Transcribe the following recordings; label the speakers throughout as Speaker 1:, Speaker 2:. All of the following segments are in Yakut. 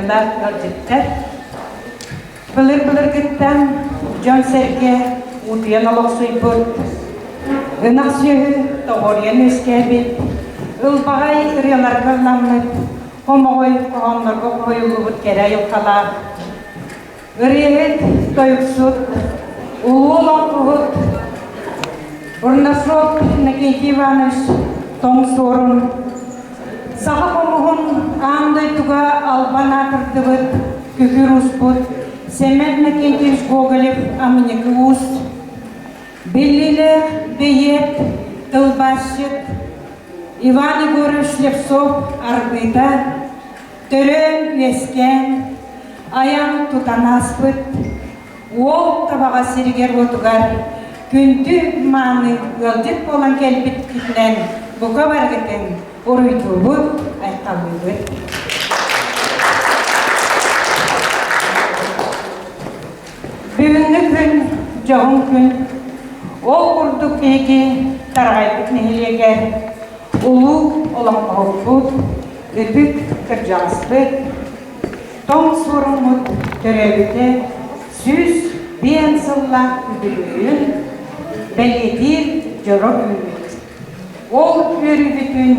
Speaker 1: ыҥырыылаах ыалдьыттар! Былыр-былыргыттан дьон-сэргэ утуйан олохсуйбут, ынах сүөһү тоҕоруйан үөскээбит, ылбаҕай ырыаларга ылламмыт, хомоҕой хоһооннорго хоһуйуллубут кэрэ айылҕалаах Ырыаһыт, тойуксут, улуу олоҥхоһут Бурнашов Иннокентий Иванович Тоҥ Суорун саха хомуһун аан дойдуга албан аатырдыбыт күкүр ууспут Сэмэн Иннокентьевич Гоголев Амыньыкы уус, биллиилээх бэйиэт, тылбаасчыт Иван Егорович Слепцов Арбыта Төрөөн-үөскээн, айан-тутан ааспыт уол Табаҕа сиригэр-уотугар күндү мааны ыалдьыт буолан кэлбиккитинэн бука барыгытын уруйдуубут, айхаллыыбыт. Бүгүҥҥү күн дьоһун күн. Ол курдук биһиги Тараҕайбыт нэһилиэгэр улуу олоҥхоһуппут, ытык кырдьаҕаспыт, тоҥ суоруммут төрөөбүтэ 105 сыллаах үбүлүөйүн бэлиэтиир дьоро күммүт. Ол үөрүүбүтүн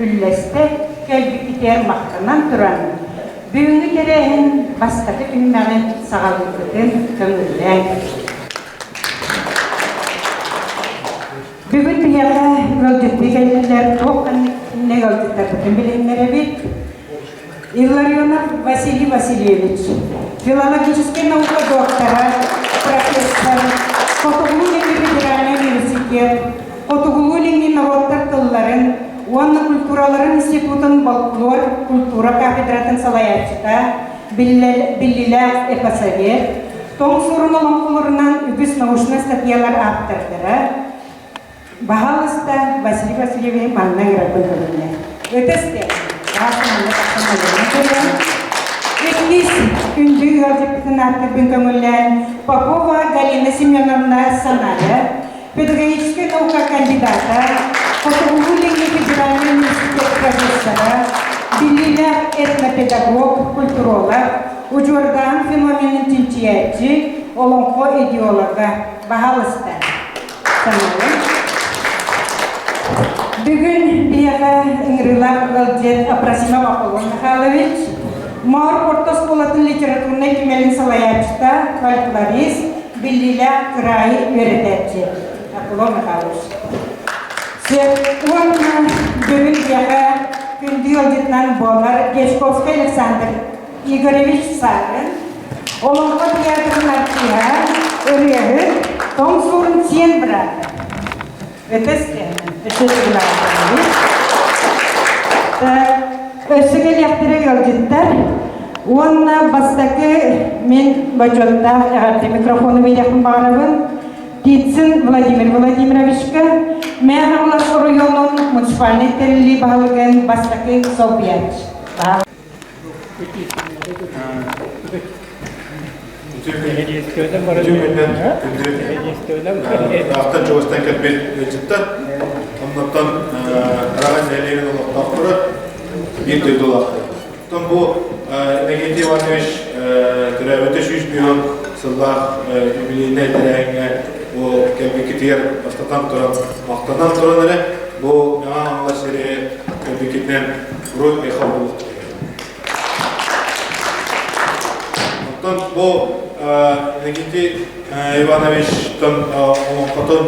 Speaker 1: үллэстэ кэлбиккитигэр махтанан туран, бүгүҥҥү тэрээһин бастакы түһүмэҕин саҕалыырбытын көҥүллээҥ. Бүгүн биһиэхэ ыалдьыттыы кэллилэр, туох ханнык ыалдьыттарбытын билиһиннэрэбит. Илларионов Василий Васильевич, филологическай наука доктора, профессор, Хотугулуу-Илиҥҥи федеральнай университет, Хотугулуу-Илиҥҥи норуоттар тылларын уонна культураларын институтун folklор культура кафедратын салайааччыта, биллилээх эпосовед, тоҥ сурун олоҥхолорунан үгүс научнай статьялар ааптардара, Баһаалыста, Василий Васильевич манна ыҥырарбын көҥүллээ. Ытыс Иккис күндү ыалдьыппытын ааттарбын көҥүллээн Попова Галина Семеновна Саная, педагогическай наука кандидата, Хотугулуу-Илиҥҥи федеральнай университет профессора, биллиилээх этнопедагог, культуролог, удьуордаан феноменын чинчийээччи, олоҥхо идеолога. Баһаалыста. Бүгүн биһиэхэ ыҥырыылаах ыалдьыт Апросимов Аполлон Михайлович, Моор орто оскуолатын литературнай түмэлин салайааччыта, фольклорист, биллиилээх кыраайы үөрэтээччи Аполлон Михайлович. Уонна бүгүн биһиэхэ күндү ыалдьытынан буолар Дьячковскай Александр Игоревич Савин, Олоҥхо театрын артыыһа, ырыаһыт, тоҥ суорун сиэн быраата. Ытыс өссө Өссө кэлиэхтэрэ ыалдьыттар уонна бастакы мин бочуоттаах эҕэрдэ микрофону биэриэхпин баҕарабын Птицын Владимир Владимировичка, Мэҥэ Хаҥалас оройуонун муниципальнай тэриллии баһылыгын бастакы солбуйааччы.
Speaker 2: Ыраахтан чугастан кэлбит ыалдьыттар, оннуттан Тараҕай нэһилиэгин олохтоохторо биир дойдулаахтар. Оттон бу Иннокентий Иванович төрөөбүтэ 100 сыллаах юбилейнай тэрээһиҥҥэ бу кэлбиккитигэр бастатан туран махтанан туран эрэ бу Мэҥэ Хаҥалас сири кэлбиккитинэн Уруй айхал буолуохтун. Оттон бу Иннокентий Ивановичтан олоҥхотун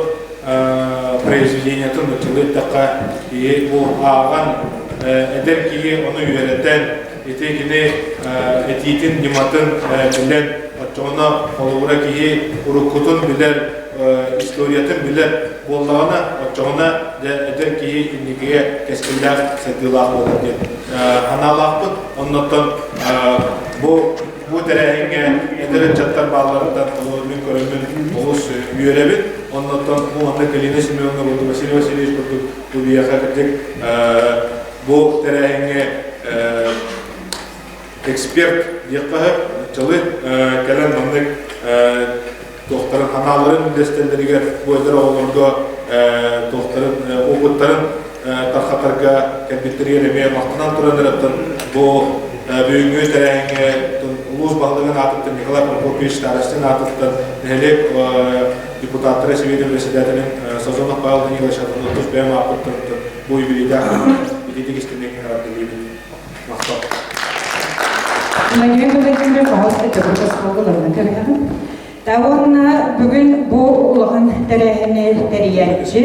Speaker 2: произведениетын нуччалыы эттэххэ киһи бу ааҕан эдэр киһи ону үөрэтэн ити кини этиитин ньыматын билэн оччоҕуна холобура киһи уруккутун билэр историятын билэр буоллаҕына, оччоҕуна дьэ эдэр киһи инникигэ кэскиллээх, сайдыылаах буолар диэн санаалаахпын. Оннуттан бу бу тэрээһиҥҥэ эдэр ыччаттар баалларыттан мин көрөммүн олус үөрэбин. Оннуттан бу манна Калина Семеновна курдук, Василий Васильевич курдук бу биһиэхэ кырдьык бу тэрээһиҥҥэ эксперт диэххэ сөп. Нуччалыы кэлэн маннык туохтарын ханааларын үллэстэллэригэр бу эдэр оҕолорго туохтарын опыттарын тархатарга кэлбиттэригэр эмиэ махтанан туран эрэ бу Бүгүҥҥү тэрээһиҥҥэ улуус баһылыгын аатыттан Николай Прокопьевич Старостин аатыттан нэһилиэк депутаттара Сэбиэтин председателин Сазонов Павел Данилович аатынан тус бэйэм ааппыттан бу юбилейдаах ититик истиҥник эҕэрдэлиибин. Махтал.
Speaker 1: Владимир Владимирович, пожалуйста, төгүрүк остуолга олорунан кэбиһэҕин. Уонна бүгүн бу улахан тэрээһини тэрийээччи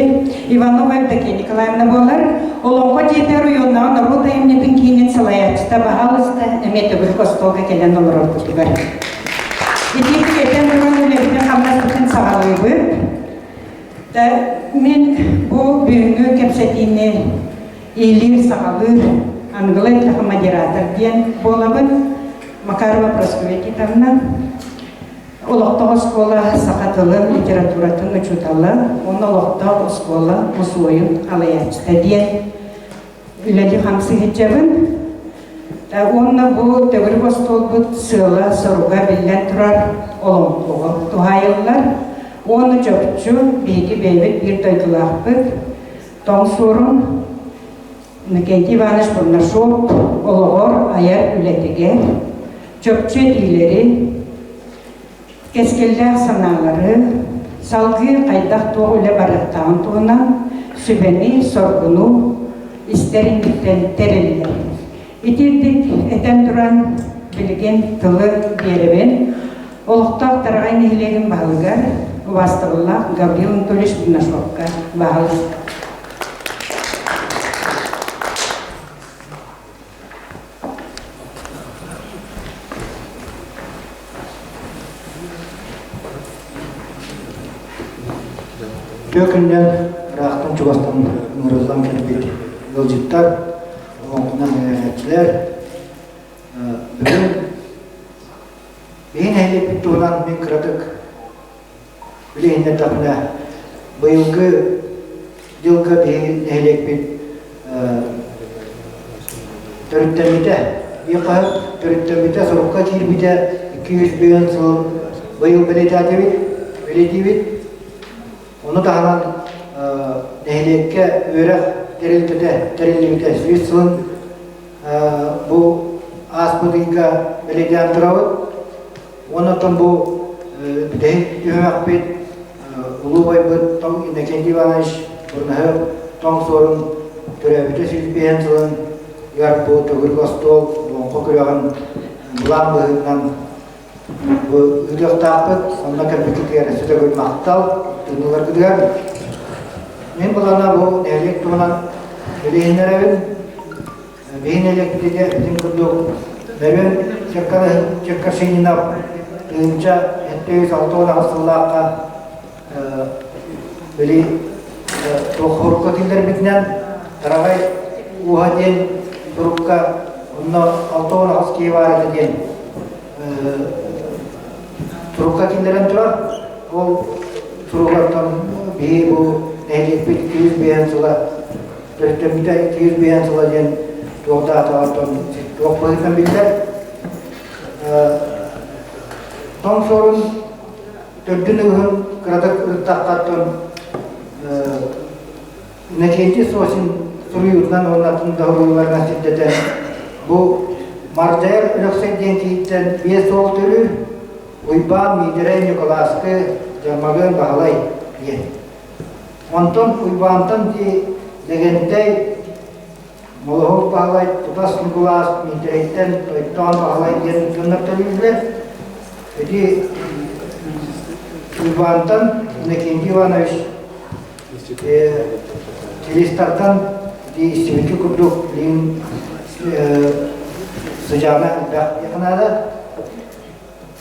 Speaker 1: Иванова Евдокия Николаевна буолар. Олоҥхо дьиэтэ оройуоннааҕы норуот айымньытын киинин салайааччыта баһаалыста эмиэ төгүрүк остуолга кэлэн олорорбутугар. Итиитик этэн туран үлэбитин хамнаспытын саҕалыыбыт. Мин бу бүгүҥҥү кэпсэтиини иилиир-саҕалыыр аныгылыы эттэххэ модератор диэн буолабын. Макарова Прасковья Титовна. Олохтоох оскуола саха тылын, литературатын учуутала уонна олохтоох оскуола мусуойун алайааччыта диэн үлэли-хамсыы сылдьабын. Уонна бу төгүрүк остуолбут сыала-соруга биллэн турар олоҥхоҕо туһаайыллар. Уонна чопчу биһиги бэйэбит биир дойдулаахпыт Тоҥ Суорун Иннокентий Иванович Бурнашов олоҕор айар үлэтигэр чопчу этиилэри, кэскиллээх санаалары, салгыы хайдах-туох үлэ барыахтааҕын туһунан сүбэни-соргуну истэр инниттэн тэриллэр. Итирдик этэн туран, билигин тылы биэрэбин олохтоох Тараҕай нэһилиэгин баһылыгар убаастабыллаах Гаврил Анатольевич Бурнашовка баһылык.
Speaker 3: Үтүө күннэр ыраахтан чугастан ыҥырыллан кэлбит ыалдьыттар, олоҥхонон үөрэнээччилэр. Бүгүн биһи нэһилиэкпит туһунан мин кыратык Билиһиннэрдэхпинэ, быйылгы дьылга биһиги нэһилиэкпит төрүттэммитэ, биир хаһыат төрүттэммитэ, сурукка киирбитэ 205 сыл быйыл бэлиэтээтибит, бэлиэтиибит. Ону таһынан нэһилиэккэ үөрэх тэрилтэтэ тэриллибитэ 100 сылын бу ааспыт ыйга бэлиэтээн турабыт. Уонна оттон бу бүтэһик түһүмэхпит улуу убайбыт Тоҥ Иннокентий Иванович Бурнаһыап Тоҥ Суорун төрөөбүтэ 105 сылын ыар бу төгүрүк остуол олоҥхо күрэҕин былаан быһыытынан бу ыытыахтаахпыт. Онно кэлбиккитигэр өссө төгүл махтал тыыныларгытыгар. Мин былаана бу нэһилиэк туһунан билиһиннэрэбин. Биһин электрика итин курдук Бөрүөн Черкашининов 1768 сыллаахха били туох киллэрбитинэн Тараҕай ууһа диэн турукка онно 68 киһи баар этэ диэн турукка киллэрэн турар. Ол туругартан биһи бу нэһилиэкпит 205 сыла Төрүттэммитэ 205 сыла диэн туох да атаҕаттан туох быһыытынан биллэр. Тоҥ суорун төрдүн ыһын кыратык ырыттаххаттан Иннокентий Сосин суруйуутунан уонна атын да урууларынан сирдэтэн бу Мардайар Өлөксөй диэн киһиттэн биэс уол төрүүр Уйбаан Миитэрэй Ньукулааскы Дьармагыан Баһылай диэн. Онтон Уйбаантан дии Лэгэнтэй, Молоһук Баһылай, Тутас Ньукулаас, Миитэрэйтэн Тойтоон Баһылай диэн дьоннор төрүүллэр. Ити Уйбаантан Иннокентий Иванович Киристартан ити истибикки курдук билигин сыдьаана элбэх диэххэ наада.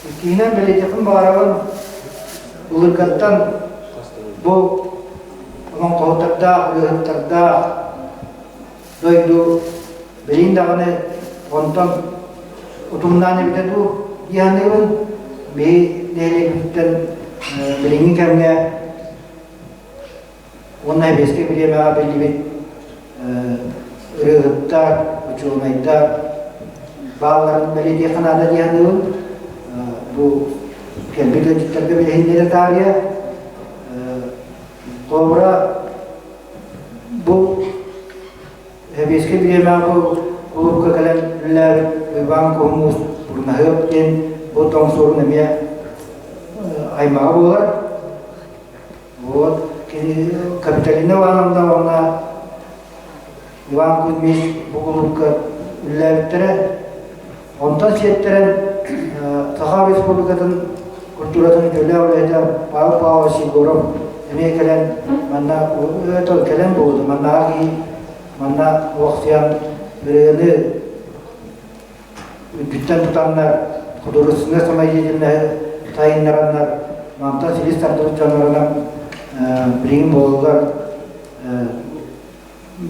Speaker 3: Иккиһинэн бэлиэтиэхпин баҕарабын, былыргаттан бу олоҥхоһуттардаах, ырыаһыттардаах дойду билигин даҕаны онтон утумнаан эбитэ дуу дии саныыбын. Биһи нэһилиэкпититтэн билиҥҥи кэмҥэ Уонна сэбиэскэй бириэмэҕэ биллибит ырыаһыттар, учуонайдар баалларын бэлиэтиэххэ наада дии саныыбын. Бу кэлбит ыалдьыттарга билиһиннэрэ таарыйа. Холобура, бу сэбиэскэй бириэмэҕэ бу кулуупка кэлэн үлэлээбит Уйбаан Куһумуус Бурнаһыап диэн бу тоҥсуорун эмиэ аймаҕа буолар. Вот кини Капиталина Ивановна уонна Иван Кузьмич бу кулуупка үлэлээбиттэрэ. Онтон сиэттэрэн Саха Республикатын культуратын үтүөлээх үлэһитэ Павел Павлович Егоров эмиэ кэлэн манна кэлэн буолду. Маннаҕа киһи манна олохсуйан ырыаны үрдүттэн тутаннар художественнай самодеятельноһы сайыннараннар мантан силис тардыбыт дьоннорунан билигин буолаллар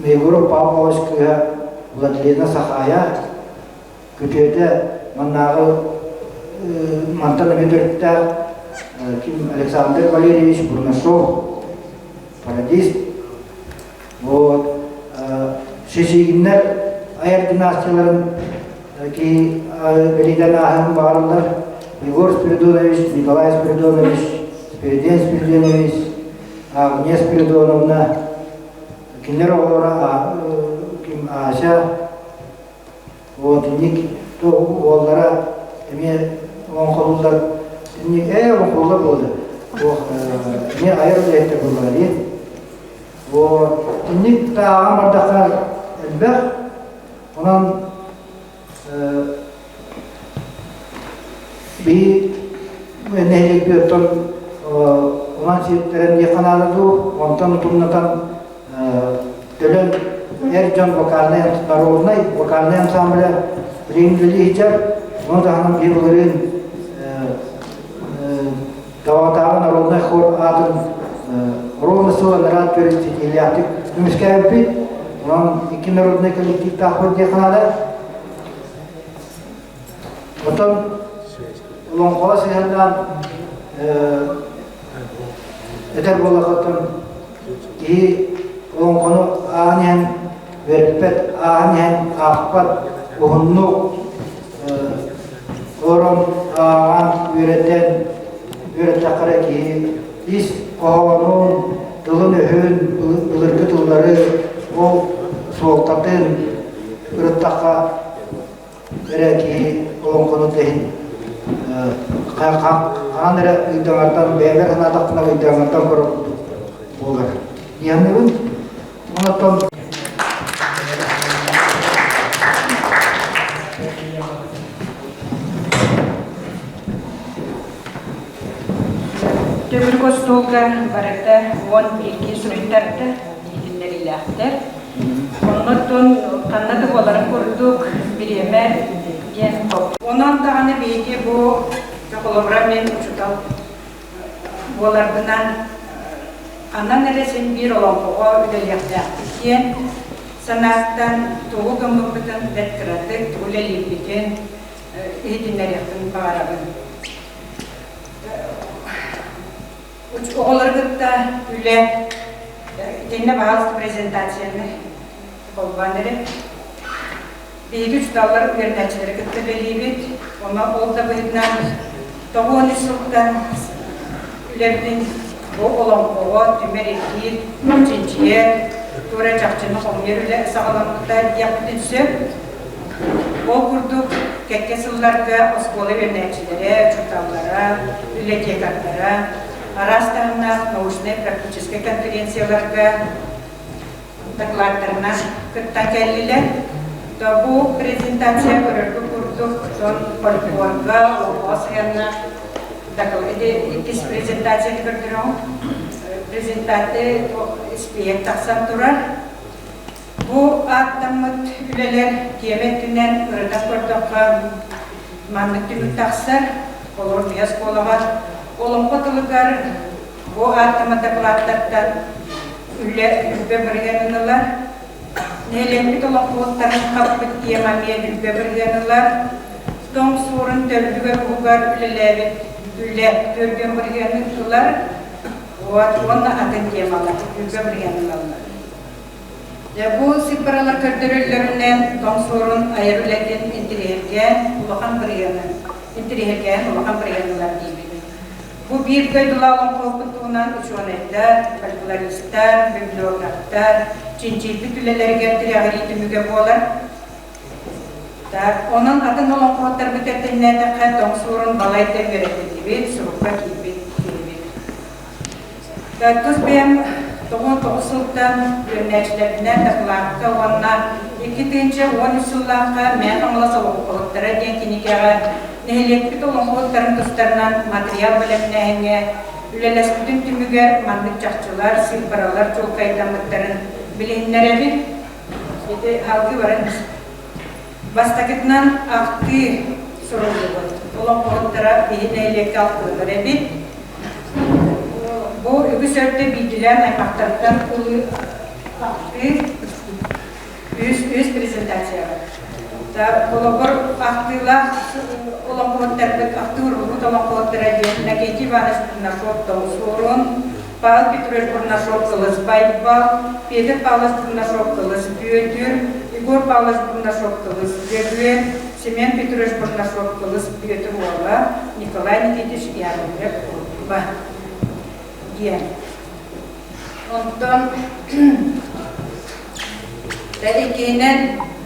Speaker 3: Егоров Павлович кыыһа Владилена Сахая күтүөтэ маннааҕы мантан эмиэ төрүттээх ким Александр Валерьевич Бурнашов пародист вот Шишигиннэр айар династияларын киһи бэлиэтэн ааһыан баҕараллар Егор Спиридонович, Николай Спиридонович, Спиридон Спиридонович, Агния Спиридоновна кинилэр оҕолоро ким Ася вот инник уоллара эмиэ оҥхолууллар инник ээ оҥхолууллар буолла эмиэ айар үлэһиттэр буоллар дии вот инник тааҕан бардахха элбэх онон Би нэһилиэкпит оттон унан сиэттэрэн диэххэ наада дуу, онтон утумнатан төлөн эр дьон вокальнай народнай вокальнай ансамбля билигин үлэлии сылдьар. Ону таһынан биир былырыын Табаҕатааҕы народнай хор аатын ровно сыл анараа төрүт ситиһиилээхтик көмүскээбиппит. Онон икки народнай коллективтаахпыт диэххэ наада. Оттон олоҥхоҕо сыһыаннаан этэр буоллаххыттан киһи олоҥхону ааһан иһэн үөрэппэт, ааһан иһэн аахпат, уһуннук олорон ааҕан үөрэтэн үөрэттэххэ эрэ киһи ис хоһоонун, тылын-өһүн, былыргы тыллары ол суолтатын ырыттахха эрэ киһи олоҥхону тэһин хаһан эрэ ыйдаҥартан бэйэбэр санаатахпына ыйдаҥартан көрөр курдук буолар. Иһанныбын. Онтон
Speaker 1: Төгүрүк остуолга барыта 11 суруйтарда, иһитиннэриилээхтэр. Оннуттан ханна да буоларын курдук бириэмэ диэн Онон даҕаны биһиги бу холобура мен учуутал буоларбынан ханан эрэ син биир олоҥхоҕо үлэлиэхтээхпит диэн санааттан тугу гыммыппытын бэрт кыратык, тугу үлэлиирбитин иһитиннэриэхпин баҕарабын. Оҕолору кытта үлэ итиннэ баһаалыста презентацияны холбоон эрэ. Биһиги учууталлар үөрэнээччилэри кытта үлэлиибит. Онно ол да быһыытынан 93 сылтан үлэбитин бу олоҥхоҕо түмэр ирдиир, чинчийэр, туора чахчыны хомуйар үлэ саҕаламмыта диэхпитин сөп. Ол курдук, кэккэ сылларга оскуола үөрэнээччилэрэ, учууталлара, библиотекардара араас таһымнаах научнай-практическай конференцияларга докладтарынан кыттан кэллилэр. То бу презентация көрөргө курдук дьон фольклорга, олоҥхоҕо сыһыаннаах иккис презентацияны көрдөрөҕүн. Презентация испииһэк тахсан турар. Бу ааттаммыт үлэлэр тиэмэ өттүнэн ырытан көрдөххө, маннык түмүк тахсар. Олору биһи оскуолаҕа олоҥхо тылыгар бу ааттаммыт дакылааттартан үлэ үбэ бырыһыанын ылар. Нэһилиэкпит олоҥхоһуттарын хаппыт тиэмэ эмиэ үбэ бырыһыан ылар. Тоҥ суорун төрдүгэр-уһугар үлэлээбит үлэ төрдүөн бырыһыанын ылар. Уонна атын темалар үбэ бырыһыан ылаллар. Дьэ, бу сыыппаралар көрдөрөллөрүнэн Тоҥ Суорун айар үлэтин интириэһиргээн улахан бырыһыаны интириэһиргээн улахан бырыһыанылар диибит. Бу биир дойдулаах олоҥхоһуппут туһунан учуонайдар, фольклористар, библиографтар чинчийбит үлэлэригэр тирэҕирии түмүгэ буолар. Так, онон атын олоҥхоһуттарбыт этиннээтэххэ, тоҥ суорун балайда үөрэтиллибит, сурукка киирбит киһибит. Тус бэйэм 99 сылтан үөрэнээччилэрбинэн дакылаакка уонна 2013 сыллаахха Мэҥэ Хаҥалас олоҥхоһуттара диэн кинигэҕэ нэһилиэкпит олоҥхоһуттарын тустарынан матырыйаал бэлэмнээһиҥҥэ үлэлэспитим түмүгэр маннык чахчылар, сыыппаралар чуолкайдаммыттарын билиһиннэрэбин. Ити салгыы баран Бастакытынан ахтыы суруллубут. Олоҥхоһуттара биһи нэһилиэккэ алтыылар эбит. Бу үгүс өртө биирдилээн аймахтартан ылыы ахтыы үс, үс презентацияҕа. Холобур, ахтыылаах олоҥхоһуттарбыт, ахтыы уруккут олоҥхоһуттара диэн Иннокентий Иванович Бурнашов Тоҥсуорун, Павел Петрович Бурнашов Кылыс Байбал, Петр Павлович Бурнашов Кылыс Бүөтүр, Егор Павлович Бурнашов Кылыс Дьөгүөр, Семен Петрович Бурнашов Кылыс Бүөтүр уола, Николай Никитич Яковлев Курутуба диэн. Онтон иккиһинэн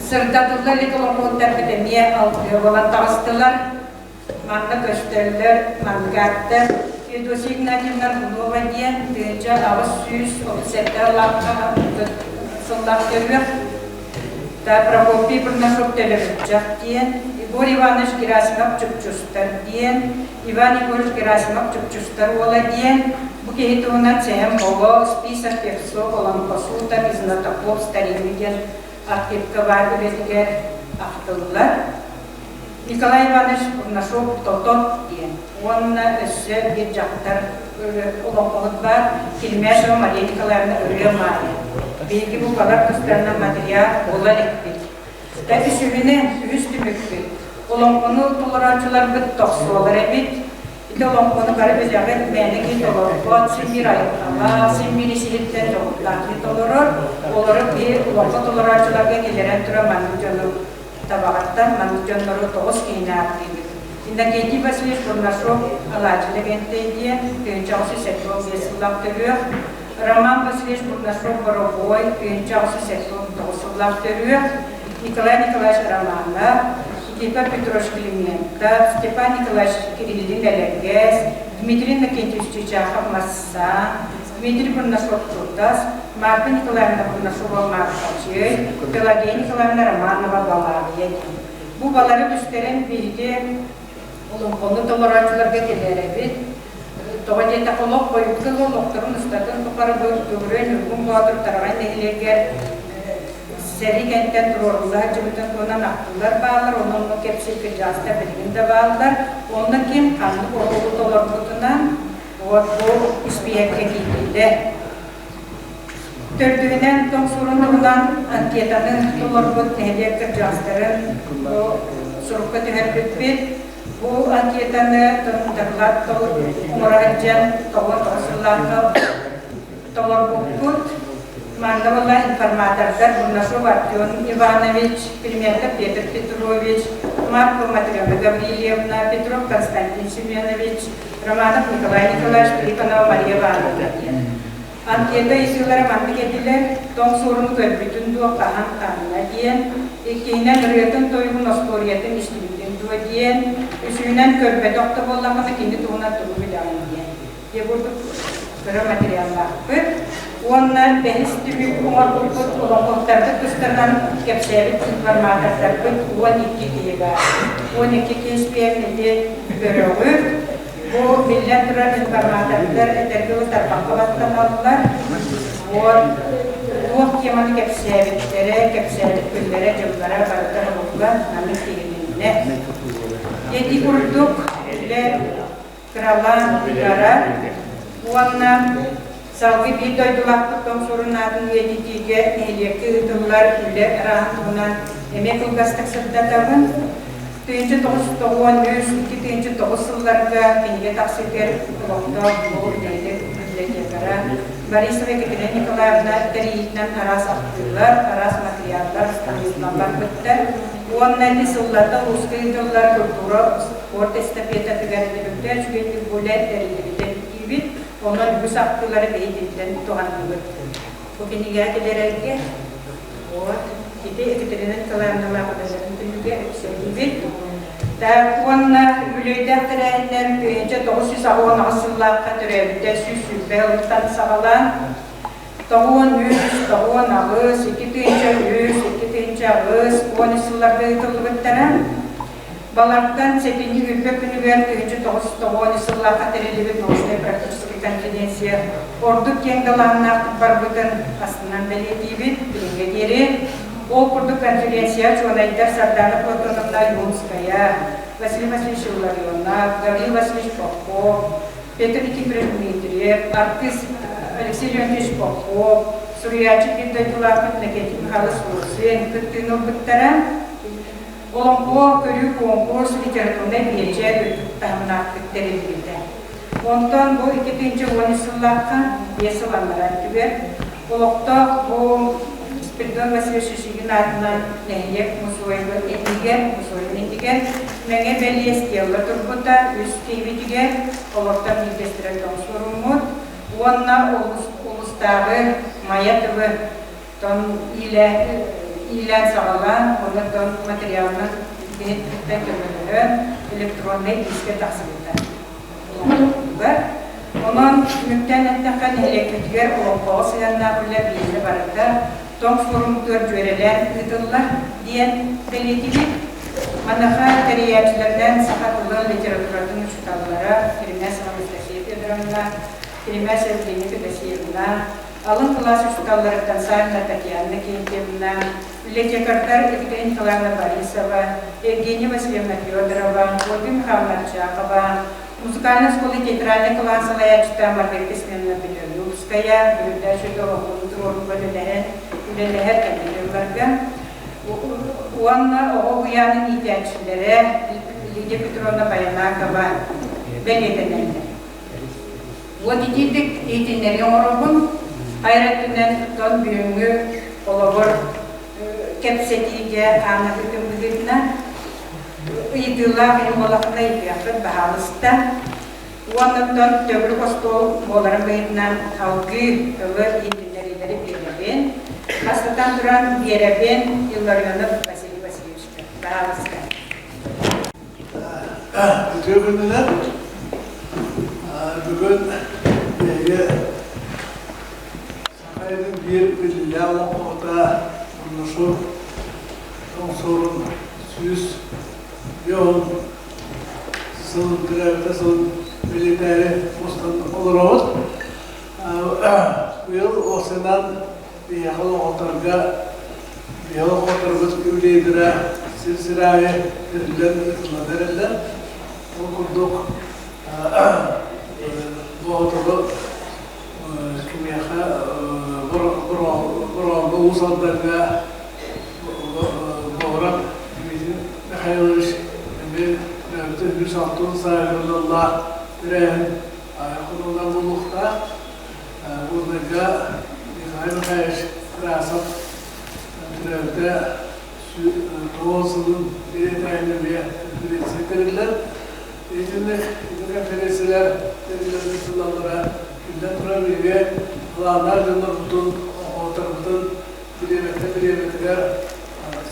Speaker 1: сырдатылла илик олоҥхоһуттарбыт эмиэ алтыа буолан таҕыстылар. Манна көстөллөр мангаттар Федосия Игнатьевна Аргунова диэн 1837 сыллаах төрүөх, Прокопий Бурнашов Төлөбүччэх диэн, Егор Иванович Герасимов Чупчустар диэн, Иван Егорович Герасимов Чупчустар уола диэн, бу киһи туһунан Сэһэн Боло, Список певцов, Олоҥхосуутар и знатоков старины диэн архивка баар үлэтигэр ахтыллар. Николай Иванович Бурнашов Тотот диэн уонна өссө биир дьахтар олоҥхоһут баар Кильмяшева Мария Николаевна Ырыа Маайа. Биһиги бу балар тустарынан материал була иликпит. Үсүһүнэн үһүс түмүкпүт. Олоҥхону толорооччуларбыт тохсуолар эбит. Ити олоҥхону бары билэҕит, мээнэ киһи толорбот, син биир айылҕалаах, син биир ис-иһиттэн дьоҕурдаах киһи толорор. Олору киһи олоҥхо толорооччуларга киллэрэн туран маннык дьону Табаҕаттан маннык дьоннору тоҕус киһини ааттыыбыт. Иннокентий Васильевич Бурнашов Алаадьы Лэгэнтэй диэн 1875 сыллаах төрүөх, Роман Васильевич Бурнашов Боробуой 1879 сыллаах төрүөх, Николай Николаевич Романов, Никифор Петрович Климентов, Степан Николаевич Кириллин Элэргэс, Дмитрий Иннокентьевич Чычахов Массан, Дмитрий Бурнашов-Тутас, Марфа Николаевна Бурнашова-Марфачый, Пелагея Николаевна Романова-Балабия диэн. Бу балары үстэрин биһиги олоҥхону толорооччуларга кэлээрэбит. Тоҕо диэтэххэ, олох хойукка олохторун устатын тухары бу Төгүрүөн Ньургун Боотур Тараҕай нэһилиэгэр сэрии кэнниттэн туруорулла сылдьыбытын туһунан ахтыылар бааллар, онно онно кэпсиир кырдьаҕастар билигин да бааллар. Онно ким ханнык оруолу толорбутунан Вот бу испииһэккэ киирдилэр. Төрдүһүнэн тоҥсуурун туһунан анкетаны толорбут нэһилиэк кырдьаҕастарын бу сурукка түһэрбиппит. Бу анкетаны доклад оҥоро сылдьан 99 сыллаахха толорбуппут. Манна буолла информатордар Бурнашов Артем Иванович, Климентов Петр Петрович, Маркова Матрена Гаврильевна, Петров Константин Семенович, Романов Николай Николаевич, Трифонова Мария Ивановна диэн. Анкета ыйытыылара маннык этилэр, тоҥ суоруну көрбүтүн дуо, хаһан ханна диэн, иккиһинэн ырыатын-тойугун остуоруйатын истибитин дуо диэн, үсүһүнэн көрбөтөх да буоллаххына кини туһунан тугу билэҕин диэн. Дьэ курдук кыра материаллаахпыт. Уонна бэһис түмүк оҥорбуппут олоҥхоһуттарбыт тустарынан кэпсээбит информатордарбыт 12 киһи баар. 12 киһи испиэһин ити көрөҕүт. Бу биллэн турар информатордар этэргэ тарбахха баттаналлар. Вот туох теманы кэпсээбиттэрэ, кэпсээбит күннэрэ, дьыллара барыта булуллан маннык тиһилиннэ. Ити курдук үлэ кыралаан ыытара уонна салгыы биир дойдулаахпыт тоҥсуорун аатын үйэтитиигэ нэһилиэккэ ыытыллар үлэ арааһын туһунан эмиэ кылгастык сырдатабын. 1993 2009 сылларга кинигэ тахсыытыгар олохтоох бу нэһилиэк библиотекара Борисова Екатерина Николаевна тэрийиитинэн араас ахтыылар, араас матырыйааллар ыытыллан барбыттар. Уонна ити сылларга улууска ыытыллар культура спорт эстафетатыгар түмүктээх үчүгэйдик гуляй тэриллибитэ диибит. Онон үгүс ахтыылары биһигиттэн туһанныбыт. Бу кинигэ кэлэрэргэ вот ити Екатерина Николаевналаах үлэлэрин түмүгэ. Уонна үбүлүөйдээх тэрээһиннэр 1998 сыллаахха төрөөбүтэ 120 сылтан саҕалаан 93, 98, 2003, 2008, 13 сылларга ыытыллыбыттара. Балартан сэтинньи үрбэ күнүгэр 1993 сыллаахха тэриллибит научнай-практическай конференция ордук киэҥ далааһыннаахтык барбытын астынан бэлиэтиибит билиҥҥэ диэри. Ол курдук конференция учуонайдар Сардана Платоновна Юнская, Василий Васильевич Илларионов, Гаврил Васильевич Попов, Петр Никифорович Дмитриев, артыыс Алексей Леонтьевич Попов, суруйааччы биир дойдулаахпыт Иннокентий Михайлович Лосин кыттыыны ылбыттара. Олоҥхо көрүү конкурс литературнай биэчэр үрдүк таһымнаахтык тэриллибитэ. Онтон бу 2013 сыллаахха биэс сыл аннараа өттүгэр олохтоох бу Спиридон Васильевич Шишигин аатынан нэһилиэк мусуойун иннигэр, мусуойун иннигэр Мэҥэ бэлиэ стелла турбута үс киһибитигэр олортон биирдэстэрэ тоҥ суруммут уонна улустааҕы Майа тылы тон иилээн-саҕалаан уонна тон материалынан биһиттэн көмөлөһөн электроннай диискэ тахсыбыта. Онон түмүктээн эттэххэ, нэһилиэкпитигэр олоҥхоҕо сыһыаннаах үлэ биирдэ барыта тоҥ форумтугар дьүөрэлээн ыытыллар диэн бэлиэтиибит. Маныаха тэрийээччилэринэн саха тылын, литературатын учууталлара Киримэс Анастасия Федоровна, Киримэс Евгения Федосеевна, алын кылаас учууталларыттан Савина Татьяна Кентьевна, библиотекардар Екатерина Николаевна Борисова, Евгения Васильевна Федорова, Ольга Михайловна Арчакова, музыкальная школа театральный кылаас салайааччыта Маргарита Семеновна Белолюбская, Бүрүдэ Сүтэ туруорууга үлэлэһэн, үлэлэһэр кэллиэгэлэргэ уонна оҕо уһуйаанын иитээччилэрэ Лидия Петровна Баянакова бэлиэтэнэллэр. Уот итиитик иитиннэри оҥоробун. Хайа өттүнэн тон бүгүҥҥү олоҕор кэпсэтиигэ аанатытын быһыытынан ыйытыылаах иһин буоллаххына ыйытыаххыт баһаалыста. Уонна төгүрүк остуол буоларын быһыытынан салгыы тылы иитиннэриилэри биэрэбин. Бастатан туран биэрэбин Илларионов Василий Васильевичка. Баһаалыста.
Speaker 4: Үтүө күнүнэн. Бүгүн биһиги Саха сирин биир биллиилээх олоҥхоһута Бурнашов Тоҥсуорун 150 сылын төрөөбүтэ сылын бэлиэтээри мустан олоробут. Быйыл уопсайынан биһиэхэ олоҥхоторго биһиэхэ олоҥхоторбут юбилейдара сир-сир аайы тэриллэн ыытыллан эрэллэр. Ол курдук Боотуру кимиэхэ Бороҕоҥҥо Уус Алдаҥҥа Боҕурап Дмитрий Михайлович эмиэ төрөөбүтэ 160 сааһыгар аналлаах тэрээһин хонуунан буолуохтаах. Горнайга Николай Михайлович Тарасов төрөөбүтэ 90 сылын бэлиэтээһин эмиэ конференция тэриллэр. Итинник ити конференциялар тэриллэр сыллалара биллэн турар биһиги былааннаах дьоннорбутун, оҕолорбутун бириэмэттэн бириэмэтигэр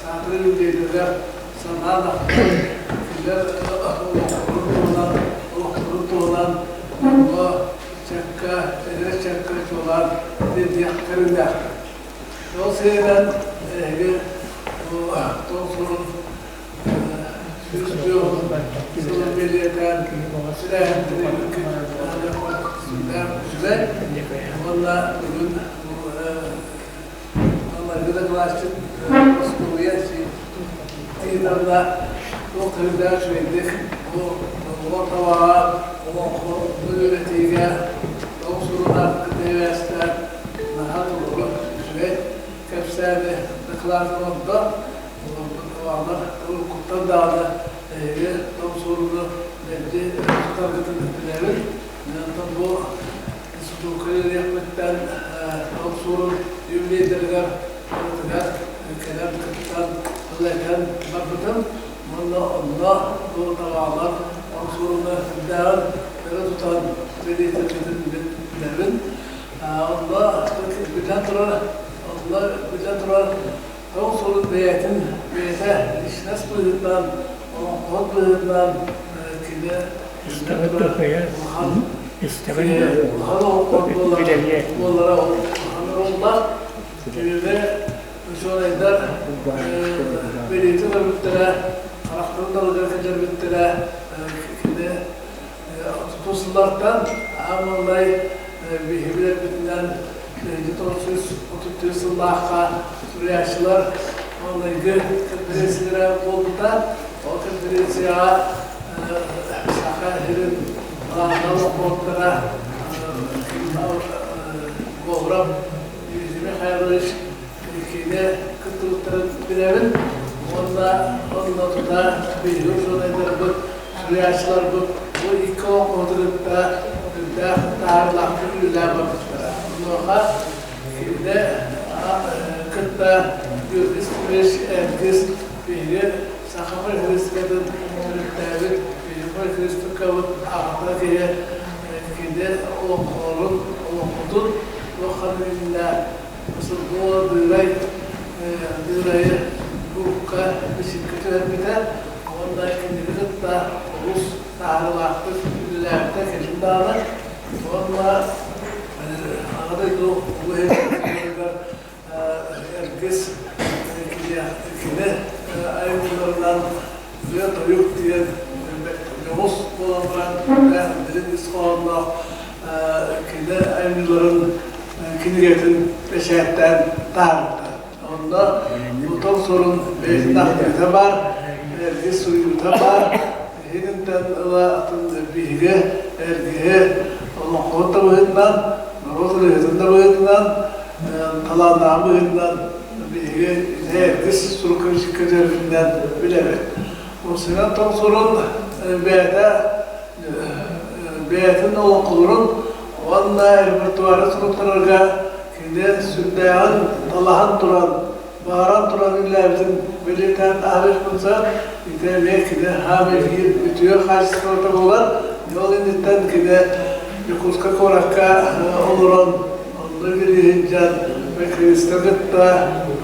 Speaker 4: саатар юбилейдарыгар санаан ахтан кинилэр олохторун туһунан олохторун туһунан дьоҥҥо ыччакка, эдэр ыччакка чуолаан тиэрдиэх көрүҥнээхтэр. Ол сиэринэн эһиги бу тоҥсорун 104 сылын бэлиэтээн силээһин сүрдээх үчүгэй уонна бүгүн Маҥнайгы дакылаатчыт остуоруйа Тиитовна туох көрүҥнээх үчүгэйдик бу оҕо табаҕа олоҥхону үөрэтиигэ тоҕус сурунаах кытта наһаа толору үчүгэй кэпсээни дакылаат оҥордо. Олорбут уруккуттан даҕаны эһиги том суоруну мэлдьи тутаргытын билэбин. Онтон бу Институкка үлэлиэхпиттэн ол суорун юбилейдарыгар барытыгар кэлэн кыттан тыл этэн барбытым. Уонна онно бу табаалар ол суоруна сүрдээҕин өрө тутан бэлиэтэммитин билэбин. Онно биллэн турар, онно биллэн турар ол суорун бэйэтин бэйэтэ личность быһыытынан Олоҥхоһут быһыытынан кини улахан улахан олоҥхоһут буолара улахан оруоллаах. Кинини учуонайдар бэлиэтии көрбүттэрэ, харахтарын далыгар киллэрбиттэрэ. Кини отутус сыллартан аан маҥнай биһиги билэрбитинэн 1934 сыллаахха суруйааччылар маҥнайгы конференциялара буолбута. Ол конференцияҕа Саха сирин главнай олоҥхоһуттара Говоров Дмитрий Михайлович киинэ кыттыбыттарын билэбин уонна онно тута биһиги учуонайдарбыт, суруйааччыларбыт бу икки олоҥхоһуту кытта үрдээх таһаарыылаахтык үлэлээн барбыттара. Онуоха кинини кытта Георгий Степанович Эргис биһиги саха фольклористикатын төрүттээбит, биһиги фольклористикабыт аҕата киһи кини олоҥхолорун, олоҥхотун туох-ханнык Сылгы Дыырай Дыырайы курукка бичиккэ түһэрбитэ уонна кинини кытта олус таһаарыылаахтык үлэлээбитэ кэлин даҕаны уонна Аҕа дойду Улуу Иһин Эргис кини айымньыларынан ырыа-тойук диэн дьоҕус буолан баран дириҥ ис хоһоонноох кини айымньыларын кинигэтин бэчээттээн таһаарбыта. Онно Утал сурун бэйэтин ахтыыта баар, Эргис суруйуута баар. Иһинтэн ыла атын биһиги Эргиһи олоҥхоһут да быһыытынан, норуот ырыаһытын да быһыытынан, талааннааҕын быһыытынан биһиги Эргис сурукка көтөрүнэн билэбит. Усунан тоҥсурун бэйэтэ бэйэтин олоҥхолорун уонна репертуары суруттарарга кини сүрдээҕин талаһан туран, баҕаран туран үлэлээбитин бэлиэтээн ааҕыахпын сөп. Ити эмиэ кини хаамай биир үтүө хаачыстыбата буолар. Ол инниттэн кини Якутскай куоракка олорон онно үлэлии сылдьан фольклористары кытта,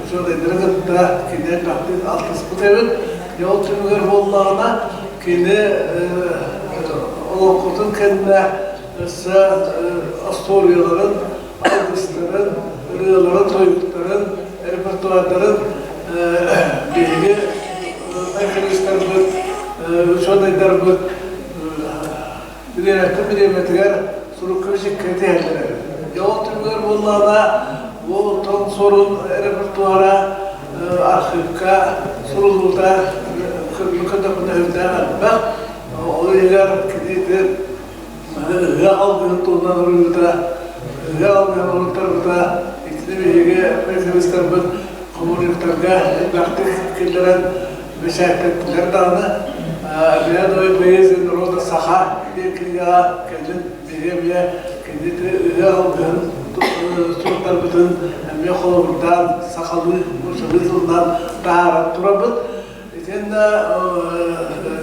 Speaker 4: учуонайдары кытта кини элбэхтик алтыспыт эбит. Ол түмүгэр буоллаҕына кини олоҥхотун кэннэ өссө остуоруйаларын, алгыстарын, ырыаларын, тойуктарын, репертуардарын биһиги фольклористарбыт, учуонайдарбыт бириэмэттэн бириэмэтигэр сурукка-бичиккэ тиһэллэр эбит. Дьэ ол түмүгэр буоллаҕына бу тоҥ суорун репертуара архыыпка суруллубута көрдөхпүнэ сүрдээх элбэх. Ол иһигэр кини ити ыһыах алгыһын туһунан уруйбута, ыһыах алгыһын уруттарбыта, итини биһиги фольклористарбыт хомуньуктарга элбэхтик киллэрэн бэчээттэттилэр даҕаны. Обрядовая поэзия народа саха диэн кинигэҕэ кэлин биһиги эмиэ кини ыһыах алгыһын суруктарбытын эмиэ холобурдаан сахалыы, нууччалыы тылынан таһааран турабыт. Итиэннэ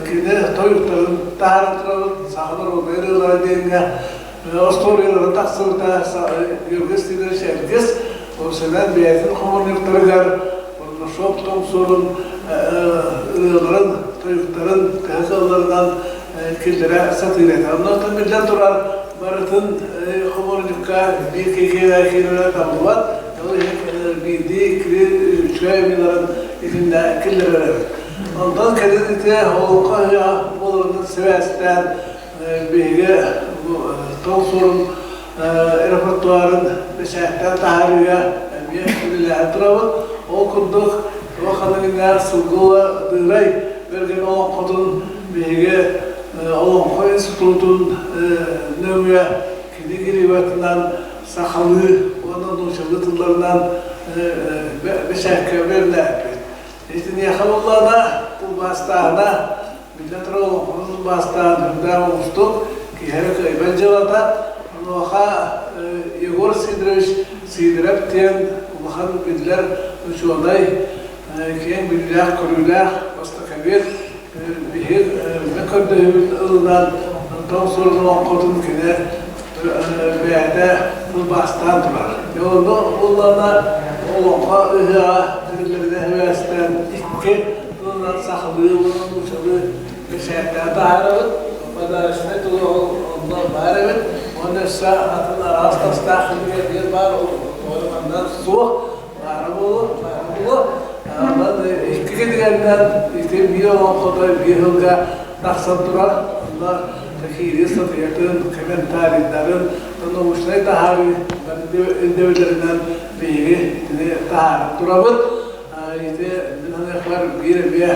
Speaker 4: кини тойуктарын таһааран турабыт, саха норуотун ырыалара диэҥҥэ остуоруйалара тахсыбыта Георгий Степанович Эргис Сэмэн бэйэтин хомуньуктарыгар Бурнашов тоҥсуорун ырыаларын, тойуктарын төһө кыалларынан киллэрэ сатыыр этэ. Оннуттан биллэн турар, барытын хомуурунньукка биир киһи киирэрэ табыллыбат. Ол иһин биирдии иккилии үчүгэй айымньыларын итиннэ киллэрэр эбит. Онтон кэлин ити олоҥхо ыһыаҕа буоларынан сибээстээн биһиги тоҥсуорун репертуарын бэчээттээн таһаарыыга эмиэ үлэлэһэн турабыт. Ол курдук, туох ханныгыннаар Сылгыла Дыырай Бэргэн олоҥхотун биһиги Олоҥхо институтун нөҥүө кини гриватынан сахалыы уонна нууччалыы тылларынан бэчээккэ бэрнээппит. Итиниэхэ буоллаҕына тылбаастааһына Биллэн турар, олоҥхону тылбаастаан үрдээх уустук, киһи эрэ кыайбат дьыалата. Онуоха Егор Сидорович Сидоров диэн улахан биллэр учуонай, киэҥ билиилээх-көрүүлээх востоковед биһиги көрдөһүүбүт ылынан тоҥ суорун олоҥхотун кини бэйэтэ тылбаастаан турар. Дьэ онно буоллаҕына олоҥхо ыһыаҕа тэриллэринэн сибээстээн икки тылынан. тылынан сахалыы уонна нууччалыы бэчээттээн таһаарабыт. Подарочнай тылы ол онно баар эбит. Уонна өссө атын араас тастаах кинигэ эмиэ баар, ол манна суох. Баара буолуо, баара буолуо. Онон икки кинигэннэн ити биир олоҥхото биир сылга тахсан турар. Онно киирии статуятын, комментарийдарын, научнай таһаарыы ирдэбиллэринэн биһиги итини таһааран турабыт. Ити мин саныахпар биир эмиэ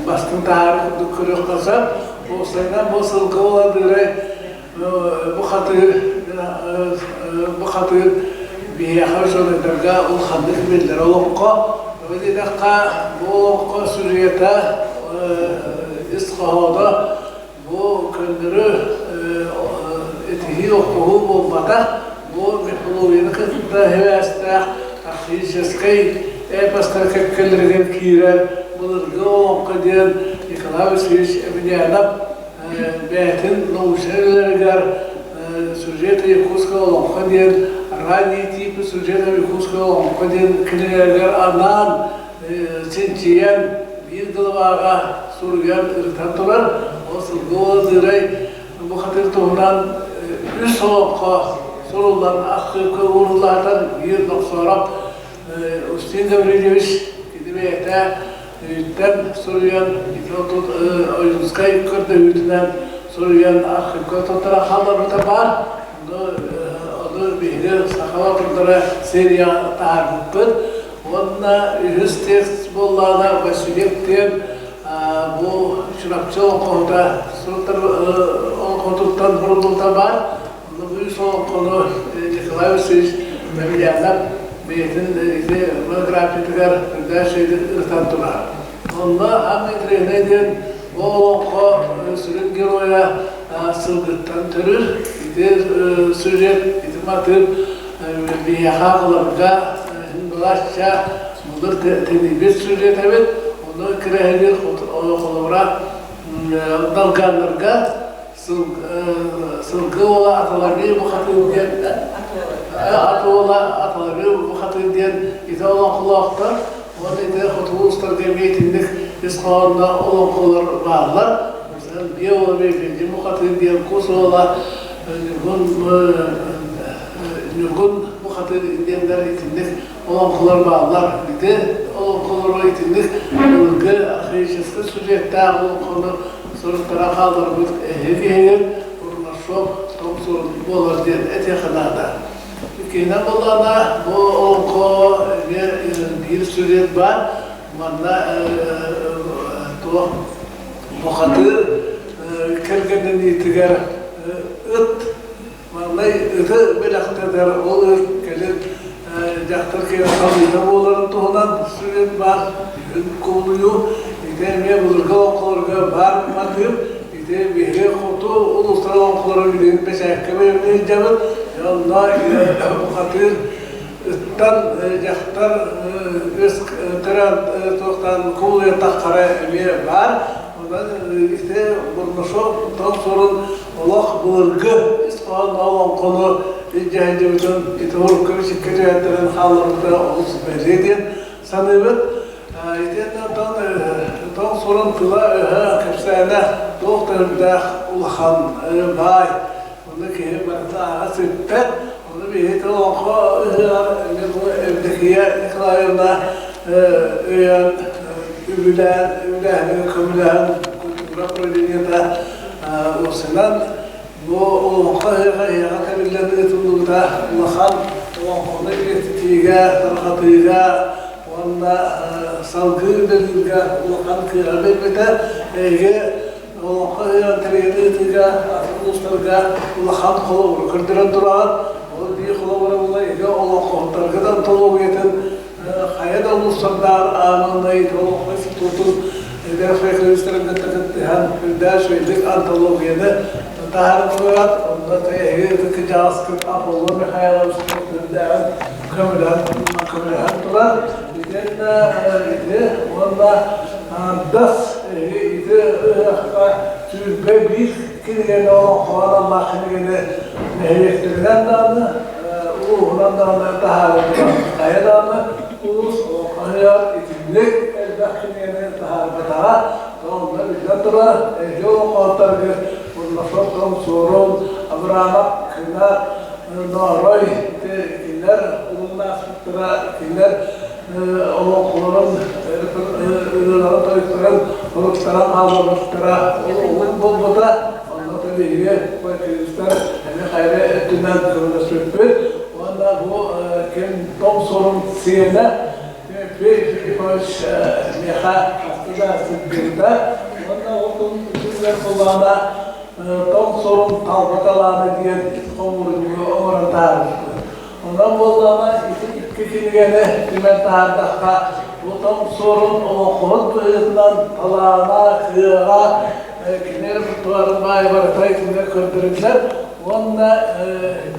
Speaker 4: бастыҥ таһаарыы курдук көрүөххэ сөп. Уопсайынан бу сылгы буолан бу хатыыр бу хатыыр биһиэхэ учуонайдарга улаханнык биллэр олоҥхо. Тоҕо диэтэххэ, бу олоҥхо сюжета, ис хоһооно бу көннөрү этиһии-охсуһуу буолбатах, бу мифологияны кытта сибээстээх архаическай эпостар кэккэлэригэр киирэр былыргы олоҥхо диэн Николай Васильевич Емельянов бэйэтин научнай үлэлэригэр сюжеты якутского олоҥхо диэн ранние типы сюжета якутского олоҥхо диэн кинигэлэригэр анаан чинчийэн биир главаҕа суруйан ырытан турар. Ол сылгы уола бу хатыр туһунан үс олоҥхо суруллан архыыпка ууруллаатар биир Нохсоороп Устин Гаврильевич кини бэйэтэ Үттэн суруйан, Ойуунскай көрдөһүүтүнэн суруйан архыыпка туттара хаалларбыта баар. Ону биһиги сахалар турдара серия таһаарбыппыт. Уонна үһүс текст буоллаҕына Василек диэн бу Чурапчы олоҥхоһута олоҥхотуттан суруллубута баар. Онно бу үс олоҥхону Николай Васильевич Емельянов бэйэтин ити монографиятыгар үрдээх шейдин ырытан турар. Онно Анна Андреевна диэн бу олоҥхо сүрүн геройа сылгыттан төрүр. Ити сюжет, ити матыып биһиэхэ аҕаларга балачча мындыр тэнийбит сюжет эбит. Ону кирэһилиир холобура долганнарга Сылгы уола Аталарыы бухатыыр диэн ат уола Аталарыы бухатыыр диэн ити олоҥхолоохтор уонна ити хотугу устарга эмиэ итинник ис хоһоонноох олоҥхолор бааллар. Мисал биэ уола Билдьин бухатыыр диэн кус уола Ньургун Ньургун бухатыыр диэннэр итинник олоҥхолор бааллар. Ити олоҥхолору итинник былыргы архаическай сюжеттаах олоҥхону суруктара хаалларбыт эһиги иһигэр Бурнашов том сурун буолар диэн этиэххэ наада. Иккиһинэн буоллаҕына, бу олоҥхо эмиэ биир сюжет баар. Манна туох бухатыыр кэргэнниниитигэр ыт Маҥнай ыты бэлэхтэтэр, ол ыт кэлин дьахтар киһи халыыта буоларын туһунан сүрүн баар кубулуйуу. Ити эмиэ былыргы олоҥхолорго баар матыып. Ити биһиги хоту улуустар олоҥхолоро билигин бэчээккэ бэлэмнии сылдьабыт. Онно бухатыыр ыттан дьахтар үс төрөөн туохтаан кубулуйан таххара эмиэ баар. Онон ити Бурнашов тоҥ сурун олох былыргы ис хоһоонноох олоҥхону илдьэ сылдьыбытын ити урукку бичиккэ түһэртэрэн хаалларбыта олус бэлиэ диэн саныыбыт. Итиэннэ оттон тоҥ сурун тыла-өһө, кэпсээнэ туох да үрдээх улахан баай. Онно киһи барыта ааҕа сиппэт. Ону биһиги тыл олоҥхо ыһыаҕар эмиэ бу Евдокия Николаевна өйөөн үбүлээн, үбүлээһиҥҥэ көмөлөһөн культура управлениета уопсайынан бу олоҥхо ыһыаҕа эһиэхэ тэриллэн ыытыллыбыта улахан олоҥхону үйэтитиигэ, тарҕатыыга уонна салгыы үлэлииргэ улахан кыаҕы биэрбитэ. Эһиги Олоҥхо ыһыаҕын тэрийэн ыытыыга атын улуустарга улахан холобуру көрдөрөн тураҕыт. Ол биир холобура була ити олоҥхоһуттарга да антологиятын хайа да улуустардаах аанынай олоҥхо институтун эдэр фольклористарын кытта кыттыһан үрдээх үчүгэйдик антологияны таһааран тураҕыт. Онно эһиги ытык кырдьаҕаскыт Аполлон Михайлович үрдээҕин көмөлөһөн көмөлөһөн турар. Итиэннэ ити уонна дас Ити ыһыахха 21 кинигэни олоҥхоҕо аналлаах кинигэни нэһилиэктэринэн даҕаны, улууһунан даҕаны таһааран туран хайа даҕаны улуус олоҥхо ыһыаҕар итинник элбэх. элбэх кинигэни таһаарбатаҕа. Онно биллэн турар, эһиги олоҥхоһуттаргыт Бурнашов Суорун, Абрамов Кына, Ноорой кинилэр улуннаахтара, кинилэр олоҥхолорун ырыаларын тойуктарын уруктаран хаалларбыттара ол буолбута. Онно биһиги фольклористар эмиэ хайа өттүнэн көмөлөспүппүт. Уонна бу ким тоҥ сурун сиэнэ Дмитрий Филиппович миэхэ хаста да сылдьыбыта. Уонна ол күнүгэр буллаҕына тоҥ сурун талба талаана диэн хомуурунньугу оҥорон таһаарбыппыт. Онон буоллаҕына ити икки кинигэни түмэн таһаардахха, бу тоҥ суорун олоҥхоһут быһыытынан талаана, кыаҕа, кини репертуарын баайа барыта итиннэ көрдөрүллэр. Уонна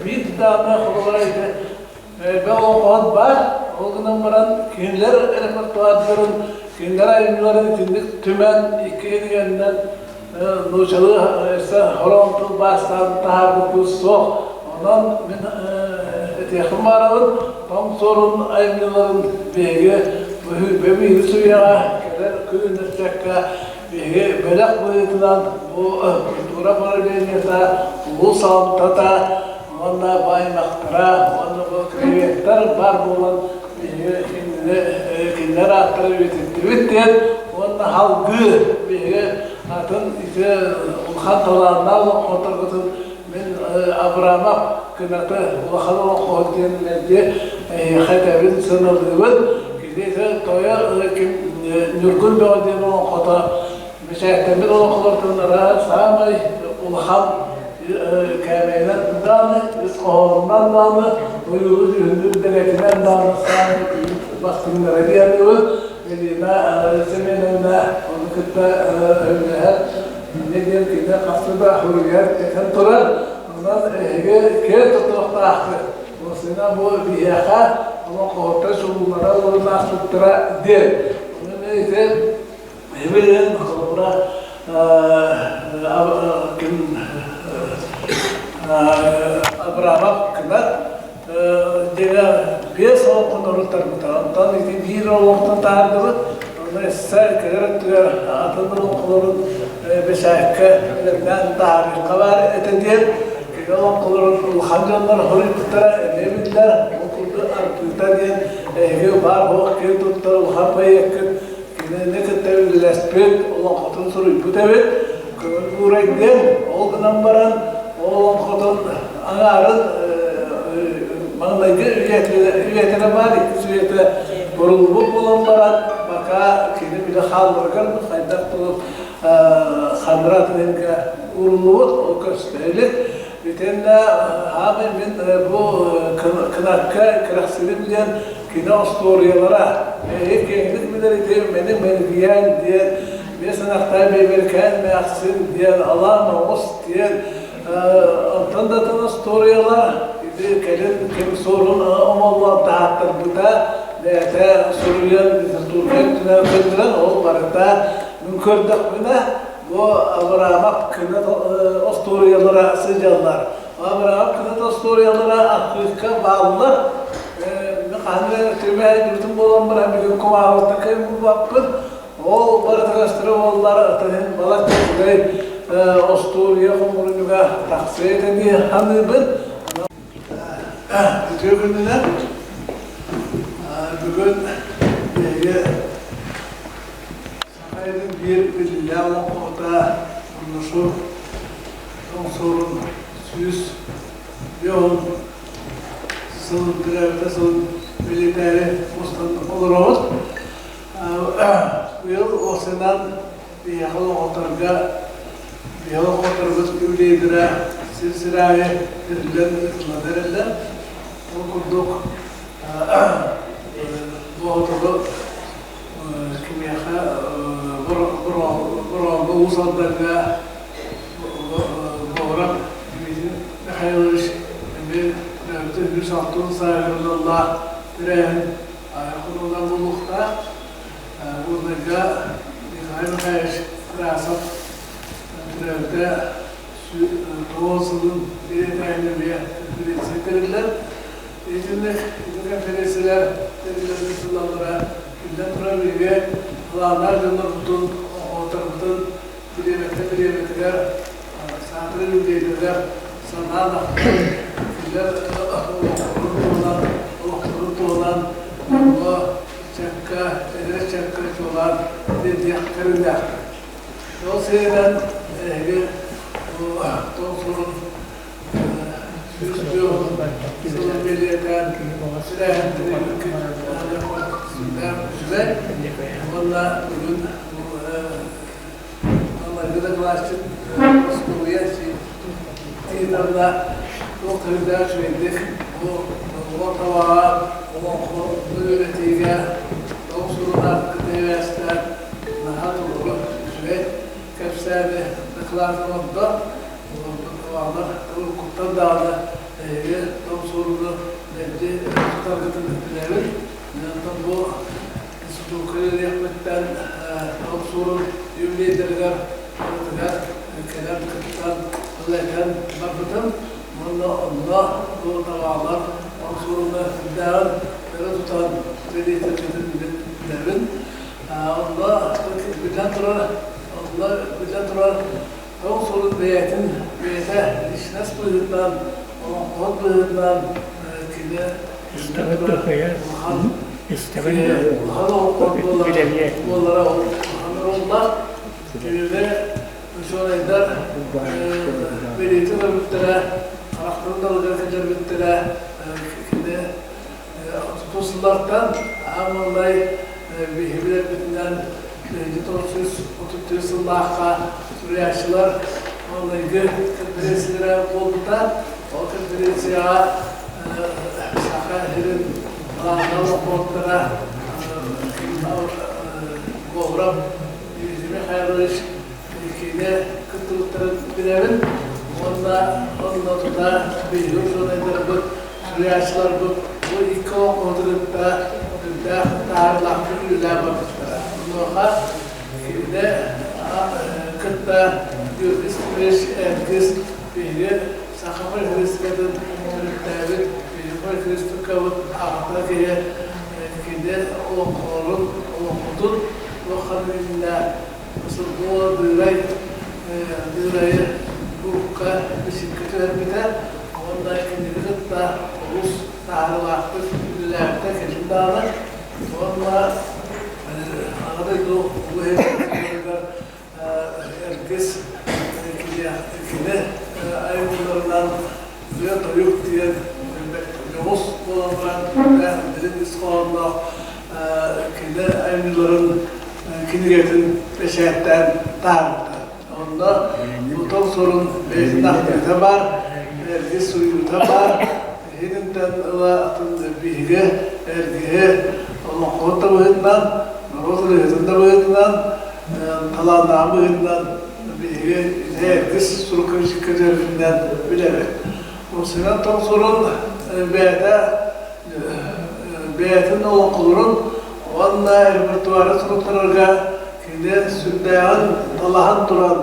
Speaker 4: биир даҕаны холобура ити элбэх олоҥхоһут баар, ол гынан баран кинилэр репертуардарын, кинилэр айымньыларын итинник түмэн икки кинигэннэн нууччалыы өссө хороон тылбаастаан таһаарбыппыт суох. Онон мин этиэхпин баҕарабын, тоҥ суорун айымньыларын биһиги бэбиһи суйаҕа кэлэр күн ыччакка биһиги бэлэх быһыытынан бу культура управлениета, улуус салалтата уонна бааймахтара уонна бу краеведтар баар буолан биһиги кинилэр ааттара үйэтиттибит диэн уонна салгыы биһиги атын ити улахан талааннаах олоҥхоторгутун мин Абрамов Кынаты улахан олоҥхоһут диэн мэлдьи эһиэхэ этэбин сыаналыыбын. Кини тойо ким Ньургун Бөҕө диэн олоҥхото бэчээттэммит олоҥхолортон саамай улахан кээмэйинэн даҕаны, ис хоһоонунан даҕаны, ойуулу дьүһүннүүр дэгэтинэн даҕаны саамай бастыҥнара диэн Елена Семеновна ону кытта өйдөһөр. Инньэ диэн кини хаста да суруйар, этэн турар. Онон эһиги киэн туттуохтааххыт. Уосуна бу биһиэхэ олоҥхоһуттар чулуулара урунаахпыттара диэн. Ону мен ити Эбилин холобура ким Абрамов Кынат дьиҥэ биэс олоххун уруттарбыта. Онтон ити биир олохтон таһаардыбыт. Ону өссө кэлэр өттүгэр атын олоҥхолорун бэчээккэ бэлэмнээн таһаарыахха баар этэ диэн кини олоҥхолорун улахан дьоннор хоруйбуттара эмиэ биллэр. Ол курдук Арбыта диэн эһиги баар-суох киэн туттар улахан поэккыт Кинини кытта үлэлэспит, олоҥхотун суруйбут эбит. Көҥүл Буурай диэн, ол гынан баран, ол олоҥхотун аҥаарын маҥнайгы үйэтинэ баар, иккис үйэтэ буруллубут буолан баран, пока кини билэ хаалларыгар хайдах тугу ханныра атын ууруллубут, ол көстө илик. Итиэннэ аамай мин бу кынакка кэрэхсибим диэн кини остуоруйалара эһиги киэҥник билэр ити мени мэлгийээн диэн биэс ынахтай бэйбэркээн мээхсин диэн алаан оҕус диэн онтон да атын остуоруйалар ити кэлин ким суорун омоллоон таһааттарбыта бэйэтэ суруйан литературнай өттүнэн көннөрөн ол барыта мин көрдөхпүнэ бу Авраамов кынат остуоруйалара сылдьаллар. Авраам кынат остуоруйалара архыыкка бааллар. Мин хаһан эрэ түмэһин буолан баран бүгүн кумааҕыттан кыайбаппын. Ол барытыгастара буоллар тыһын балачча үчүгэй остуоруйа хомуурунньуга тахсыа этэ дии саныыбын. Үтүө күнүнэн бүгүн биһиги Саха сирин биир биллиилээх олоҥхоһута Бурнашов Тоҥсуорун 150 сыл төрөөбүтэ сылын бэлиэтээри мустан олоробут. Быйыл уопсайынан биһиэхэ олоҥхоторго биһиэхэ олоҥхоторбут юбилейдара сир-сир аайы тэриллэн ыытыллан эрэллэр. Ол курдук Боотуру Кимиэхэ Бороҕоҥҥо Уус Алдаҥҥа Боҕурап Дмитрий Михайлович эмиэ төрөөбүтэ 160 сааһыгар аналлаах тэрээһин хонугунан буолуохтаах. Горнайга Николай Михайлович Тарасов төрөөбүтэ 90 сылын бэлиэтээһин эмиэ конференция тэриллэр. Итинник ити конференциялар тэриллэн ыытыллаллара биллэн турар биһиги. Талааннаах дьоннорбутун, оҕолорбутун бириэмэтэ бириэмэтигэр, саатырын үбүлүөйдэригэр санаан ахтан, кинилэр олохторун туһунан, олохторун туһунан дьоҥҥо, ыччакка, эдэр ыччакка чуолаан тиэрдиэх көрүҥнээхтэр. Ол сиэринэн эһиги бу тоҥ сурун 150 сылын бэлиэтээн сирээһин сүрдээх үчүгэй уонна бүгүн маҥнайгы дакылаатчыт остуоруйа тиитанна туох сүрдээх үчүгэйдик бу оҕо табаҕа олоҥхо үөрэтиигэ тоҕус сылынан кытта наһаа толору үчүгэй кэпсээни дакылаат оҥордо. Олордон уруккуттан даҕаны эһиги том суоруну мэлдьи тутаргытын билэбин. Онтон бу институкка үлэлиэхпиттэн том суорун юбилейдарыгар барытыгар кэлэн кыттан ылайтан барбытым. Уонна онно бу табаалар том суоруну сүрдээҕин өрө тутан үлэлиэхпитин билэбин. Онно биллэн турар, онно биллэн турар Ол суолун бэйэтин бэйэтэ личность быһыытынан, олоҥхоһут быһыытынан кини улахан улахан олоҥхоһут буолара улахан оруоллаах. Кинини учуонайдар бэлиэтин көрбүттэрэ, харахтарын далыгар киллэрбиттэрэ, кини Отутус сыллартан аан маҥнай биһиги билэрбитинэн 1934 сыллаахха суруйааччылар маҥнайгы конференциялара буолбута. Ол конференцияҕа Саха сирин талааннаах олоҥхоһуттара Говоров Дмитрий Михайлович киинэ кыттыбыттарын билэбин уонна онно тута биһиги учуонайдарбыт Суруйааччыларбыт бу икки олоҥхоһуту кытта үрдээх таһаарыылаахтык үлэлээн барбыттара. Онуоха кинини кытта Георгий Степанович Эргис биһиги саха фольклористикатын төрүттээбит, биһиги фольклористикабыт аҕата киһи кини олоҥхолорун, олоҥхотун туох-ханнык иннинэ Сылгы Дыырай Дыырайы курукка бичиккэ түһэрбитэ уонна кинини кытта олус таһаарыылаахтык үлэлээбитэ кэлин даҕаны. Уонна Аҕа дойду Улуу Иһин Эргис кини айымньыларынан ырыа-тойук диэн дьоҕус буолан баран дириҥ ис хоһоонноох кини айымньыларын кинигэтин бэчээттээн таһаарбыта. Онно Утал сурун бэйэтин ахтыыта баар, эргис суруйуута баар. Иһинтэн ыла атын биһиги эргиһи олоҥхоһут да быһыытынан, норуот ырыаһытын да быһыытынан, талааннааҕын быһыытынан биһиги ити эргис сурукка көтөрүнэн билэбит. Семен Тоҥсурун бэйэтэ бэйэтин олоҥхолорун уонна репертуары суруттарарга кини сүрдээҕин талаһан туран,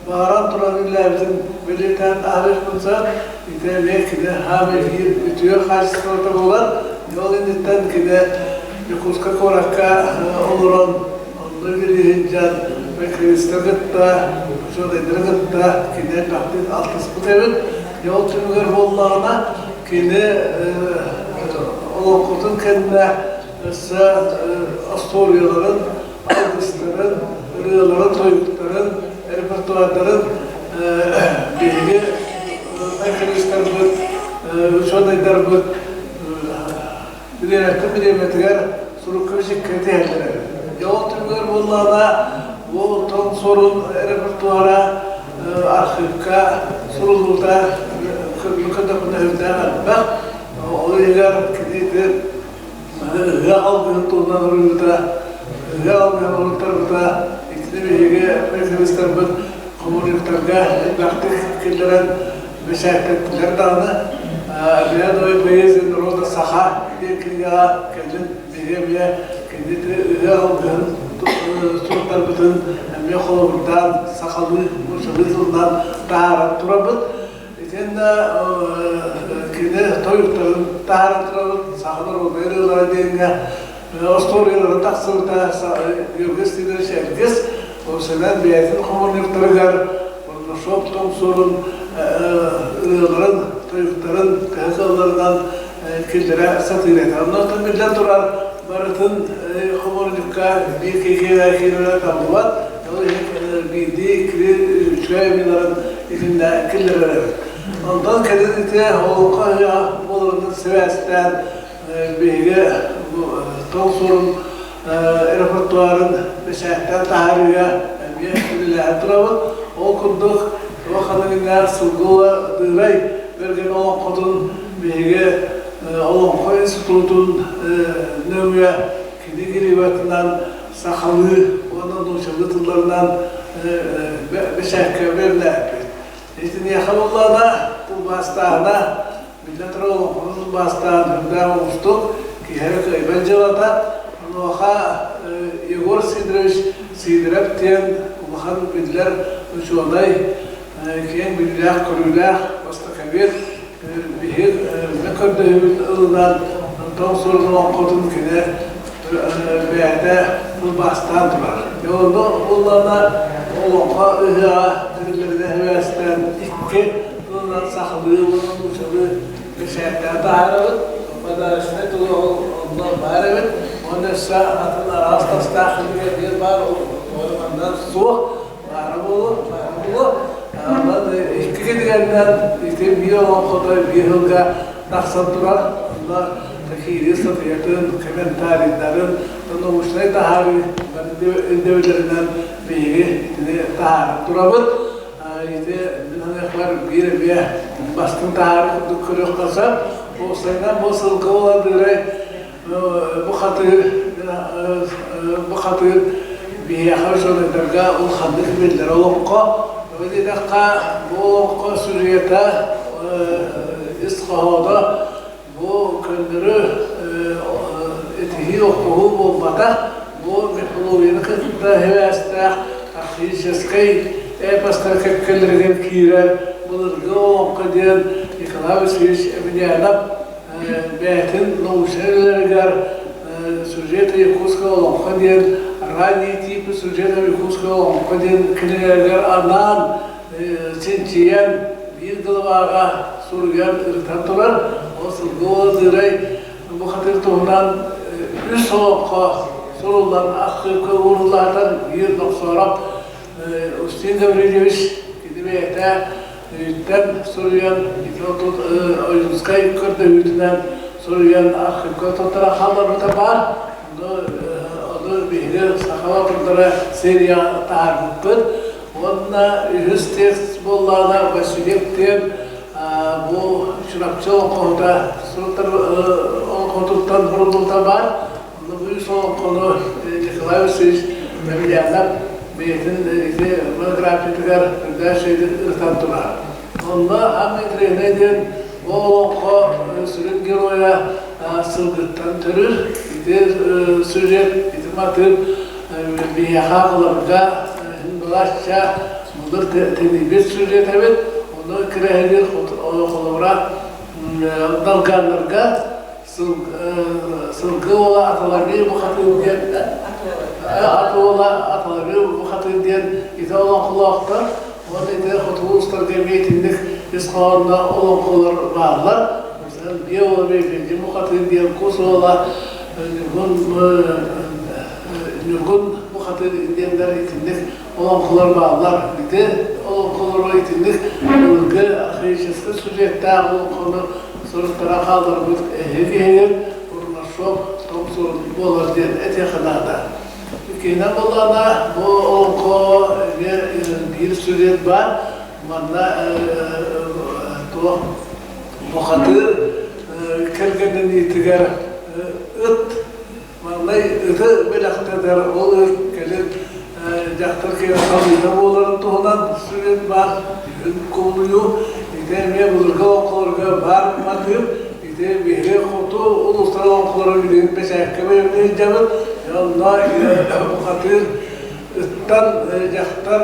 Speaker 4: баҕаран туран үлэлээбитин бэлиэтээн аһарыахпын сөп. Ити эмиэ кини хаамай биир үтүө хаачыстыбата буолар. Ол инниттэн кини Якутскай куоракка олорон онно үлэлии сылдьан фольклористары кытта, учуонайдары кытта кини элбэхтик алтыспыт эбит. Ол түмүгэр буоллаҕына кини олоҥхотун кэннэ өссө остуоруйаларын, алгыстарын, ырыаларын, тойуктарын, репертуардарын биһиги фольклористарбыт, учуонайдарбыт бириэмэттэн бириэмэтигэр сурукка-бичиккэ тиһэллэр эбит. Дьэ ол түмүгэр буоллаҕына бу тоҥ суорун репертуара архыыпка суруллубута көрдөхпүнэ сүрдээх элбэх. Ол иһигэр кини ити ыһыах алгыһын туһунан уруйбута, ыһыах алгыһын уруттарбыта, итини биһиги фольклористарбыт хомуньуктарга элбэхтик киллэрэн бэчээттэттилэр даҕаны. Обрядовая поэзия народа саха диэн кинигэҕэ кэлин биһиги эмиэ кини ыһыах алгыһын суруктарбытын эмиэ холобурдаан сахалыы, нууччалыы тылынан таһааран турабыт. Итиэннэ кини тойуктарын таһааран турабыт, саха народнай ырыалара диэҥҥэ. Остуоруйалара тахсыбыта Георгий Сидорович Эргис Сэмэн бэйэтин хомунньуктарыгар Бурнашов тоҥсуорун ырыаларын, тойуктарын төһө кыалларынан киллэрэ сатыыр этэ. Оннуттан биллэн турар, барытын хомуурунньукка биир киһи киирэрэ табыллыбат. Ол иһин биирдии иккилии үчүгэй айымньыларын итиннэ киллэрэр эбит. Онтон кэлин ити олоҥхо ыһыаҕа буоларынан сибээстээн биһиги тоҥсуорун репертуарын бэчээттээн таһаарыыга эмиэ үлэлэһэн турабыт. Ол курдук, туох ханныгыннаар Сылгыла Дыырай Бэргэн олоҥхотун биһиги Олоҥхо институтун нөҥүө кини гриватынан сахалыы уонна нууччалыы тылларынан бэчээккэ бэлэмнээбиппит. Итиниэхэ буоллаҕына тылбаастааһына Биллэн турар, олоҥхону тылбаастаан үрдээх уустук, киһи эрэ кыайбат дьыалата. Онуоха Егор Сидорович Сидоров диэн улахан биллэр учуонай, киэҥ билиилээх-көрүүлээх востоковед биһиги көрдөһүүбүт ылынан Тоҥ Суорун олоҥхотун кини бэйэтэ тылбаастаан турар. Дьэ онно буоллаҕына олоҥхо ыһыаҕа тэриллэринэн сибээстээн икки тылынан сахалыы уонна нууччалыы бэчээттээн таһаарабыт. Подарочнай тылы ол онно баар эбит. Уонна өссө атын араас тастаах кинигэ биир баар, ол манна суох. Баара буолуо, баара буолуо. Онон икки кинигэннэн ити биир олоҥхото биир сылга тахсан турар. Онно киирии статуятын, комментарийдарын, научнай таһаарыы ирдэбиллэринэн биһиги итини таһааран турабыт. Ити мин саныахпар биир эмиэ бастыҥ таһаарыы курдук көрүөххэ сөп. Уопсайынан бу сылгы буолан дыырай бу хатыыр бу хатыыр биһиэхэ учуонайдарга улаханнык биллэр олоҥхо. Тоҕо диэтэххэ бу олоҥхо сюжета ис хоһооно Бу көннөрү этиһии-охсуһуу буолбатах, бу мифологияны кытта сибээстээх архаическай эпостар кэккэлэригэр киирэр былыргы олоҥхо диэн Николай Васильевич Емельянов бэйэтин научнай үлэлэригэр «Сюжеты якутского олоҥхо» диэн ранние типы сюжета якутского олоҥхо диэн кинигэлэригэр анаан чинчийэн биир главаҕа суруйан ырытан турар. Ол сылгы Дыырай бухатыыр туһунан үс олоҥхо суруллан архыыпка ууруллаатар биир Нохсоороп Устин Гаврильевич кини бэйэтэ өйүттэн суруйан ити Ойуунскай көрдөһүүтүнэн суруйан архыыпка туттара хаалларбыта баар. Ону биһиги саха батырдара серия таһаарбыппыт. Уонна үһүс текст буоллаҕына Василек диэн бу Чурапчы олоҥхоһута суруттар олоҥхотуттан суруллубута баар. Онно бу үс олоҥхону Николай Васильевич Емельянов бэйэтин ити монографиятыгар үрдээх үчүгэйдик ырытан турар. Онно Анна Андреевна диэн бу олоҥхо сүрүн геройа сылгыттан төрүр. Ити сюжет, ити матыып биһиэхэ аҕаларга балачча былыр тэнийбит сюжет эбит. Ону кирэһилиир холобура долганнарга сылгы уола Аталарыы бухатыыр диэн ат уола Аталарыы бухатыыр диэн ити олоҥхолоохтор уонна ити хотугу устарга эмиэ итинник ис хоһоонноох олоҥхолор бааллар. Масалан, биэ уола Бэйбэлдьи бухатыыр диэн кус уола Ньургун Ньургун бухатыыр диэннэр итинник олоҥхолор бааллар. Ити олоҥхолору итинник былыргы архаическай сюжеттаах олоҥхону суруттара хаалларбыт эһиги иһигэр Бурнашов тоҥсур буолар диэн этиэхэ наада. Иккиһинэн буоллаҕына, бу олоҥхо эмиэ биир сюжет баар. Манна туох бухатыыр кэргэнниниитигэр ыт маҥнай ыты бэлэхтэтэр, ол ыт кэлин дьахтар киһи халыыта буоларын туһунан сүрүн баар кубулуйуу. Ити эмиэ былыргы олоҥхолорго баар матыып. Ити биһиги хоту улуустар олоҥхолоро билигин бэчээккэ бэлэмнии сылдьабыт. Онно бухатыыр ыттан дьахтар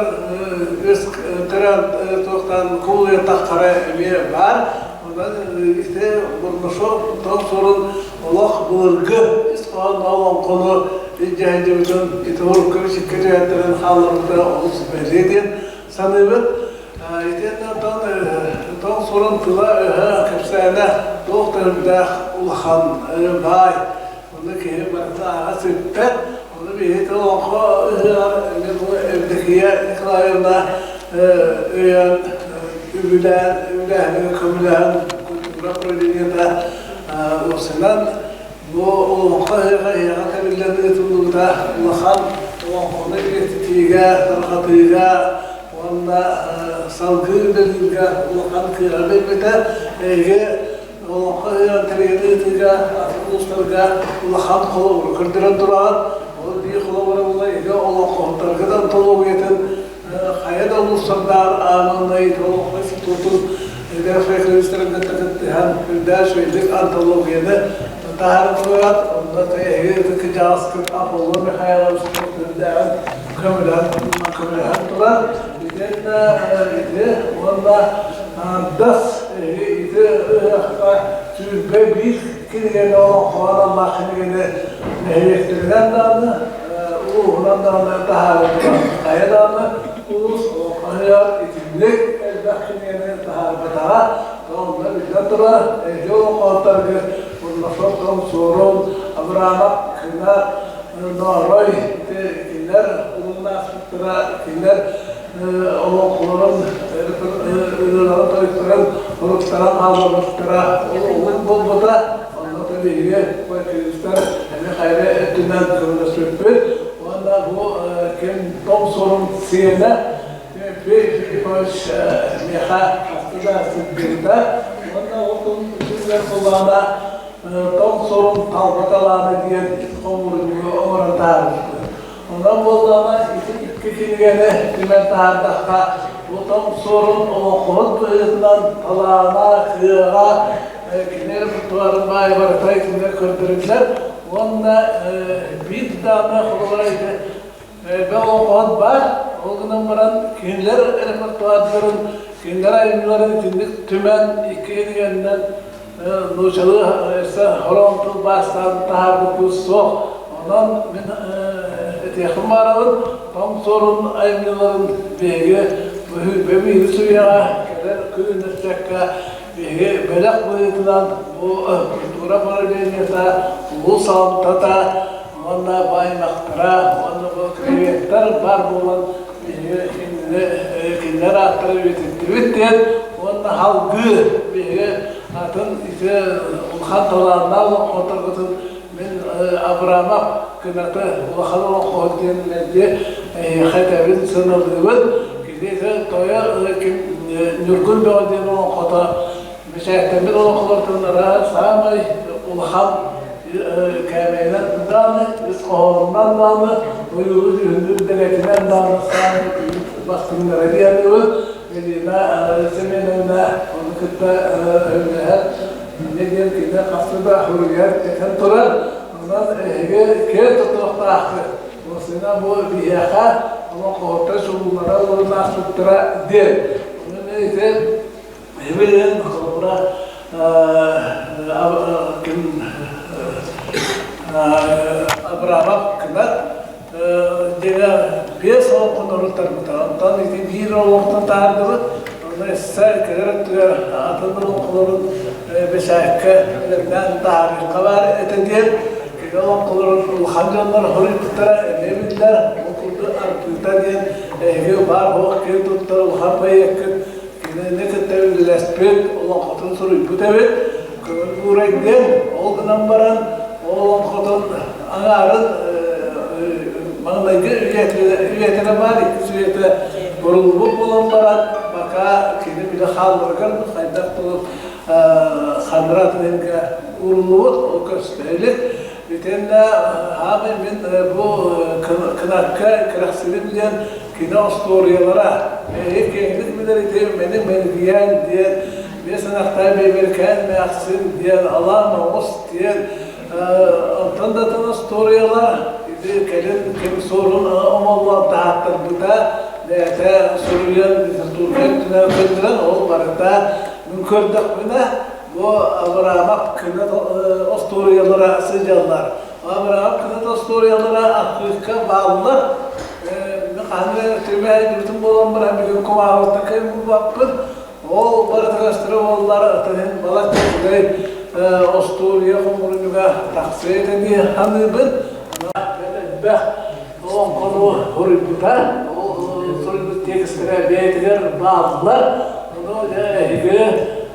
Speaker 4: үс төрөөн туохтаан кубулуйан таххара эмиэ баар. Онон ити Бурнашов тоҥ суорун олох былыргы ис хоһоонноох олоҥхону илдьэ сылдьыбытын ити урукку бичиккэ түһэртэрэн хаалларбыта олус бэлиэ диэн саныыбыт. Итиэннэ оттон тоҥ сурун тыла-өһө кэпсээнэ туох да үрдээх улахан баай. Ону киһи барыта ааҕа сиппэт. Ону биһиги олоҥхо ыһыаҕар эмиэ бу Евдокия Николаевна өйөөн үбүлээн, үбүлээһиҥҥэ көмөлөһөн культура управлениета уопсайынан бу олоҥхо ыһыаҕа ыһыаҕа тэриллэн ыытыллыбыта улахан олоҥхону үйэтитиигэ, тарҕатыыга уонна салгыы үлэлииргэ улахан кыаҕы биэрбитэ. Эһиги олоҥхо ыһыаҕын тэрийэн ыытыыга атын улуустарга улахан холобуру көрдөрөн тураҕыт. Ол биир холобура була эһиги олоҥхоһуттаргыт антологиятын хайа да улуустардаах ааманнай олоҥхо институтун эдэр фольклористарын кытта кыттыһан үрдээх үчүгэйдик антологияны таһааран тураҕыт. Онно эһиги ытык кырдьаҕаскыт Аполлон Михайлович үрдээҕин көмөлөһөн көмөлөһөн турар. Итиэннэ ити уонна дас ити ыһыахха 21 кинигэни олоҥхоҕо аналлаах кинигэни нэһилиэктэринэн даҕаны, улууһунан даҕаны таһааран турар. Хайа даҕаны улуус олоҥхо ыһыаҕар итинник элбэх кинигэни таһаарбатаҕа. Онно биллэн турар, эһиги олоҥхоһуттаргыт Бурнашов Суорун, Абрамов Кына, Ноорой ити кинилэр улуннаахтара, кинилэр олоҥхолорун ырыаларын тойуктарын уруктаран хаалларбыттара ол буолбута. Онно биһиги фольклористар эмиэ хайа өттүнэн көмөлөспүппүт. Уонна бу ким тоҥ сурун сиэнэ Тимофей Филиппович миэхэ хаста да сылдьыбыта. Уонна ол күнүгэр кулаана тоҥ сурун талба талаана диэн хомуурунньугу оҥорон таһаарбыппыт. Онон буоллаҕына ити икки кинигэни түмэн таһаардахха, бу тоҥ суорун олоҥхоһут быһыытынан талаана, кыаҕа кини репертуарын баай барыта итиннэ көрдөрүллэр уонна биир даҕаны холобура ити элбэх олоҥхоһут баар, ол гынан баран кинилэр репертуардарын, кинилэр айымньыларын итинник түмэн икки кинигэннэн нууччалыы өссө хороон тылбаастаан таһаарбыппыт суох. Онон мин этиэхпин баҕарабын, тоҥ суорун айымньыларын биһиги бөбүүрү суйаҕа кэлэр күн ыччакка биһиги бэлэх быһыытынан бу культура управлениета, улуус салалтата уонна бу аймахтара уонна бу краеведтар баар буолан биһиги кинилэр ааттара үйэтиттибит диэн уонна салгыы биһиги атын ити улахан талааннаах олоҥхоторгутун мин Абрамов Кынаты улахан олоҥхоһут диэн мэлдьи эһиэхэ этэбин сыаналыыбын. Кини ити тойо ким Ньургун Бөҕө диэн олоҥхото бэчээттэммит олоҥхолортон саамай улахан кээмэйинэн даҕаны, ис хоһоонунан даҕаны, ойуулуу дьүһүннүүр дэгэтинэн даҕаны саамай бастыҥнара диэн Елена Семеновна ону кытта өйдөһөр. Инньэ диэн кини хаста да суруйар, этэн турар. Онон эһиги киэн туттуохтааххыт. Уосуна бу биһиэхэ олоҥхоһуттар чулуулара уоннаахсыттара диэн. Ону мен ити Билигин холобура ким Абрамов Кынат дьиҥэ биэс олоххун уруттарбыта. Онтон ити биир олохтон таһаардыбыт. Онно өссө кэлэр өттүгэр атын олоҥхолорун бэчээккэ бэлэмнээн таһаарыахха баар этэ диэн кини олоҥхолорун улахан дьоннор хоруйбуттара эмиэ биллэр. Ол курдук Арбыта диэн эһиги баар-суох киэн туттар улахан поэккыт Кинини кытта үлэлэспит, олоҥхотун суруйбут эбит. Көҥүл Буурай диэн, ол гынан баран, ол олоҥхотун аҥаарын маҥнайгы үйэтинэ баар, иккис үйэтэ буруллубут буолан баран, пока кини билэ хаалларыгар хайдах тылын ханныра атын иһингэ ууруллубут, ол көстө илик. Итиэннэ хаамай мин бу кынакка кэрэхсибим диэн кини остуоруйалара эһиги киэҥник билэр ити мени мэлгийээн диэн биэс ынахтай бэйбэркээн мээхсин диэн алаан оҕус диэн онтон да атын остуоруйалар ити кэлин ким суорун омоллоон таһааттарбыта бэйэтэ суруйан литературнай өттүнэн көннөрөн ол барыта мин көрдөхпүнэ бу Абрамов көнө остуоруйалара сылдьаллар. Абыраҕа кытыт остуоруйалара архыыпка бааллар. Хаһан түмэһин буолан баран бүгүн кумааҕыттан кыайбаппын. Ол барытыгастары буоллар тыһын балачча үчүгэй остуоруйа хомуурунньуга тахсыа этэ дии саныыбын. Элбэх олоҥхону суруйбута. Ол суруйбут текстэрэ бэйэтигэр бааллар. Ону дьэ эһиги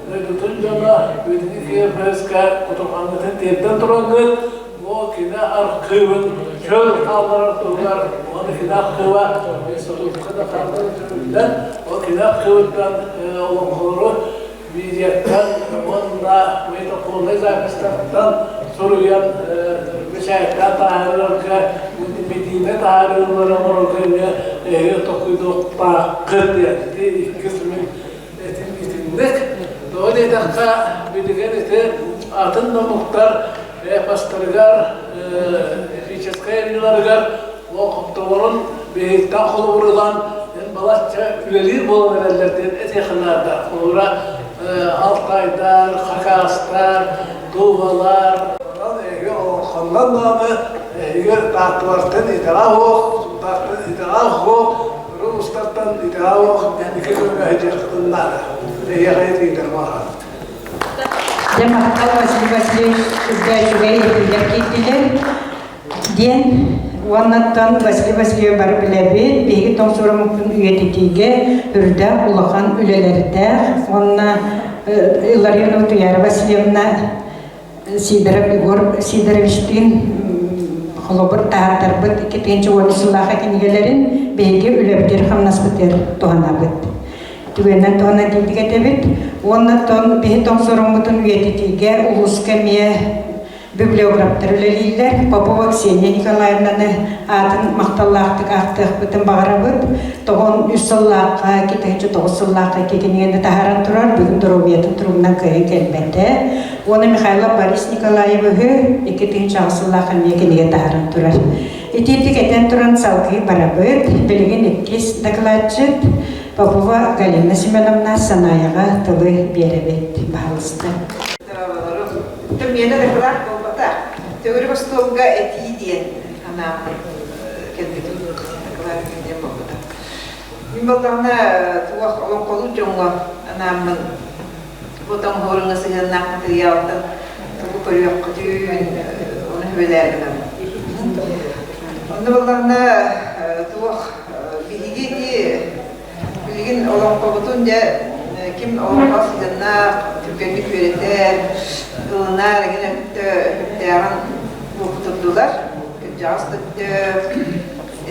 Speaker 4: дойдутун дьоно бүтүн КФС-ка кутурҕаҥҥытын тиэрдэн тураҥҥыт Бу кини архыыбын чөл хаалларар туһугар уонна кини архыыба институтка да хаалларан түмүллэн, ол кини архыыбыттан олоҥхолору видеоттан уонна магнитофоннай записьтартан суруйан бэчээттээн таһаарарга, мультимедийнай таһаарыылары оҥорорго эмиэ эһиги толкуйдуохтааххыт диэн. Ити иккис мин этим итинник. Тоҕо диэтэххэ, билигин ити атын омуктар эпостарыгар, эпическэй айымньыларыгар болҕомтолорун биһиктэн холобур ылан балачча үлэлиир буолан эрэллэр диэн этиэххэ наада. Холобура, алтайдар, хакастар, тувалар. Онон эһиги олоҥхоннон даҕаны эһиги таатталартан итэҕэ суох, сунтаартан итэҕэ суох, устартан итэҕэ суох инники күҥҥэ сылдьыаххытын наада. Эһиэхэ этиитэр баҕарабын.
Speaker 1: Дьэ, махтал Василий Васильевич үрдэ үчүгэй этиилэр киирдилэр диэн уоннаттан Василий Васильев бары билэбит, биһиги тоҥ сураммытын үйэтитиигэ үрдээх улахан үлэлэрдээх уонна Илларионова Туяра Васильевна Сидоров Егор Сидоровичтыын холобур таһааттарбыт 2010 сыллаах кинигэлэрин биһиги үлэбитигэр-хамнаспытыгар туһанабыт. Түгэнинэн туһанан диэбит этэбит. Уонна тон биһи тоҥсороммутун үйэтитиигэ улууска эмиэ библиографтар үлэлииллэр. Попова Ксения Николаевнаны аатын махталлаахтык ааттыахпытын баҕарабыт. Тоҕон үс сыллаахха, 2009 сыллаахха икки кинигэни таһааран турар, бүгүн доруобуйатын туругунан кыайан кэлбэтэ. Уонна Михайлов Борис Николаевиһы 2008 сыллаах эмиэ кинигэ таһааран турар. Итиитик этэн туран салгыы барабыт. Билигин иккис докладчыт Попова Галина Семеновна Санаева тылы биэрэбит. Баһалыста.
Speaker 5: Миэнэ доклад буолбата. Төгүрүк остуолга этии диэн анааммын кэлбитим. Доклад диэн буолбата. Мин буоллаҕына туох олоҥхолуур дьоҥҥо анааммын бу тоҥһуоруҥҥа сыһыаннаах матырыйаалтан тугу көрүөххүтүн ону сүбэлээри гынабын. Онно буоллаҕына туох биһиги ити билигин олоҥхобутун дьэ ким олоҥхо сыһыаннаах түргэнник үөрэтэр, ылынар эҥин өттө сүрдээҕин уопутурдулар. Кырдьаҕас да өттө,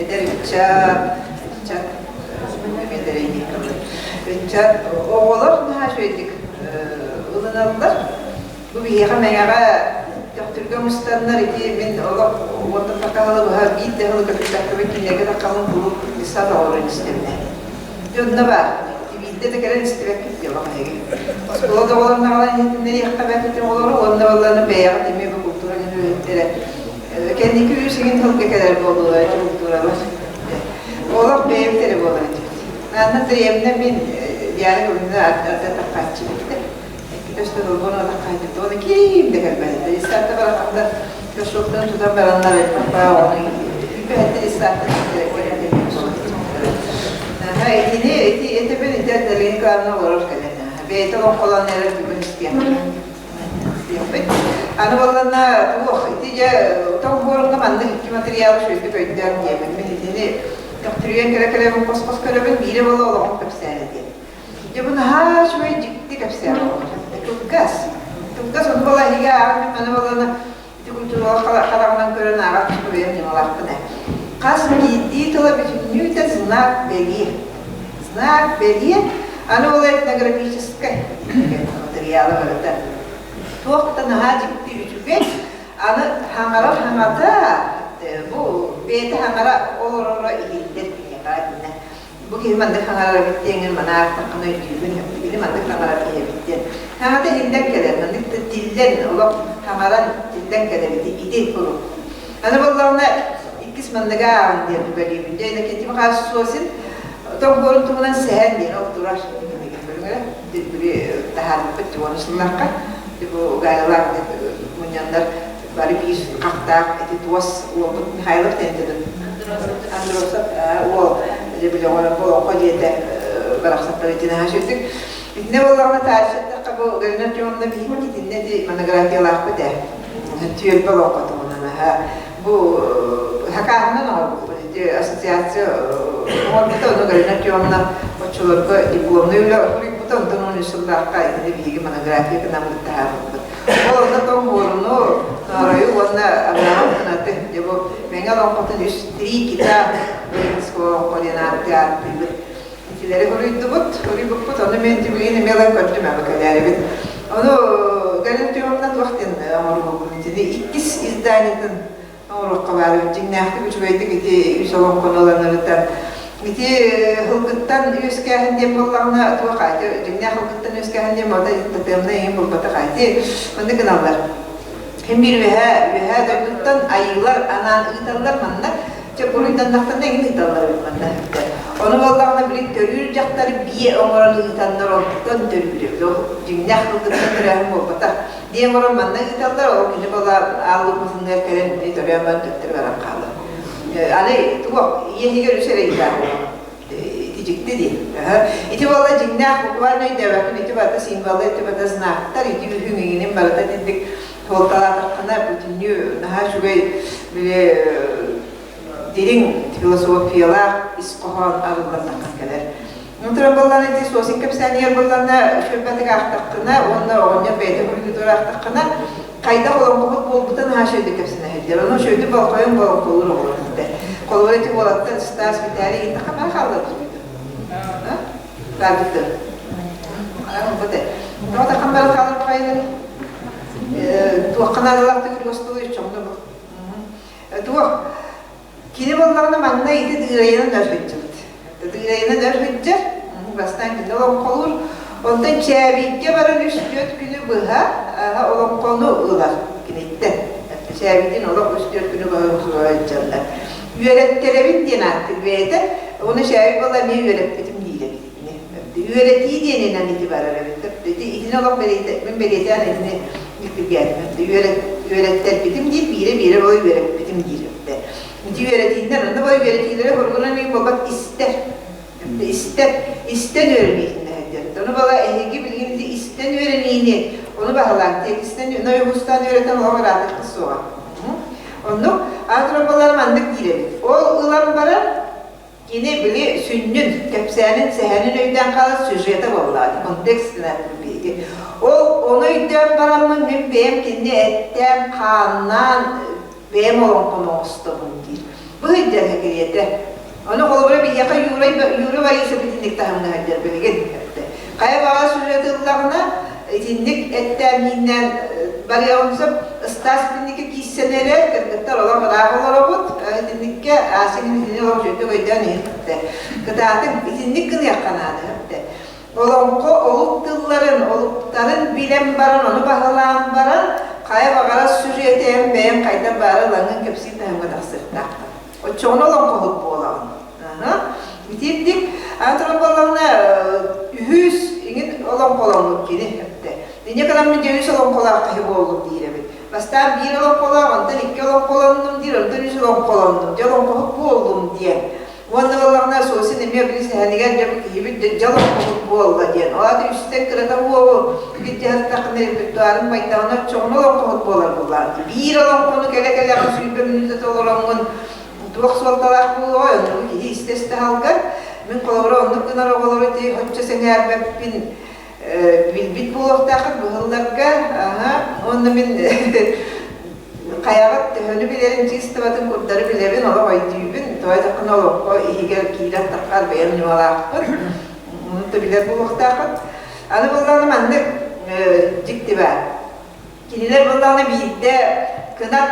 Speaker 5: эдэр ыччат, ыччат Ыччат оҕолор наһаа үчүгэйдик ылыналлар. Бу биһиэхэ Мэҥэҕэ Төхтүргэ мустаннар ити мин олох уонтан таххаһылы быһа биир да сылы көтүппэккэбин кинилэргэ таххалын куруук десант оҕолорун истэбинэ. Дьонно баар. Биирдэ да кэлэн истибэккит диэ олох эһиги. Оскуола да оҕолорун аҕалан иһитиннэриэххэ бэрт ити оҕолору уонна балланы бэйэҕит эмиэ бу култуура дьон үлэһиттэрэ кэнники үс игин тылга кэлэр буоллулар ити култууралар. Олох бэйэбит эрэ буолар этибит. Анна Андреевна мин Диана Гавриловна арда таххааччы битте. Икки долбон таххааччы. Оны ким да кэлбэт. Истатта бараханда кошоктан тутан бараннар папа оны үпэһэтте истатта Итини ити этебин ити Галина Николаевна олорор кэлэн. Бэйэтэ олоҥхолоон эрэр бүгүн истиэхпит. Аны буолланна туох ити дьэ тоҥ буорунга маннык икки материалы үчүгэйдик өйдөөн диэмин. Мин итини төхтүрүйэн кэлэ-кэлэбин хос-хос көрөбүн, биирэ буола олоҕум кэпсээнэ диэн. Дьэ бу наһаа үчүгэй дьикти кэпсээн буолар. Кылгас. Кылгас ону буола эһиги ааҕан мин маны буоллана ити культуралар хараҕынан көрөн ааҕар бэйэм ньымалаахпын ээ. Хас биирдии тыла бүтүннүүтэ знак бэлиэ. Знак бэлиэ, аны ол этнографическай материала барыта. Туох да наһаа дьикти үчүгэй, аны хаҥарар хаҥата, бу бэйэтэ хаҥара олороро иһиллэр киһиэхэ итиннэ. Бу киһи маннык хаҥарар эбит диэҥҥин маны аахтаххына өйдүүгүн, кини маннык хаҥарар киһи эбит диэн. Хаҥата иһиллэн кэлэр, маннык тиллэн, олох хаҥаран тиллэн кэлэр ити ити куруук. Аны буоллаҕына иккис манныга ааҕын диэн түбэлиибин. Дьэ, Иннокентий Михайлович Сосин тоҥхуорун туһунан сэһэн диэн ол турар кинигэ били таһаарбыппыт уон сыллаахха бу Гаялаах мунньаннар. Бары биир хахтаах ити туос уолбут Михайлов тэнтэтин Андросов уол дьэ били олоҥхо дьиэтэ барахсаттар итинэ сүрдүк. Итиннэ буоллаҕына таарыччаттахха бу Галина Артемовна биһиги итиннэ ити монографиялаахпыт ээ. Түөлбэ олоҥхо туһунан аһа. Бу хакааһынан оҥорбуппут ити ассоциация оҥорбута, ону Галина Артемовна оччолорго дипломнай үлэ суруйбута, онтон 13 сыллаахха итини биһиги монография гынаммыт таһаарбыппыт. Ол онно тоҥ буоруну, нооройу уонна абыраҕын кынаты, дьэ бу Мэҥэ олоҥхотун үс три кита воинского олоҥхо диэн ааттыы ааттыыбыт. Итилэри хоруйдубут, хоруйбуппут, ону мен билигин эмиэ ылан көрдүм аба кэлээрибит. Ону Галина Артемовна туох диэн оҥоруохпун итини иккис изданиетын оҥоруохха баар эбит. Дьиҥнээхтик үчүгэйдик ити үс олоҥхону ылан ырытан ити һылгыттан үөскээһин диэн буоллаҕына туох ити дьиҥнээх һылгыттан үөскээһин диэн буолта татыамна иһин буолбатах ити маннык гыналлар. Ким биир үөһээ үөһээ дойдуттан айыылар анаан ыыталлар манна чэ буруйданнахтарына эҥин ыыталлар эбит манна. Ону буоллаҕына билин төрүүр дьахтары биэ оҥорон ыытаннар онтон төрүүр эбит. Ол дьиҥнээх һылгыттан төрөөһүн буолбатах. Диэн баран манна ыыталлар, ол кини буола ааллык мусунныгар кэлэн төрөөн баран төттөрү баран хаалар. Аны туох ийэ иһигэр үс эрэйдээх ити дьикти дии. Ити буолла дьиҥнээх буквально өйдөөбөккүн ити барыта символы, ити барыта знактар, ити үһүҥ иҥинин барыта итинник суолталаатаххына бүтүннүү наһаа үчүгэй били дириҥ философиялаах ис хоһоон арыллан таххан кэлэр. Онтон буоллаҕына ити Суосин кэпсээнигэр буоллаҕына үчүгэйдик аахтаххына уонна оҕонньор бэйэтэ компьютер аахтаххына хайдах олоҥхобут буолбута наһаа үчүгэйдик кэпсэнэ сылдьар. Ону үчүгэйдик болҕойон болоҥхолуур оҕолор этэ. Холобура ити уолаттар Стас Виталий иһиттэххэ маа хааллар Баабыттар. Тоҕо таххан баран хаалар баҕайылары? Туохха наадалаах түгүр остуолу чоҥно бу. Туох Кини буоллаҕына манна ити дыырайынан өр сылдьыбыт. Дыырайынан өр сылдьар, бастаан кини олоҥхолуур. Онтон Чээбийгэ баран үс-түөрт күнү быһа олоҥхону ылар киниттэн. Чээбийдин олох үс-түөрт күнү быһа сылдьаллар. Үөрэттэрэбин диэн ааттыыр бэйэтэ. Ону Чээбий буолла эмиэ үөрэппитим диир эбит. Үөрэтии диэнинэн ити барар эбит. Ити итини олох мин бэлиэтээн итини дьиктиргээтим. Үөрэттэрбитим диир, биирэ-биирэ бой үөрэппитим диир. Ити үөрэтииннэр, онно бой үөрэтиилэри хоругунан иһин буолбат истэр. Истэр, истэн үөрэниитин Ону бала эһиги билигин ити истэн үөрэниини, ону баһылаан, тиэкистэн, нойугустаан үөрэтэн олох ыраатыахха суоҕа. Оннук, аатыран балар маннык диир эбит. Ол ылан баран, Кини били сүнньүн, кэпсээнин, сэһэнин өйдөөн хаалар сюжета буоллаҕа, контекст биһиги. Ол ону өйдөөн бараммын мин бэйэм кинини эттээн, хааннаан бэйэм олоҥхону оҥостобун диир. Бу сылдьар кириэтэ. Ону холобура биһиэхэ Юра, Юра Борисов итинник таһымҥа сылдьар билигин. Хайа баҕа сюжет ыллаҕына итинник эттээн-мииннээн барыаҕын сөп. Ыстаас итинниккэ киирсэн эрэр, кыргыттар олох ыраах олоробут. Итинниккэ Ася итини олох үчүгэйдик өйдөөн иһиттэ. Кытаатыҥ, итинник гыныахха наада эбитэ. Олоҥхо олук тылларын, олуктарын билэн баран, ону баһылаан баран, хайа баҕарар сюжеты эн бэйэҥ хайдах баара ылаҥҥын кэпсиир таһымҥа тахсыахтааххын. Оччоҕуна олоҥхоһут буолаҕын. Итирдик антон буоллаҕына үһүс иҥин олоҥхоломмут кини эттэ. Инньэ гынан дьэ үс олоҥхолоох киһи буоллум диир эбит. Бастаан биир олоҥхолоох, онтон икки олоҥхолоннум диир, онтон үс олоҥхолоннум, дьэ олоҥхоһут буоллум диэн. Уонна буоллаҕына Суосин эмиэ били сэһэнигэр дьэ бу киһибит дьэ олоҥхоһут буолла диэн. Ол аата үстэн кырата буолу дьаһаттахына репертуарын байдаҕына оччоҕуна олоҥхоһут буолар буоллаҕа. Биир олоҥхону кэлэ-кэлэҕин 20 мүнүүтэ толороҥҥун туох суолталаах буолуоҕай, оннугу киһи истэ-истэ аһалгар. Мин холобура оннук гынар оҕолору ити оччо сэҥээрбэппин билбит буолуохтааххыт быһылларга. Уонна мин хайаҕыт төһөнү билэрин чыыстыбатын курдары билэбин, олох өйдүүбүн. Тоҕо диэтэххинэ олоххо иһигэр киирэн таххар бэйэм ньымалаахпын. Ону да билэр буолуохтааххыт. Аны буоллаҕына маннык дьикти баар. Кинилэр буоллаҕына биирдэ Кынат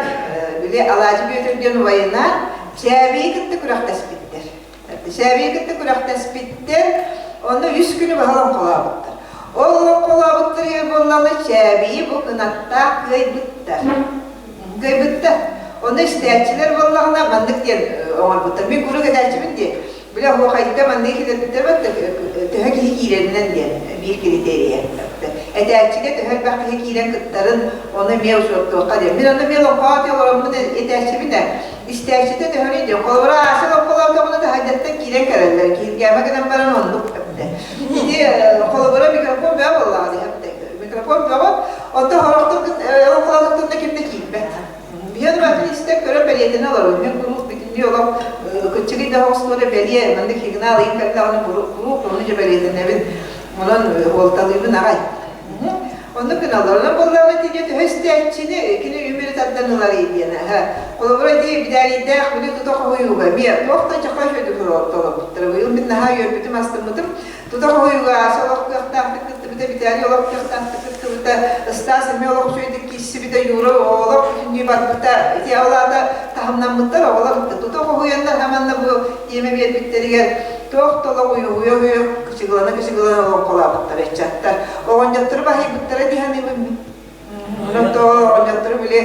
Speaker 5: били Алаадьы Бүөтүр диэн убайынаан Чээбийи кытта күрэхтэспиттэр. Чээбийи кытта күрэхтэспиттэр, онно үс күнү быһа олоҥхолообуттар. Ол олоҥхолообуттар иһин буоллаҕына Чээбийи бу Кынаттаах кыайбыттар. Кыайбыттар. Онно истээччилэр буоллаҕына маннык диэн оҥорбуттар. Мин куруук этээччибин дии. Били оһуохайга маннык килэрбиттэр төһө киһи киирэринэн диэн биир критерийэ. Этээччигэ төһө элбэх киһи киирэн кыттарын ону эмиэ учуоттуохха диэн. Мин онно эмиэ олоҥхоҕо олороммун этээччибин ээ. Истээччитэ төһөнүй диэн. Холобура, Ася олоҥхолоотоҕуна таһырдьаттан киирэн кэлэллэр. Киһиргээмэ гынан баран оннук эптэ. Ити холобура микрофон бөҕө буоллаҕа дии эптэ. Микрофон бөҕө. Онтон сорохтор олоҥхолоотохторуна ким да киирбэт. Биһиэн барытын истэн көрөн бэлиэтэнэ олорор. Мин куруук бүтүннүү олох кыччыгый да оһоҕостуора бэлиэ, маннык сигнал ыйын кэллэҕинэ куруук ону дьэ бэлиэтэнэбин. Онон уолталыыбын аҕай. Оннук гыналлар. Онон буоллаҕына ити төһө истээччини кини үмүрү тардан ылар диэн. Холобура ити Битээлийдээх били тута хоһуйууга эмиэ туох да чахай үчүгэйдик толорбуттара. Быйыл мин наһаа үөрбүтүм, астыммытым. Тута хоһуйууга Аса олох кыахтаахтык кыттыбыта, Битээлий олох кыахтаахтык кыттыбыта, Ыстаас эмиэ олох үчүгэйдик киирсибитэ, Юра олох бүтүннүү барбыта. Ити ол аата таһымнаммыттар оҕолор тута хоһуйаннар хаманна бу тиэмэ биэрбиттэригэр туох да олох уйуһуйа-уйуһуйа кычыгылана-кычыгылана олоҥхолообуттар ыччаттар. Оҕонньоттору баһыйбыттара дии саныыбын мин. Онон то оҕонньоттору били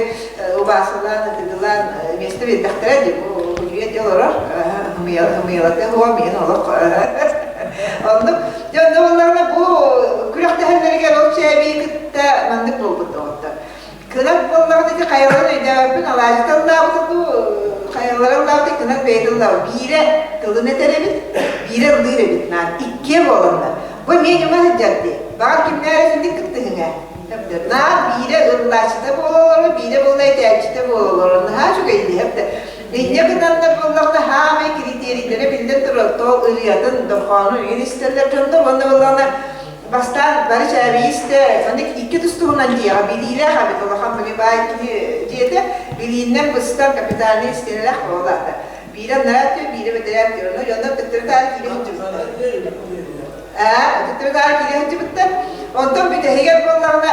Speaker 5: убаасылаан, ытыгылаан миэстэ биэрдэхтэрэ дии. Бу үйэ дии олорор. Ымыйалата уо миин олох. Оннук. Дьэ онно буоллаҕына бу күрэхтэһэллэригэр ол чээбийи кытта маннык буолбут доҕоттор. Кынат буоллаҕына ити хайаларын өйдөөбөппүн, алаадьы тыллаабыта дуу, хайалара ыллаабыта кынат бэйэтэ ыллаабыт. Биирэ тылын этэр эбит, биирэ ыллыыр эбит наар. Иккиэ буоланнар. Бу эмиэ ньыма сылдьар дии. Баҕар кимнээх эрэ итинник кыттыһыҥ ээ. Наар биирэ ыллааччыта буола олорор, биирэ буолла этээччитэ буола олорор. Наһаа үчүгэй дии. Инньэ гынаннар буоллаҕына хаамай критерийдэрэ биллэн турар, то ырыатын, дорҕоонун үйэн истэллэр дьоннор уонна буоллаҕына Бастаан бары чээбийистэ, маннык икки тус-туһунан дьиэҕэ билиилээх эбит улахан били баай киһи дьиэтэ билииннэн быстар капитальнай истиэнэлээх буолаата. Биирэ анараа өттүгэр, биирэ бэтэрээ өттүгэр. Онно дьоннор төттөрү-таары киирэ сылдьыбыттар. Ээ, төттөрү-таары киирэ сылдьыбыттар. Онтон бүтэһигэр буоллаҕына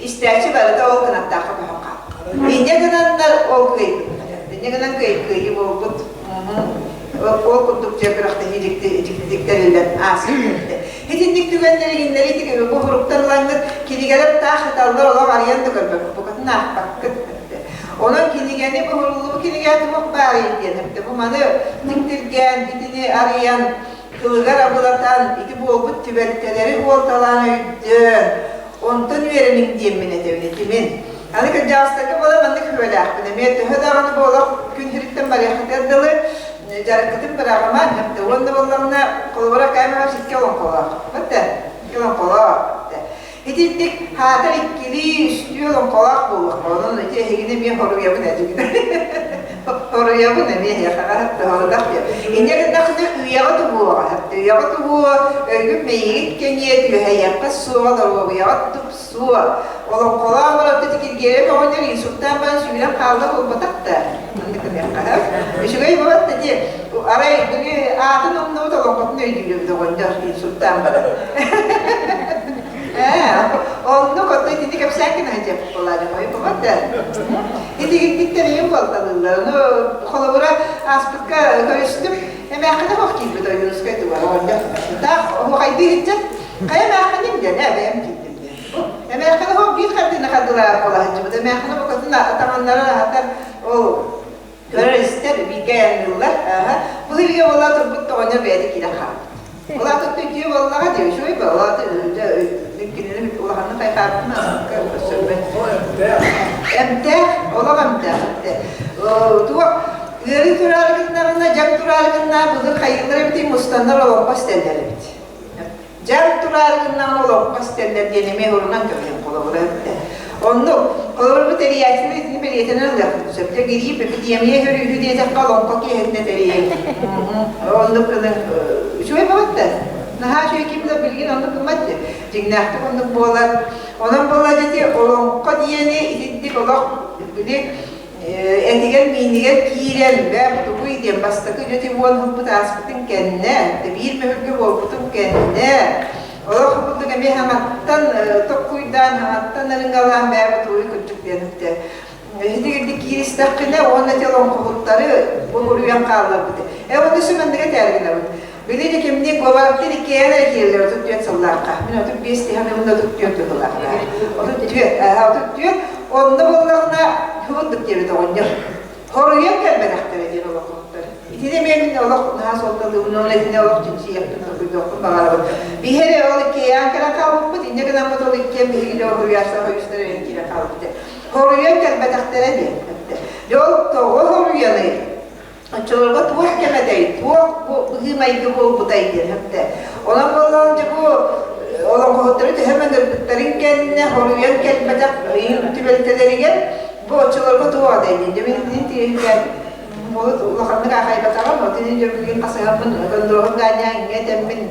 Speaker 5: истээччи барыта ол кынаттаахха көһөн хаалбыт. Инньэ гынаннар ол кыайбыттар. Инньэ гынан кыайыы буолбут. Ол курдук дьэ күрэхтэһии дьикти дьиктитик тэриллэн ааспыт. Итинник түгэннэри иннэри ити бу суруктан ылаҥҥыт кинигэлэр таах ыталлар олох арыйан да көрбөккүт, букатын аахпаккыт. Онон кинигэни буһуруллубут кинигэ туох баарый диэн эптэ. Бу маны тиктиргээн, итини арыйан, тылыгар абылатан, ити буолбут түбэлтэлэри уолталаан өйдөөн, Онтон үөрэниҥ диэммин этэбин итимин. Аны кырдьаҕастарга буола маннык сүбэлээхпин. Эмиэ төһө даҕаны буолах күн сириттэн барыаххытыгар дылы дьарыккытын быраҕымаҥ. Уонна буоллаҕына холобура камера икки олоҥхолоох. Бытта икки олоҥхолоох. Итинник хаатар иккилии, үстүү олоҥхолоох буолуохха. Онон ити эһигини эмиэ хоруйабын эдьигин. Хоруйабын эмиэ эһиэхэҕэ хоруйдах диэн. Инньэ гыннахына үйэҕэ тубуоҕа, үйэҕэ тубуо, өйгүн мэйигит кэҥиэ, түөһэйиэххэ суоҕа, доруобуйаҕа тупсуо. Олоҥхолоон баран тикиргиэрэ оҕонньор инсультаан баран сүүрэн хаалла буолбатах да. Маннык гыныахха Үчүгэй буолат да дии. Арай били аатын умнубут олоҥхотун өйдүүрүбүт оҕонньор инсультаан баран. Ээ, оннук оттон итини кэпсээн гына сылдьыахпыт буолаа дьомой бобот да. Итигирдиктэр ийэм буолталыыллар. Ону холобура ааспыкка көрүстүм. Эмээххинэ оһох киирбит Ойуунускай тугар оҕонньор. Таах оһуохайдыы сылдьан хайа эмээххиним диэн ээ бэйэм киирдим диэн. Эмээххинэ оһох биир хардыына хардыылаах буола сылдьыбыт. Эмээххинэ букатын атаҕаннара аһатар ол көрөр-истэр бииргэ айанныыллар. Бу сиргэ буола турбут оҕонньор бэйэтэ киирэн хаалбыт. Ол аата үтүө буоллаҕа дии, үчүгэй буолла. Кинини улаханнык хайҕаабытын аспыкка көрсөрбөт. Эмтээх, олох эмтээх. Туох ыарыы тураары гыннаҕына, дьаҥ тураары гыннаҕына былыр хайыылар эбитий мустаннар олоҥхо истэллэр эбит. Дьаҥ тураары гыннаҕына олоҥхо истэллэр диэн эмиэ урунан көмүһүн холобура эбитэ. Оннук, холобур бу тэрийээччилэр итини бэлиэтэнэн ылыахпыт сөп. Дьэ гириип эпидемия көрүүһү диэтэххэ олоҥхо киэһэтинэ тэрийэн. Оннук гынан үчүгэй буолбат да. Наһаа үчүгэй ким да билигин оннук гыммат дии. Дьиҥнээхтик оннук буолар. Онон буолла дьэ ити олоҥхо диэни итинник олох били этигэр миинигэр киирэн бэп тугуй диэн бастакы дьэти уон сылбыт ааспытын кэннэ биир мөһүлгэ буолбутун кэннэ олох курдук эмиэ хаҥаттан токкуйдаан хаҥаттан ырыҥалаан бэп тугуй кырдьык диэн эттэ итигирдик кииристэххинэ уонна ити олоҥхоһуттары буруйан хаалларбыт э уонна сүмэннигэ тээргинэбит били де кимни Говоровтар иккиэн эрэ киирэллэр 34 сыллаахха мин 35 тиһэн 34 быһыылаахха 34 34 Онно буоллаҕына, һундук диэбит оҕонньор. Хоруйан кэлбэтэхтэрэ диэн олоҥхоһуттар. Итини эмиэ мин олох наһаа суолталыыбын, уонна итини олох чинчийиэхпин, толкуйдуохпун баҕарабын. Биһи эрэ ол иккиэйээн кэлэн хаалбыппыт, инньэ гынаммыт ол иккиэн биһиги дьон хоруйааччылар хойустар эрэн киирэн хаалбыт. Хоруйан кэлбэтэхтэрэ диэн. Дьэ ол тоҕо хоруйаный? Оччолорго туох кэм этэй, туох бу быһыы-майгы буолбутай диэн сөптө. Онон буоллаҕына дьэ бу олоҥхоһуттары төһө мөҥүрбүттэрин кэннэ хоруйан кэлбэтэх ыйын түбэлтэлэригэр бу оччолорго туох этэй диэн. Дьэ мин итини тириһиргээн улаханнык аахайбатаҕым, отин дьэ билигин хасыһаммын, Гондоруһун Ганя иҥҥэ этэммин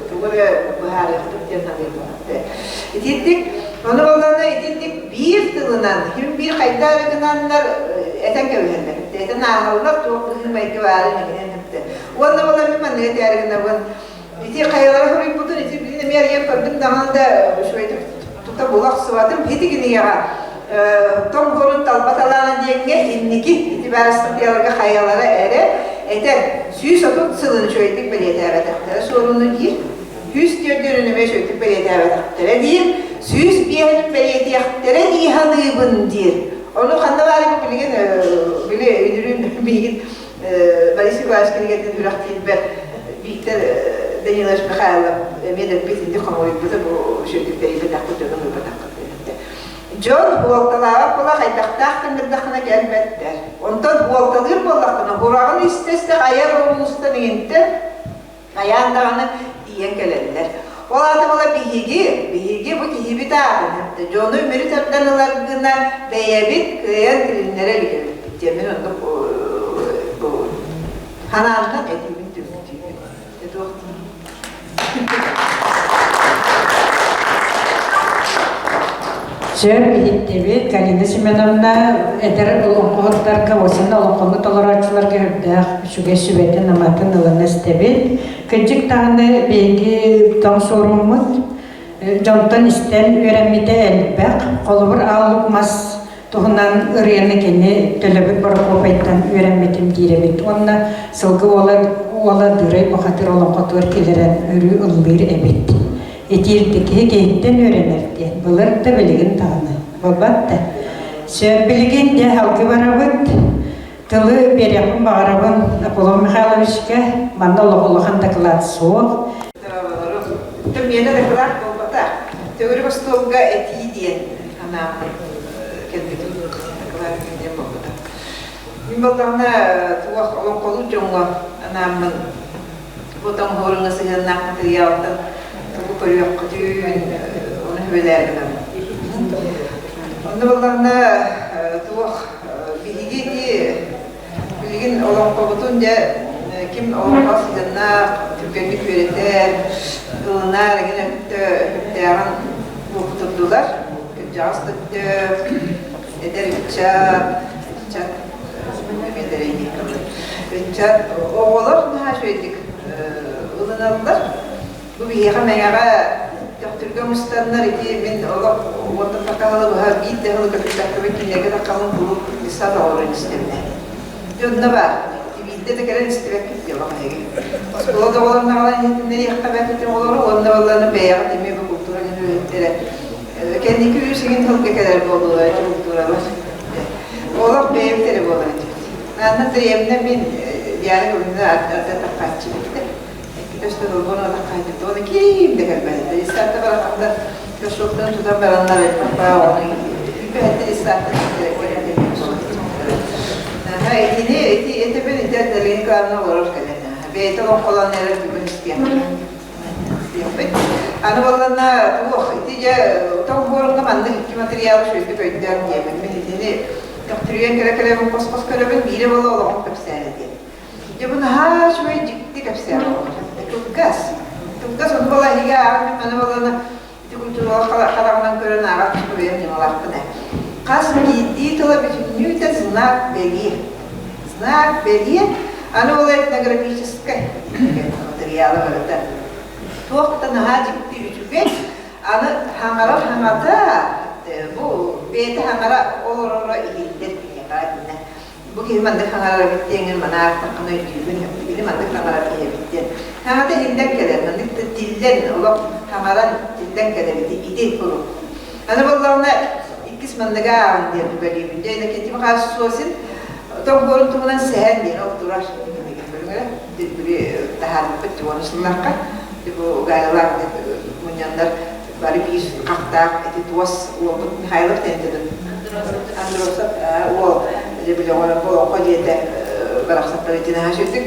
Speaker 5: тугу эрэ быһаарыахпыт диэн саныыбын. Итинник, ону буоллаҕына итинник биир тылынан, ким биир хайда эрэ гынаннар этэн кэбиһэллэр. Этэн ааһаллар, туох быһыы-майгы баарын иҥинэн эптэ. Уонна буолла мин манныгы этээри гынабын. Ити хайалара суруйбутун, ити билин эмиэ арыйан көрдүм даҕаны да үчүгэйдик тута була охсубатым. Ити кинигэҕэ тоҥ буорун талба талаана диэҥҥэ инники ити баар ыстатыйаларга хайалара эрэ этэр 130 сылын үчүгэйдик бэлиэтээбэтэхтэрэ суоруну диир. 104 эмиэ үчүгэйдик бэлиэтээбэтэхтэрэ диир, 105-ин бэлиэтиэхтэрэ дии саныыбын диир. Ону ханна баарый билигин били үнүрүүн миигин Борис Николаевич кинигэтин үрэхтиирбэр Виктор Данилович Михайлов эмиэ да эппит инник хомуйбута бу үчүгэйдик тэрийбэтэхпит дьону ылбатахпыт Дьон буолталаабат буола хайдахтаах гыннардаххына кэлбэттэр. Онтон буолталыыр буоллаххына бураҕын истэ-истэ айар улуустан иҥинтэн Хайаан даҕаны тиийэн кэлэллэр. Ол аата була биһиги, биһиги бу киһибит аатын, дьону үмүрү тардан ылар гына бэйэбит кыайан тилиннэрэ илик эбиппит диэн мин оннук бу ханааннан этиибин түмүктүүбүн. Туох
Speaker 1: Сөп иһиттибит Галина Семеновна эдэр олоҥхоһуттарга уонна олоҥхону толорооччуларга үрдээх үчүгэй сүбэтин-аматын ылан истэбит. Кырдьык даҕаны биһиги тоҥ суоруммут дьонтон истэн үөрэммитэ элбэх. Холобур, ааллык мас туһунан ырыаны кини Төлөбүр Борокуопайтан үөрэммитим диир эбит уонна сылгы уола уола Дырай бухатыыр олоҥхотугар киллэрэн өрүү ыллыыр эбит. Итиирди киһи киһиттэн үөрэнэр диэн былыр да билигин даҕаны буолбат да. Сөп билигин дьэ алгы барабыт. Тылы биэриэхпин баҕарабын Аполлон Михайловичка. Манна олох улахан дакылаат суох.
Speaker 5: Миэнэ дакылаат буолбатах. Төгүрүк остуолга этии диэн анааммын кэлбитим дакылаат диэн буолбута. Мин буоллаҕына туох олоҥхолуур дьоҥҥо анааммын бу тоҥ сыһыаннаах матырыйаалтан тугу көрүөххүтүн ону сүбэлээри гынабын. Онно буоллаҕына туох биһиги ити Билигин олоҥхобутун дьэ ким олоҥхо сыһыаннаах түргэнник үөрэтэр, ылынар эҥин өттө өттөөҕүн уопутурдулар. Кырдьаҕас да өттө, эдэр ыччат, ыччат ыччат оҕолор наһаа үчүгэйдик ылыналлар. Бу биһиэхэ Мэҥэҕэ Төхтүргэ мустаннар ити мин олох уонтан тахха быһа биир да сылы көтүппэккэбин кинилэргэ таххабын куруук десант оҕолорун истэбинэ. Дьонно баар. Биирдэ да кэлэн истибэккит диэ олох эһиги. Оскуола да оҕолорун аҕалан иһитиннэриэххэ бэрт ити оҕолору уонна балланы бэйэҕит эмиэ бу култуура дьон үлэһиттэрэ кэнники үс игин сылга кэлэр буоллулар ити култууралар. Олох бэйэбит эрэ буолар этибит. Анна Андреевна мин Диана Гавриловна арда таххааччы битте. Иккитэ долбон атаххайдыт уонна киим да кэлбэт. Истаатта бараханда кошоктан тутан бараннар папа оны үпэһэттэр истаатта Итини ити этебин ити Дарина Николаевна олорор кэлэн. Бэйэтэ олоҥхолоон эрэр бүгүн истиэхпит. Аны буолланна туох ити дьэ тоҥ буорунга маннык икки материалы үчүгэйдик өйдөөн диэмин. Мин итини төхтүрүйэн кэлэ-кэлэбин хос-хос көрөбүн, биирэ буола олоҕум кэпсээнэ диэн. Дьэ бу наһаа үчүгэй дьикти кэпсээн буолар. Кылгас. Кылгас ону буола эһиги ааҕан мин маны буоллана ити культуралар хараҕынан көрөн ааҕар бэйэм ньымалаахпын ээ. Хас биирдии тыла бүтүннүүтэ знак бэлиэ. Знак бэлиэ, аны ол этнографическай материала барыта. Туох да наһаа дьикти үчүгэй. Аны хаҥарар хаҥата бу бэйэтэ хаҥара олороро иһиллэр киниэхэ итиннэ бу киһи маннык хаҥарар эбит диэҥҥин маны аахтаххына өйдүүгүн, били маннык хаҥарар киһи эбит диэн. Хаҥата иһиллэн кэлэр, маннык тиллэн, олох хаҥаран тиллэн кэлэр ити ити куруук. Аны буоллаҕына иккис манныга ааҕын диэн үбэлиибин. Дьэ, Иннокентий Михайлович Сосин тоҥ буорун туһунан сэһэн диэн ол турар. Били таһаарбыппыт уон сыллаахха. Бу Гаялаах мунньаннар бары биир хахтаах ити туос уолбут Михайлов тентедин Андросов уол дьэ били олоҥхо дьиэтэ барахсаттар итинэ сүрдүк.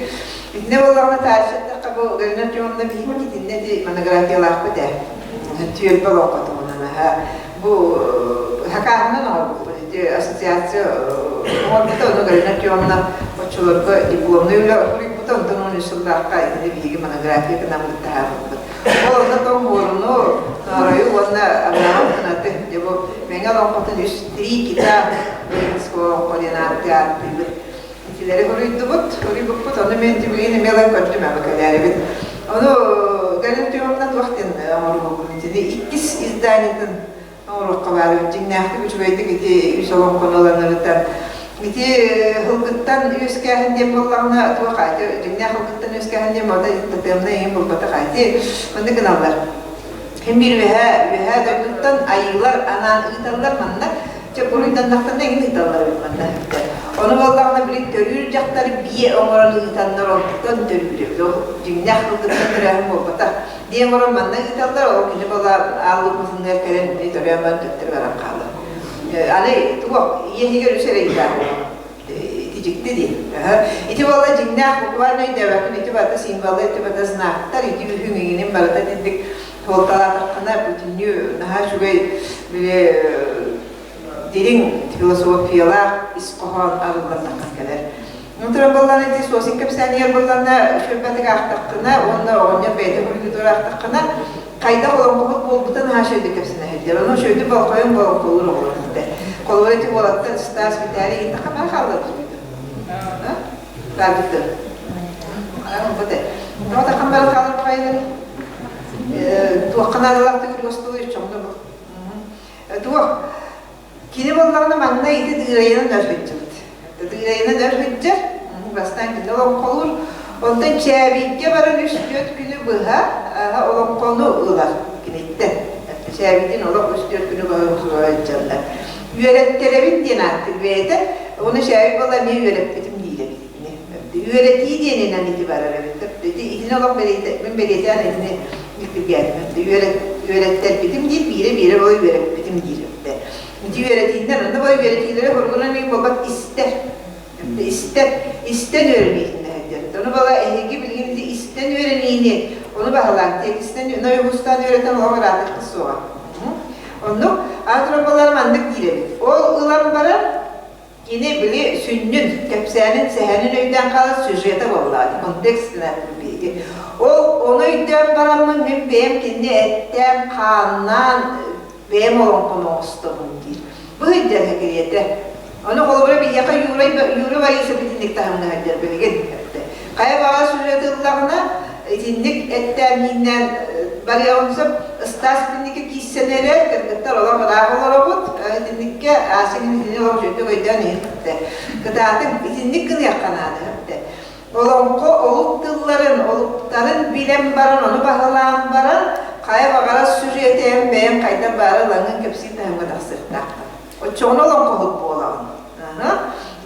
Speaker 5: Итиннэ буоллаҕына таарыччаттахха бу Галина Артемовна биһиги итиннэ ити монографиялаахпыт ээ. Түөлбэ олоҥхо туһунан аһа. Бу хакааһынан оҥорбуппут ити ассоциация оҥорбута, ону Галина Артемовна оччолорго дипломнай үлэ суруйбута, онтон 13 сыллаахха итини биһиги монография гынаммыт таһаарбыппыт. Ол онно тоҥ буоруну, нооройу уонна Авраам Кынаты, дьэ бу Мэҥэ олоҥхотун үс три кита воинского олоҥхо диэн ааттыы ааттыыбыт. Итилэри хоруйдубут, хоруйбуппут, ону мен билигин эмиэ ылан көрдүм аба кэлээрибит. Ону Галина Артемовна туох диэн оҥоруохпун итини иккис изданиетын оҥоруохха баар дьиҥнээхтик үчүгэйдик ити үс олоҥхону ылан ырытан ити һылгыттан үөскээһин диэн буоллаҕына туох ити дьиҥнээх һылгыттан үөскээһин диэн буолта татыамна иһин буолбатах ити маннык гыналлар ким биир үөһээ үөһээ дойдуттан айыылар анаан ыыталлар манна чэ буруйданнахтарына эҥин ыыталлар эбит манна ону буоллаҕына били төрүүр дьахтары биэ оҥорон ыытаннар онтон төрүүр эбит ол дьиҥнээх һылгыттан төрөөһүн буолбатах Диэн баран манна ыыталлар, ол кини буола ааллык мусунныгар кэлэн төрөөн баран төттөрү баран хаалар. Аны туох ийэ иһигэр үс эрэйдээх ити дьикти дии. Ити буолла дьиҥнээх буквально өйдөөбөккүн ити барыта символы, ити барыта знактар, ити үһүҥ иҥинин барыта итинник суолталаатаххына бүтүннүү наһаа үчүгэй били дириҥ философиялаах ис хоһоон арыллан таххан кэлэр. Утра буоллаҕына ити суосин кэпсээнигэр буоллаҕына үчүгэйдик аахтаххына уонна оҕонньор бэйэтэ компьютер аахтаххына хайдах олоҥхобут буолбута наһаа үчүгэйдик кэпсэнэ сылдьар. Ону үчүгэйдик болҕойон болоҥхолуур оҕолор этэ. Холобура ити уолаттар Стас Виталий иһиттэххэ маа хааллар Баабыттар. Тоҕо таххан баран хаалар баҕайылары? Туохха наадалаах төгүл остуолу чоҥно бу. Туох Кини буоллаҕына манна ити Дыырайынан өр сылдьыбыт. Дыырайынан өр сылдьар, бастаан кини олоҥхолуур. Онтон Чээбийгэ баран үс-түөрт күнү быһа олоҥхону ылар киниттэн. Чээбийдин олох үс-түөрт күнү быһа сылдьаллар. Үөрэттэрэбин диэн ааттыыр бэйэтэ. Ону Чээбий буолла эмиэ үөрэппитим диир эбит. Үөрэтии диэнинэн ити барар эбит. Ити итини олох мин бэлиэтээн итини дьиктиргээтим. Үөрэттэрбитим диир, биирэ-биирэ бой үөрэппитим диир. Ити үөрэтииннэр, онно бой үөрэтиилэри хоругунан иһин буолбат истэр. Истэр, истэн үөрэниитин Ону бала эһиги билигин ити истэн үөрэниини, ону баһылаан, тиэкистэн, нойугустаан үөрэтэн олох ыраатыахха суоҕа. Оннук, аатыран балар маннык диир эбит. Ол ылан баран, Кини били сүнньүн, кэпсээнин, сэһэнин өйдөөн хаалар сюжета буоллаҕа, контекст биһиги. Ол ону өйдөөн бараммын мин бэйэм кинини эттээн, хааннаан бэйэм олоҥхону оҥостобун диир. Бу сылдьар кириэтэ. Ону холобура биһиэхэ Юра, Юра Борисов итинник таһымҥа сылдьар билигин. Хайа баҕа сюжеты ыллаҕына итинник эттээн-мииннээн барыаҕын сөп. Ыстаас итинниккэ киирсэн эрэр, кыргыттар олох ыраах олоробут. Итинниккэ Ася итини олох үчүгэйдик өйдөөн иһиттэ. Кытаатыҥ, итинник гыныахха наада эбитэ. Олоҥхо олук тылларын, олуктарын билэн баран, ону баһылаан баран, хайа баҕарар сюжеты эн бэйэҥ хайдах баара ылаҥҥын кэпсиир таһымҥа тахсыахтааххын. Оччоҕуна олоҥхоһут буолаҕын.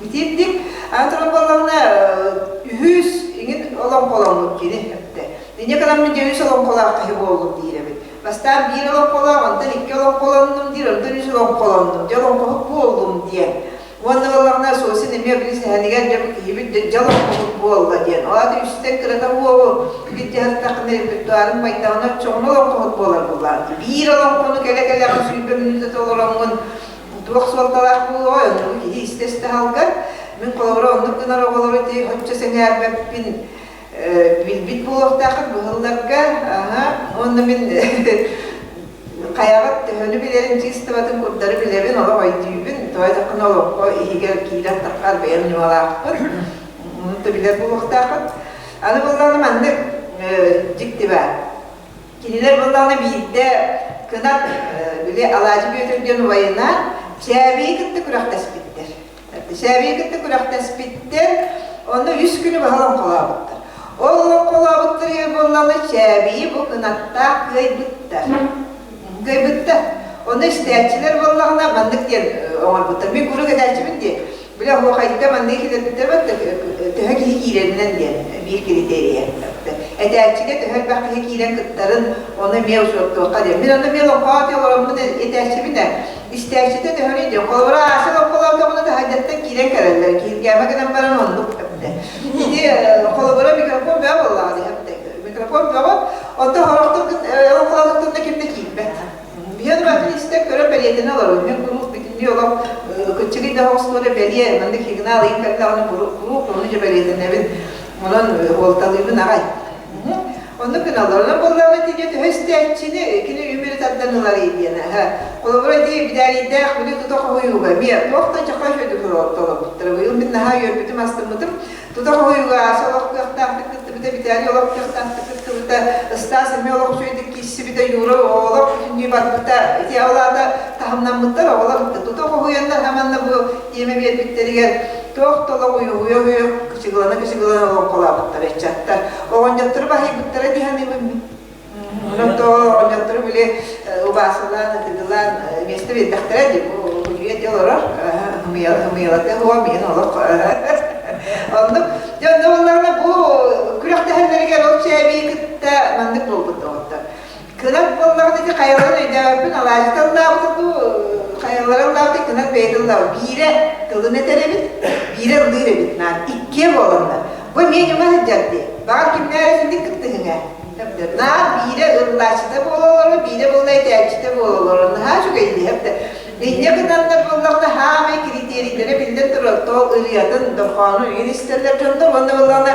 Speaker 5: Итирдик антон буоллаҕына үһүс иҥин олоҥхоломмут кини эттэ. Инньэ гынан дьэ үс олоҥхолоох киһи буоллум диир эбит. Бастаан биир олоҥхолоох, онтон икки олоҥхолоннум диир, онтон үс олоҥхолоннум, дьэ олоҥхоһут буоллум диэн. Уонна буоллаҕына Суосин эмиэ били сэһэнигэр дьэ бу киһибит дьэ олоҥхоһут буолла диэн. Ол аата үстэн кырата буолу дьаһаттахына репертуарын байдаҕына оччоҕуна олоҥхоһут буолар буоллаҕа. Биир олоҥхону кэлэ-кэлэҕин 20 мүнүүтэ толороҥҥун туох суолталаах буолуоҕай, оннугу киһи истэ-истэ аһалгар. Мин холобура оннук гынар оҕолору ити оччо сэҥээрбэппин билбит буолуохтааххыт быһылларга. Уонна мин хайаҕыт төһөнү билэрин чыыстыбатын курдары билэбин, олох өйдүүбүн. Тоҕо диэтэххинэ олоххо иһигэр киирэн таххар бэйэм ньымалаахпын. Ону да билэр буолуохтааххыт. Аны буоллаҕына маннык дьикти баар. Кинилэр буоллаҕына биирдэ Кынат били Алаадьы Бүөтүр диэн убайынаан Чээбийи кытта күрэхтэспиттэр. Чээбийи кытта күрэхтэспиттэр, онно үс күнү быһа олоҥхолообуттар. Ол олоҥхолообуттар иһин буоллаҕына Чээбийи бу Кынаттаах кыайбыттар. Кыайбыттар. Онно истээччилэр буоллаҕына маннык диэн оҥорбуттар. Мин куруук этээччибин дии. Били оһуохайга маннык киллэрбиттэр төһө киһи киирэринэн диэн биир критерийэ. Этээччигэ төһө элбэх киһи киирэн кыттарын ону эмиэ учуоттуохха диэн. Мин онно эмиэ олоҥхоҕо олороммун этээччибин ээ. Истээччитэ төһөнүй диэн. Холобура Ааса олоҥхолоотоҕуна таһырдьаттан киирэн кэлэллэр. Киһиргээмэ гынан баран оннук эптэ. Ити холобура микрофон бөҕө буоллаҕа дии. Микрофон бөҕө. Онтон сорохтор олоҥхолоотохторуна ким да киирбэт. Биһиэн барытын истэн көрөн бэлиэтэнэ олорор. Мин куруук бүтүннүү олох кыччыгый да оҕустуора бэлиэ, маннык сигнал ыйын кэллэҕинэ куруук ону дьэ бэлиэтэнэбин. Онон уолталыыбын аҕай. Оннук гыналлар. Онон буоллаҕына ити төһө истээччини кини үмүрү тардан ылар диэн. Холобура ити Битээлийдээх били тута хоһуйууга эмиэ туох да чахай үчүгэйдик толорбуттара. Быйыл мин наһаа үөрбүтүм, астыммытым. Тута хоһуйууга Аса олох кыахтаахтык кыттыбыта, Виталий олох кыахтаахтык кыттыбыта, Стас эмиэ олох үчүгэйдик киирсибитэ, Юра олох бүтүннүү барбыта. Ити ол аата таһымнаммыттар оҕолор тута хоһуйаннар хаманна бу тиэмэ биэрбиттэригэр туох да олох уйуһуйа-уйуһуйа кычыгылана-кычыгылана олоҥхолообуттар ыччаттар. Оҕонньоттору баһыйбыттара дии саныыбын мин. Онон то оҕонньоттору били убаасылаан, ытыгылаан миэстэ биэрдэхтэрэ дии. Бу үйэ дии олорор. Ымыйалата уо миин олох. Оннук дьэ онно буоллаҕына бу күрэхтэһэллэригэр ол чээбийи кытта маннык буолбут доҕоттор. Кынат буоллаҕына ити хайаларын өйдөөбөппүн алаадьы тыллаабыта дуу, хайалара ыллаабыта кынат бэйэтэ ыллаабыт. Биирэ тылын этэр эбит, биирэ ыллыыр эбит наар иккиэ буоланнар. Бу эмиэ ньыма сылдьар дии. Баҕар кимнээр итинник кыттыһыҥа. Наар биирэ ыллааччыта буола олорор, биирэ буолла этээччитэ буола олорор. Наһаа үчүгэй дии. Инньэ гынаннар буоллаҕына хаамай критерийдэрэ биллэн турар, то ырыатын, дорҕоонун үйэн истэллэр дьоннор уонна буоллаҕына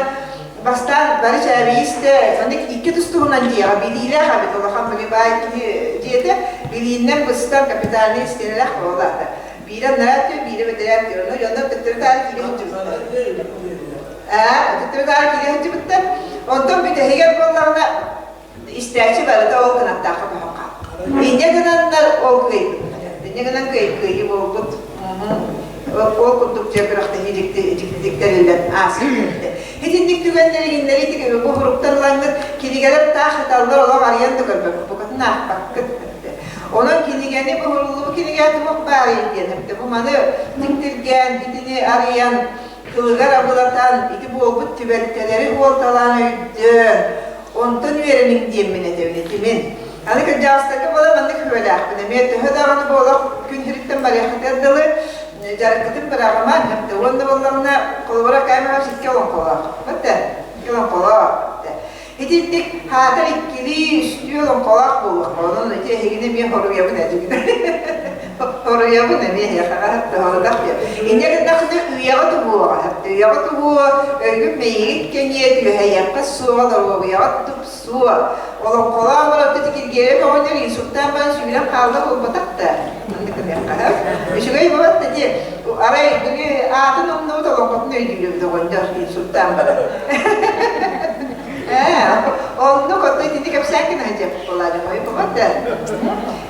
Speaker 5: бастаан бары чээбийи истэ, маннык икки тус-туһунан дьиэҕэ билиилээх эбит улахан били баай киһи дьиэтэ билииннэн быстар капитальнай истиэнэлээх буоллаата. Биирэ анараа өттүгэр, биирэ бэтэрээ өттүгэр. Онно дьоннор төттөрү-таары киирэ сылдьыбыттар. Ээ, төттөрү-таары киирэ сылдьыбыттар. Онтон бүтэһигэр буоллаҕына истээччи барыта ол кынаттаахха көһөн хаалбыт. Инньэ гынаннар ол кыайбыттар. Инньэ гынан кыайыы буолбут. Ол курдук дьэ күрэхтэһии дьикти дьиктитик тэриллэн ааспыт. Итинник түгэннэри иннэри ити бу суруктан ылаҥҥыт кинигэлэр таах ыталлар олох арыйан да көрбөккүт, букатын аахпаккыт. Онон кинигэни буһуруллубут кинигэ туох баарый диэн эптэ. Бу маны дьиктиргээн, итини арыйан, тылыгар абылатан, ити буолбут түбэлтэлэри уолталаан өйдөөн, онтон үөрэниҥ диэммин этэбин итимин. Аны кырдьаҕастарга буола маннык сүбэлээхпин. Эмиэ төһө даҕаны буолах күн сириттэн барыаххытыгар дылы дьарыккытын быраҕымаҥ. Уонна буоллаҕына, холобура, кээмэҕэ сикки олоҥхолоох. Бэтэ, икки олоҥхолоох. Итинник хаатар иккилии, үстүү олоҥхолоох буолуохха. Онон ити эһигини эмиэ хоруйабын эдьигин. Хоруйабын эмиэ эһиэхэҕэ хоруйдах диэн. Инньэ гыннахына үйэҕэ тубуоҕа. Үйэҕэ тубуо, өйгүт мэйигит кэҥиэ, түөһэйиэххэ суоҕа, доруобуйаҕа тупсуо. Олоҥхолоох барарта тикиргиэрэ оҕонньор инсультаан баран сүүрэн хаалла буолбатах да. Маннык гыныахха Үчүгэй буолат да дии. Арай били аатын умнубут олоҥхотун өйдүүрүбүт оҕонньор инсультаан баран. Ээ, оннук оттон итини кэпсээн гына сылдьыахпыт буолааччы буолбат да.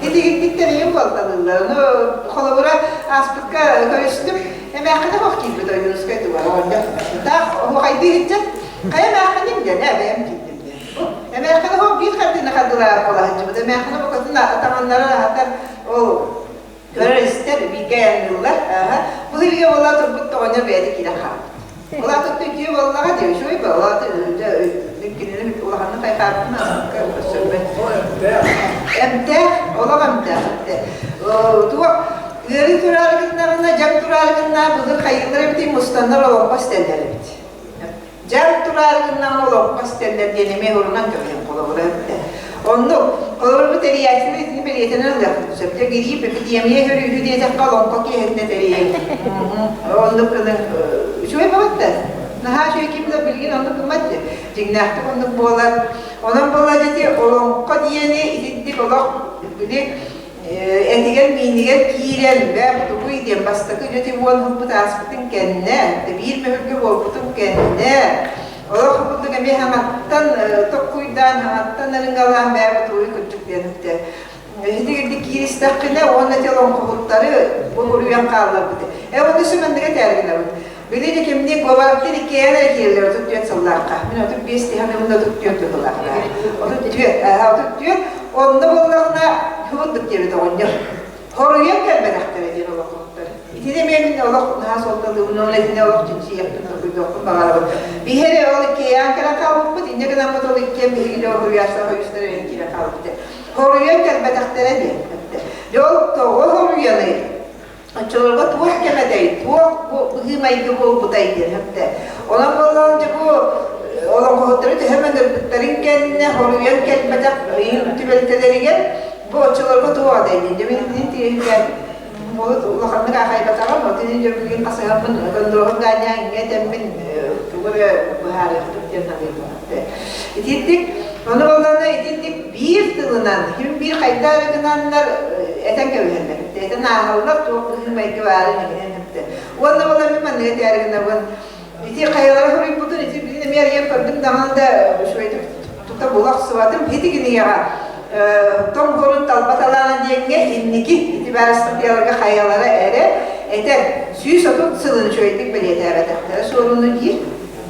Speaker 5: Итигирдиктэр ийэм буолталыыллар. Ону холобура ааспыкка көрүстүм. Эмээххинэ оһох киирбит Ойуунускай тугар оҕонньор. Таах оһуохайдыы сылдьан хайа эмээххиним диэн ээ бэйэм киирдим диэн. Эмээххинэ оһох биир хардыына хардылаах буола сылдьыбыт. Эмээххинэ букатын атаҕаннара аһатар ол көрөр-истэр бииргэ айанныыллар. Бу сиргэ буола турбут оҕонньор бэйэтэ киирэн хаалбыт. Ол аата үтүө буоллаҕа дии, үчүгэй буолла. Кинини улаханнык хайҕаабытын аспыкка көрсөрбөт. Эмтээх, олох эмтээх. Туох ыарыы тураары гыннаҕына, дьаҥ тураары гыннаҕына былыр хайыылар эбитий мустаннар олоҥхо истэллэр эбит. Дьаҥ тураары гыннаҕына олоҥхо истэллэр диэн эмиэ урунан көмүһүн холобура эбитэ. Оннук, холобур бу тэрийээччилэр итини бэлиэтэнэн ылыахпыт сөп. Дьэ гириип эпидемия көрүүһү диэтэххэ олоҥхо киэһэтинэ тэрийэн. Оннук гынан үчүгэй буолбат да. Наһаа үчүгэй ким да билигин оннук гыммат дии. Дьиҥнээхтик оннук буолар. Онон буолла дьэ олоҥхо диэни итинник олох били этигэр миинигэр киирэн бэп тугуй диэн бастакы дьэти уон сылбыт ааспытын кэннэ биир мөһүлгэ буолбутун кэннэ олох курдук эмиэ хаҥаттан токкуйдаан хаҥаттан ырыҥалаан бэп тугуй кырдьык диэн эттэ итигирдик кииристэххинэ уонна ити олоҥхоһуттары буруйан хаалларбыт э уонна сүмэннигэ тээргинэбит били де кимни Говоровтар иккиэн эрэ киирэллэр 34 сыллаахха мин 35 тиһэн 34 быһыылаахха 34 34 Онно буоллаҕына, һундук диэбит оҕонньор. Хоруйан кэлбэтэхтэрэ диэн олоҥхоһуттар. Итини эмиэ мин олох наһаа суолталыыбын, уонна итини олох чинчийиэхпин, толкуйдуохпун баҕарабын. Биһи эрэ ол иккиэйээн кэлэн хаалбыппыт, инньэ гынаммыт ол иккиэн биһиги дьон хоруйааччылар хойустар эрэн киирэн хаалбыт. Хоруйан кэлбэтэхтэрэ диэн. Дьэ ол тоҕо хоруйаный? Оччолорго туох кэм этэй, туох бу быһыы-майгы буолбутай диэн сөптө. Онон буоллаҕына дьэ бу олоҥхоһуттары төһө мөҥүрбүттэрин кэннэ хоруйан кэлбэтэх ыйын түбэлтэлэригэр бу оччолорго туох этэй диэн. Дьэ мин итини тириһиргээн улаханнык аахайбатаҕым, отин дьэ билигин хасыһаммын, Гондоруһун Ганя иҥҥэ этэммин тугу эрэ быһаарыахпыт диэн саныыбын. Итинник, ону буоллаҕына итинник биир тылынан, ким биир хайда эрэ гынаннар этэн кэбиһэллэр. Этэн ааһаллар, туох быһыы-майгы баарын иҥинэн эптэ. Уонна буолла мин манныгы этээри гынабын. Ити хайалара суруйбутун, ити билин эмиэ арыйан көрдүм даҕаны да үчүгэйдик тута була охсубатым. Ити кинигэҕэ тоҥ хорун талба талаана диэҥҥэ инники ити баар ыстатыйаларга хайалара эрэ этэр 130 сылын үчүгэйдик бэлиэтээбэтэхтэрэ суоруну диир.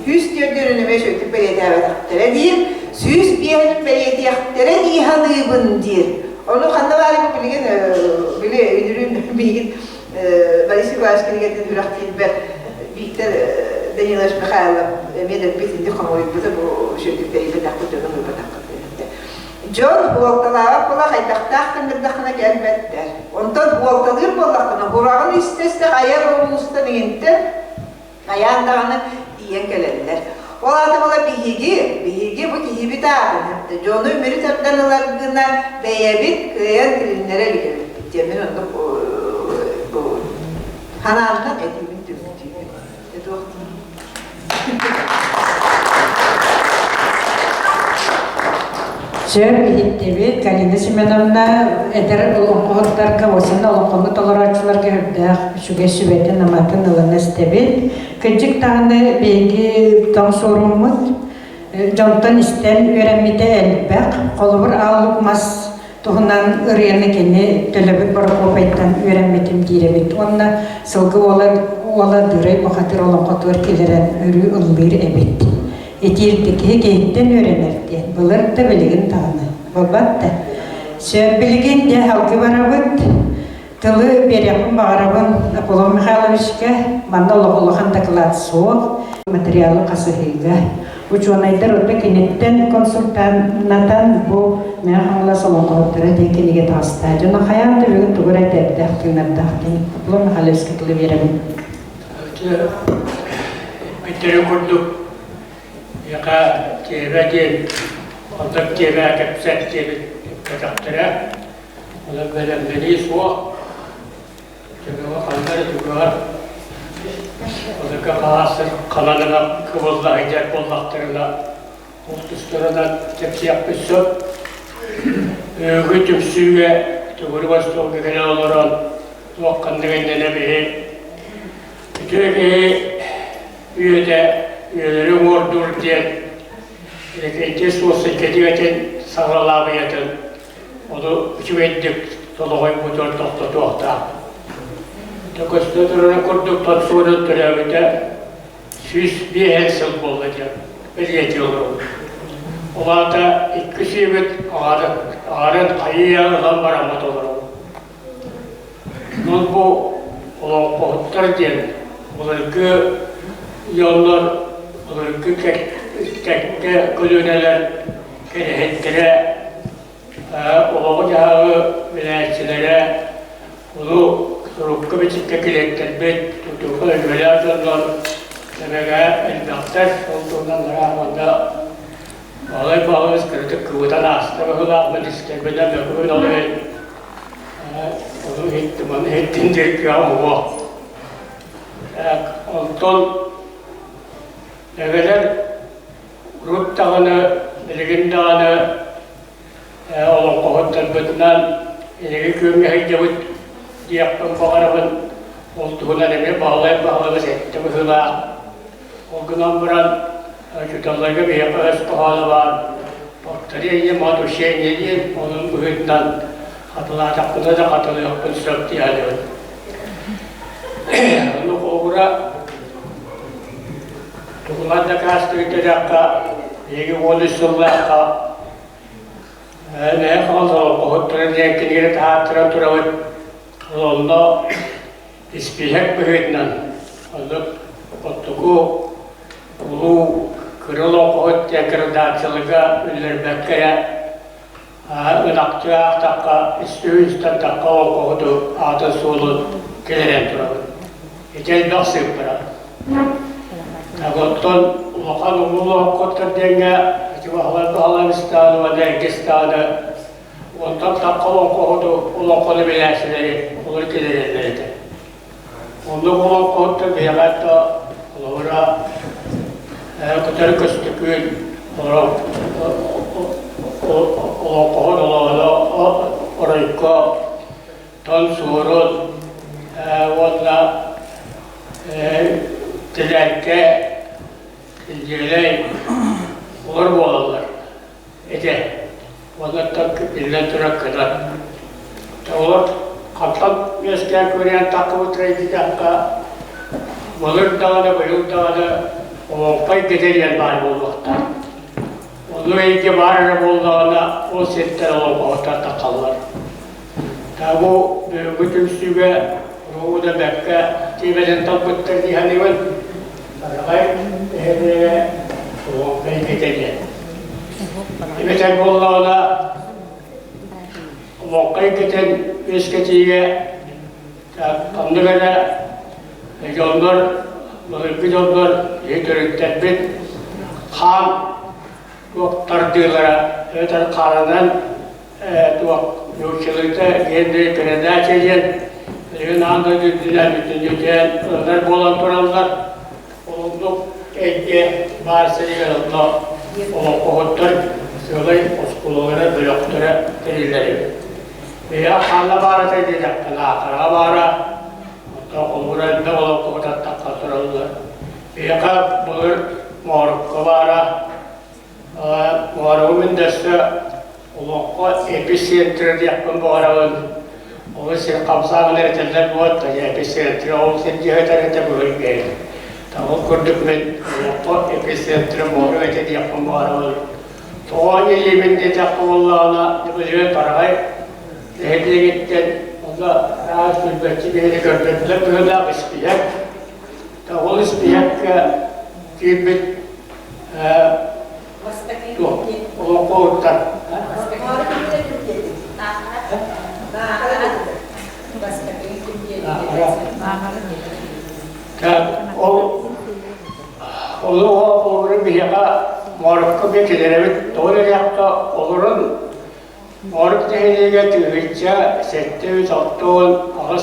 Speaker 5: 104 эмиэ үчүгэйдик бэлиэтээбэтэхтэрэ диир, 105-ин бэлиэтиэхтэрэ дии саныыбын диир. Ону ханна баарый билигин били үнүрүүн миигин Борис Николаевич кинигэтин үрэхтиирбэр Виктор Данилович Михайлов эмиэ да итинник хомуйбута бу үчүгэйдик тэрийбэтэхпит дьону ылбатахпыт Дьон буолталаабат буола хайдахтаах гыннардаххына кэлбэттэр. Онтон буолталыыр буоллаххына, бураҕын истэ-истэ айар улуустан иҥинтэн Хайаан даҕаны тиийэн кэлэллэр. Ол аата була биһиги, биһиги бу киһибит аатын, дьону үмүрү тардан ылар гына бэйэбит кыайан тилиннэрэ илик эбиппит диэн мин оннук бу ханааннан этиибин түмүктүүбүн. Туох
Speaker 1: Сөп иһиттибит Галина Семеновна эдэр олоҥхоһуттарга уонна олоҥхону толорооччуларга үрдээх үчүгэй сүбэтин-аматын ылан истэбит. Кырдьык даҕаны биһиги тоҥ суоруммут дьонтон истэн үөрэммитэ элбэх. Холобур, ааллык мас туһунан ырыаны кини Төлөбүр Борокуопайтан үөрэммитим диир эбит уонна сылгы уола уола Дырай бухатыыр олоҥхотугар киллэрэн өрүү ыллыыр эбит. Итиирди киһи киһиттэн үөрэнэр диэн былыр да билигин даҕаны буолбат да. Сөп билигин дьэ алгы барабыт. Тылы биэриэхпин баҕарабын Аполлон Михайловичка. Манна олох улахан дакылаат суох. Материалы хасыһыыга. Учуонайдар орто киниттэн консультантнатан бу Мэҥэ Хаҥалас олоҥхоһуттара диэн кинигэ таҕыста. Дьоно хайаан да бүгүн тугу эрэ этэрдээх, тыынардаах диэн Аполлон Михайловичка тылы биэрэбин.
Speaker 6: Эппиттэрин курдук, миэхэ тиэмэ диэн, онтон тиэмэ кэпсэт диэбит эппэтэхтэрэ. Онон бэлэмнэнии суох. Төбөҕө ханна эрэ түгэҕэр Одука хаһаастар халанына кыбылла сылдьар буоллахтарына, ол тустарынан кэпсиэхпит сөп. Өйгө түмсүүгэ төгүрүк остуолга кэлэн олорон туох ханнык иннинэ биһи үтүө киһи үйэтэ үйэлэри уҥуордуур диэн Лекентий суос силгэтигэтин саҕалаабыйатын ону үчүгэйдик толоҕойбутугар тохтотуохтаах. Көстө турарын курдук тотсуонун төрөөбүтэ 105 сыл буолла диэн бэлиэтии олоробут. Ол аата икки сүүбүт аҕарын хайыы ылан бараммыт олоробут. Онон бу олоҥхоһуттар диэн былыргы дьоннор былыргы кэккэ көлүөнэлэр кэрэһиттэрэ олоҕу-дьаһаҕы билээччилэрэ ону сурукка-бичиккэ килиэттэрбит тутууга үлэлээх дьоннор тэбэгэ элбэхтэр ол туһунан арааманда Балай баҕас кыратык кыбытан ааста быһыылаах истэрбинэ мөкүбүн ол иһин ону иһиттим ону иһиттим диир кыаҕым уһуох онтон эбэлэр урут даҕаны билигин даҕаны олоҥхоһуттарбытынан эһиги күөҥҥэ сылдьабыт диэхпин баҕарабын ол туһунан эмиэ Баһылай Баһылабыс эттэ быһыылаах Ол гынан баран учууталларга биһиэхэ өс хоһооно баар повторение мать учения диэн онун быһыытынан хатылаатахпына да хатылыахпын сөп дии саныыбын. Ону холобура тугунан дакаастыыр диэтэххэ биһиги 13 сыллаахха Мэҥэ Хаҥалас олоҥхоһуттара диэн кинигэни таһааттаран турабыт. Онно. Испииһэк быһыытынан оннук оттуку улуу кыра олоҥхоһут диэн градацияларга үллэрбэккэ эрэ ынахчы аахтахха үстүү-үстэн тахха олоҥхоһуту аатын-суолун киллэрэн турабыт. Ити элбэх сыыппара. Оттон улахан улуу олоҥхоттор диэҥҥэ ити Баһылай Баһылайыстааны уонна Эргистааны онтон тахха олоҥхоһуту олоҥхону билээччилэри олор киллэрэллэр этэ. Оннук олоҥхоһуттар биһиэхэ да холобура көтөр көстөкүүн олоҥхоһут олоҕо оройко тон суорун уонна Тилээккэ Илдьиэлэй олор буолаллар этэ. Уонна биллэн турар кынат. Олор хантан үөскээн көрүөн таххыбыт диэтэххэ, былыр даҕаны, быйыл даҕаны олоҥхо эйгэтэ диэн баар буолуохтаах. Оннук эйгэ баар эрэ буоллаҕына, ол сиртэн олоҥхоһуттар таххаллар. Бу бүгүҥҥү түмсүүгэ уруу да бэркэ тиэмэтин талбыттар дии саныыбын. Тараҕай нэһилиэгэ олоҥхо эйгэтэ диэн. Эбэтэр буоллаҕына олоҥхо эйгэтин үөскэтиигэ ханнык эрэ дьоннор, былыргы дьоннор киһи төрүттэрбит хаан туох тардыылара эбэтэр хааранан туох нууччалыыта гендернэй передача диэн билигин аан дойду үрдүнэн бүтүннүүтүнэн ылынар буолан тураллар. Оннук эйгэ баар сиригэр онно олоҥхоһуттар сыалай оскуолалара, бөлөхтөрө тэриллэр эбит. Биһиэхэ ханна баар этэ диэтэххинэ, Аахараҕа баара, онтон холобура элбэх олоҥхоһут аттахха тураллар. Биһиэхэ былыр Моорукка баара, Моорогу мин дөссө олоххо эпицентрэ диэхпин баҕарабын. Ол сир хамсааһын этэллэр буолт, эпицентрэ ол сирдьиһэтэр этэ быһый Ол курдук мин олоххо эпицентрэ моору этэ диэхпин баҕарабын. Тоҕо илиибин диэтэххэ буоллаҕына, билигин Тараҕай нэһилиэгиттэн онно араас билбэтчи киһини көрдөрдүлэр быһыылаах испииһэк. Ол испииһэккэ киирбит Олоҥхоһуттар. Ол олору биһиэхэ Моорукка кэлэрэбит. Тоҕо диэтэххэ олорон Морук нэһилиэгэ 1068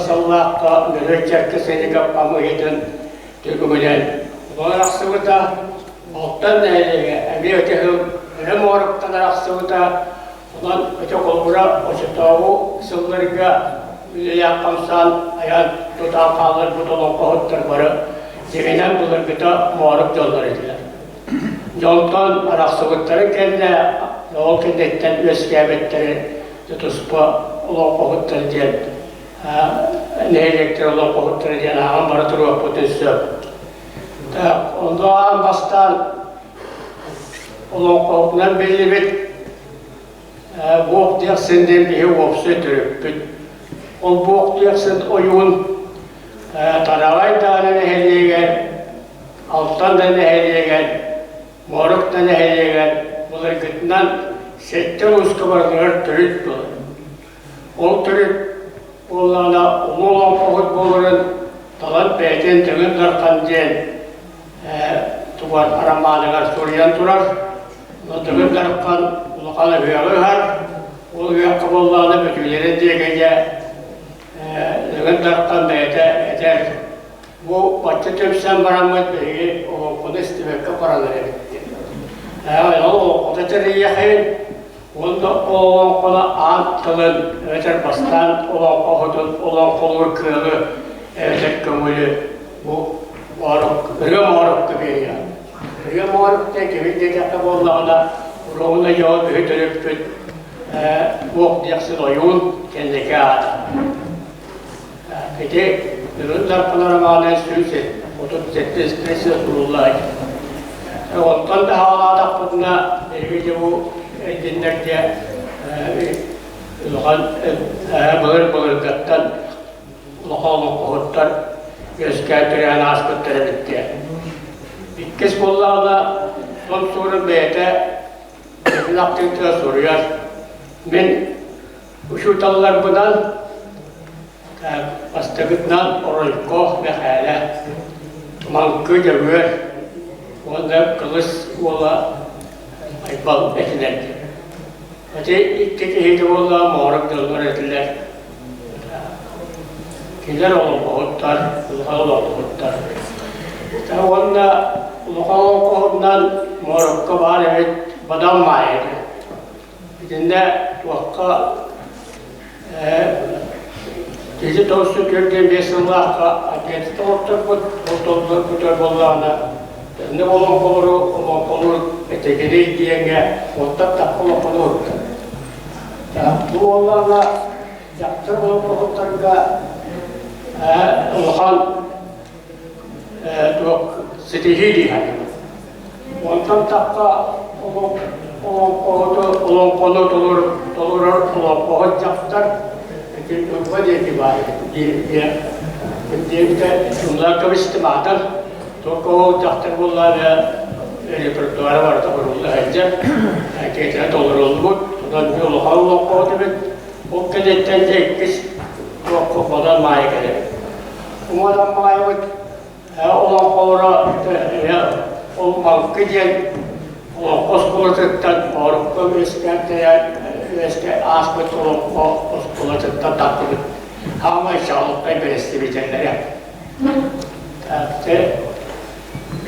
Speaker 6: сыллаахха Нөрүө Чэркэсэйигэр хамыыһыйатын түмүгүнэн олорон арахсыбыта. Алтан нэһилиэгэ эмиэ ити сыл Өрө Моруктан арахсыбыта. Онон ити холобура оччотооҕу сылларга үлэлээн-хамсаан айан тутаан хаалларбыт олоҥхоһуттар бары дьиҥинэн былыргыта Морук дьоннор этилэр. Дьонтон арахсыбыттарын кэннэ ол кэнниттэн үөскээбиттэри туспа олоҥхоһуттар диэн нэһилиэктэр олоҥхоһуттара диэн ааҕан бара туруохпутун сөп. Онно аан бастаан олоҥхоһутунан биллибит Буох Диэхсин диэн биһи уопсай төрүппүт. Ол Буох Диэхсин ойуун Тараҕай даҕаны нэһилиэгэр, Алтан да нэһилиэгэр, Морук да нэһилиэгэр былыргытынан сэттэ улууска барытыгар төрүт буолар. Ол төрүт буоллаҕына улуу олоҥхоһут буоларын талан бэйэтин Тыгын Дархан диэн тугар арамааныгар суруйан турар. Тыгын Дархан улахан ыһыаҕы ыһар. Ол ыһыахха буоллаҕына бөтүүлэрин диэки Тыгын Дархан бэйэтэ этэр бу бачча түмсэн бараммыт биһиги олоҥхону истибэккэ баран эрэбит диэн. Ол олоҥхото тэрийиэхин уонна ол олоҥхону аан тылын эбэтэр бастаан олоҥхоһутун олоҥхолуур кыаҕы эбэтэр көҥүлү бу ырыа моорукка биэриэҕэ. Ырыа моорукта кими диэтэххэ буоллаҕына, уруогун айыаҕа үһү төрөппүт Уох диэхсин ойуун кэнники аата. Ити Үрүн Дархан романа 137 страница суруллар. Онтон да хаалаатахпытына, биһиги бу эргиннэргэ улахан былыр-былыргаттан. Улахан олоҥхоһуттар үөскээн төрөөн ааспыттар эбит диэн. Иккис буоллаҕына, Том Суорун бэйэтэ бэйэтин ахтыытыгар суруйар. Мин учууталларбынан бастакытынан Оройко Мэхээлэ, Маҥкы Дьөгүөр уонна Кылыс уола Айбал этилэр диэн. Ити икки киһитэ буолла моорук дьоннор этилэр. Кинилэр олоҥхоһуттар, улахан олоҥхоһуттар. Уонна улахан олоҥхоһутунан Моорукка баар эбит Бадан Маайа этэ. Итиннэ туохха Киһи тоҕус 45 сыллаахха отец толорторбут, ол толорбутар буоллаҕына, төннүк олоҥхолору олоҥхолуур этигирий диэҥҥэ уоттар тахха олоҥхону уруттар. Бу буоллаҕына дьахтар олоҥхоһуттарга улахан туох ситиһии дии саныыбын. Онтон тахха олоҥхоһуту олоҥхону толорор олоҥхоһут дьахтар ити Ньурба диэки баар диэбитэ умнан кэбистим аатын. Только ол дьахтар буоллаҕына репертуара барыта хорулла сылдьар, киэтинэ толоруллубут. Онон улахан олоҥхоһут эбит. Ол кэнниттэн дьэ иккис туохха Бодан Маайа кэлэр. Уҥадан Маайабыт олоҥхолоро ол Маҥкы диэн олоҥхо оскуолатыттан Моорукка үөскээн тэйэн үөскэ ааспыт олоҥхо оскуолатыттан тахсыбыт хаамай чаҕылхай бэрэстэбиитэллэрэ.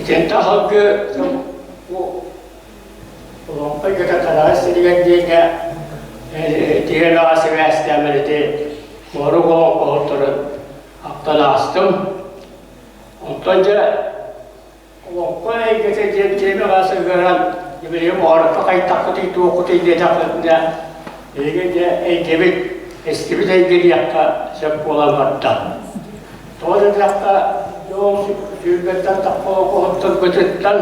Speaker 6: Итинтэ аһылгы бу Олоҥхо эйгэтэ Тараҕай сиригэр диэҥҥэ тиһэмэҕэ сибээстээмэр ити Морук олоҥхоһуттарын ахтан аастым. Онтон дьэ олоҥхо эйгэтэ диэн тиэмэҕэ сыһыаран билигин моорукка хайдаххытый туоххутуй диэтэххитинэ биһиги дьэ эйгэбит эстибит эйгэ диэххэ сөп буолан барда. Тоҕо диэтэххэ дьол сүүрбэттэн тахха олоҥхоһуттарбытыттан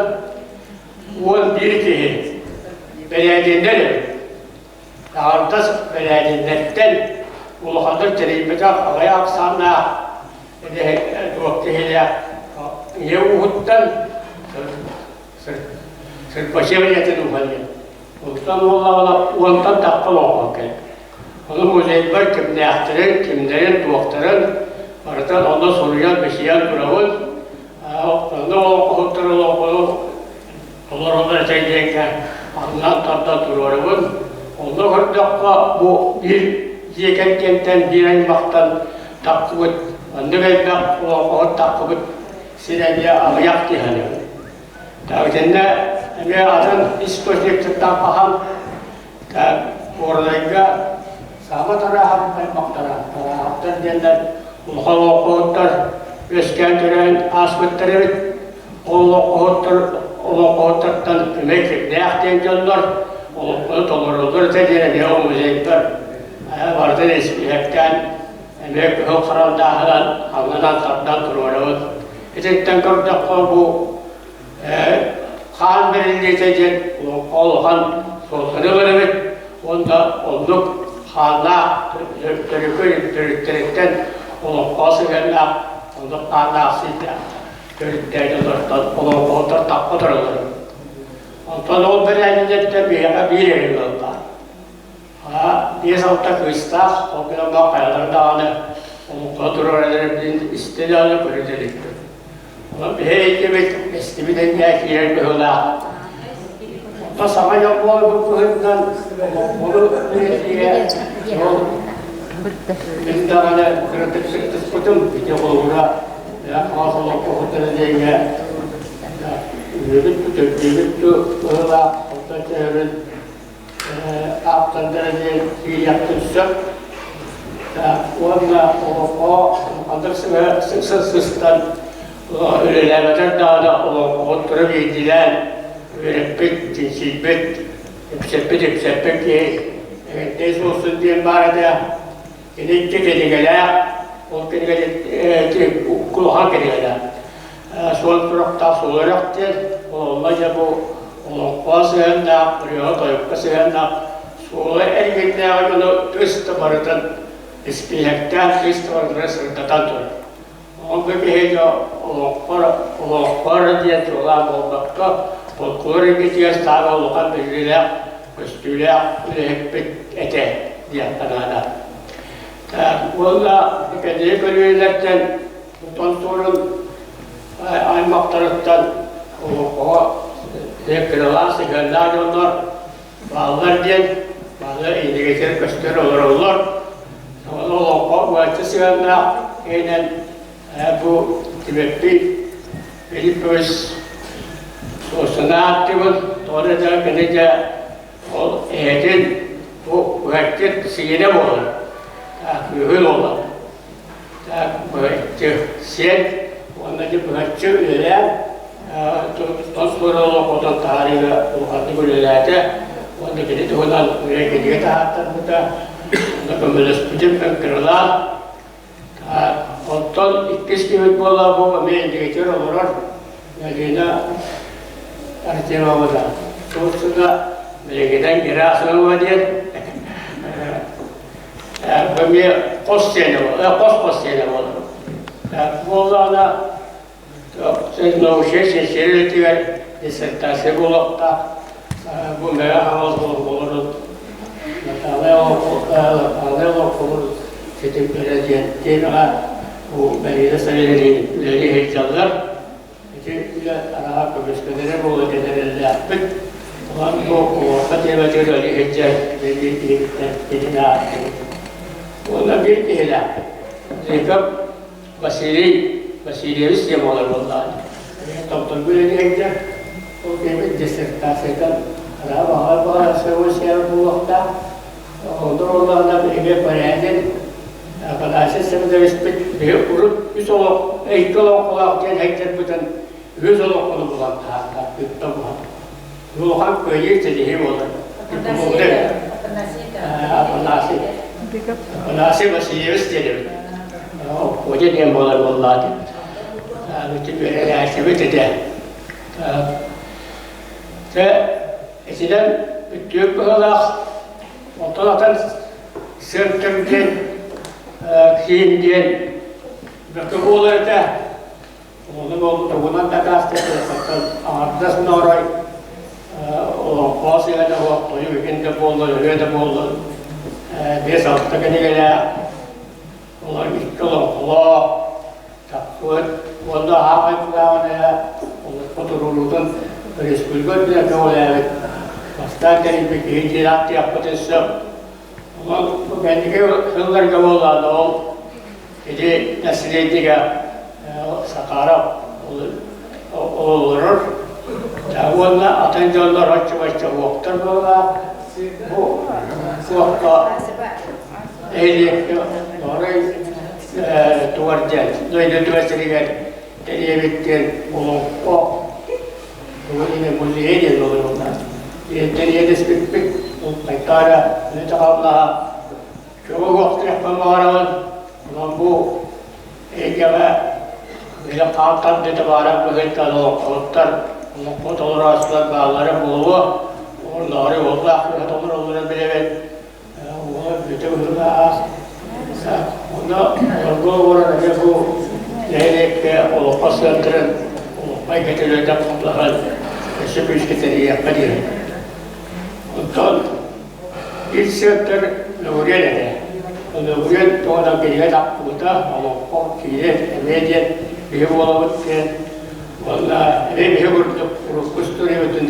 Speaker 6: 11 киһи бэрээдиннэр эбит. Аҥардас бэрээдиннэртэн улаханнык тэрийбэтэх аҕыйах ахсааннаах туох киһилээх ийэ ууһуттан Сырпачев ийэтин ууһа диэн. Онтон буоллаҕына уонтан тахха олоҥхо кэлбит. Ону музейбар кимнээхтэрин, кимнэрин, туохтарын барытын онно суруйан, бичийэн турабын. Онно олоҥхоһуттар олоҥхону толороллор этэ диэҥҥэ аннан тардан туруорабын. Онно көрдөххө, бу биир дьиэ кэргэнтэн, биир аймахтан тахсыбыт, оннук элбэх олоҥхоһут тахсыбыт сир эмиэ аҕыйах дии саныыбын. Итиннэ эмиэ атын источниктартан хаһан Куоралайга саҥа тарааһап аймахтара, тарааһаптар диэннэр улахан олоҥхоһуттар үөскээн төрөөн ааспыттар эбит. Ол олоҥхоһуттар олоҥхоһуттартан эмиэ кимнээх диэн дьоннор олоҥхону толороллор этэ диэн эмиэ ол музейдар барытын испииһэктээн эмиэ кыһыл харандааһынан хаҥынан тардан туруорабыт. Итинтэн көрдөххө бу хаан бэриллиитэ диэн улахан суолтаны ылар эбит уонна оннук хааннаах төрүкү төрүттэриттэн олоҥхо сыһыаннаах оннук хааннаах сиидэ төрүттээх дьоннортон олоҥхоһуттар таппа тураллар. Онтон ол бэрээдиннэртэн биһиэхэ биир эрэ ыал баар. 5-6 кыыстаах, ол гынан баран хайалара даҕаны олоҥхо турар эрэрбин истэ даҕаны көрө иликпин. Онон биһи эйгэбит эстибит эйгэ киирэр быһыылаах. Онтон саҥа дьон буолбут быһыытынан олоҥхону үөрэтиигэ ол мин даҕаны кыратык сыттыспытым ити холобура хаҥас олоҥхоһуттара диэҥҥэ үөрбүт төрдүбүт быһыылаах онтон төһөбүн ааптардара диэн киириэхпин сөп. Уонна олоҥхо ханнык сыстан үлэлээбэтэр даҕаны олоҥхоһуттары биирдиилээн үөрэппит, чинчийбит, үксэппит, үксэппит киһи Эҥэрдэй Суосун диэн баар этэ. Кини икки кинигэлээх, ол кинигэ улахан кинигэлээх. Суон сурахтаах суол диэн, онно дьэ бу олоҥхо сыһыаннаах, ырыаҕа-тойукка сыһыаннаах суола эргиннээҕи дьону тыс да барытын Испииһэктээх кыыс сырдатан турар. Ол да киһи олоххор, олоххор диэн чуолаан буолбакка, фольклор эйгэтигэр саамай улахан биллиилээх, көстүүлээх үлэһиппит этэ диэххэ наада. Уонна кэнники көлүөнэлэртэн тонтуорун аймахтарыттан олоҥхоҕо кыралаан сыһыаннаах дьоннор бааллар диэн бааллар иннигитигэр көстөр олороллор. Олоҥхо быһаччы сыһыаннаах иһинэн бу Тимэппий Филиппович Суосуна ааттыыбын, тоҕо да кини дьэ ол эһэтин бу быһаччы сиэнэ буолар, кыыһын уола. Так быһаччы сиэн уонна дьэ быһаччы үлэлээн тос олоҥхотун таһаарыыга улаханнык үлэлээтэ уонна кини туһунан үлэ кинигэ таһааттарбыта, онно көмөлөспүтүм кыралаан. Оттон иккис киһибит буолла бу эмиэ иннигитигэр олорор Галина Артемовна. Туруорсуга билигинэн Герасимова диэн бу эмиэ хос сиэнэ хос-хос сиэнэ буолар. Буоллаҕына научнай синсиэр үлэтигэр диссертация буолуохтаах. Бу Мэҥэ Хаҥалас олоҥхолорун Наталья олоҥхолорун ситимнэрэ диэн тиэмэҕэ бу Марина Савельевна үлэлии сылдьаллар. Ити үлэ араҕа көмүскэнэрэ буолуо диэн эрэллээхпит. Онон бу олоҥхо тиэмэтигэр үлэлии сылдьар үлэлии киһибиттэн кинини ааттыыбыт. Уонна биир киһилээхпит. Зыков Василий Васильевич диэн буолар буоллаҕа. Томторго үлэлиһэргэ ол киһибит диссертациятын араҕа баҕар баҕар сыабы буолуохтаах. Онтон буоллаҕына биһиги Порядин Афанасий Семеновичпыт биһи урут үс олох, икки олоҥхолоох диэн һэйдэрбитин үһүс олоҥхону булан таһаарда, буһан. Улахан кыайыы ситиһии буолар. Афанасий. Афанасий Васильевич диэн Оде диэн буолар буоллаҕа. Бүтүн үөрэнээччибит этэ. Тэ итинэн бүттүүк быһыылаах онтон атын сыантыр диэн киин диэн бөкө буолар этэ. Ону тугунан дакаастыыр аҥардас ноорой олоҥхо сыһыана суох тойук игин да буоллар, ырыа да буоллар 5-6 кинигэлээх, олор икки олоҥхолоох, таппыт уонна аамай кылааҕын эрэ олоххо туруоруутун республика үрдүнэн көҕүлээбит бастаан тэрийбит киһи диэн ааттыахпытын сөп. Онон бу кэнники сылларга буоллаҕына ол Ити наследнига Сахаров олорор уонна атын дьоннор оччо-бачча уоктар буоллаах. Бу суохха нэһилиэккэ Ноорой тугар диэн дойдутугар сиригэр тэрийэбит диэн олоҥхо тугу музей диэн олоруоллар. Тэрийэдэспиппит ол Айтаара үлэ-хамнаһа Чугуһуохтуохпун баҕарабын, онон бу эйгэҕэ били хаалтан баара быһыыттан олоҥхоһуттар, олоҥхо толорооччулар бааллара буолуо. Уоннаары уоллаах кыыһа толороллорун билэбин. Уола бүтэ быһыылаах. Онно олорго олорон эмиэ бу нэһилиэккэ олоххо сыантырын, олоххо эйгэтин үлэтэ хамнаһын өссө күүскэ тэрийиэххэ диэн. Онтон Ил сыаттар Лөгүрүөн этэ. Лөгүрүөн тоҕо да кинигэ тахсыбыта, олоҥхо киирэ эмиэ диэн биһи буолабыт диэн уонна эмиэ биһи курдук урукку историябытын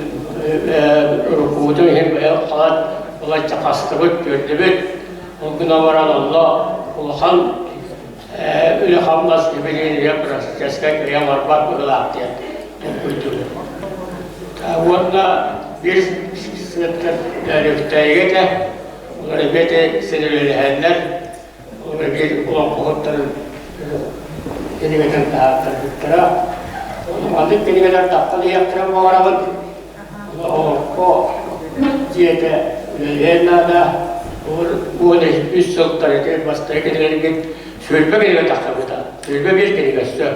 Speaker 6: уруккубутун иһин халат балачча хастыбыт, көрдүбүт. Ол гынан баран онно улахан үлэ-хамнас билигин практическай кыайан барбат быһыылаах диэн толкуйдуубут. Уонна биир сыаттан Өрүктэйгэ этэ, олор эмиэ син үлэлэһэннэр, олор биир олоҥхоһуттарын кинигэтин таһааттарбыттара. Маннык кинигэлэр тахсан иһиэхтэрин баҕарабын. Олоҥхо дьиэтэ үлэлиэн наада. 13 сылтан ити бастакы кинигэлэргит 20 кинигэ тахсыбыта. 21 кинигэ өссө.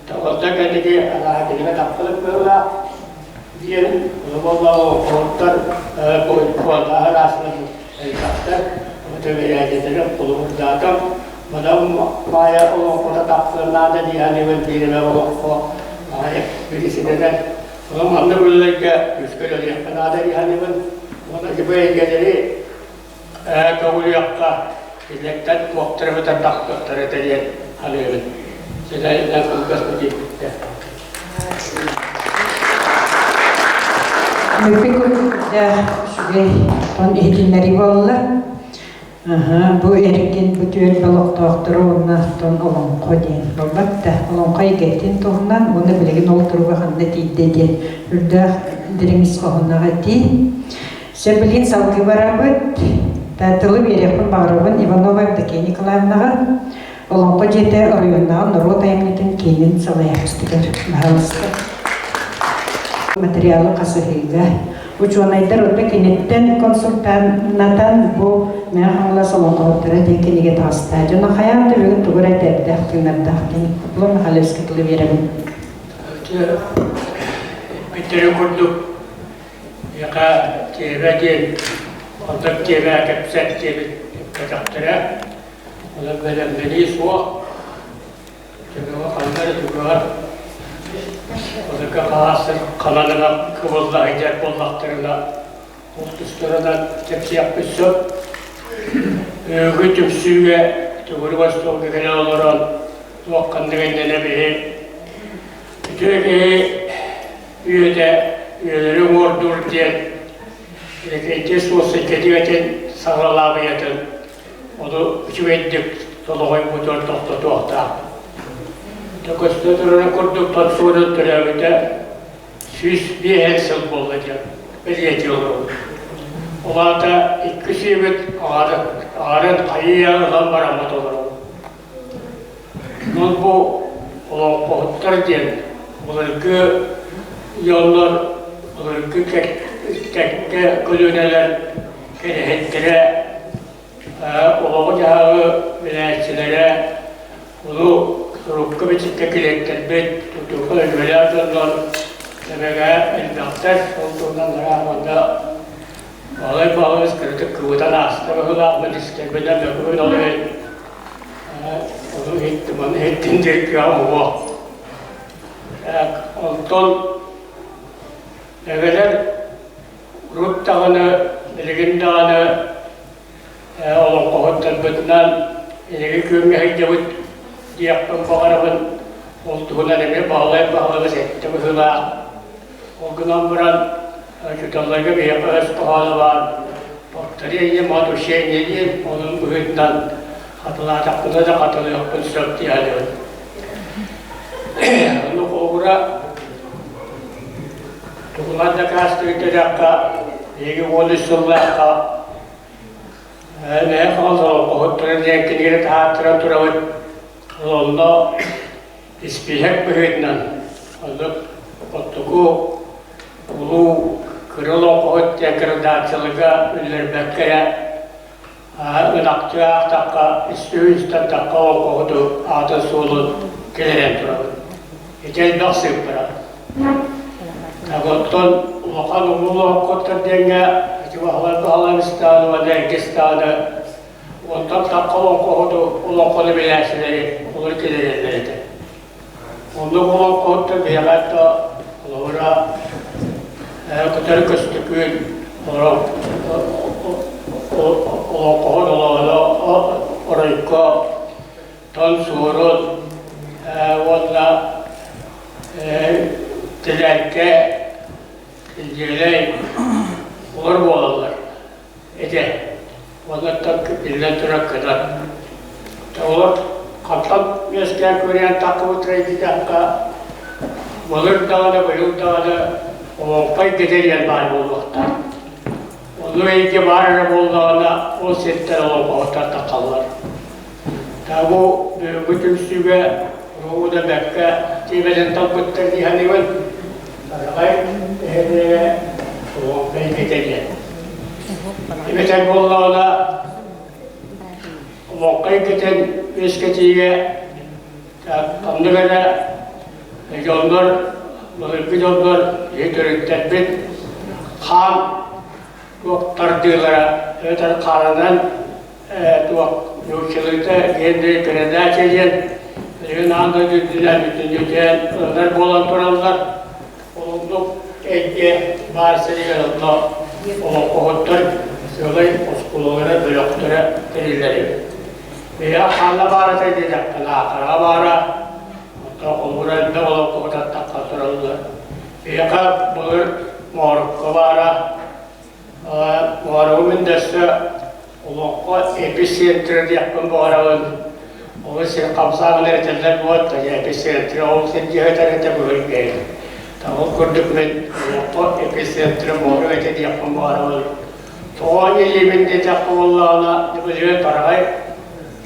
Speaker 6: Тоҕоттон кэнники арааһа кинигэ тахсыбыт быһыылаах диэн олоҥхоһуттар куотааһын аасынан элбэхтэр. Бэрээдэтэрэ холобурдаатым. Мадам Маайа олоҥхото тахсыан наада дии саныыбын биир эмэ олоҥхо Маайа бирисидэнэн. Онон маннык үлэлэргэ күүскэ үлэлиэххэ наада дии саныыбын. Уонна ити эйгэлэри көҕүлүөххэ, кинилэртэн туохтара эбэтэр тахсыахтара этэ диэн саныыбын. Ситэ кылгас битииппиттэр.
Speaker 1: Мүппүт курдук үчүгэй он иһитиннэрии буолла. Бу эргин бу түөлбэ олохтоохторо уонна оттон олоҥхо диэн буолбат да олоҥхо эйгэтин туһунан уонна билигин ол туруга ханна тиийдэ диэн үрдээх дириҥ ис хоһоонноох этии. Сөп билигин салгыы барабыт. Тылы биэриэхпин баҕарабын Иванова Евдокия Николаевнаҕа. Олоҥхо дьиэтэ оройуоннааҕы норуот айымньытын киинин салайааччытыгар баһаалыста. Материалы хасыһыыга учуонайдар орто киниттэн консультантнатан бу Мэҥэ Хаҥалас олоҥхоһуттара диэн кинигэ таҕыста. Дьоно хайаан да бүгүн тугу эрэ этэрдээх, тыынардаах диэн Куплан Михайловичка тылы биэрэбин.
Speaker 6: Бүтэрин курдук миэхэ тиэмэ диэн онтон тиэмэ кэпсэт диэбит көтөхтөрө. Онон бэлэмнэнии суох. Төбөҕө ханна эрэ түгэҕэр Одука хаһаастар ханан кыбылла сылдьар буоллахтарына, ол тустарынан кэпсиэхпит сөп. Өйгө түмсүүгэ төгүрүк остуолга кэлэ олорон туох ханнык иннинэ биһи үтүө киһи үйэтэ үйэлэри уҥуордуур диэн Лекентий суос сиргэтигэтин саҕалаабыйатын Ону үчүгэйдик толоҕойбутугар тохтотуохтаах. Көстө турарын курдук тотсуунан төрөөбүтэ 105 сыл буолла диэн бэлиэтии олоробут. Ол аата икки сиэбит аҕарын хайыйа ылан бараммыт олоробут. Онон бу олоҥхоһуттар диэн былыргы дьоннор, былыргы кэккэ көлүөнэлэр кэрэһиттэрэ, олоҕу-дьаһаҕы билээччилэрэ, улуу сурукка-бичиккэ килиэттэрбит, тутууга үлэлээх дьоннор Тэбэгэ элбэхтэр, ол туһунан ыраах Балай балыс кырдьык кыбытан ааста быһыылаах истэрбинэн мөкүбүн ол иһин ону иһиттим, ону иһиттим диир кыаҕым уһуох. Онтон эбэлэр урут даҕаны, билигин даҕаны олоҥхоһуттарбытынан эһиги күөҥҥэ сылдьабыт диэхпин баҕарабын. Ол туһунан эмиэ Баһылай Баһылабыс эттэ быһыылаах. Ол гынан баран учууталларга биһиэхэ өс хоһооно баар повторение мать учения диэн онун быһыытынан хатылаатахпына да хатылыахпын сөп дии саныыбын. Ону холобура тугунан дакаастыыр диэтэххэ, биһиги 13 сыллаахха Мэйэ Хаҥалас олоҥхоһуттарын диэн кинигэни таһааттаран турабыт. Онно испииһэк быһыытынан оннук оттуку улуу кыра олоҥхоһут диэн градацияларга үллэрбэккэ эрэ ынахтыы аахтахха үстүү-үстэн тахха олоҥхоһуту аатын-суолун киллэрэн турабыт. Ити элбэх сыыппара. Оттон улахан улуу олоҥхоттор диэҥҥэ ити Баһылай Баһылайыстааны уонна Эргистааны Онтон тахха олоҥхоһуту олоҥхону билээччилэри олор киллэрэллэр этэ. Оннук олоҥхоһуттар биһиэхэ да холобура көтөр көстөкүүн олоҥхоһут олоҕоно оройко тон суорун уонна Тилээккэ Илдьиэлэй олор буолаллар. Этэ. Уонна биллэн турар кытар. Олор хантан үөскээн көрүөн таххыбыт диэтэххэ, былыр даҕаны, быйыл даҕаны олоҥхо эйгэтэ диэн баар буолуохтаах. Оннук эйгэ баар эрэ буоллаҕына, ол сиртэн олоҥхоһуттар таххаллар. Бу бүгүҥҥү түмсүүгэ уруу да бэркэ тиэмэтин талбыттар дии саныыбын. Тараҕай нэһилиэгэ олоҥхо эйгэтэ диэн. Эбэтэр буоллаҕына олоҥхо эйгэтин үөскэтиигэ ханнык эрэ дьоннор, былыргы дьоннор, киһи төрүттэрбит хаан туох тардыылара эбэтэр хаанынан. Туох нууччалыыта гендернэй передача диэн билигин аан дойду үрдүнэн бүтүннүүтүнэн ылынар буолан тураллар. Ол эйгэ баар сиригэр онно олоҥхоһуттар сыалай оскуолалара, бөлөхтөрө тэриллэр эбит. Биһиэхэ ханна баар этэ диэтэххинэ, Аахараҕа баара, онтон холобура элбэх олоҥхоһут аттахха тураллар. Биһиэхэ былыр Моорукка баара, Моорогу мин да өссө Олоҥхо эпицентрэ диэхпин баҕарабын. Ол сир хамсааһын этэллэр буолт, эпицентрэ ол сирдьиһэтэр этэ быһый Ол курдук мин олоҥхо эпицентрэ буолуо этэ диэхпин баҕарабын. Тоҕо илиибин диэтэххэ буоллаҕына, билигин Тараҕай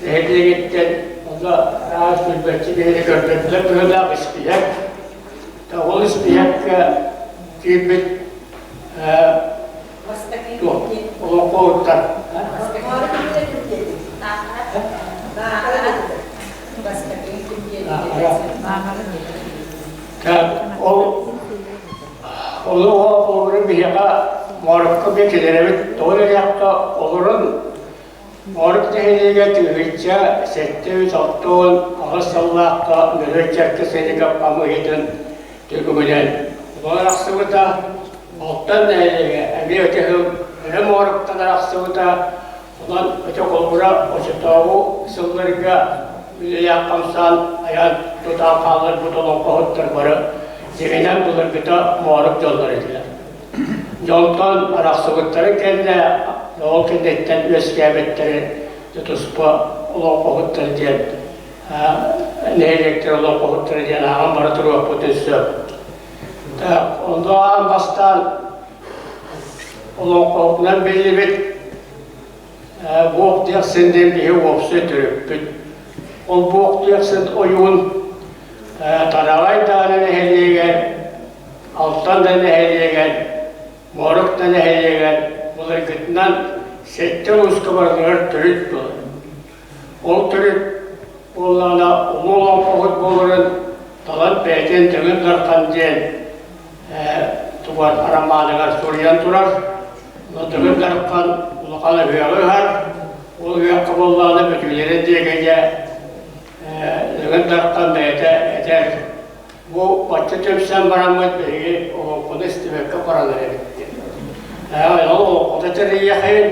Speaker 6: нэһилиэгиттэн онно араас билбэтчи киһини көрдөрдүлэр быһыылаах испииһэк. Ол испииһэккэ киирбит Олоҥхоһуттар. Ол олору биһиэхэ Моорукка кэлэрэбит. Тоҕо диэтэххэ олорон Моорук нэһилиэгэ 1068 сыллаахха Нөрүө Чэркэ Сэликэп хамыыһыйатын түмүгүнэн олорон арахсыбыта. Алтан нэһилиэгэ эмиэ ити сыл өрө Мооруктан арахсыбыта. Онон ити холобура оччотооҕу сылларга үлэлээх хамсаан айан тутаан хаалларбыт олоҥхоһуттар бары дьиҥинэн былыргыта Моорук дьоннор этилэр. Дьонтон арахсыбыттарын кэннэ ол кэнниттэн үөскээбиттэри туспа олоҥхоһуттар диэн нэһилиэктэр олоҥхоһуттара диэн ааҕан бара туруохпутун сөп. Онно аан бастаан олоҥхоһутунан биллибит Буох Диэхсин диэн биһи уопсай төрүппүт. Ол Буох Диэхсин ойуун Тараҕай даҕаны нэһилиэгэр, Алтан да нэһилиэгэр, Морук да нэһилиэгэр былыргытынан сэттэ улууска барытыгар төрүт буолар. Ол төрүт буоллаҕына улуу олоҥхоһут буоларын талан бэйэтин Тыгын Дархан диэн тугар арамааныгар суруйан турар. Тыгын Дархан улахан ыһыаҕы ыһар. Ол ыһыахха буоллаҕына бөтүүлэрин диэки Тыгын Дархан бэйэтэ этэр Бу бачча түмсэн бараммыт биһиги олоҥхону истибэккэ баран эрэбит диэн. Ол олоҥхото тэрийиэхэйин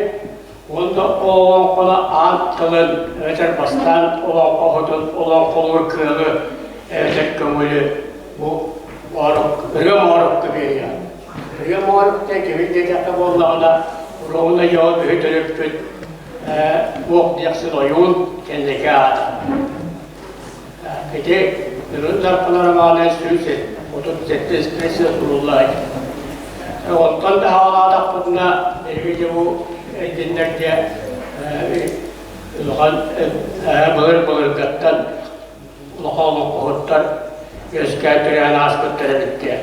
Speaker 6: уонна ол олоҥхону аан тылын эбэтэр бастаан олоҥхоһутун олоҥхолуур кыаҕы эбэтэр көҥүлү бу ырыа моорукка биэриэҕэ. Ырыа моорукта кими диэтэххэ буоллаҕына уруогун айыаҕа биһи төрөппүт Уох диэхсин ойуун кэнники аата. Ити Үрүҥ Дархан романа 137 эспиэсэ сурулла Онтон да хаалаатахпытына, биһиги дьэ бу эргиннэргэ улахан былыр-былыргаттан улахан олоҥхоһуттар үөскээн төрөөн ааспыттар эбит диэн.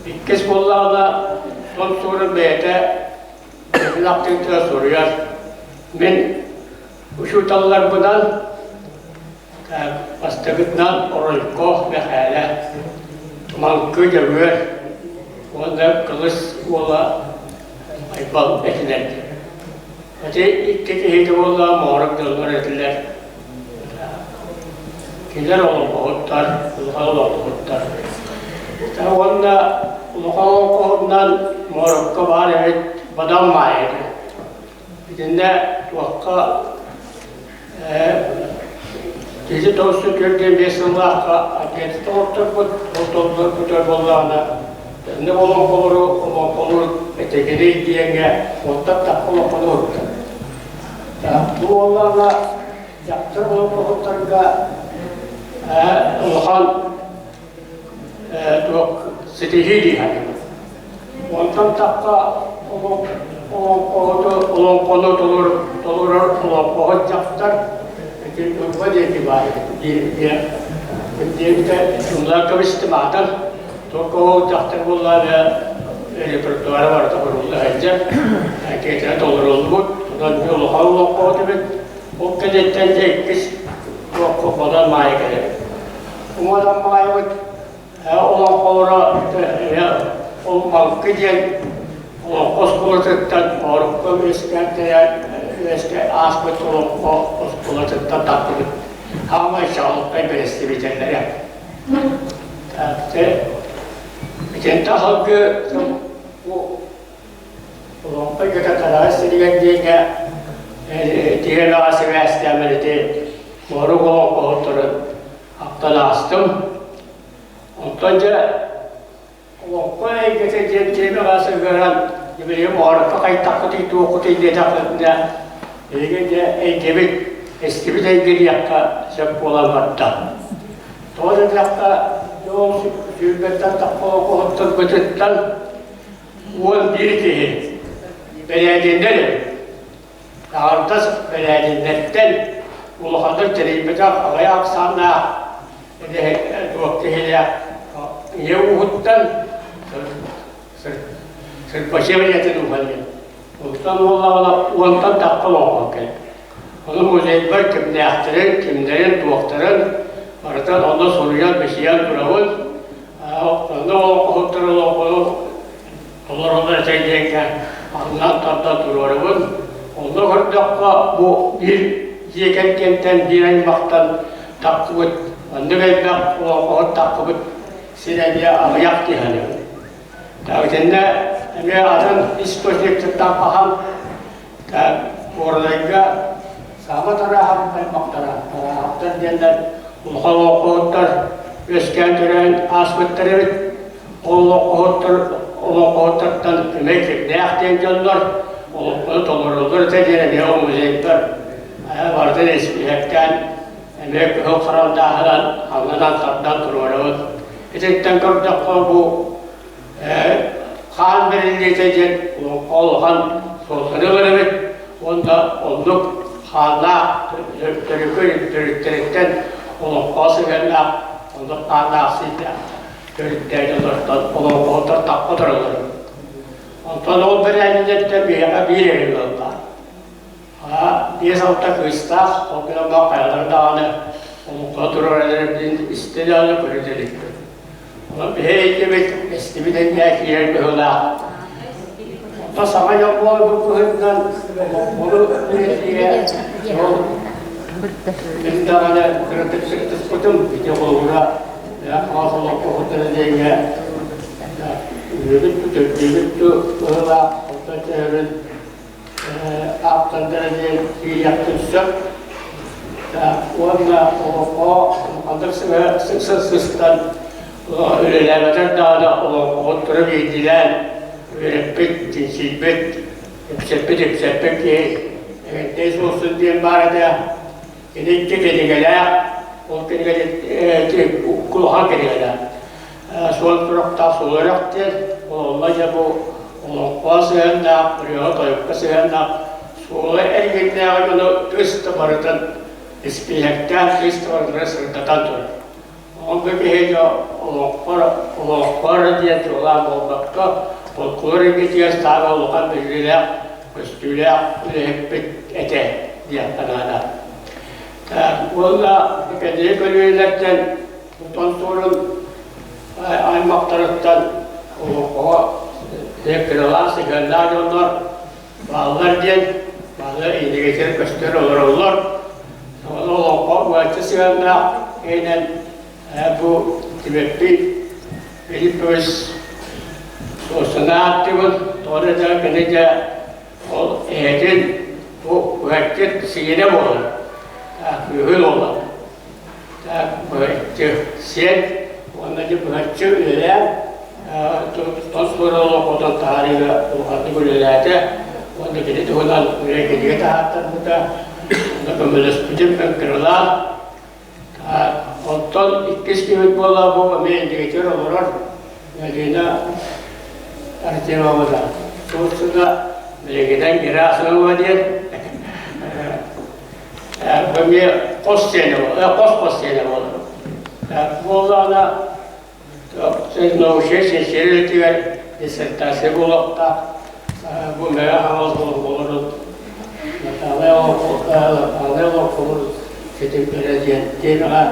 Speaker 6: Иккис буоллаҕына, Том Суорун бэйэтэ бэйэтин ахтыытыгар суруйар. Мин Учууталларбынан бастакытынан Оройко Мэхээлэ, Маҥкы Дьөгүөр уонна Кылыс уола Айбал этилэр. Ити икки киһитэ буолла Моорок дьоннор этилэр. Кинилэр олоҥхоһуттар, улахан олоҥхоһуттар. Уонна улахан олоҥхоһутунан Моорокко баар эбит Бадан Маайа этэ. Итиннэ туохха киһи тоҕус 45 сыллаахха анкета оҥорторбут, ол толорбутар буоллаҕына, төннүк олоҥхолору олоҥхолуур этэгирий диэҥҥэ уоттар тахха олоҥхону уруттар. Бу буоллаҕына дьахтар олоҥхоһуттарга улахан туох ситиһии дии саныыбын. Онтон тахха олоҥхоһуту олоҥхону толорор олоҥхоһут дьахтар ити Ньурба диэки баар диэбитэ умнан кэбистим аатын. Только ол дьахтар буоллаҕына репертуара барыта хорулла сылдьар, киэтэрэ толоруллубут. Онон улахан олоҥхоһут эбит. Ол кэнниттэн дьэ иккис туохха Бодон Маайа кэлэр. Уҥа Маайабыт олоҥхолоро ол Маҥкы диэн олоҥхо оскуолатыттан Моорукка үөскээн тэйэн үөскэ ааспыт олоҥхо оскуолатыттан тахсыбыт хаамай чаҕылхай бэрэстэбиитэллэрэ. Итинтэ салгыы бу олоҥхо эйгэтэ Тараҕай сиригэр диэҥҥэ тиһэмэҕэ сибээстээмэр ити Морук олоҥхоһуттарын ахтан аастым. Онтон дьэ Олоҥхо эйгэтэ диэн тиэмэҕэ сыһыаран билигин муоракка хайдаххытый туоххутуй диэтэххитинэ биһиги дьэ эйгэбит эстибит эйгэ диэххэ сөп буолан барда. Тоҕо диэтэххэ дьол сүүрбэттэн тахха олоҥхоһуттарбытыттан 11 киһи бэрээдиннэр эбит. Аҥардас бэрээдиннэртэн улаханнык тэрийбэтэх аҕыйах ахсааннаах туох киһилээх ийэ ууһуттан Сырпачев ийэтин ууһа диэн. Онтон буоллаҕына уонтан тахха олоҥхо кэлбит. Ону музейбар кимнээхтэрин, кимнэрин, туохтарын барытын онно суруйан, бичийэн турабын. Онно олоҥхоһуттар олоҥхону Олороллор этэ диэҥҥэ аннан тардан туруорабын. Онно көрдөххө, бу биир дьиэ кэргэнтэн, биир аймахтан тахсыбыт, оннук элбэх олоҥхоһут тахсыбыт сир эмиэ аҕыйах дии саныыбын. Итиннэ эмиэ атын источниктартан хаһан Куоралайга Саба Тарааһап аймахтара, Тарааһаптар диэннэр улахан олоҥхоһуттар үөскээн төрөөн ааспыттар эбит. Олоҥхоһуттар олоҥхоһуттартан эмиэ кимнээх диэн дьоннор олоҥхону толороллор этэ диэн эмиэ ол музейдар барытын испииһэктээн эмиэ кыһыл харандааһынан хаҥынан тардан туруорабыт. Итинтэн көрдөххө бу хаан бэриллиитэ диэн олоҥхо улахан суолтаны ылар эбит уонна оннук хааннаах төрүкү төрүттэриттэн олоҥхо сыһыаннаах оннук хааннаах сииктээх төрүттээх дьоннортон олоҥхоһуттар таппа тураллар. Онтон ол бэрээдиннэртэн биһиэхэ биир эрэ ыал баар. 5-6 кыыстаах, ол гынан баран хайалара даҕаны олоҥхо турар эрэрбин истэ даҕаны көрө иликпин. Онон биһи эйгэбит эстибит эйгэ киирэр быһыылаах. Онтон саҥа дьон буолбут быһыытынан олоҥхону үөрэтиигэ ол мин даҕаны кыратык сыттыспытым ити холобура хаҥас олоҥхоһуттара диэҥҥэ үөрбүт төрдүбүт быһыылаах онтон төһөрүн ааптардара диэн киириэхпин сөп. Уонна олоҥхо ханнык сыстан үлэлээбэтэр даҕаны олоҥхоһуттары биирдиилээн үөрэппит, чинчийбит, ипсэппит ипсэппит киһи Эҥэрдэй Суосун диэн баар этэ. Кини икки кинигэлээх, ол кинигэ улахан кинигэлээх. Суол туруктаах суол диэн, олонно дьэ бу олоҥхо сыһыаннаах, ырыаҕа-тойукка сыһыаннаах суола эргиннээҕи дьону тыс да барытын испииһэктээн тыс да барытын сырдатан турар. Ол да киһи дьэ олоҥхо олоҥхо диэн чуолаан буолбакка, фольклор эйгэтигэр саамай улахан биллиилээх, көстүүлээх үлэһиппит этэ диэххэ наада. Уонна кэнники көлүөнэлэртэн Тонтуорун аймахтарыттан олоҥхоҕо кыралаан сыһыаннаах дьоннор бааллар диэн бааллар иннигитин көстөр олороллор. Ону олоҥхо быһаччы сыһыаннаах иһинэн бу Тимэппий Филиппович Суосуна ааттыыбын, тоҕо да кини дьэ ол эһэтин бу быһаччы сиэнэ буолар, кыыһын уола. Быһаччы сиэн уонна дьэ быһаччы үлэлээн тос олоҥхотун таһаарыыга улаханнык үлэлээтэ уонна кини туһунан үлэ кинигэ таһааттарбыта онно көмөлөспүтүм кыралаан оттон иккис киһибит буолла бу эмиэ индигитигэр олорор Галина Артемовна Турцияда билигинэн Герасимова диэн Эмиэ хос сиэнэ хос-хос сиэнэ буолар. Буоллаҕына научнай чинчийэр үлэтигэр диссертация буолуохтаах. Бу Мэҥэ Хаҥалас олоҥхолорун Наталья олоҥхолорун ситимнэрэ диэн тиэмэҕэ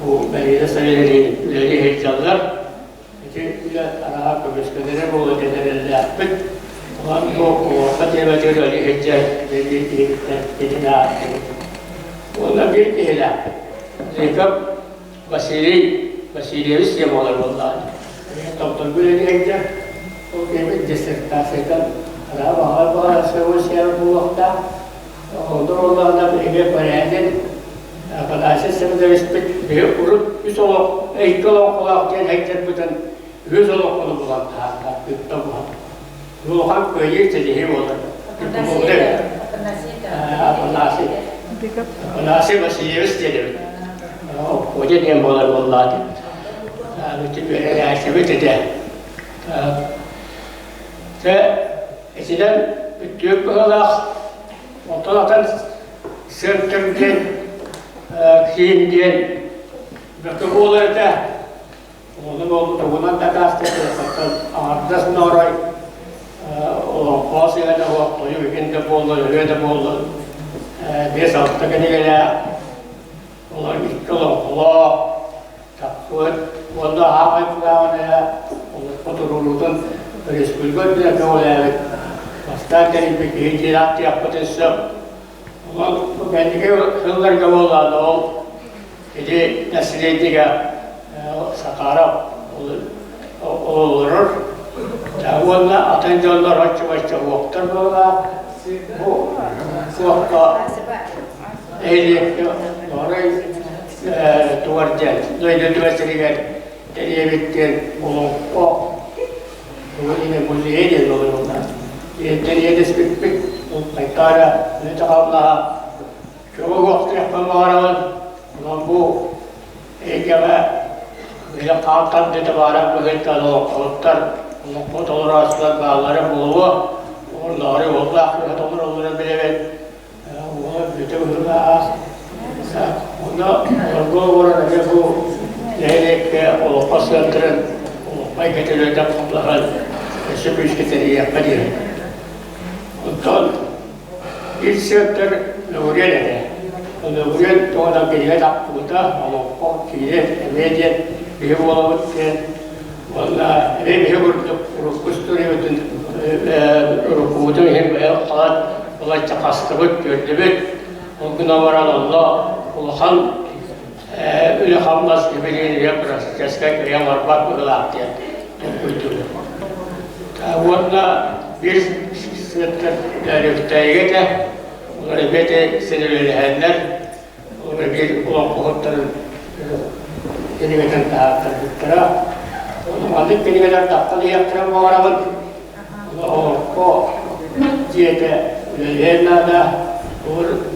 Speaker 6: бу Марина Савельевна үлэлии сылдьаллар. Ити үлэ араҕа көмүскэнэрэ буолуо диэн эрэллээхпит. Онон бу олоххо тиэмэтигэр үлэлии сылдьар үлэлиир киһибиттэн итини ааттыыбыт. Уонна биир киһилээхпит. Зыков Василий Васильевич диэн буолар буоллаҕа. Томторго үлэлии сылдьар. Ол киһибит диссертациятын араа баҕар баҕар сыабы буолуохтаах. Онтон буоллаҕына биһиги бэрээнин Афанасий Семеновичпыт биһи урут үс олох, икки олоҥхолоох диэн сылдьарбытын үһүс олоҥхону булан таһаарда, үттэ буһан. Улахан кыайыы ситиһии буолар. Афанасий. Афанасий Васильевич диэн эбит. Оппуодьа диэн буолар буоллаҕа. Бүтүн үөрэнээччибит этэ. Тэ итинэн бүттүүк быһыылаах онтон атын сыантан диэн киин диэн бөкө буолар этэ. Ону буолбут тугунан дакаастыыр аҥардас ноорой олоҥхо сыһыана суох тойук игин да буоллун, ырыа да буоллун 5-6 кинигэлээх, олор икки олоҥхолоох, таппыт уонна аамай кылааҕын эрэ олоххо туруоруутун республика үрдүнэн көҕүлээбит бастаан тэрийбит киһи диэн ааттыахпытын сөп. Онон бу кэнники сылларга буоллаҕына ол ити наследнига Сахаров олорор уонна атын дьоннор оччо-бачча уоктар буоллаах бу суохха нэһилиэккэ Ноорой тугар диэн дойдутугар сиригэр тэрийэбит диэн олоҥхо тугу музей диэн олоруна тэрийэдэспиппит ол хайдара үлэтэ-хамнаһа чугуохтуохпун баҕарабын онон бу эйгэҕэ били хаалтан дэтэ баара быһыттан олоҥхоһуттар олоҥхо толорооччулар бааллара буолуо олорноору уоллаах быһа толороллоро билэбин Уола бүтэ быһыылаах. Онно олорго олорон эмиэ бу нэһилиэккэ олоххо сыантыран олоххо эйгэтин хамлаһан өссө күүскэ тэрийиэххэ диэн. Оттон ил сыантыр Лөгүрүөн этэ. Лөгүрүөн туһунан кинигэ тахсыбыта, олоххо киирэр эмиэ диэн биһи буолабыт диэн уонна эмиэ биһи курдук урукку историябытын уруккубутун иһин халат Балачча хастыбыт, көрдүбүт. Ол гынан баран онно улахан үлэ-хамнас билигин практическай кыайан барбат быһыылаах диэн толкуйдуубут. Уонна биир сыаттан Лөктөөйүгэ этэ, олор эмиэ ити син үлэлэһэннэр, олор биир олоҥхоһуттарын кинигэтин таһаартарбыттара. Ону маннык кинигэлэр тахсан иһиэхтэрин баҕарабын. Олоҥхо дьиэтэ үлэлиэн наада.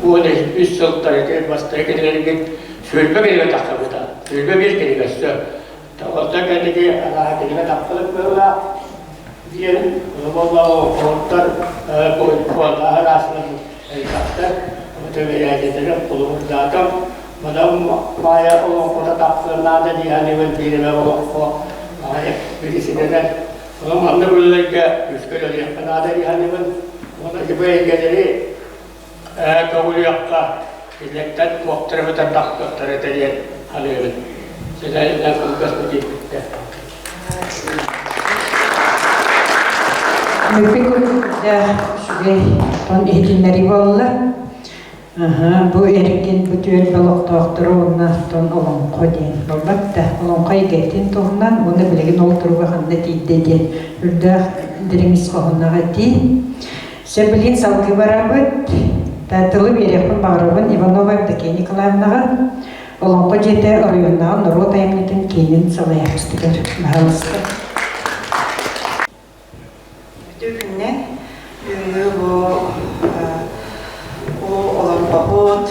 Speaker 6: 13 сылтан ити бастакы кинигэлэргит 21 кинигэ тахсыбыта. 21 кинигэ өссө. Онтон кэнники арааһа кинигэ тахсыбыт быһыылаах диэн олоҥхоһуттар куотааһын аасынан элбэхтэр. Төбөлээдилэрэ холобурдаатым. Мадам Маайа олоҥхото тахсыан наада дии саныыбын биир эмэ олоҥхо Маайа бирисидэнэр Онон маннык үлэлэргэ күүскэ үлэлиэххэ наада дии саныыбын. Уонна ити эйгэлэри көҕүлүөххэ, кинилэртэн туохтара эбэтэр тахсыахтара этэ диэн саныыбын. Ситэ кылгас битииппиттэр.
Speaker 1: Мүппү курдук үчүгэй тон иһитиннэрии буолла. Бу эргин бу түөлбэ олохтоохторо уонна оттон олоҥхо диэн буолбат да, олоҥхо эйгэтин туһунан уонна билигин ол туруга ханна тиийдэ диэн үрдээх дириҥ ис хоһоонноох этии. Сөп билигин салгыы барабыт. Тылы биэриэхпин баҕарабын Иванова Евдокия Николаевнаҕа Олоҥхо дьиэтэ оройуоннааҕы норуот айымньытын киинин салайааччытыгар. Баһаалыста.
Speaker 5: Үтүө күннэн бүгүҥҥү бу улуу олоҥхоһут,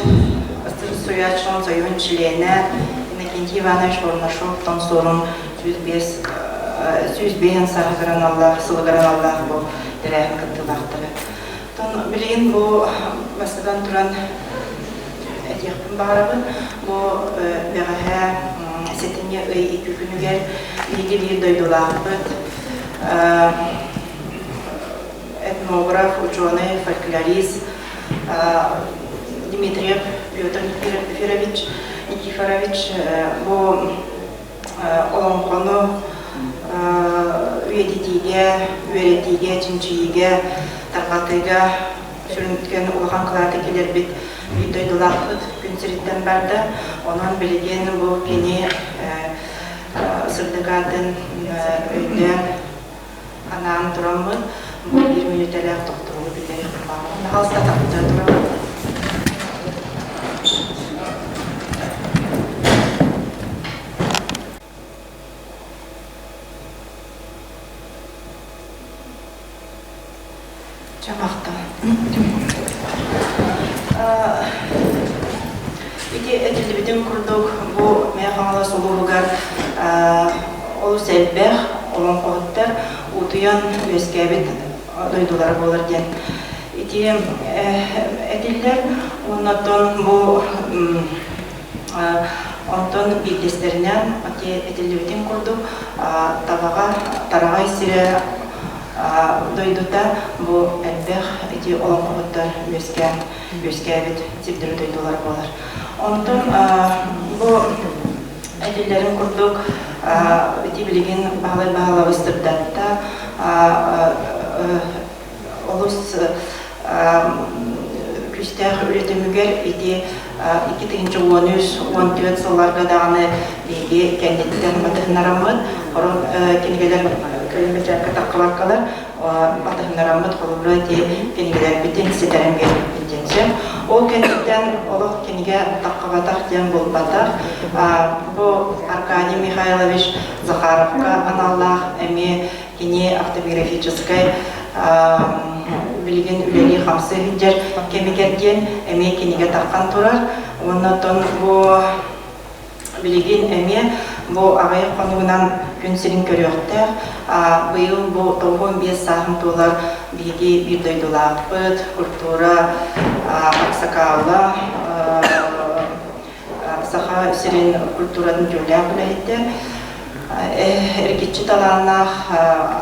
Speaker 5: ыстыр суруйааччыларын союһун чилиэнэ Иннокентий Иванович Бурнашов Тоҥсуорун 105 сааһыгар аналлаах, сылыгар аналлаах бу тэрээһин кыттыылаахтара. Оттон билигин бу бастатан туран этиэхпин баҕарабын, бу бэҕэһээ сэтинньи ый икки күнүгэр биһиги биир дойдулаахпыт этнограф, учуонай, фольклорист Дмитриев Петр Никифорович, Никифорович бу олоҥхону.
Speaker 7: үйэтитиигэ, үөрэтиигэ, чинчийиигэ, тарҕатыыга сүрүн улахан кылааты киллэрбит биир дойдулаахпыт күн сириттэн барда. Онон билигин бу кини сырдык аатын өйдөөн анаан тураммын бу биир мүнүүтэлээх тохтобулу биллэриэхпин баҕарабын. Пожалуйста, тахта турабын. Чамахта. Ити этиллибитин курдук, бу Мэҥэ Хаҥалас улууһугар олус элбэх олоҥхоһуттар утуйан үөскээбит дойдулара буолар диэн ити этиллэр. Оннотон бу онтон биирдэстэринэн этиллибитин курдук Табаҕа Тараҕай сирэ дойдута бу элбэх ити олоҥхоһуттар үөскээн үөскээбит сирдэрэ дойдулар буолар. Онтон бу этиллэрин курдук ити билигин Баһылай Баһылабыс сырдатта олус күүстээх үлэ түмүгэр ити 2013-14 сылларга даҕаны биһиги кэнниттэн батыһыннараммыт, хорон кинигэлэр кэлин бэчээккэ таххыбаккалар батыһыннараммыт холобура ити кинигэлэрбитин ситэрэн биэрбиппит диэн сөп. Ол кэнниттэн олох кинигэ таххыбатах диэн буолбатах. Бу Аркадий Михайлович Захаровка аналлаах эмиэ кини автобиографическай билигин үлэлии-хамсыы сылдьар кэмигэр диэн эмиэ кинигэ таххан турар. Уонна оттон бу билигин эмиэ бу аҕыйах хонугунан күн сирин көрүөхтээх. Быйыл бу 95 сааһын туолар биһиги биир дойдулаахпыт, культура аксакаала, Саха сирин культуратын дьүүллээх үлэһитэ, эргиччи талааннаах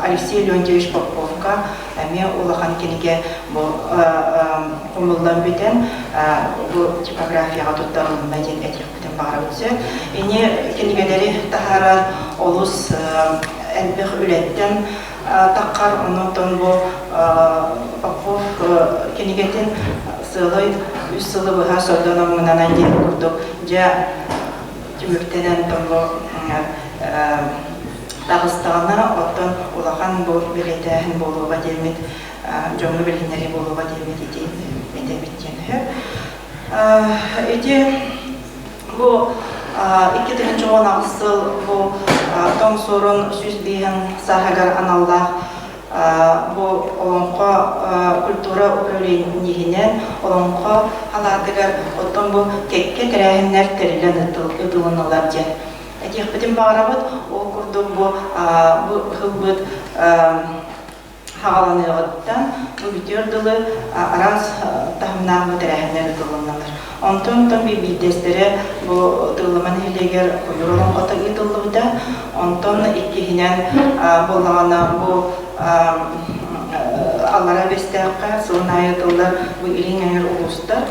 Speaker 7: Алексей Леонтьевич Поповка эмиэ улахан кинигэ бу хомуллан бүтэн бу типографияҕа туттарылынна диэн этиэхпитин баҕарабыт сөп. Ини кинигэлэри таһаарар олус элбэх үлэттэн таххар, онон бу Попов кинигэтин сыалай үс сылы быһа сордономмунанан диэн курдук дьэ түмүктэнэн бу таҕыстаҕына оттон улахан бу бэлиэтээһин буолуоҕа диэммит дьоҥҥо билиһиннэрии буолуоҕа диэммит ити этэбит диэн үһү. Ити бу 2018 сыл бу Тоҥ Суорун 105 сааһыгар аналлаах бу олоҥхо культура управлениеһинэн олоҥхо халаатыгар оттон бу кэккэ тэрээһиннэр тэриллэн ыытылыннылар диэн этиэхпитин баҕарабыт. Ол курдук бу бу ыһылбыт хаҕаланыаҕыттан бу бүтүөр дылы араас таһымнаах бу тэрээһиннэр ыытылыннылар. Онтон онтон биирдэстэрэ бу Тыыллыма нэһилиэгэр куйуур олоҥхото ыытыллыбыта. Онтон иккиһинэн буоллаҕына бу Аллараа Бэстээххэ сылын аайы ыытыллар бу Илин эҥэр улуустар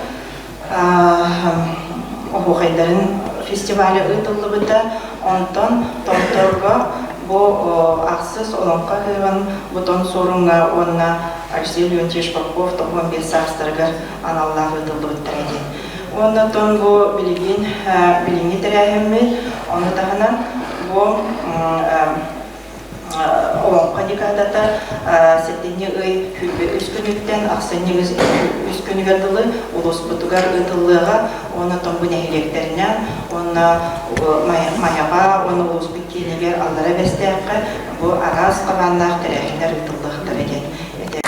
Speaker 7: оһуохайдарын фестиваля ыытыллыбыта. Онтон Томторго бу ахсыс Олоҥхо ыһыаҕын Бутон Суоруҥҥа уонна Алексей Леонтьевич Попов 95 саастарыгар аналлаах ыытыллыбыттара диэн. Уонна оттон бу билигин билиҥҥи тэрээһиммит, ону таһынан бу Олоҥхо декадата сэтинньи ый 23 күнүттэн ахсынньы үс күнүгэр дылы улууспутугар ыытыллыаҕа уонна оттон бу нэһилиэктэринэн уонна Майаҕа уонна улууспут киинигэр Аллара Бэстээххэ бу араас хабааннаах тэрээһиннэр ыытыллыахтара диэн этэр.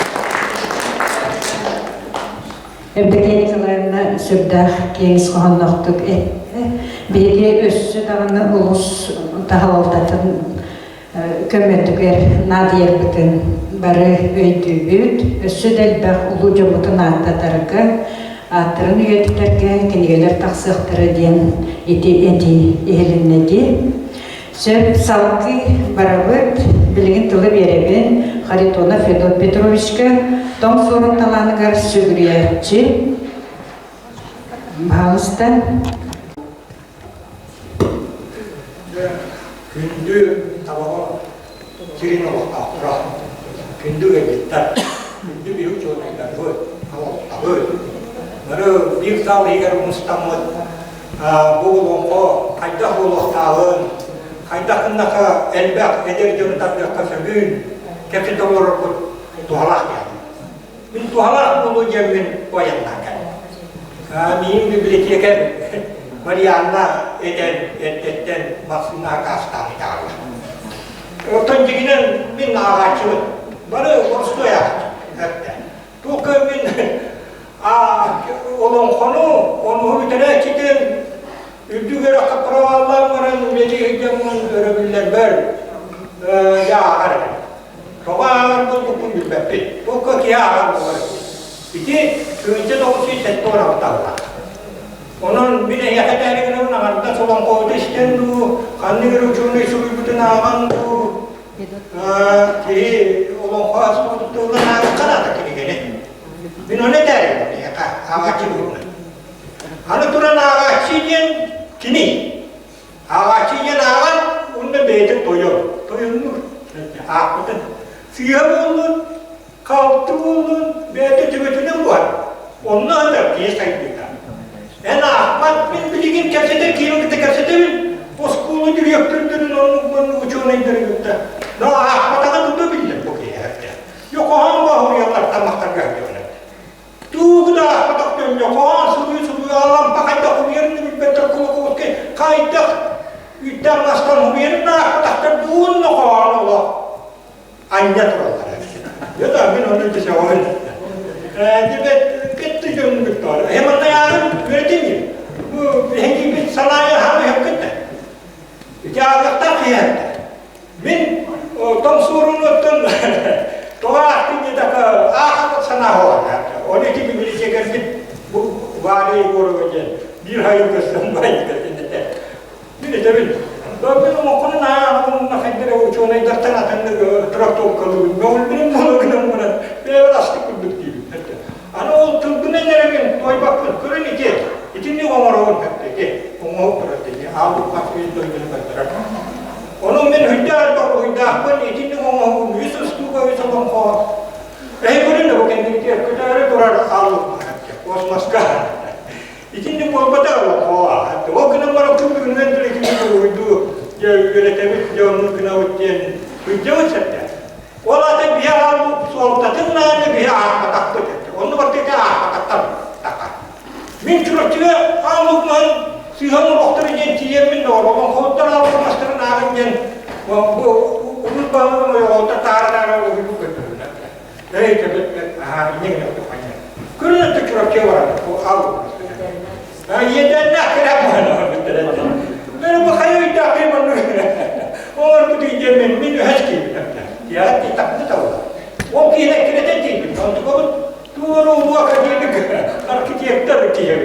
Speaker 1: Евдокия Николаевна сүрдээх киэҥ ис хоһоонноохтук эттэ. Биһиги өссө даҕаны улуус таһалалтатын көмөтүгэр наадыйарбытын бары өйдүүбүт. Өссө да элбэх улуу дьоммутун ааттатарга, ааттарын үйэтитэргэ кинигэлэр тахсыахтара диэн ити этии иһилиннэ дии. Сөп, салгыы барабыт. Билигин тылы биэрэбин Харитонов Федот Петровичка, Тоҥ Суорун талааныгар сүгүрүйээччи. Пожалуйста.
Speaker 8: Күндү табаҕа. сирин олохтоохторо, күндү ыалдьыттар, күндү биһи учуонайдарбыт, салалтабыт, бары биир саал иһигэр мустаммыт бу олоҥхо хайдах буолуохтааҕын, хайдах гыннаха элбэх эдэр дьону тардыахха сөбүн кэпсэтэ олорорбут туһалаах диэн. Мин туһалаах буолуо диэммин айаннаан кэллим. Миин библиотекарь Марианна этэн эрдэттэн массыына акаастаан итэҕэллэр. Оттон дьиҥинэн мин ааҕааччыбын. Бары боростуой ааҕааччы. Туохха мин олоҥхону онуһу бүтэрээччитин үрдүк үөрэххэ проваллаан баран үлэлии сылдьаммын өрөбүллэрбэр дьэ ааҕар этим. Тоҕо ааҕар буолбуппун билбэппин. Туохха киһи ааҕар буолар. Ити 1976 аллаах. Онон мин эһиэхэ этээри гынабын аҥардас олоҥхоһуту истэн дуу, ханнык эрэ учуонай суруйбутун ааҕан дуу, киһи олоҥхо астыбытын ааҕыахха наада кинигэни. Мин ону этээри эһиэхэ ааҕааччы быһыытынан. Аны туран ааҕааччы диэн кини. Ааҕааччы диэн ааҕар уонна бэйэтэ тойон. Тойоннуур. Аахпытын. Сыыһа буоллун, халты буоллун, бэйэтэ төбөтүнэн буһар. Онно сытар киһи сайдыыта. Эн аахпат, мин билигин кэпсэтэр киһини кытта кэпсэтэбин. Оскуола дириэктэрдэрин оннук маннык учуонайдары кытта. Но аахпатаҕа тута биллэр бу киһи. Йокоһон боһуруйаллар тамахтарга сылдьаллар. Тугу да аахпатах дьонньо хоһоон суруйу-суруйу Алампа хайдах суруйарын да билбэттэр Кулаковскай хайдах үүттээх мастан суруйарын да аахпатахтар уонна хоһоон олох анньа тураллар. Дьэ да мин ону ити сөҕөбүн. Дебет кетти дьонун кытта. Эһэ манна үөрэтин Бу биһиги санаайа хаамы хөккөттө. Ити ааҕыахтаах киһи Мин тоҥ суорунуттан тоҕо аахтым диэтэххэ аахаппыт санаа буолар. Ол ити библиотекарбыт бу Валя Егорова диэн биир хайын көстөн байда этэ. Мин этэбин, мин олоххунан ааҕабын хайдары учуонайдартан атыннык трактовкалыыбын, мөҕүлбүнүм буола гынан баран бэйэбэр астык курдук диибин. Аны ол тылбынан эрэ мин туойбаппын, көрөн ити, итинник оҥоробун ити, оҥоһук турар дии, ааллык мин дойдуну көрдөрөр. Ону мин үрдээх элбэх уруһуйдаахпын, итинник оҥоһугум үс устууга үс олоҥхо. Эһи көрүн да бу кэнникитигэр көтөөрү турар ааллык космоска. Итинник буолбата олоҥхо. Ол гынан баран күн бүгүнүнэн турар итинник уруһуйдуу дьэ үөрэтэбит, дьэ оннук гынабыт диэн сылдьабыт сөптөөх. Ол аата биһи аалбыт суолтатын нааны биһи аахпатахпыт. Онну барыта аахпатахтар таха. Мин Чурапчыга ааллык маһын сыыһан олохтору диэн тиийэммин олоҥхоһуттар ааллык мастарын ааҕын диэн бу улуус баһылыгын ойоҕоһуттар таара-таара уһуйбут көрдөрүнэр. Эй, төбөт аһаа инньэ гына тухайна. Көрүн өттө Чурапчыга барар бу ааллык мастар. Иэдээннээх кэрэх маһын Бөрө бу хайа өйдөөх киһи маннык оҥорбут диэммин мин үһэс киирбитим. Тиэҕэ тахпыт алла. Ол киһини эккирэтэн тиийбит. Онтукабыт туору улуу академик архитектор киһи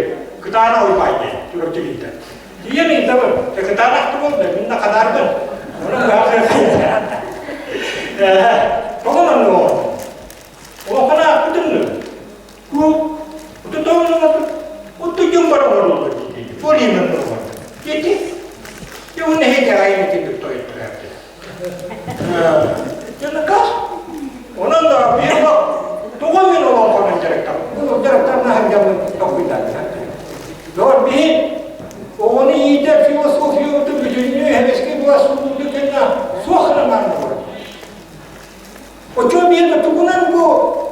Speaker 8: кытаанах уйбаай диэн Чурапчы киһитэ. Тиийэн ыйытабын, кытаанах тугун да, мин да ханаарбын. Тоҕо маннык оҥордум? Олоххо аахпытым Ку, Уту дьон бар оҥоруллар дии. Полина оҥорор. Ити. Уонна итэҕэйин итинник тойтурар. Дьонукас. Онон да биир тоҕо мин олоҥхонон дьарыктам. Бу дьарыктарна сылдьаммын толкуйдаатым. Доор биһи оҕону иитэр философиябытын бүтүннүү эһэбэски былас сууллуу кэннэ суох гынан буолар. Оччо биир тугунан бу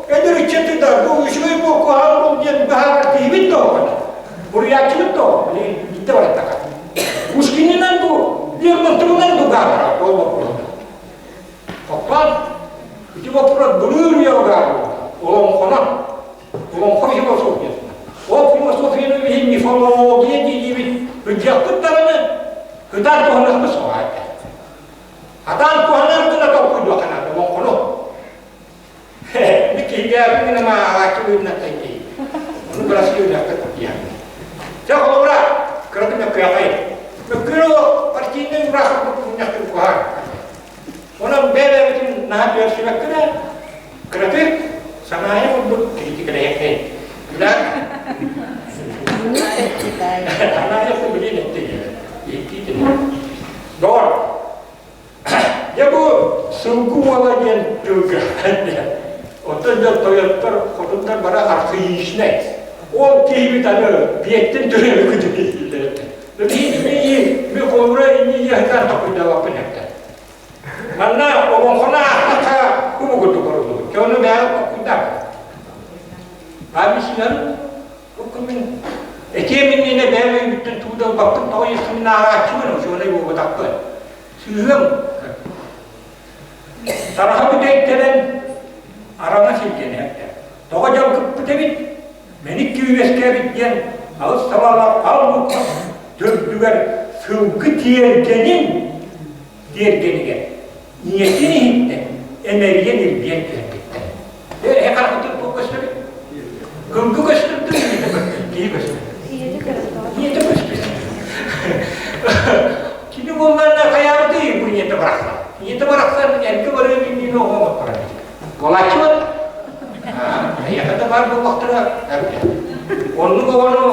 Speaker 8: эдэр ыччаты да бу үчүгэй бу куһаҕан бул диэн быһаарар киһибит да оҕото. Буруйааччыбыт да оҕо. Билигин биирдэ бараттаха. Пушкинынан бу Лермонтовынан бу баара ол боппуруота. Оттон ити боппуруос былыр үйэ олоҥхонон олоҥхо философиятынан. Ол философияны биһи мифология диибит ырдьахпыт даҕаны кытаан туһаныахпыт суоҕа Атаан туһанар гына толкуйдуохха наада олоҥхону. Ми киһигээбин гына ааҕааччы быһыытынан киһи. Ону бырастыы үрэххэ тиийэн. Чэ холобура, кыратын мөккүөҕэй. Мөккүөр партийнай ураах мунньахтын куһаан. Онон бэйэ-бэйэбитин наһаа түөрсүбэккэ да, кыратык санаайа курдук критикалэһиэххэй. Күлээх. Санаайа курдук билин этти. Икки Доҕор, дьэ бу сылгы Оттон дьон тойоттор, хотуттар бары архаичнай. Ол киһибит аны биэттэн төрөөбүт күтүр Биһиги ми холура инни иһитэр токуйдалаппын эптэ. Манна олоҥхону аахтахха кубу курдук оруллубут. Дьону бэйэ токуйдап. Абисинан Бу этиэм иннинэ бэйэм өйбүттэн тугу да ылбаппын, тоҕо иэххин ааҕааччыбын, учуонай буолбатахпын. Сыыһыам. Тараха бүтэйтэрэн араҥа сиргэнээттэ. Тоҕо дьалкыппыт эбит, мэник күүрэскээбит диэн алыс салаалаах ал лук төрдүгэр сылгы тиэргэнин тиэргэнигэр ийэтин иһиттэн эмэрийэн илбийэн түһэрбиттэр. Ээ, харахытын туох көстөрүй? Кылгы көстөрдө ийэтэ көстөр, киһи көстөр. Ийэтэ көстөр. Кини буоллаана хайаабыты бу ийэтэ барахсан. Ийэтэ барахсан эргэ барыан иннинэ оҕо оҥотторо. Буолааччыбыт. Эйиэхэ да баар буоллахтара эбитэ. Оннук оҕону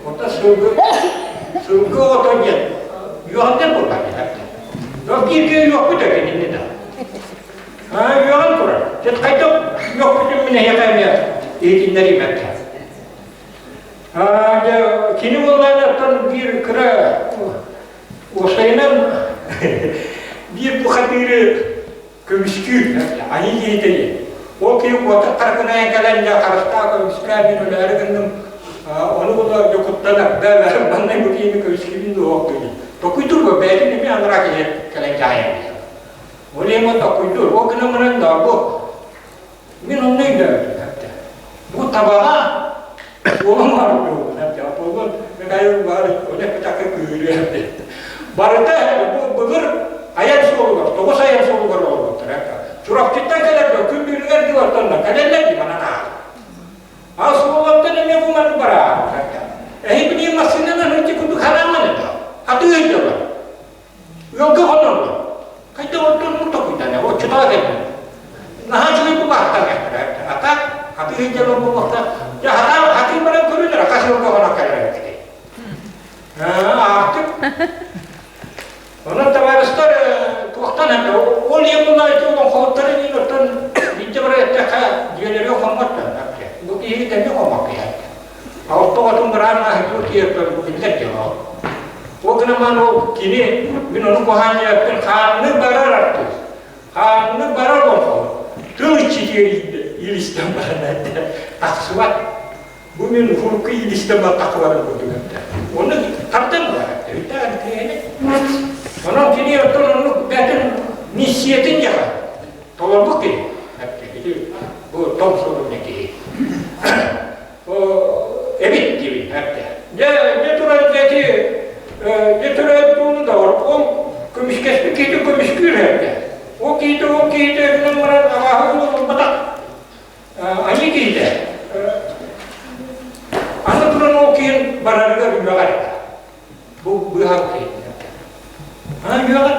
Speaker 8: оттон сылгы сылгы оҕото диэн үөҕүттэн буолбат Бииргэ үөхпүт кинини да. Үөҕэн турар. Дьэ хайдах үөхпүтүн мин эһиэхэ эмиэ иһитиннэриим этэ. Дьэ кини буоллаҕына оттон биир кыра уопсайынан биир бухатыыры көмүскүүр айыы киһитэ диэн. Ол киһи куотар харакынайан кэлэн дьэ харыстаах көмүскээ мин өлөөрү гынным ону була дьокуттанар бэбэрим маннай бу киһини көмүскүүбүн дуо диэн. Токуйдур бэйэтин эмиэ анараа киһи кэлэн дьаһайан биэрэр. Ол иһин токуйдур. Ол гынан баран да бу мин онно өйдөөбүтүм Бу табаҕа суолум бар Михаил бар ону эппэтэххэ кыырыа Барыта бу былыр айан суолугар, тоҕус айан суолугар олорбуттар. Чурапчыттан кэлэр күн бүгүнүгэр дылы кэлэллэр дии манан аах. Ал суолуттан эмиэ бу маннык бараа. Эһи билигин массыынанан ити курдук харааман это. Хатыы ыйдылар. Ыалга хоноллор. Хайдах оттон токуйдана, оччотоҕо кэлбит. Наһаа үчүгэй бу баахтан А так, хатыы ыйдылар буолуохта. Дьэ, хатаа хатыы баран көрүнэр, хас ыалга хонок кэлэр эбит. Аахтык. Онон табаарыстар туохтан эмэ ол ийэ була ити олоҥхоһуттары диин оттон биирдэ бара эттэххэ дьиэлэргэ хоммоттон бу киһи тэҥҥэ хоммокко Алта оҕотун быраан ааһытыы киэрпэр бу биллэр дьоно. Ол гынан ол кини мин ону куһаан диэппин хаанны барар артыыс. Хаанны барар олоҥхоһут. Тыл иччитигэр иилистэн баран тахсыбат. Бу мин урукку иилистэн баттахха барар курдук этэ. Ону тардан барар. Өйдөөн киһини. Онон кини оттон оннук бэйэтин миссиятын дьаһар. Толорбут киһи. Бу том суругуна киһи. Эбит диибин Дьэ, дьэ туран дьэти, дьэ туран тууну да ол көмүскэспит киһитин көмүскүүр эрдэ. Ол киһитэ, ол киһитэ гынан баран абааһы ылбатах. Айыы киһитэ. Аны туран ол киһин барарыгар үөҕэр. Бу быыһап киһитэ. Аны үөҕэр.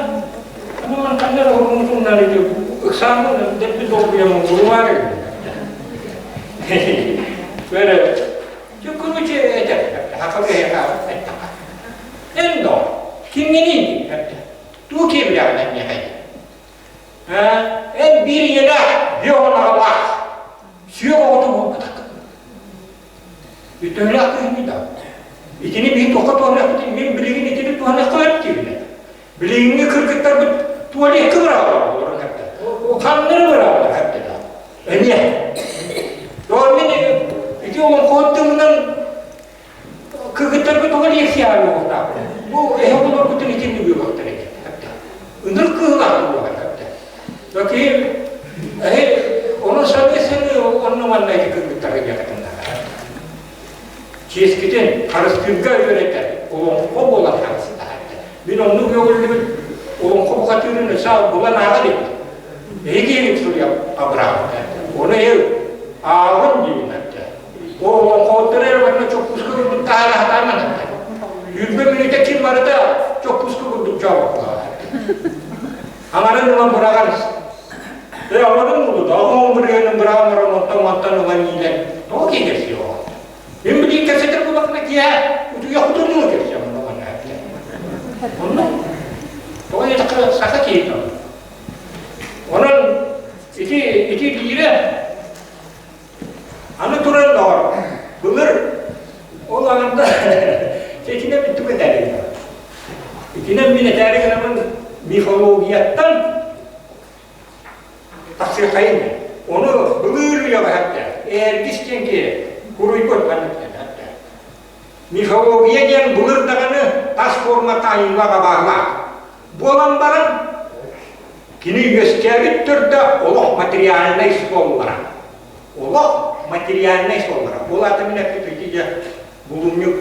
Speaker 8: Аны ман ханна эрэ уруммутуннар ити ыксааммын дэппит долгуйаммын булумаары Böyle Күкүрүчү этэр хакабы Эн до кимҥиний Туу киэбилэҕинэн миэхэ Эн биир ийэлээх, биир оҕолоох сүөх оҕото буолбатах. Үтүөлээх киһини да. Итини биһи туохха туһаныахпытын мин билигин итини туһаныахха сөп диибин. Билигиҥҥи кыргыттарбыт туалекка быраҕаллар олорон эрдэ. Ханнары быраҕаллар эрдэ да. Эмиэ. Мин ити олоҥхоһут тылынан Кыргыттарга тоҕо лекция ааҕыахтаахпын? Бу эһэ оҕолорбутун итинник үөҕүөхтэрэ эбит. Ынырык кыһылаах буолуох этэ. Киһи эһи ону саныы-саныы онно манна ити кыргыттарга диэхэтин Чиэскитин харыстыырга үөрэтэр олоҥхо буолан харыстаһар. Мин оннук үөҕүллүбүт олоҥхо бухатыырын өссө булан ааҕа иликпин. Эһиги суруйа абыраабыта. Ону эһи ааҕын диибин Олоҥхоһуттары эрэ барыта чоппууска курдук таһаара сатааман этэ. Үүрбэ мүнүүтэ ким барыта чоппууска курдук дьообокколоох. Аҥарын ылан быраҕан Э, аҥарын ылбыт, оҕоҥ бырыһыанын быраҕан баран онтон мантан ылан иилэн, тоҕо киһи кэпсиэ оҕо? Мин билигин кэпсэтэр буоллахпына киэһэ утуйа хотурдуҥу кэпсиэм онно манна Онно тоҕо диэтэххэ саха киһитэ. Онон Ити Итинэн мин тугу этээри гынабын? Итинэн мин этээри гынабын мифологияттан тахсыаххайын. Ону былыр үйэҕэ хэттэ. Эргис диэн киһи куруйбут маннык хэттэ. Мифология диэн былыр даҕаны тас форма таайыылаах абааһылаах. Буолан баран кини үөскээбит төрдө олох материальнай суоллара. Олох материальнай суоллара. Ол аата мин эппит ити дьэ булумньук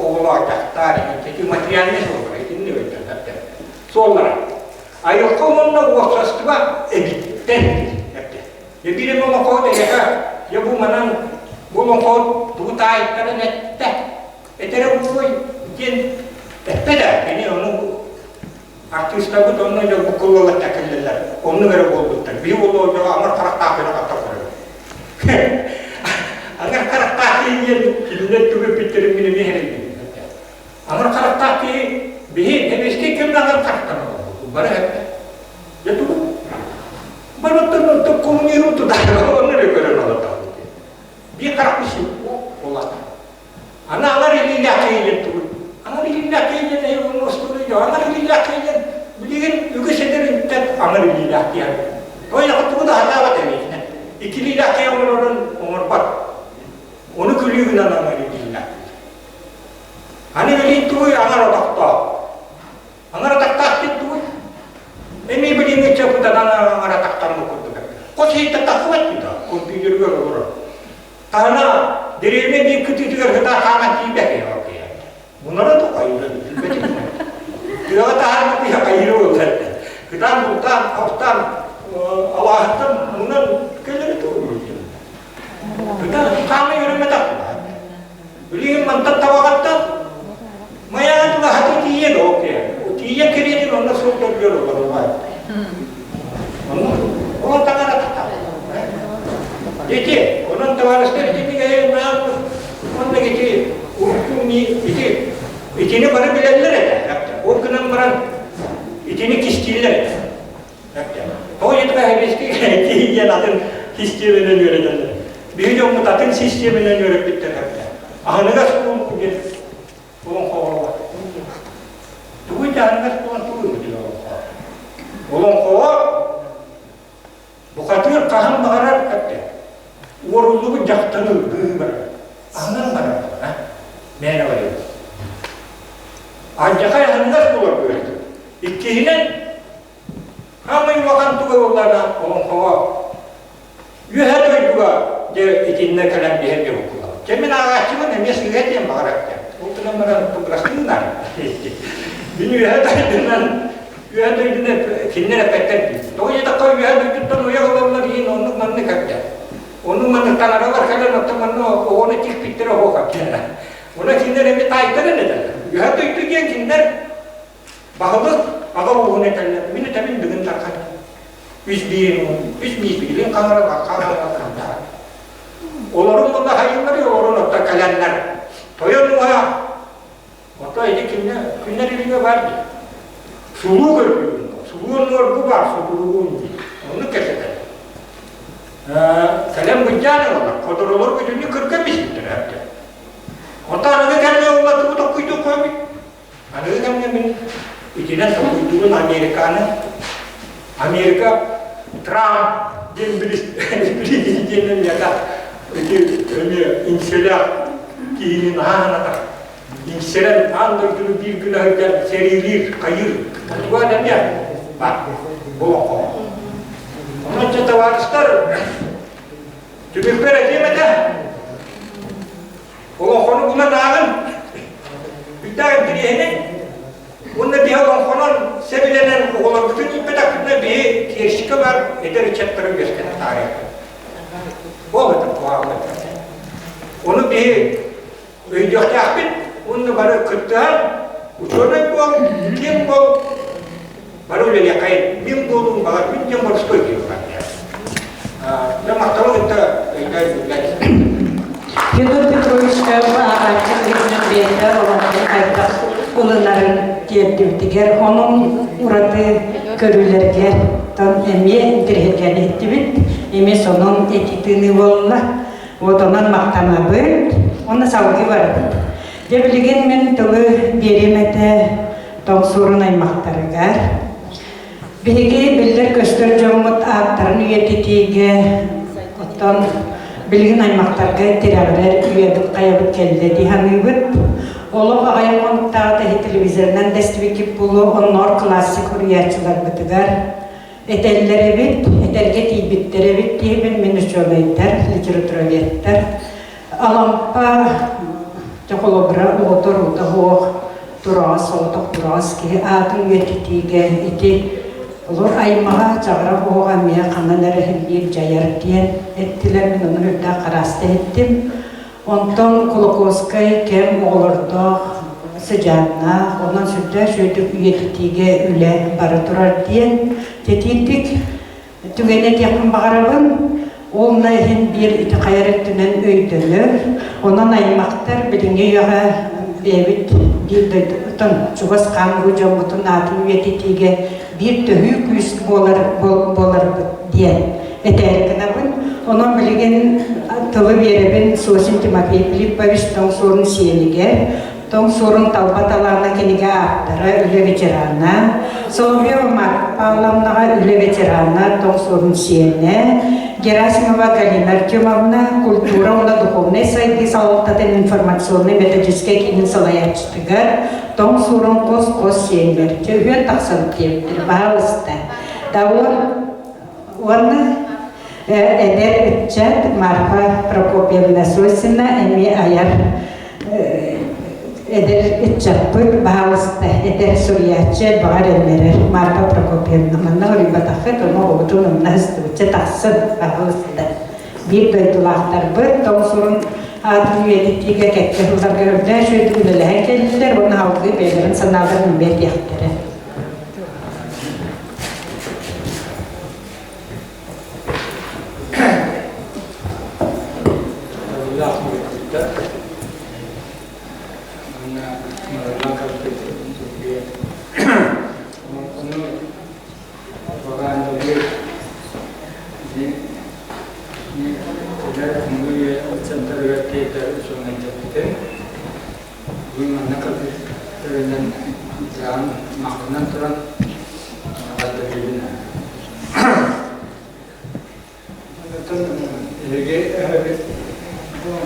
Speaker 8: оҕолоох дьахтар ити материальнай суоллара итинник өйдөтөр суоллара. Айылҕа уонна уопсастыба эбиттэн эптэ. Дьэ биир эмэ олоҥхоһут эйиэхэ дьэ бу манан бу олоҥхоһут тугу таайтаран эттэ этэрэ буолуой диэн эппэ да кини ону артыыстарбыт онно дьэ буккуллалар тэкиллэллэр оннук эрэ буолбуттар биһи буолуо дьоҕо аҥар харахтаах гына хаттар көрөбүт аҥар харахтаах киһи диэн кинилэр тугу эппиттэрин мин эмиэ сэрэйдим аҥар харахтаах киһи биһи сэбиэскэй кэмҥэ аҥар харахтан олорбуппут бары эппэ дьэ тугу барыттан оттон коммунизм тутаары онно эрэ көрөн олордохпут биир харахпыт син улахан Аны анар илиилээх киһи тугуй? Анар илиилээх киһи диэн эһи оҥостуруй анар илиилээх киһи диэн билигин үгүс эдэр ыччат анар илиилээх киһи. Тойоҕо тугу да сатаабат эмиэ. Икки илиилээх киһи оҥорорун оҥорбот. Ону күлүү гынан анар илиилээх. Аны билигин тугуй анар отохтоох. Анар атахтаах диэн тугуй? Эмиэ билиҥҥи ыччаппытынан анар атахтаммыт курдук. Хос иһиттэн тахсыбат дии компьютерыгар олорор. Таһына дэриэбинэ биир кытыытыгар сытар хааман тиийбэт Мунара да хайыра билбэтим. Тыаҕа таһаарбыт киһи хайыра буолар. Кытаан бултаан, хостаан, алааһыттан мунан кэлэри тугу Кытаан хаама үөрэммэтэх. Билигин мантан табаҕаттан майаан тулаһаты тиийэн окей. Тиийэн кэриэтин онно суол көргөр олорор. Онно ол таҥара Ити, онон табаарыстар итинник эйэлээх уонна ити урукку ити итини бары билэллэр этэ. Ол гынан баран итини кистииллэр этэ. Тоҕо диэтэххэ сэбиэскэй диэн атын систиэмэнэн үөрэтэллэр. Биһиги дьоммут атын систиэмэнэн үөрэппиттэр Аһыныгас буолуу диэн олоҥхоҕо Тугуй да аһыныгас буолан тугуй олоҥхо? Олоҥхоҕо Бухатыыр хаһан баҕарар эттэ. Уоруллубут дьахтары быыһыы барар. Аһынан барар а? Мээнэ барыа. Алдьархай аһыныгас буолар быһыыта. Иккиһинэн, хаамай улахан туга буоллаҕына олоҥхоҕо үөһэ дойдуга дьэ итиннэ кэлэн биһэр диэн буккуллар. Чэ мин ааҕааччыбын эмиэ сыыһа диэн баҕарар диэн. Ол гынан баран бырастыыннар. Мин үөһэ дойдунан Үөһэ дойдуну кинилэр эппэттэр дии. Тоҕо диэтэххэ үөһэ дойдуттан уйа ылаллар иһин оннук маннык эптэ. Оннук маннык таҥаралар кэлэн оттон манна оҕону тикпиттэрэ оһуох эптэ. Уна кинилэр эми таайтаран этэллэр. Үөһэ дойду диэн кинилэр баһылык аҕа ууһун этэллэр. Мин этэбин бүгүн тархан. Үс биир үс биир билин хаҥара хаҥара Олорун була хайыылары олорун отто кэлэннэр. Тойон уһа Ото ити кинне күннэр илиҥэ бар дии. Сулуу көрдүүгүн. Сулуу оннугар бу баар сутуругун дии. Оннук кэпсэтэр. Кэлэн быдьаан ылалар. Ходоролор бүтүннүү кырга биспиттэр әбден. Онто аныгы кэмҥэ ылла тугу токкуйдук көмүт. Аныгы кэмҥэ мин итинэн токкуйдугун Американы Америка Трамп диэн президенин миэхэ ити эмиэ иҥсэлээх киһини наһаа санатар. Иҥсэрэн аан дойдуну биир гына сылдьан сэриилиир, хайыыр. Туга эмиэ баар олоххо. Онон дьэ табаарыстар түмүкпэр этиэм этэ. Олоҥхону булан ааҕын. Үрдээх интэриэһинэй. Уонна биһи олоҥхонон сэбилэнэн оҕолорбутун ииппэтэхпитинэ биһи киэрсикэ баар эдэр ыччаттары үөскэтэ таарыйабыт. Ол этэ куһаҕан этэ. Ону биһи Өйдүөхтээхпит уонна бары кыттыһан, учуонай буол, ким буол, бары үлэлиэххэйин. Мин буолуум баҕар мин диэн боростуой киһи Дьэ махталы кытта өйдөөн билбэт.
Speaker 1: Федор Петровичка ааҕааччы быһыытынан бэйэтэ олоҥхону хайдах ылынарын тиэрдибитигэр, онон ураты көрүүлэргэр тон эмиэ интэриэһиргээн иһиттибит, эмиэ сонун этии тыыныы буолла. Вот онон махтанабыт уонна салгыы барабыт. Дьэ билигин мин тылы биэриэм этэ Тоҥсуурун аймахтарыгар. Биһиги биллэр-көстөр дьоммут ааттарын үйэтитиигэ, оттон билигин аймахтарга тирэҕирэр үйэбит хайабыт кэллэ дии саныыбыт. Олох аҕыйах хонуктааҕыта иһи телевизорынан да истибиккит буолуо, онноор классик суруйааччыларбытыгар этэллэр эбит, этэргэ тиийбиттэр эбит диэбин мин учуонайдар, литературоведтар Алампа холобура оҕотор уота суох тураҕас соҕотох тураҕас киһи аатын үйэтитиигэ ити олор аймаҕа чаҕыра оһоҕо эмиэ ханан эрэ иһиллиир дьайар диэн эттилэр мин ону үрдээх харааста иһиттим. Онтон Кулаковскай кэм оҕолордоох сыдьааннаах, онон сүрдээх үчүгэйдик үйэтитиигэ үлэ бара турар диэн тэтиирдик Түгэни этиэхпин баҕарабын, ол да иһин биир ити хайар өттүнэн өйдөнөр. Онон аймахтар билиҥҥи үйэҕэ бэйэбит биир дойдубутун, чугас хаан-уруу дьоммутун аатын үйэтитиигэ биир төһүү күүс буолар буоларбыт диэн этээри гынабын. Онон билигин тылы биэрэбин Сосин Тимофей Филиппович Тоҥ Суорун сиэнигэр, Тоҥ Суорун талба талаана кинигэ ааптара, үлэ ветерана, Соловьева Марфа Павловнаҕа үлэ ветерана, Тоҥ Суорун сиэнэ, Герасимова Галина Артемовна, культура уонна духовнай сайдыы салалтатын информационнай-методическай киинин салайааччытыгар Тоҥ Суорун хос-хос сиэнигэр дьэ үһүөн тахсан диэбиттэр, баһаалыста. Да уонна эдэр ыччат Марфа Прокопьевна Сосина эмиэ айар эдэр ыччаппыт, баһаалыста, эдэр суруйааччы баҕар эллэрэр Марфа Прокопьевна манна хоруйбатаххыт, ону оҕобутун умна сыстыбычча тахсын, баһаалыста. Биир дойдулаахтарбыт тоҥ сурун аатын үйэтитиигэ кэккэ сылларга үрдээн үчүгэйдик үлэлэһэн кэллилэр уонна салгыы бэйэлэрин санааларын эмиэ этиэхтэрэ.
Speaker 6: Табыллаах муҥутууттар уонна мырыллан кэлбит сиргэ ону пропагандалыыр эдэр аныгы үйэ центрыгар тиэрдэр учуонайдарбытын бүгүн манна кэлбиттэринэн дьаһан махтанан туран эҕэрдэлиибин. Онтон эһиги эһэбит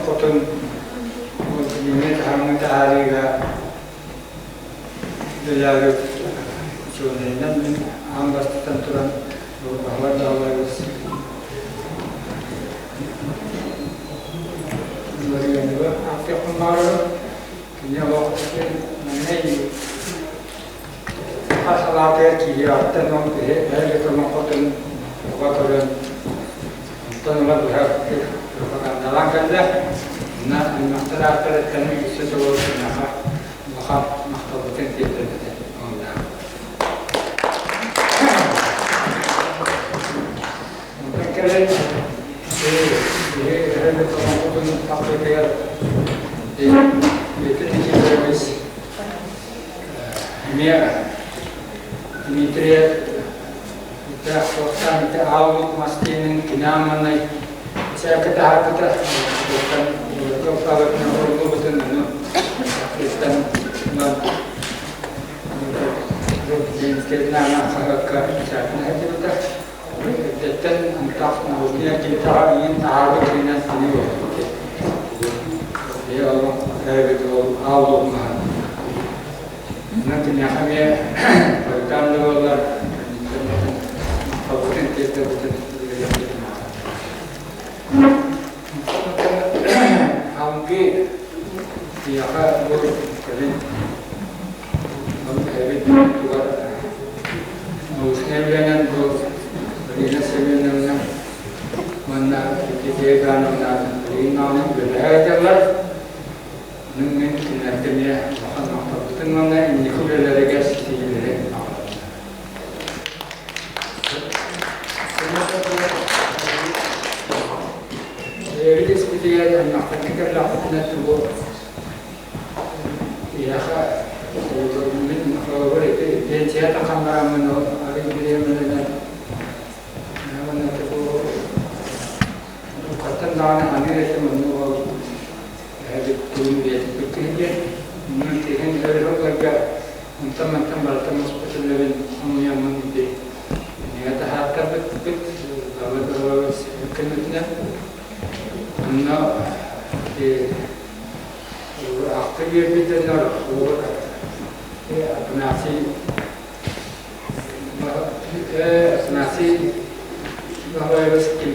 Speaker 6: хотун билиҥҥи таһымҥа таһаарыыга үлэлээбит учуонайынан мин аан бастатан туран Баһылай Баһылайбыс Ларионовы ааттыахпын баҕарабын. Кини олох маҥнай Саха салаатыгар киириэҕиттэн ол киһи эһэги олоҥхотун туга көрөн, онтон ыла быһа пропагандалаан кэллэ. Манна аймахтар ааттарыттан үгүстэ толору киниэхэ улахан махталбытын тиэрдэбит. Онтон кэлин биһи эһэбит олоҥхотун тахсыытыгар Петр Никифорович эмиэ Дмитриев суохтаан ити ааллык мас диэнин кини аамманай сээкэ таһаарбыта былыргы алфавитынан суруллубутун ону тахсыыттан Ленскэйдээҕи хаһыакка бэчээтинэ сылдьыбыта. Эрдэттэн антах научнай киинтэҕэ иҥин таһаарбыт киинэн кини буолбут. Бэйэ олох эбит ол аал лугумаһын. Онон киниэхэ эмиэ хойутаан да буоллар махталбытын тиэрдэбитин Алгы киһиэхэ бу кэлин эбит тугар научнай үлэнэн бу Марина Семеновна уонна Екатерина Ивановна билигин даҕаны үлэлэһэ сылдьаллар. Онон мин кинилэргэ эмиэ улахан махталбытын уонна инники үлэлэригэр ситиһиилэри баҕарабын. Бэйэбит испитигэр аймахтарга кэллэхпитинэ тугу киһиэхэ мин холобур ити пенсия тахсан бараммын арый бириэмэлэнэн уонна тугу хаттан даҕаны аныыр этим оннук ол эһэбит тугун үйэтиппит киһи диэн. Онон киһин өр сылларга онтон-мантан барыта муспут үлэбин хомуйаммын ити кинигэ таһааттарбыппыт Баба Баба көмөтүнэн. Онно ити ахты биэрбит дьоннор Афанасий Афанасий Баһылаевич ким?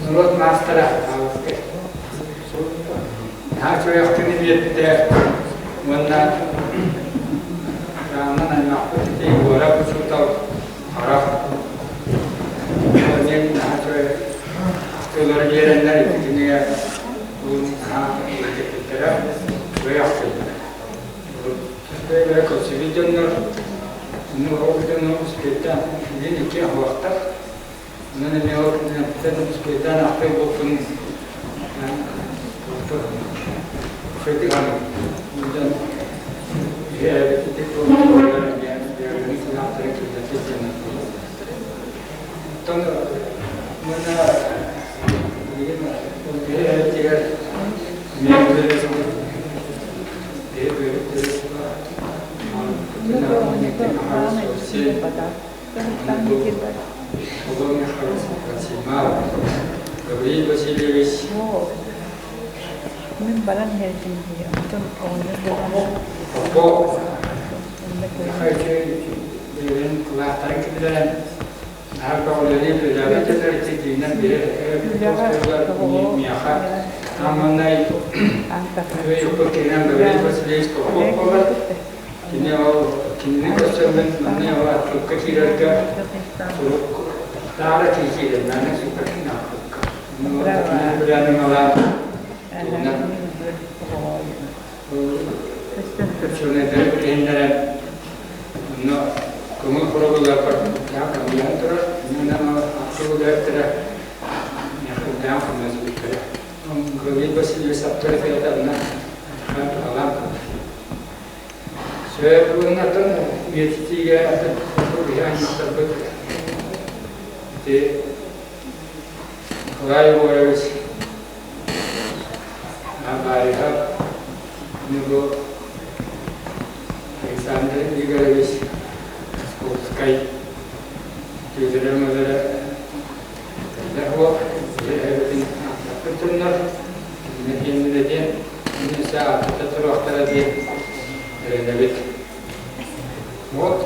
Speaker 6: Норуот маастара Наһаа үчүгэй биэрбитэ уонна Роман аймахпыт ити Егоров учуутал харах диэн наһаа үчүгэй ахтыылары биэрэннэр ити кинигэ наһаа үлэлэппиттэрэ үчүгэй ахтыылар. Бэйэлэрэ көрсүбүт дьоннор, ну ол дьону успейтаан билин икки аһылахтар. Онон эмиэ ол кинилэртэн успейтаан ахтыы буолбун үчүгэйдик саныыбын. Дьон иһээбит ити туолар эмиэ бэйэлэрин санааларын киллэрбит диэн Оттон уонна билигин ол киһи эбэтигэр эмиэ үлэлэс Гавриил Васильевич
Speaker 9: Мин баран иһэрдим дии, онтон оҕонньор
Speaker 6: Попов бэйэлэрин кылааттарын киллэрэн Наһаа көҕүлэнии үлэлээбэт этэр биир миэхэ Амманай киирэн Гаврил Васильевич Попов буолар. Кини ол кинини көрсөммүн манна ол архивка киирэргэ сурук таара киирэн мээнэ суппаккын архивка. Билэни малаан тугунан Учуонайдары билиһиннэрэн, онно көҥүл хоробулларбар дээх көмөлөһөн турар. Иннинэн ахсыл үлэһиттэрэ миэхэ дээх көмөлөспүттэрэ. Гаврил Васильевич авторитета онно туһалаан турар. Сөп уоннаттан үйэтитиигэ биһи аймахтарбыт ити Николай Егорович Абаевап, Ньургу Александр Игоревич Московскай Түөтэрэ-мөлөрө элбэх уол эбэтин ааттаппыт дьоннор кинилэр диэн мин өссө ааттата туруохтара диэн эрэнэбит. Вот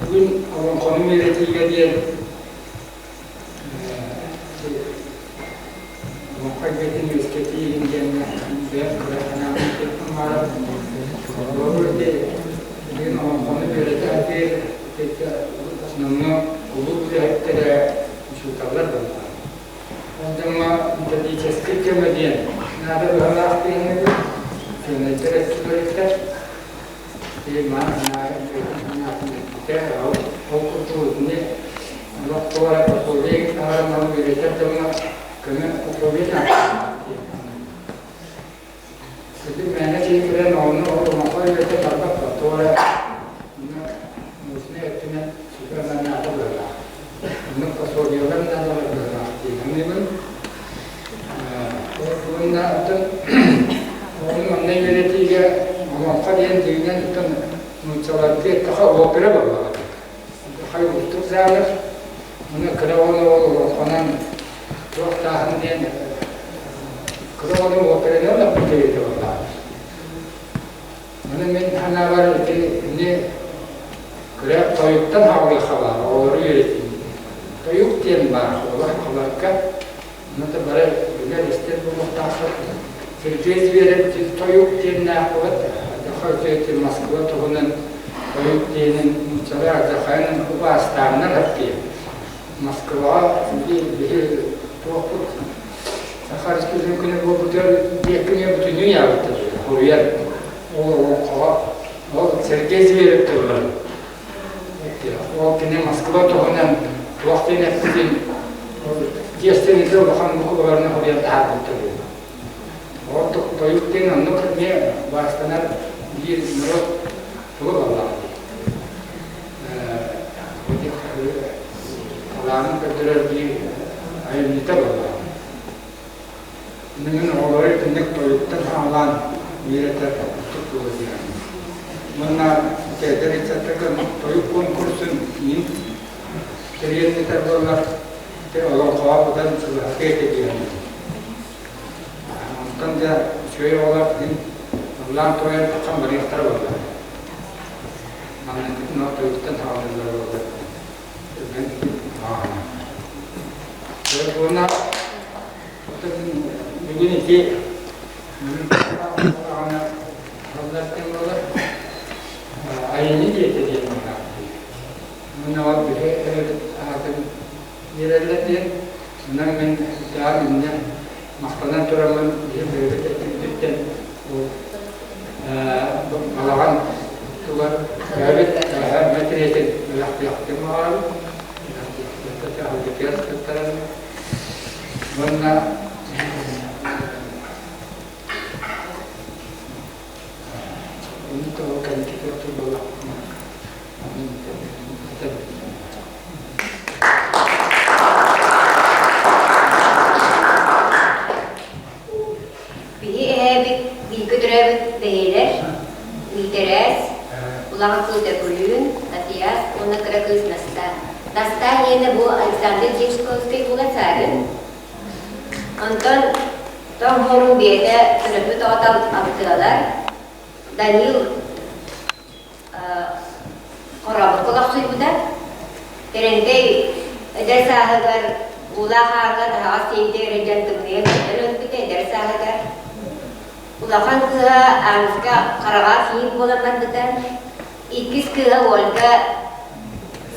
Speaker 6: Бүгүн олоҥхону үөрэтиигэ диэн олоҥхо эйгэтин үөскэтии иһин диэн бэйэм кыра санаабын этиэхпин баҕарабын. Холобур, ити билигин олоҥхону үөрэтэ сатыыр основной улуу үлэһиттэрэ учууталлар буоллаҕа. Ол дьоҥҥо методическай көмө диэн наада быһалаах диэҥҥэ учуонайдар өттүлэриттэн эппитэ ол курдук итини олох туора пособие таһааран үөрэтэр дьоҥҥо көмө пособие Ити мээнэ киһи кэлэн оҕону олоҥхо үөрэтэ барбат туора научнай өттүнэн сүбэ наада быһыылаах. Оннук пособиелар наадалар быһыылаах дии саныыбын. Уонна оттон оҕону манна үөрэтиигэ олоҥхо диэн дьиҥинэн оттон нууччалардыы эттэххэ опера буоллаҕа. Хай уустук жанр. Уонна кыра оҕону ол олоҥхонон туох тааһын диэн кыра оҕону операнан лаппыт кэриэтэ буоллаҕа. Ону мин санаабар ити ини кыра тойуктан хаалыахха баар, оҕолору үөрэтии. Тойук диэн баар, оҕолор халарга ону да бары билэр истэр буолуохтааххыт. Сергей Зверев тойук диэннээх буолат, Дьаха Москва туһунан тойук диэнин нууччалар Дьахайын убаастааннар хаппиэ. Москваҕа биһи туохпут Саха Республикатын күнэ буолбутугар диэккине бүтүннүү яабыттар хоруйар ол олоҥхоҕо ол Сергей Зверев тыллар ол кини Москва туһунан туох диэн эппитин тиэстэн улахан букваларынан хоруйан таһаарбыттар ол тойук диэн оннук эмиэ убаастанар биир норуот тугу баллаах.
Speaker 10: талаанын көрдөрөр биир айымньыта буолла. Мин оҕолору итинник тойуктан саҕалаан үөрэтэр ордук буолуо диэн. Уонна эдэр ыччаттарга тойук конкурсун мин тэрийэн ыытар буоллар, олоҥхоҕо быдан чугаһатыа этэ диэн. Онтон да үчүгэй оҕолор мин ыллаан туойан тахсан барыахтара буолла. Манна тойуктан саҕалыыллар буолла. Уонна бүгүн ити айымньы диэтэ диэн Мин ол биһи эбит аатын биэрэллэр диэн онон мин даан иннэ махтанан тураммын биһи бэйэбит өттүбүтүттэн бу балаҕан тугар бэйэбит мэтириэтин бэлэхтиэхтин баҕарабын аһылгытыгар туттаран уонна Ону кэнники буола
Speaker 11: Биһи эһээбит бииргэ төрөөбүт бэйэлэр Миитэрээс, улахан кыыс Өкүлүүн, Татьяс уонна кыра кыыс Настаа. Настаа диэнэ бу Александр Дьячковскай буолар саарын. Онтон тоҥ хоруун бэйэтэ төрөппүт оҕото алтыалар. Данил Хорообукка олохсуйбута. Тэрэнтэй эдэр сааһыгар уулаах ааҥҥа таһаҕас тиэйдэ эрэ тымныйан өлөн өлбүтэ эдэр сааһыгар. Улахан кыыһа Аанска хараҕа киин буолан барбыта. Иккис кыыһа Ольга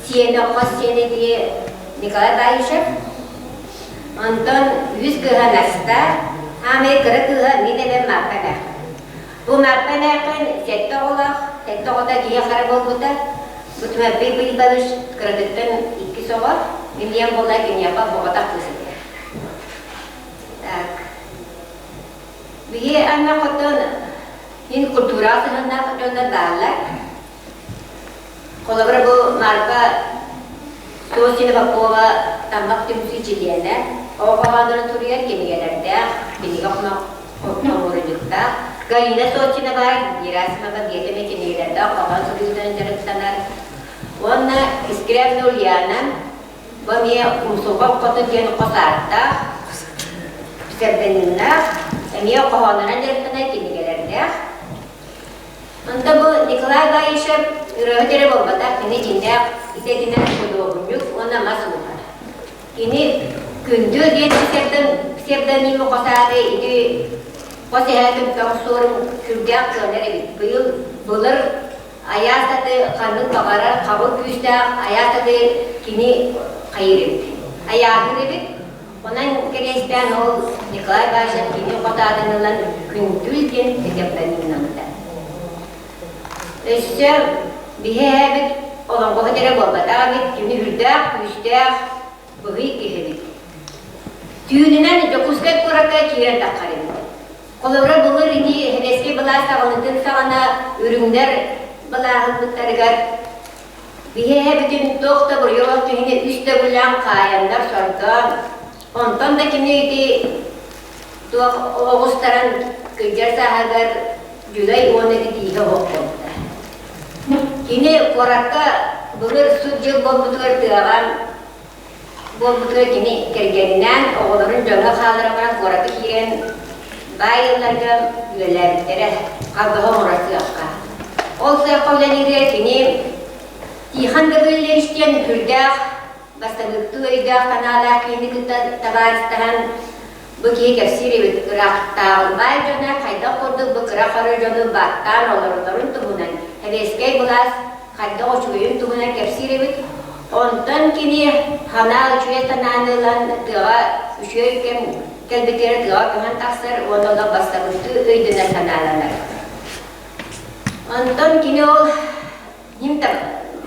Speaker 11: сиэнэ хос сиэнэ киһи Николай Баишев. Онтон үһүс кыыһа Наста, хаамай кыра кыыһа мин эбэм Марфа эмээххин. Бу Марфа эмээххин сэттэ оҕолоох, сэттэ оҕото киһи-хара буолбута. Бу Тимофей Филиппович кыратыттан иккис оҕо, мин ийэм буолла киниэхэ оҕотох кыыс этэ. Так. Биһи аймах оттон мин культураҕа сыһыаннаах дьоннор бааллар. Холобура бу Марфа Сосина Попова Таммах түмсүү чилиэнэ, оҕо хоһооннорун суруйар кинигэлэрдээх, кинигэ хомуурунньуктаах. Галина Сосина баар Герасимова биэтэмэ кинигэлэрдээх хоһоон суруйуутунан дьарыктанар. Уонна Искрявна Ульяна бу эмиэ Умсулҕа Хотун диэн хос ааттаах, псевдонимнаах, эмиэ хоһоонунан дьарыктанар кинигэлэрдээх. Онто бу Николай Баишев ырыаһыт эрэ буолбатах, кини дьиҥнээх идэтинэн худуоһунньук уонна мас ууһа. Кини Күндү диэн псевдонимы хос ааты ити хос эһээтин тоҥ суорун сүрдээх кыанар эбит. Быйыл былыр айаас аты ханнык баҕарар хабыр күүстээх айаас аты кини хайыыр эбит. Айааһыыр эбит. Онон кэриэстээн ол Николай Баишев кини хос аатын ылан Күндүл диэн псевдонимнаммыта. Өссө биһи эһээбит олоҥхоһут эрэ буолбатах эбит, кини үрдээх, күүстээх, быһый киһи эбит. Түүнүнэн Дьокуускай куоракка киирэн таххар эбит. Холобура, былыр ини сэбиэскэй былаас саҕалыытын саҕана үрүҥнэр былааһыммыттарыгар биһи эһэбитин туох да буруйа киһини үс төгүлээн хаайаннар сордоон, онтон да кини ити туох оҕустаран кырдьар сааһыгар Дьүлэй уонна итиигэ оһох буолбута. Кини куоракка былыр сут дьыл буолбутугар тыаҕа буолбутугар кини кэргэнинээн оҕолорун дьоҥҥо хаалларан баран куоракка киирэн баай ыалларга үлэлээбиттэрэ халбаһы оҥорор сыахха. Ол сыахха үлэлииригэр кини Тихон Гаврильевич диэн сүрдээх бастабыттыы өйдөөх санаалаах киһини кытта табаарыстаһан бу киһи кэпсиир эбит ыраахтааҕы баай дьоно хайдах курдук бу кыра хоро дьону баттаан олороллорун туһунан сэбиэскэй былаас хайдах үчүгэйин туһунан кэпсиир эбит. Онтон кини санаа үчүгэй санааны ылан тыаҕа үчүгэй кэм кэлбитигэр тыаҕа көһөн тахсар уонна олох бастакыттыы өйдөнөр санааланар. Онтон кини ол ним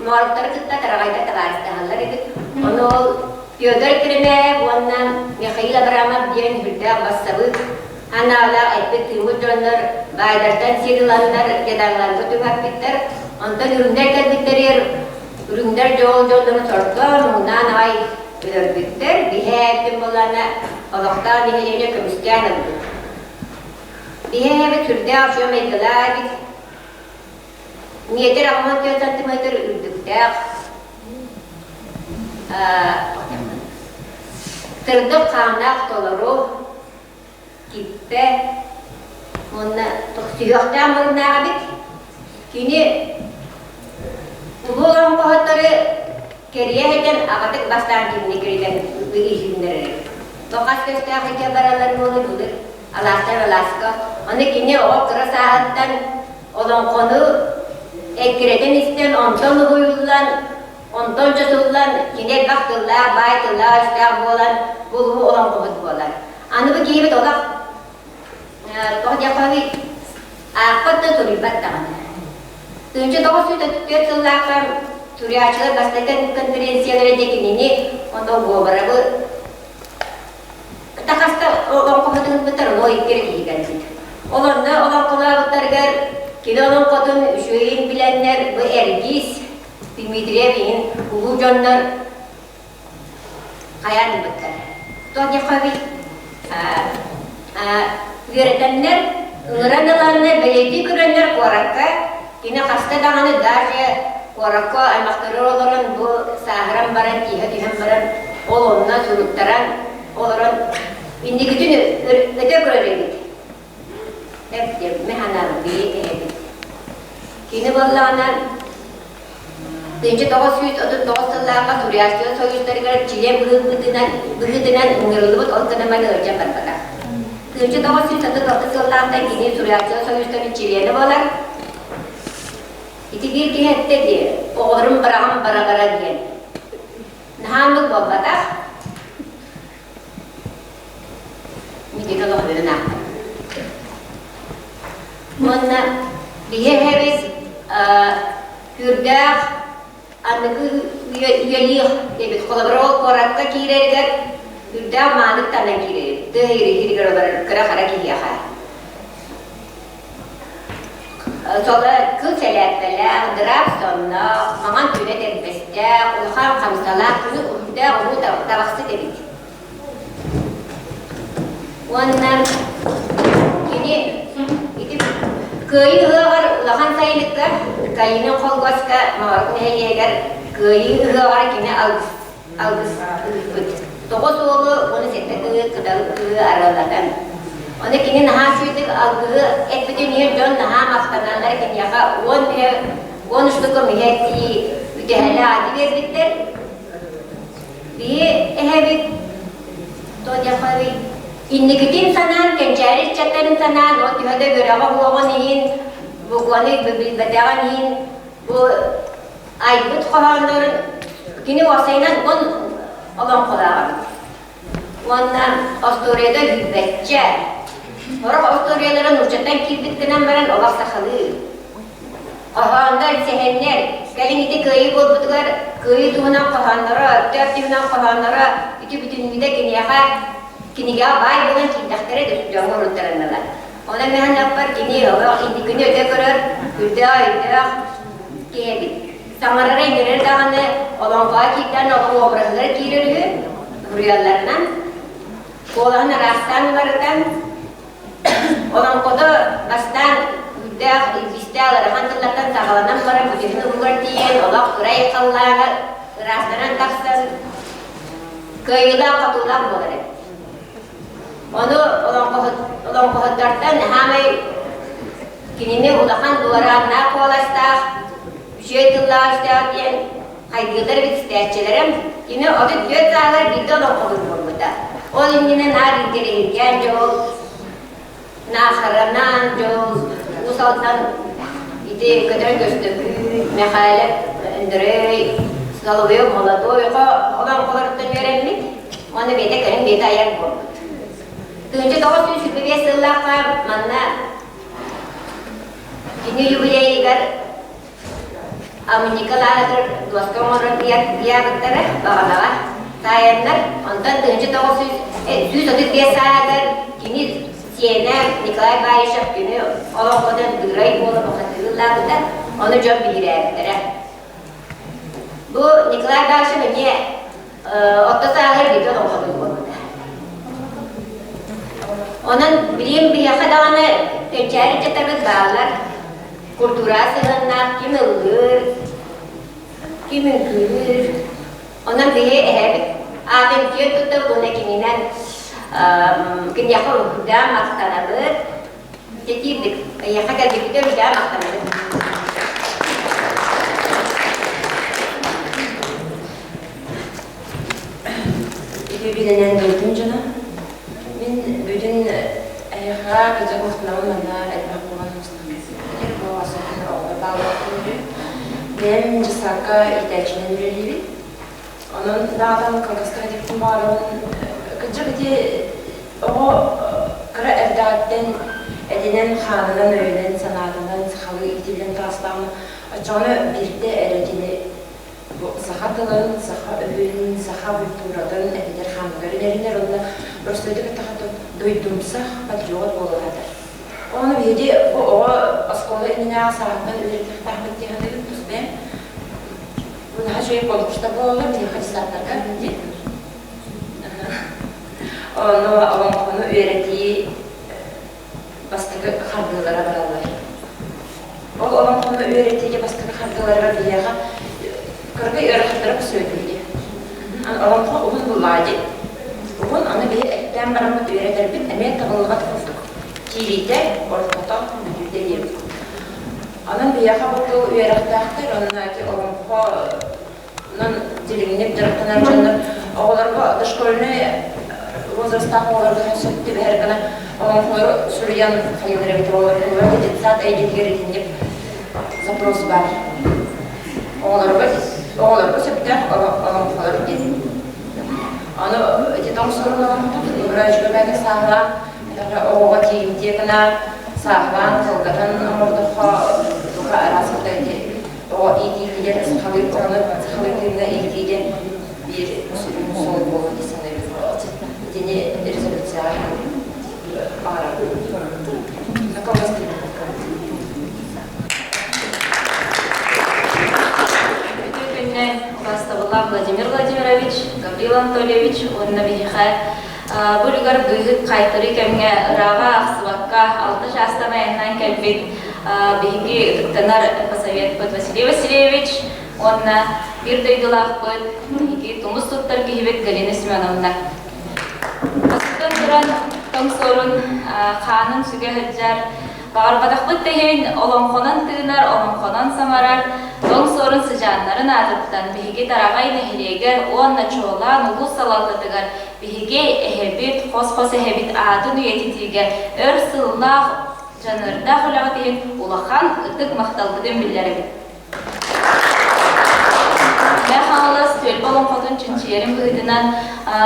Speaker 11: мооруктары кытта тараҕайдар табаарыстаһаллар эбит. Ону ол Федор Кремеев уонна Михаил Абрамов диэн үрдээх бассабыык анаалаах эппит-тыыммыт дьоннор баайдартан сир ыланнар дьадаҥыларга түҥэппиттэр. Онтон үрүҥнэр кэлбиттэригэр Үрүҥнэр дьол дьоннорун сордоон, муҥнаан аҕай өлөрбүттэр, биһээбитин буоллаҕына олохтоох нэһилиэнньэ көмүскээн ылбыт. Биһээбит сүрдээх үчүгэй майгылаах эбит. Метр 64 сантиметр үрдүктээх. Сырдык хааннаах толору киппэ уонна тохсуһуохтаах муруннаах эбит. Кини улуу олоҥхоһуттары кэрийэ сылдьан аҕатык бастаан кинини киритэн иһиннэрэр. Хас көстөөх икки бараллар буолар былыр алаастан алааска. Аны кини оҕо кыра сааһыттан олоҥхону эккирэтэн истэн, онтон уһуйуллан, онтон чочуллан, кини элбэх тыллаах, баай тыллаах-өстөөх буолан, бу улуу олоҥхобут буолар. Аны бу киһибит олох тоҕо диэххэ аахпат да суруйбат даҕаны. 1934 сыллаахха суруйааччылар бастакы конференциялара дьэ кинини онно Говоровы Тахаста олоҥхоһутун ылбыттар, ону икки эрэ киһи кэлбит. Ол онно олоҥхолообуттарыгар кини олоҥхотун үчүгэйин билэннэр бу Эргиис Дмитриев иһин улуу дьоннор хайаан ылбыттар. Тоҕо диэххэ үөрэтэннэр, ыҥыран ыланнар, бэлиэтии көрөннөр куоракка кини хаста даҕаны даже куоракка аймахтарыгар олорон бу сааһыран баран, тииһэ түһэн баран ол онно суруттаран олорон инникитин өтө көрөр эбит. Эп диэн механам бии эбит. Кини буоллаҕына 1939 сыллаахха суруйааччылар союзтарыгар чилиэн быһыытынан быһыытынан ыҥырыллыбыт ол гынан ыалдьан барбатах. 1936 сыллаахтан кини суруйааччылар союзтарын чилиэнэ буолар. Ити биир киһи эттэ дии, оҕолорум быраҕан бара-бара диэн. Наһааннык буолбатах. Митиги олохтуйан аахпат. Уонна биһи эһэбит күүрдээх аныгы үйэлиих диэбит холобура ол куоракка киирэригэр үрдээх маанык танан киирэр тыа иһигэр олорор кыра-хара киһиэхэ Соло кыл сэлээппэлээх, дыраап сонноох, маҥан түнэ тэрбэстээх, улахан хамсалаах, күнү үрдээх улуу табахсыт эбит. Уонна кини ити Кыайыы ыһыаҕар улахан сайылыкка Калинин холкуоска Маҕарык нэһилиэгэр Кыайыы ыһыаҕар кини алгыс алгыс ыыппыт. 9 уолу 17 кыыһы кыталык кыыһы арыаллатан. Ону кини наһаа үчүгэйдик алгыһы эппитин иһин дьон наһаа махтаналлар киниэхэ 10 мүһэ 10 штука мүһэ тии үтэһэлээх ати биэрбиттэр. Биһи эһэбит Тоняховый инникитин санаан, кэнчээри ыччаттарын санаан, ол төһө да үөрэҕэ уоҕун иһин, букваны билбэтэҕин иһин бу айбыт хоһооннорун кини уопсайынан он олоҥхолоох эбит. Уонна остуоруйата билбэччэ. Сорох остуоруйалара нууччаттан киирбит гынан баран олох сахалыы. Хоһооннор, сэһэннэр, кэлин ити кыайыы буолбутугар кыайыы туһунан хоһоонноро, Өктөөп туһунан хоһоонноро ити бүтүннүүтэ киниэхэ кинигэҕэ баай буолан киирдэхтэрэ да дьоҥҥо уруттарыннылар. Онон мин кини олох инникини өтө көрөр, үрдээх өйдөөх киһи эбит. Саҥарара-иҥэрэрэ даҕаны олоҥхоҕо киирдээн олох уобараһыгар киирэр үһү, суруйалларынан. Куолаһын араастаан уларытан, олоҥхото бастаан үрдээх, илбистээх ыарахан тыллартан саҕаланан баран бүтүнүн уһугар тиийэн олох кырай халлаана ыраастанан тахсан кыайыылаах-хотуулаах буолар эбит. Ону олоҥхоһуттартан хаамай кинини улахан дуорааннаах куоластаах, үчүгэй тыллаах-өстөөх диэн хайгыыллар эбит истээччилэрим. Кини 34 сааһыгар биирдэ олоҥхоһут буолбута. Ол иннинэ наар интэриэһиргээн дьол, наахаранан дьол, Уус Алдан ити көтөн көстөкүү, Мэхээлэп Өндөрөй, Соловьев молодой олоҥхолоруттан үөрэммит уонна бэйэтэ кэлин бэйэтэ айар буолбут. 1925 сыллаахха манна кини юбилейыгар Амника лааҕыр дуоска оҥорон ыйаабыттара баҕанаҕа таайаннар, онтон 1935 сааһыгар кини сиэнэ Николай Баишев күнү олоҥхотон Дыырай буола бухатыыры ыллаабыта, ону дьон биһирээбиттэрэ. Бу Николай Башев эмиэ орто сааһыгар бииргэ олоҥхолуур буолбута. Онон билигин биһиэхэ даҕаны кэнчээри ыччаттарбыт бааллар. Культура сыһыаннаах ким ыллыыр, ким үҥкүүлүүр. Онон биһи эһэбит аатын киэн туттабыт уонна кининэн киниэхэ уруһуйдаан махтанабыт. Итиирдик эйиэхэ кэлбиккитэ үрдээн махтанабыт.
Speaker 12: Үтүө дойдум дьоно. Мин бүтүн эһиэхэ кыдьык махтанабын манна элбэх буолан мустан бу особенно оҕолор бааллар Бэйэм дьыссаакка иитээччинэн үлэлиибин. Онон даҕатан кылгастык этиэхпин баҕарабын. Кырдьык ити оҕо кыра эрдэҕиттэн этинэн-хаанынан, өйүнэн-санаатынан сахалыы иитиллэн таҕыстаҕына, оччоҕуна биирдэ эрэ кини бу саха тылын, саха өһүн, саха культуратын эбэтэр хааныгар иҥэринэр уонна простойдук эттэххэ дойдумсах патриот буола улаатар. Ону биһиги бу оҕо оскуола иннинээҕи сааһыттан үөрэтиэхтээхпит дии саныыбын тус бэйэм. Наһаа үчүгэй конкурстар буолаллар биһиэхэ десанттарга дии. Ону олоҥхону үөрэтии бастакы хардыылара бараллар. Ол олоҥхону үөрэтиигэ бастакы хардыыларыгар биһиэхэ кыргый ыарахаттара көсүөтүллү. Олоҥхо уһун буллаҕа дии. Уһун, аны биһи эттээн бараммыт үөрэтэрбит эмиэ табыллыбат курдук. Киириитэ, ортото, бүтүүтэ диэбит курдук. Онон биһиэхэ бу тыл үөрэхтээхтэр уонна ити олоҥхонон дириҥник дьарыктанар дьоннор оҕолорго дошкольнай возрастаах оҕолорго сөп түбэһэр гына олоҥхолору суруйан хайыылар эбит оҕолорго детсад эйгэтигэр итинник запрос баар. Оҕолорго оҕолорго сөптөөх олоҥхолор диэн. Аны ити тоҥ сорун олоҥхотун Ибрай Үчүгэйбэкэ сааһылаан оҕоҕо тиийимтиэ гына сааһылаан кылгатан оҥордоххо туха араас ити оҕо иитиитигэр сахалыы оҕону сахалыы тыыҥҥа иитиигэ биир сүрүн суол буолуо дии саныыбын. Итини резолюцияҕа баҕарабын.
Speaker 13: Үтүө күннэн убаастабыллаах Владимир Владимирович, Гаврил Анатольевич уонна биһиэхэ Бу үлүгэр быыһык хайтарыы кэмҥэ ырааҕа ахсыбакка алта чаастан айаннаан кэлбит биһиги ытыктанар посоветпыт Василий Васильевич уонна биир дойдулаахпыт биһиги тумус туттар киһибит Галина Семеновна. Бастатан туран тоҥ суорун хаанын сүгэ сылдьар Баҕарбатахпыт да иһин, олоҥхонон тыынар, олоҥхонон саҥарар тоҥ суорун сыдьааннарын аатыттан биһиги Тараҕай нэһилиэгэр уонна чуолаан улуус салалтатыгар биһиги эһэбит, хос-хос эһэбит аатын үйэтитиигэ өр сыллаах дьаныардаах үлэҕит иһин улахан ытык махталбытын биллэрэбит. Мэҥэ Хаҥалас түөлбэ олоҥхотун чинчийэрин быһыытынан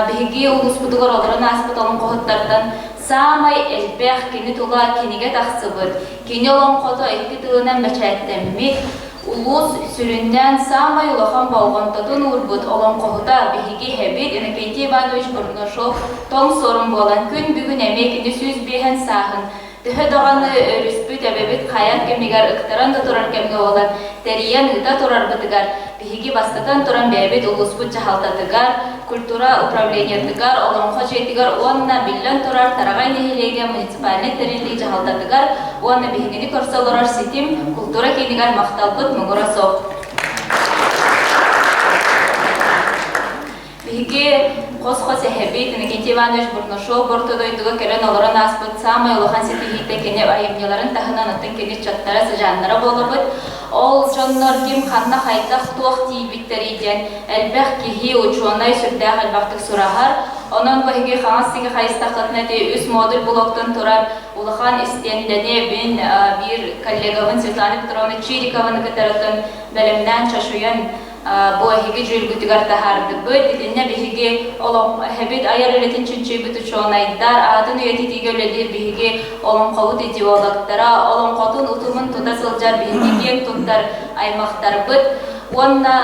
Speaker 13: биһиги улууспутугар олорон ааспыт олоҥхоһуттартан саамай элбэх кини тула кинигэ тахсыбыт, кини олоҥхото икки тылынан бэчээттэммит, улуус сүрүннээн саамай улахан болҕомтотун уурбут олоҥхоһута биһиги эһэбит Иннокентий Иванович Бурнашов тоҥ суорун буолан күн бүгүн эмиэ кини 105 сааһын Төһө даҕаны өрүспүт, эбэбит хайар кэмигэр ыктаран да турар кэмҥэ буолан, тэрийэн ыыта турарбытыгар, биһиги бастатан туран бэйэбит улууспут дьаһалтатыгар, культура управлениетыгар, Олоҥхо дьиэтигэр уонна, биллэн турар, Тараҕай нэһилиэгэ муниципальнай тэриллии дьаһалтатыгар уонна биһигини көрсө олорор ситим култуура киинигэр махталбыт муҥура суох. Биһиги хос-хос эһэбит Иннокентий Иванович Бурнашов орто дойдуга кэлэн олорон ааспыт саамай улахан ситиһиитэ кини айымньыларын таһынан оттон кини ыччаттара, сыдьааннара буолабыт. Ол дьоннор ким ханна хайдах туох тиийбиттэрий диэн элбэх киһи, учуонай сүрдээх элбэхтик сураһар. Онон биһиги хаҥас сиги хайыстаххытына ити үс модуль блоктан турар улахан истиэндэни мин биир коллегабын Светлана Петровна Чирикованы кытары бэлэмнээн чочуйан бу эһиги дьүүлгүтүгэр таһаардыбыт. Итиннэ биһиги эһэбит айар үлэтин чинчийбит учуонайдар, аатын үйэтитиигэ үлэлиир биһиги олоҥхобут идеологтара, олоҥхотун утумун тута сылдьар биһиги киэҥ туттар аймахтарбыт уонна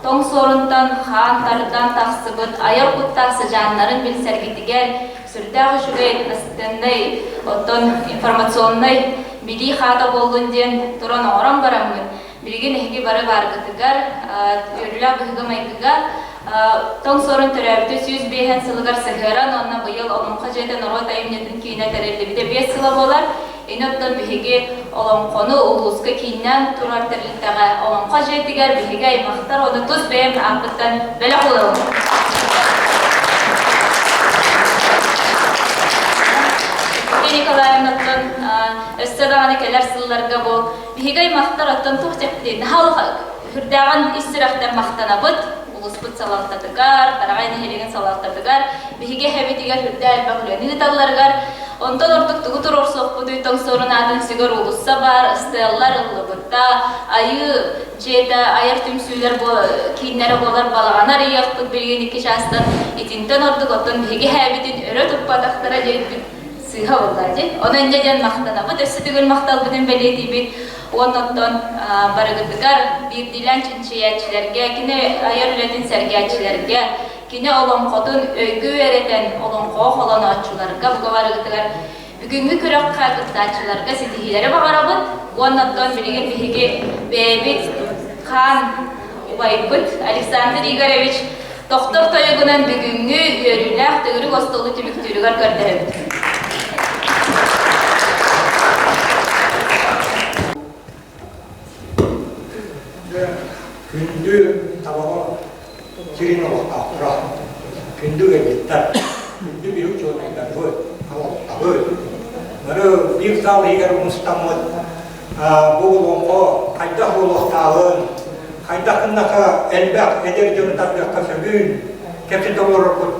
Speaker 13: тоҥ суорунтан хаан тардан тахсыбыт айар куттаах сыдьааннарын билсэргитигэр сүрдээх үчүгэй настеннай, оттон информационнай билии хаата буоллун диэн туран оҥорон бараммыт. Билигин эһиги бары бааргытыгар үөрүүлээх быһыыга-майгыга Тоҥ Суорун төрөөбүтэ 105 сылыгар сыһыаран уонна быйыл Олоҥхо дьиэтэ норуот айымньытын киинэ тэриллибитэ 5 сыла буолар. Ини оттон биһиги олоҥхону улууска кииннээн турар тэрилтэҕэ Олоҥхо дьиэтигэр биһиги аймахтар уонна тус бэйэм ааппыттан бэлэх уурабын. Евгения Николаевнаттан өссө даҕаны кэлэр сылларга бу биһиги аймахтар оттон туох диэхпитий наһаа үрдээҕин ис сүрэхтэн махтанабыт улууспут салалтатыгар, Тараҕай нэһилиэгин салалтатыгар, биһиги эһэбитигэр үрдээх элбэх үлэни ыыталларыгар, онтон ордук тугу туруорсуохпутуй Тоҥсуорун аатын сүгэр уулусса баар, ыстыаллар ыллыбыта, айыы дьиэтэ, айар түмсүүлэр кииннэрэ буолар балаҕаны арыйыахпыт билигин икки чаастан, итинтэн ордук оттон биһиги эһэбитин өрө туппатахтара диэбиппит сыыһа буолла дии. Онон инньэ диэн махтанабыт, өссө төгүл махталбытын бэлиэтиибит. Уонна оттон барыгытыгар биирдиилээн чинчийээччилэргэ, кини айар үлэтин сэргээччилэргэ, кини олоҥхотун өйгө үөрэтэн олоҥхоҕо холонооччуларга бука барыгытыгар бүгүҥҥү күрэххэ кыттааччыларга ситиһиилэри баҕарабыт. Уонна оттон билигин биһиги бэйэбит хаан убайбыт Александр Игоревич тохтор тойугунан бүгүҥҥү үөрүүлээх төгүрүк остуолу түмүктүүрүгэр көрдөһөбүт.
Speaker 8: Күндү табаҕа сирин олохтоохторо, күндү ыалдьыттар, күндү биһи учуонайдарбыт, олохтообут. Бары биир саал иһигэр мустаммыт бу олоҥхо хайдах буолуохтааҕын, хайдах гыннаха элбэх эдэр дьону тардыахха сөбүн кэпсэтэ олорорбут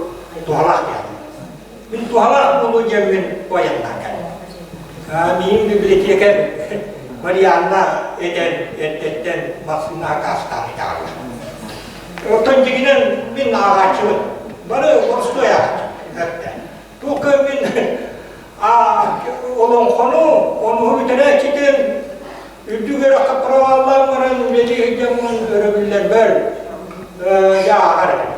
Speaker 8: туһалаах диэн. Мин туһалаах буолуо диэммин айаннаан кэллим. Миин библиотекарь Марианна этэн эрдэттэн массыына акаастаан итэҕэллэр. Оттон дьиҥинэн мин ааҕааччыбын. Бары боростуой ааҕааччы. Туох мин олоҥхону онуһу бүтэрээччитин үрдүк үөрэххэ проваллаан баран үлэлии сылдьаммын өрөбүллэрбэр ааҕар этим.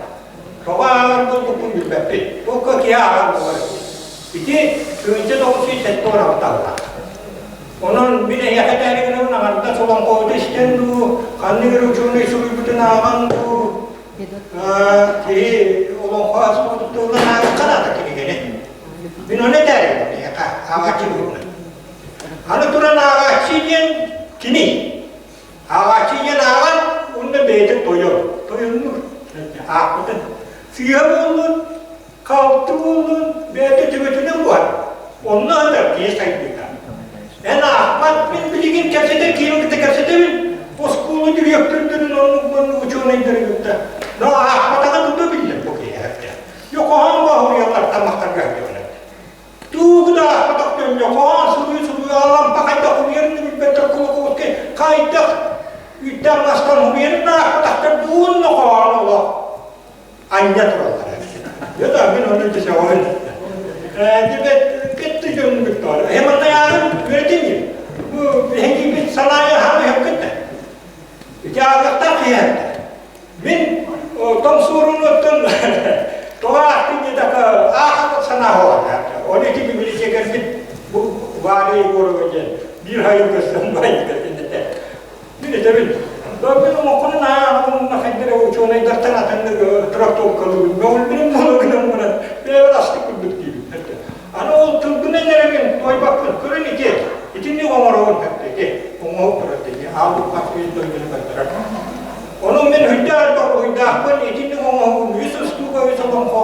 Speaker 8: Тоҕо ааҕар буолбуппун билбэппин. Туохха киһи ааҕар буолар. Ити 1976 аллаах. Онон мин эһиэхэ этээри гынабын аҥардас олоҥхоһуту истэн дуу, ханнык эрэ учуонай суруйбутун ааҕан дуу, киһи олоҥхо аспытыттан ааҕыахха наада кинигэни. Мин ону этээри гынабын эһиэхэ ааҕааччы быһыытынан. Аны туран ааҕааччы диэн кини. Ааҕааччы диэн ааҕар уонна бэйэтэ тойон, тойоннуур. Аахпытын. Сыыһа буоллун, халты буоллун, бэйэтэ төбөтүнэн буһар. Онно сытар киһи сайдыыта. Эн аахпат, мин билигин кэпсэтэр киһини кытта кэпсэтэбин. Оскуола дириэктэрдэрин оннук маннык учуонайдары кытта. Но аахпатаҕа тута биллэр бу киһи. Йокоһон боһуруйаллар таммахтарга Тугу да аахпатах дьонньо хоһоон суруйу-суруйу Алампа хайдах суруйарын да билбэттэр Кулаковскай хайдах үүттээх мастан суруйарын да аахпатахтар уонна хоһоон олох анньа тураллар эбит. Да мин ону ити сөҕөбүн. Дибет кетти дьонун кытта. Хематайаарын үөрэтин бу биһиги санаайа хаамы хөккөттө. Ити ааҕыахтаах киһи Мин тоҥсуорунуттан тоҕо аахтын диэтэххэ аахаппыт санаа буолар. Оны ити библиотекарбыт бу Валя Егорова диэн биир хайын көстөн байда Мин этэбин, мин олоҥхону ааҕабын хайдара учуонайдартан атыннык трактовкалыыбын, мөҕүлбүнүм буола гынан баран бэйэбэр астык курдук диибин. Аны ол тылбынан эрэ мин туойбаппын, көрөн ити, итинник оҥоробун ити, оҥоһук турар дии, ааллык мин дойдуну көрдөрөр. Ону мин үрдээх элбэх уруһуйдаахпын, итинник оҥоһугум үс устууга үс олоҥхо.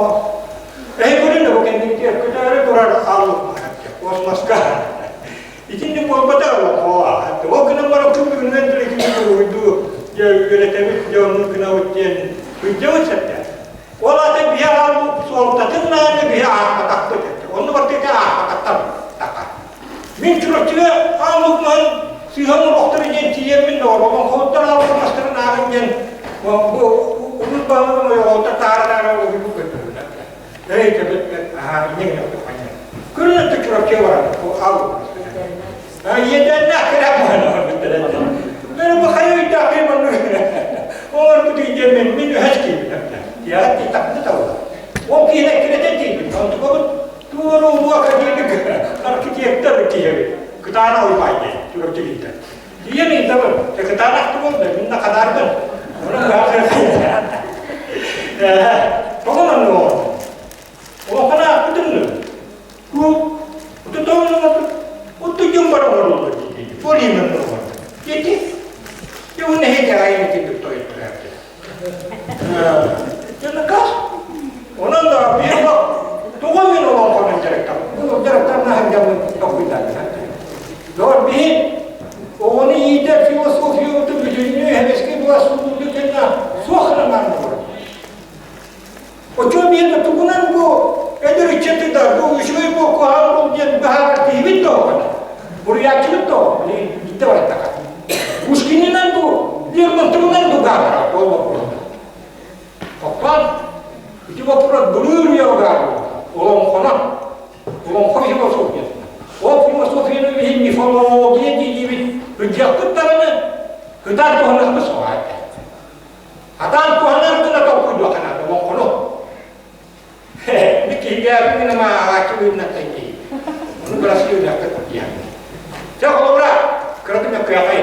Speaker 8: Эһи көрүн да бу кэнникитигэр көтөөрү турар ааллык космоска. Итинник буолбата олоҥхо. Ол гынан баран күн бүгүнүнэн турар итинник уруһуйдуу дьэ үөрэтэбит, дьэ оннук гынабыт диэн сылдьабыт сөптөөх. Ол аата биһи аалбыт суолтатын нааны биһи аахпатахпыт. Онну барыта аахпатахтар таха. Мин Чурапчыга ааллык маһын сыыһан олохтору диэн тиийэммин олоҥхоһуттар ааллык мастарын ааҕын диэн бу улуус баһылыгын ойоҕоһуттар таара-таара уһуйбут көрдөрүллэр. Эй, кэбит, аһаа, инньэ гына Көрүн өттө Чурапчыга баран ааллык Иэдээннээх кэрэ Бары бу хайа өйдөөх киһи маннык оҥорбут диэммин мин үһэс киирбитим. Тиэҕэ тахпыта табылла. Ол киһини эккирэтэн тиийбит. Онтукабыт туора улуу академик архитектор киһи эбит. Кытаанах уйбаан диэн Чурапчы киһитэ. Тиийэн ыйытабын, кытаанах буолла, мин да хадаарбын. Тоҕо маннык оҥордуҥ? Улахан аахпытым Ку, уту дьон бар оҥоруллар дии. Полина оҥордум. Дети, и он эһэйдээҕин итинник тойтураат. Дьонукас, онон да биир тугу мин олоҥхонон дьарыктаммын. Дьарыктамна сылдьаммын толкуйдаатым. Доор биһи оҕону иитэр философиябытын бүтүннүү эһэбэскэ була сууллуу кэннэ суох гынан олорор. Оччо биир тугунан бу эдэр ыччаты да бу үчүгэй бу куһаҕан бул диэн быһаарар киһибит да оҕото. Буруйааччыбыт да оҕо. Билигин биирдэ бараттаха. Пушкинынан бу Лермонтовынан бу баара ол боппуруота. Оттон ити боппуруот былыр үйэ баар олоҥхонон олоҥхо философията. Ол философияны биһи мифология диибит кырдьахпыт даҕаны кытаат туһаныахпыт суоҕа этэ. Атаан туһанар гына толкуйдуохха наада олоҥхону. Ми киһигээбин гына ааҕааччы быһыытынан киһи. Ону бырастыы диэн. Чэ, холобура, кыратын мөккүөҕэй.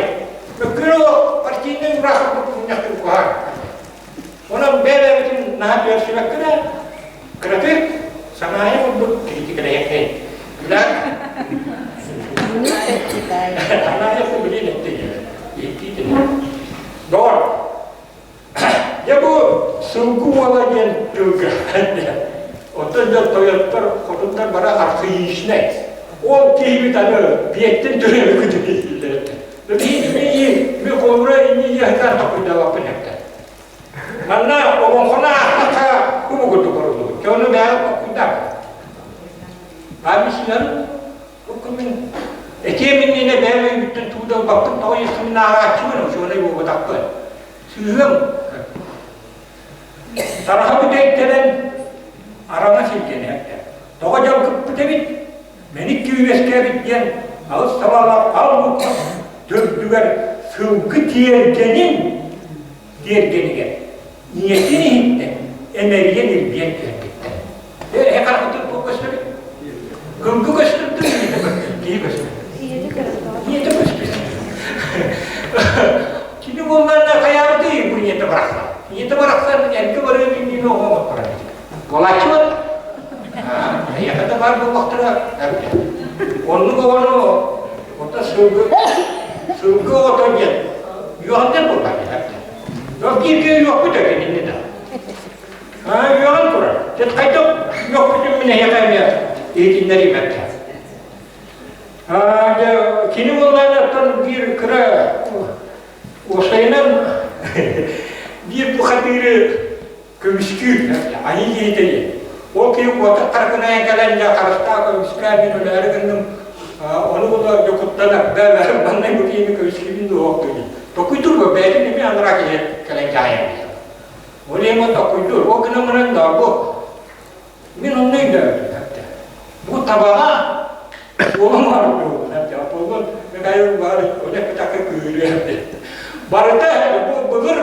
Speaker 8: Мөккүөр партийнай ураах мунньахтын куһаан. Онон бэйэ-бэйэбитин наһаа түөрсүбэккэ кыратык санаайа курдук критикалэйэххин. Күлэк. Санаайа курдук этти. Доҕор, дьэ бу сылгы уола диэн тылга оттон дьон тойоттор, хотуттар бара архаичнай. Ол киһибит аны биэттэн төрөөбү күтүрүттэр. Биһиги ми холура инни яһытар токуйдалаппын эптэ. Манна олоҥхону аахтахха кубу курдук оруллубут. Чону бэйэ токуйдап. Амисынан Бу мин этиэм иннинэ бэйэм өйбүттэн тугу да ылбаппын, тоҕо иэххин ааҕааччыбын, учуонай буолбатахпын. Сыыһыам. Тараха бүтэйтэрэн араҥа сиргэнэ Тоҕо дьалкыппыт эбит, мэник күүрэскээбит диэн алыс салаалаах ал лууппас төрдүгэр сылгы тиэргэнин тиэргэнигэр ийэтин иһиттэн эмэрийэн илбийэн түһэрбиттэр. Эһэ харахытын туох көстөрүй? Кылгы көстөрдүн ийэтэ көстөр, киһи көстөр. Ийэтэ көстөр. Кини буоллаана хайаабытый бу ийэтэ барахсан. Ийэтэ барахсан эргэ барыан иннинэ оҕо оҥотторо. Буолааччы бар. Эйиэхэ да баар буоллахтара эбитэ. Оннук оҕону оттон сылгы сылгы оҕото диэн үөҕүнтэн буолбат эбитэ. Бииргэ үөхпүт эбит да. Үөҕэн турар. Дьэ хайдах үөхпүтүн мин эһиэхэ эмиэ иһитиннэриим эбитэ. Дьэ кини буоллаҕына оттон биир кыра уопсайынан биир бухатыыры көмүскүүр айыы киһитэ диэн. Ол киһи куотар таркынайан кэлэн дьэ харыстаах көмүскээн мин өлөөрү гынным ону була дьокуттанар бэбэрим маннай бу киһини көмүскүүбүн дуоһуохтуу диэн. Токуйдур бэйэтин эмиэ анараа киһи кэлэн дьаһайан биэрэр. Ол иһин токуйдуур. Ол гынан баран да бу мин онно өйдөөбүтүм. Бу табаҕа суолум бар Михаил Иванович ону эппэтэххэ кыырыа Барыта бу былыр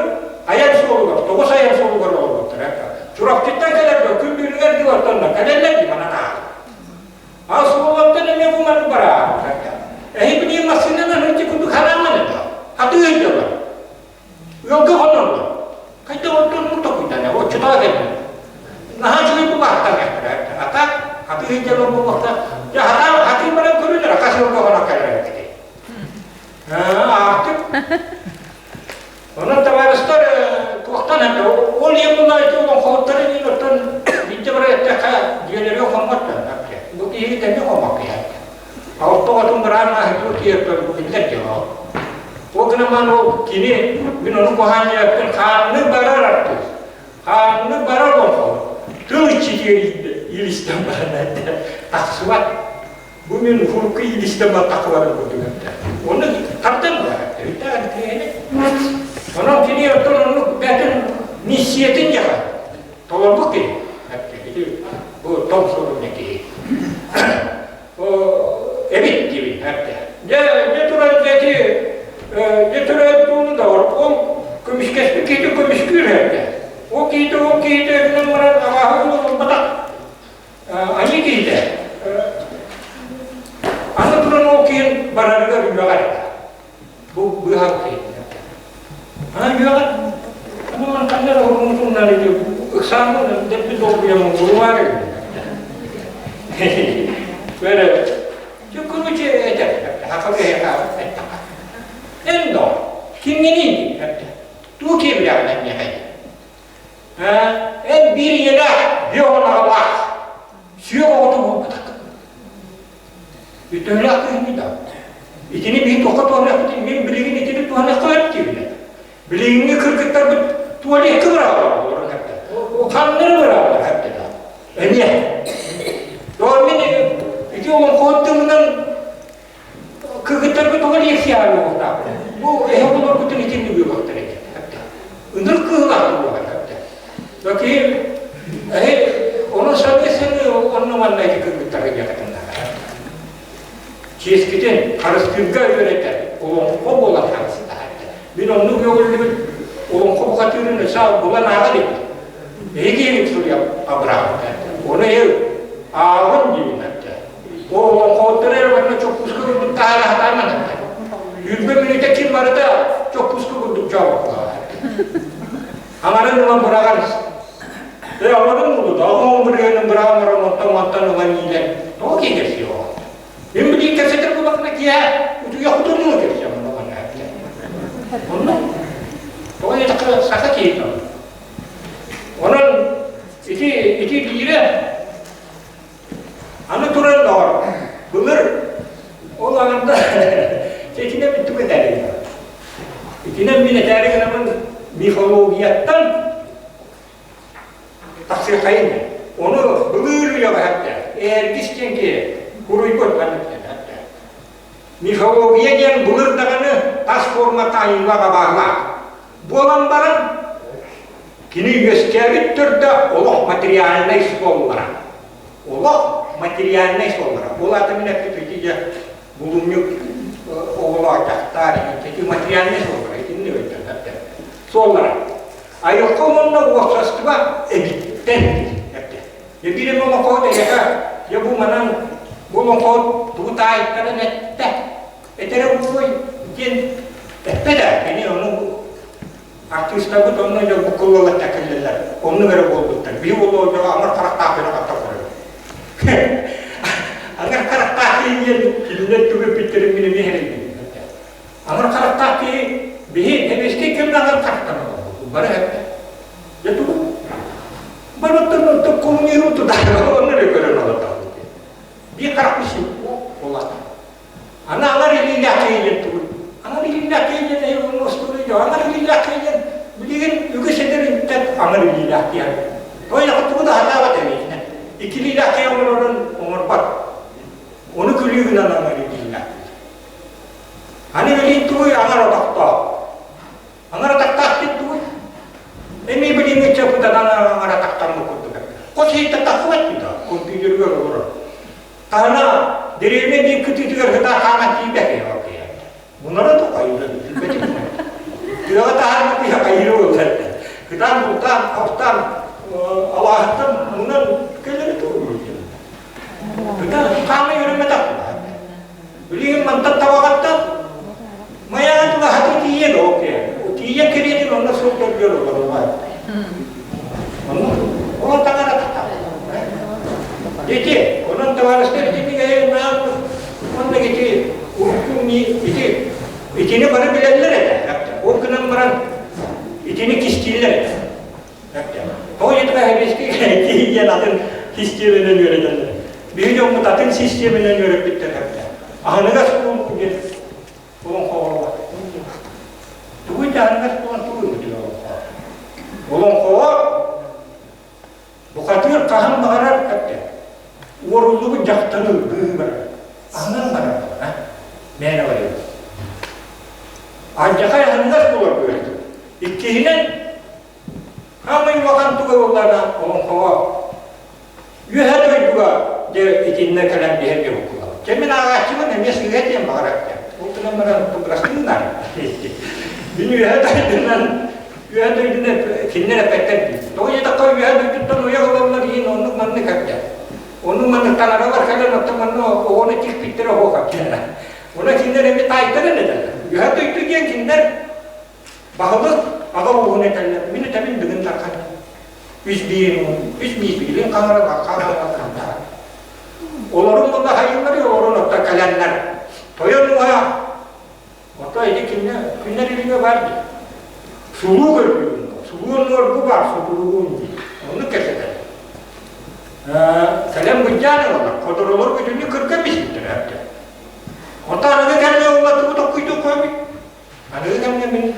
Speaker 8: айан суолугар, тоҕус айан суолугар олорбуттар. Чурапчыттан кэлэр күн бүгүнүгэр дылы кэлэллэр дии манан аах. Ал суолуттан эмиэ бу маннык бараа. Эһи билигин массыынанан ити курдук харааман это. Хатыы ыйдылар. Ыалга хоноллор. Хайдах оттон токуйдана, оччотоо кэлбит. Наһаа үчүгэй бу баахтан А так, хатыы ыйдылар буолуохта. Дьэ, хатаа хатыы баран көрүлэр, хас ыалга хонон кэлэр эбит. Аахтык. Онон табаарыстар туохтан это ол ийэм була ити олоҥхоһуттары диин оттон биирдэ бара эттэххэ дьиэлэргэ хоммот бу киһи тэҥҥэ хоммот киһи Ортоҕотун быраан ааһытыы киэрпэр бу биллэр дьоно. Ол гынан ол кини мин ону куһаан диэппин хаанны барар артыыс. Хаанны барар олоҥхо. Тыл иччитигэр иилистэн баран этэ тахсыбат. Бу мин урукку иилистэн баттахха барар курдук этэ. Онно тардан барар. Өйдөөн киһини. Онон кини оттон оннук бэйэтин миссиятын дьаха толорбут киһи. Бу том суругуна киһи. Эбит диибин эптэ. Дьэ, дьэ туран эти дьэ туран тууну да ол көмүскэспит киһити көмүскүүр эптэ. Ол киһити ол киһити гынан баран абааһы ылбатах. Аньыы киһитэ. Аны туран ол киһин барарыгар үөҕэр. Бу ыксааммын дэлби долгуйаммын булумаары Böyle короче этэр хакабы эттэхэ. Эн доо кимҥиний Туу киэбилэҕинэн миэхэ Эн биир ийэлээх, биир оҕолоох сүөх оҕото буолбатах. Үтүөлээх киһини да. Итини биһи туохха туһаныахпытын мин билигин итини туһаныахха сөп диибин. Билиҥҥи кыргыттарбыт туалекка быраҕаллар олорон хэптэ. Ханнары быраҕаллар хэптэ да. Эмиэ. Доор мин ити олоҥхоһут тылынан Кыргыттарга тоҕо лекция ааҕыахтаахпын? Бу эһэ оҕолоргутун итинник үөҕүөхтэрэ этэ. Ыныр кыһылаах буолуоҕа этэ. Баки эһи ону саныы-саныы онно манна ити кыргыттарга диэхэтиннэҕэ. Чиэскитин харыстыырга үөрэтэр олоҥхо буолан харыстаһар. Мин оннук үөҕүллүбүт олоҥхо бухатыырын өссө булан ааҕа иликпин. Эһиги суруйа абыраабыта. Ону эһи ааҕын диибин Олоҥхоһуттар эрэ барыта чоппууска курдук таһаара сатааман этэ. Үүрбэ мүнүүтэ ким барыта чоппууска курдук чообоклаах. Аҥарын ылан быраҕан Э, аларын булду, оҕоҥ бырыһыанын быраҕан баран онтон мантан ылан иилэн, тоҕо киһи кэпсиэ оҕо? Мин билигин кэпсэтэр буоллахпына киһи утуйа хотонуо кэпсиэм Онно тоҕо диэтэххэ саха киһитэ. Онон ити ити биирэ Аны туран доҕор, былыр ол аҥарда итинэн мин тугу этээри Итинэн мин этээри гынабын мифологияттан тахсыаххайын. Ону былыр үйэҕэ хэттэ Эргис диэн киһи буруйбут маннык хэттэ. Мифология диэн былыр даҕаны тас формата айыллаҕа баалаах. Буолан баран Кини үөскээбит төрдө олох материальнай суоллара. Олох материальнай суоллара. Ол аата мин эппит ити дьэ булумньук оҕолоох дьахтар ити материальнай суоллара итинни өйдөнөр суоллара. Айылҕа уонна уопсастыба эбиттэн эптэ. Дьэ биир эмэ олоҥхоһут эйиэхэ дьэ бу манан бу олоҥхоһут тугу таайтаран эттэ этэрэ буолуой диэн эппэтэ. Кини ону Артыыстарбыт онно дьэ буккуллалар тэкиллэллэр. Оннук эрэ буолбуттар. Биһи буолуо дьоҕо аҥар харахтаах дьоно хатта көрөбүт. Аҥар харахтаах киһи диэн кинилэр тугу эппиттэрин мин эмиэ сэрэйдим. Аҥар харахтаах киһи биһи сэбиэскэй кэмҥэ аҥар харахтанан олорбуппут. Бары эппэ. Дьэ тугу? Барыттан оттон коммунизм тутаары онно эрэ көрөн олордохпут. Биир харахпыт син улаатар. Аны анар илиилээх киһи тугуй? Анар илиилээх киһи диэн эһи уонна остуоруй дьон анар илиилээх киһи диэн билигин үгүс эдэр ыччат анар илиилээх диэн. Тойоҕо тугу да сатаабат эбиитинэ. Икки илиилээх киһи оҥорорун оҥорбот. Ону күлүү гынан анар илиилээх. Аны билигин тугуй анар отохтоох. Анар атахтаах диэн тугуй? Эмиэ билиҥҥи ыччаппытынан анар атахтаммыт курдук. Хос иһиттэн тахсыбат дии компьютерыгар олорор. Таһына дэриэбинэ биир кытыытыгар сытаа хааман тиийбэт Мунара да хайыра Тыаҕа таһаарбыт киһи хайыра буолар. Кытаан бултаан, хостаан, алааһыттан мунан кэлэри туругур. Кытаан хаамай өрөммөтөх. Билигин мантан табаҕаттан Майаҕа тулаһаты тиийэн окей. Тиийэн кэриэтин онно суол көргөр олоруллар. Онно ол таҥара Ити, онон табаарыстар итинник эйэлээх онно ити урукку ити итини бары билэллэр этэ. Ол гынан баран итини кистииллэр этэ. Тоҕо диэтэххэ сэбиэскэй киһи диэн атын систиэмэнэн үөрэтэллэр. Биһиги дьоммут атын систиэмэнэн үөрэппиттэр Аһыныгас буолуу диэн олоҥхоҕо Тугуй да аһыныгас буолан тугуй олоҥхо? Олоҥхоҕо бухатыыр хаһан баҕарар эптэ уоруллубут дьахтары быыһыы барар. Аһынан барар мээнэ барыа. Алдьархай аһыныгас буолар быһыыта. Иккиһинэн Хаамай улахан туга буоллаҕына олоҥхоҕо үөһэ дойдуга дьэ итиннэ кэлэн биһэргэ буккуллабыт. Чэ мин ааҕааччыбын эмиэ сыыһа диэн баҕарар этим. Ол гынан баран бырастыыннар. Мин үөһэ дойдунан үөһэ дойдунан кинилэр эппэттэр дии. Тоҕо диэтэххэ үөһэ дойдуттан уйа ылаллар иһин оннук маннык эптэ. Оннук маннык таҥаралар кэлэн оттон манна оҕону тикпиттэрэ оһуох эптэ. Онон кинилэр эмиэ таайтаран этэллэр. Үөһэ дойду диэн кинилэр Баһылык аҕа ууһун этэллэр, мин этэбин бүгүн Дархан. Үс биир үс биир билин хаҥара хаҥара хантара. Олорун була хайыллары олорун отта кэлэннэр. Тойон уһа Ото ити кинне күннэр илиҥэ бар дии. Сулуу көрдүүгүн. Сулуу оннугар бу баар сутуругун дии. Оннук кэпсэтэр. Кэлэн быдьаан ылалар. Ходоролор бүтүннүү кырга биспиттэр әбден. Онто аныгы кэмҥэ ула тугу токкуйдук көбүт. Аныгы кэмҥэ мин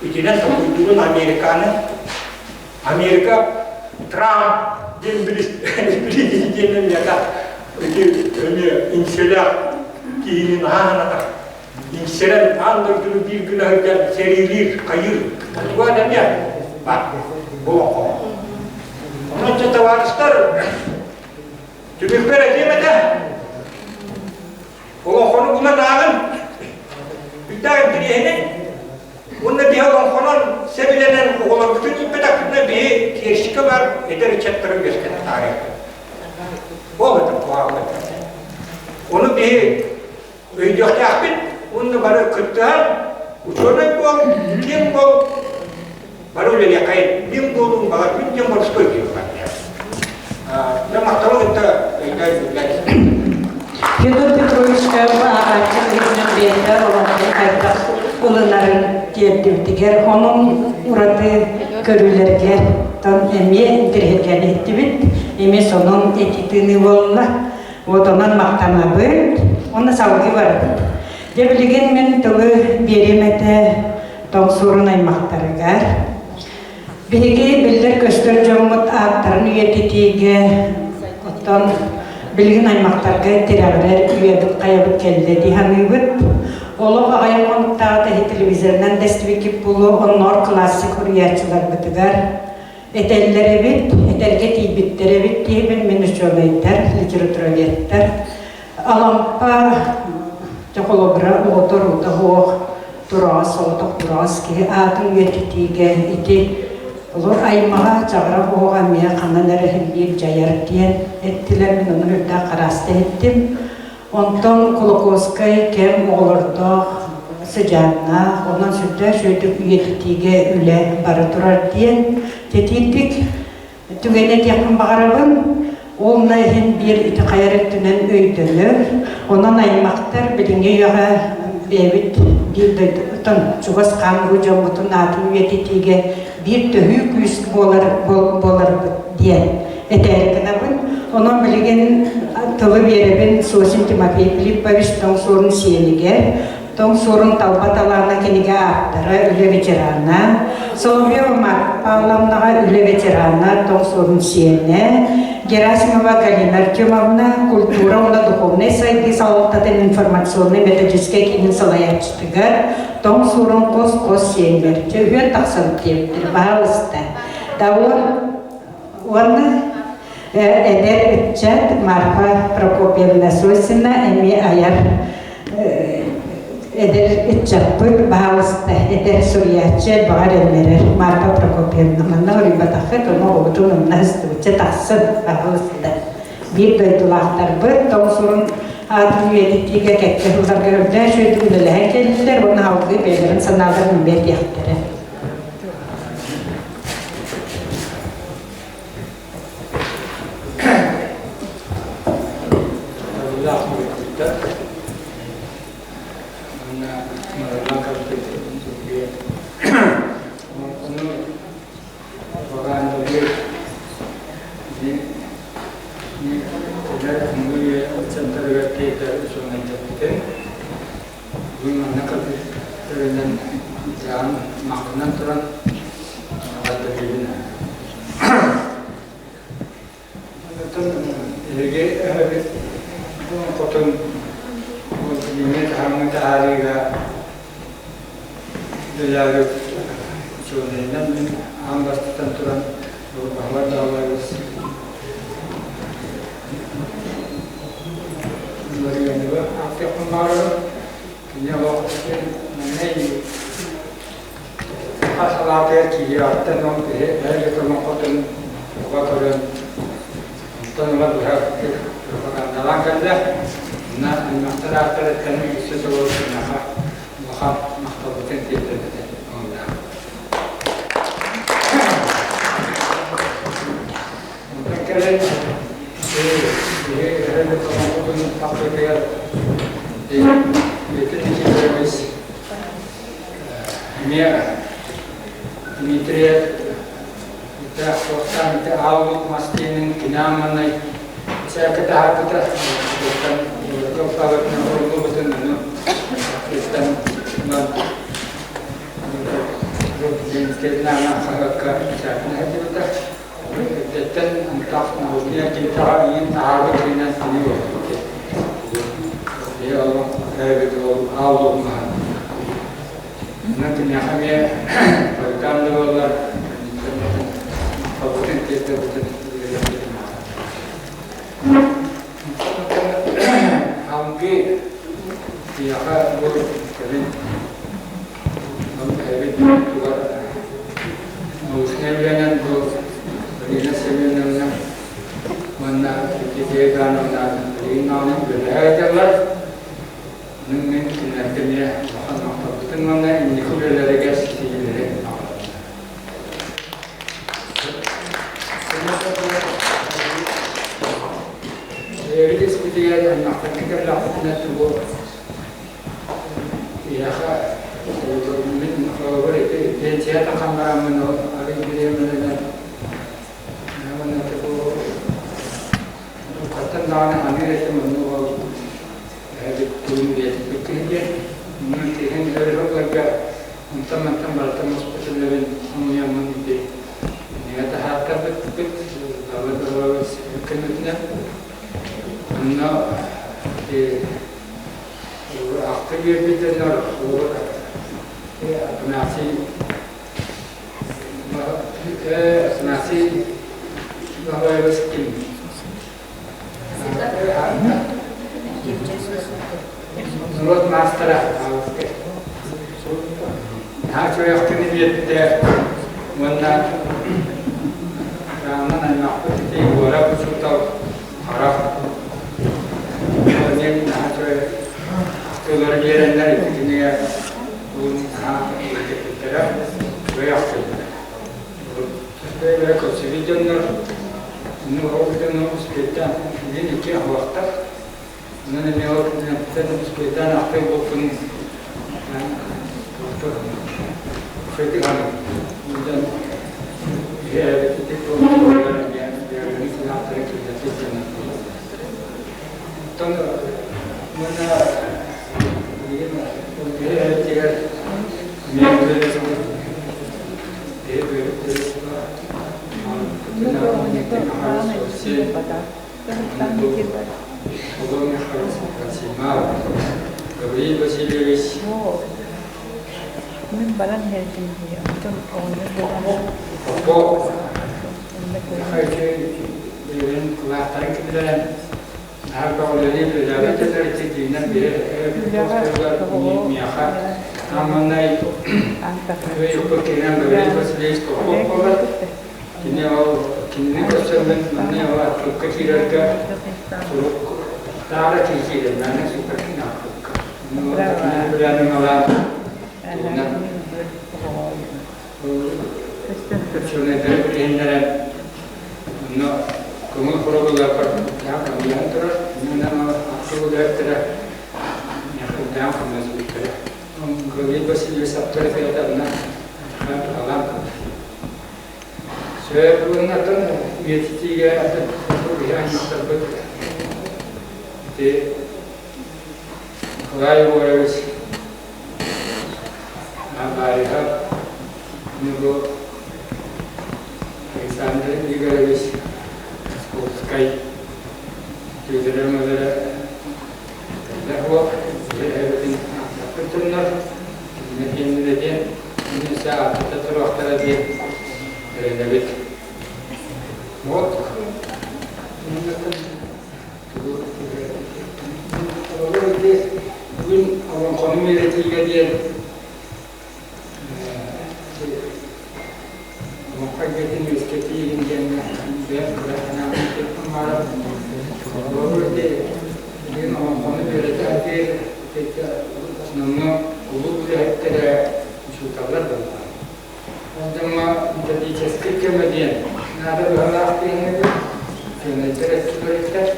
Speaker 8: итинэн токкуйдуурун Американы Америка Трамп диэн президенин миэхэ ити эмиэ иҥсэлээх киһини наһаа санатар. Иҥсэрэн аан дойдуну биир гына сылдьан сэриилиир, хайыыр. Туга эмиэ баар олоххо. Онон дьэ табаарыстар түмүкпэр этиэм этэ. Олоҥхону булан ааҕын, үрдээх интэриэһинэй. Уонна биһи олоҥхонон сэбилэнэн оҕолорбутун ииппэтэхпитинэ биһи киэсикэ баар эдэр ыччаттары үөскэтэ таарыйабыт. Ол этэ куһаҕан Ону биһи өйдүөхтээхпит уонна бары кыттыһан учуонай буол, киэҥ буол, бары үлэлиэххэйин. Мин буолуум баҕар мин диэн боростуой диэххэ. Дьэ махталы кытта өйдөөн билбэт.
Speaker 1: Федор Петровичка ааҕааччы быһыытынан бэйэтэ олоҥхону хайдах ылынарын тиэрдибитигэр, онон ураты көрүүлэригэр эмиэ интэриэһиргээн иһиттибит, эмиэ сонун этии тыыныы буолла. Вот онон махтанабыт, уонна салгыы барабыт. Дьэ билигин мин тылы биэриэм этэ Тоҥсуурун аймахтарыгар. Биһиги биллэр-көстөр дьоммут ааттарын үйэтитиигэ, оттон билигин аймахтарга тирэҕирэр үйэбит хайабыт кэллэ дии саныыбыт. Олох аҕыйах хонуктааҕыта иһи телевизорынан дэстибиккит буолуо, онноор классик суруйааччыларбытыгар этэллэр эбит, этэргэ тиийбиттэр эбит диэбин мин учуонайдар, литературоведтар Алампа холобура оҕотор уота суох тураҕас соҕотох тураҕас киһи аатын үйэтитиигэ ити олор аймаҕа чаҕыра оһоҕо эмиэ ханан эрэ иһиллиир дьайар диэн эттилэр мин ону үрдээх харааста иһиттим онтон Кулаковскай кэм оҕолордоох сыдьааннаах онон сүрдээх үчүгэйдик үйэтитиигэ үлэ бара турар диэн тэтиирдик Түгэнэ диэхпин баҕарабын, ол на иһин биир ити хайар өттүнэн өйдөнөр. Онон аймахтар билиҥҥи үйэҕэ бэйэбит биир дойдубутун, чугас хаан уруу дьоммутун аатын үйэтитиигэ биир төһүү күүс буолар буоларбыт диэн этээри гынабын. Онон билигин тылы биэрэбин Сосин Тимофей Филиппович Тоҥ Суорун сиэнигэр, Тоҥ Суорун талба талаана кинигэ ааптара, үлэ ветерана, Соловьева Марфа Павловнаҕа үлэ ветерана, Тоҥ Суорун сиэнэ, Герасимова Галина Артемовна, культура уонна духовнай сайдыы салалтатын информационнай-методическай киинин салайааччытыгар Тоҥ Суорун хос-хос сиэннэр, дьэ үһүөн тахсабыт диэбиттэр, баһаалыста. Да уонна Эдэр ыччат Марфа Прокопьевна Сосина эмиэ айар эдэр ыччаппыт баһаалыста эдэр суруйааччы баҕар эллэрэр Марфа Прокопьевна манна уруйбатаххыт ону оҕобутун умна сыстыбычча тахсын баһаалыста биир дойдулаахтарбыт тоҥ сурун аатын үйэтитиигэ кэккэ сылларга үрдээх үчүгэйдик үлэлэһэн кэллилэр уонна салгыы бэйэлэрин санааларын эмиэ этиэхтэрэ.
Speaker 10: Табыллаах мөккүттэр уонна Мараллаан кэлбит үчүгэй ону пропагандалыыр эдэр аныгы центрыгар тиэтэр учуонайдарбытын бүгүн манна кэлбиттэринэн дьаһан махтанан туран эҕэрдэлиибин. Онтон эһиги эһэбит хотун билиҥҥи таһымҥа таһаарыыга үлэлээбит учуонайынан мин аан бастатан туран Баһылай Баһылайбыс Ларионова ааттыахпын баҕарабын. Кини олох маҥнай саха салаатыгар киириэҕиттэн ол киһи эһэги олоҥхотун туга көрөн онтон ыла быһа пропагандалаан кэллэ. Онно аймахтар ааттарыттан өссө толору киниэхэ улахан махталбытын тиэрдэбит. кэлэн биһи эһэбит олоҥхотун тахсыытыгар Дмитрий Никифорович эмиэ Дмитрий суохтаан ити аал мас диэнин кини аамманай сээкэ таһаарбыта алфавитынан суруллубутун ону ыттан Ленинскэй хаһыакка бэчээтин сылдьыбыта. Эрдэттэн антах научнай киинтэҕэ иин таһаарбыт киинэн кини буолбут. Биһи олох эбит ол аал маһын. Онон киниэхэ эмиэ хойутаан да буоллар махталбытын тиэрдэбитин Алгы киһиэхэ бу кэлин эбит тугар научнай үлэнэн бу Марина Семеновна уонна Евдокия Ивановна билигин даҕаны үлэлэһэ сылдьаллар. Онон мин кинилэргэ эмиэ улахан махталбытын уонна инники үлэлэригэр ситиһиилэри баҕарабын. Бэйэбит испитигэр аймахтарга кэллэхпитинэ тугу киһиэхэ мин холобур ити пенсия тахан бараммын арый бириэмэлэнэн уонна тугу хаттан даҕаны аныыр этим оннук ол эһэбит тугун биэрбит киһи диэн онон киһин өр Онтон-мантан барыта муспут үлэбин хомуйаммын ити кинигэ таһаартарбыппыт Давыд Оровец көмөтүнэн. Онно ити ахты биэрбит дьоннор холобур Афанасий Афанасий Баһылаевич ким? Норуот маастара Наһаа үчүгэй биэрбитэ уонна Роман аймахпыт ити Егоров учуутал харах диэн наһаа үчүгэй ахтыылары биэрэннэр ити кинигэ наһаа үөрэтиппиттэрэ үчүгэй ахтыылар. Бэйэлэрэ көрсүбүт дьоннор ну ол дьону успейтан билин икки аһылахтар. Онон эмиэ ол кинилэртэн успейтан ахтыы буолпун үчүгэйдик саныыбын. Ити бэйэлэрин санааттарын киллэрбит дьоннор буолаллар. Оттон уонна билигин бэйэтигэр эмиэ Гавриил Васильевич
Speaker 9: Мин баран иһэрдим дии, онтон оҕонньор
Speaker 10: Попов кылааттарын киллэрэн Кини ол кинини көрсөммүн манна ол архивка киирэргэ сурук таара киирэн мээнэ суперкин архивка. Кинини билээним алаан тугунан Көччүнэйдэри билиһиннэрэн онно көҥүл хоробулларбар көмөлөһөн турар. Иннинэн архив үлэһиттэрэ миэхэ көмөлөспүттэрэ. Гаврил Васильевич авторитетанна туһалаан Сөп уоннаттан үйэтитиигэ биһи аймахтарбыт ити Николай Егорович Набаева Нюго Александр Игоревич Московскай Федора Мазара элбэх эбитин ааттаппыт дьоннор кинилэр диэн мин ааттата туруохтара диэн эрэнэбит. Вот Бүгүн олоҥхону үөрэтиигэ диэн олоҥхо эйгэтин үөскэтии диэн бэйэм кыра санаабын этиэхпин баҕарабын. Холобур ити билигин олоҥхону үөрэтэ сатыыр основном кулууп үлэһиттэрэ учууталлар буоллаҕа. Ол дьоҥҥо методическай көмө диэн наада быһалаах диэҥҥэ. Учуонайдар өттүлэриттэн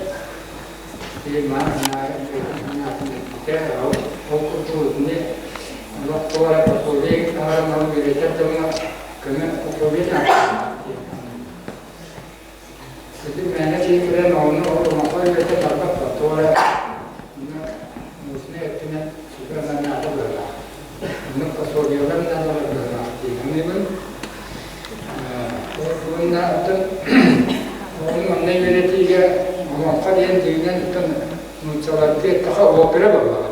Speaker 10: санаатын эппитэ. Ол курдук итини олох туора пособие таһааран үөрэтэр дьоҥҥо көмө пособие Ити мээнэ киһи кэлэн оҕону олоҥхо үөрэтэ барбат туора научнай өттүнэн сүбэ наада быһыылаах. Оннук пособиелар наадалар быһыылаах дии саныыбын. Уонна оттон оҕону манна үөрэтиигэ олоҥхо диэн дьиҥинэн оттон нууччалардыы эттэххэ опера буоллаҕа.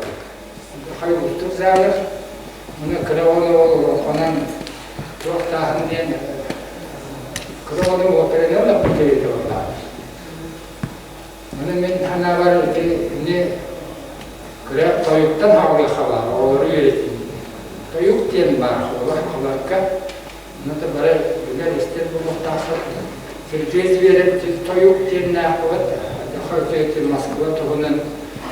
Speaker 10: Хай уустук жанр. Уонна кыра оҕону ол олоҥхонон туох тааһын диэн кыра оҕону операнан лаппыт кэриэтэ буоллаҕа. Ону мин санаабар ити ини кыра тойуктан хаалыахха баар, оҕолору үөрэтии. Тойук диэн баар, оҕолор халарга ону да бары билэр истэр буолуохтааххыт. Сергей Зверев тойук диэннээх буолат, Алдьархай Москва туһунан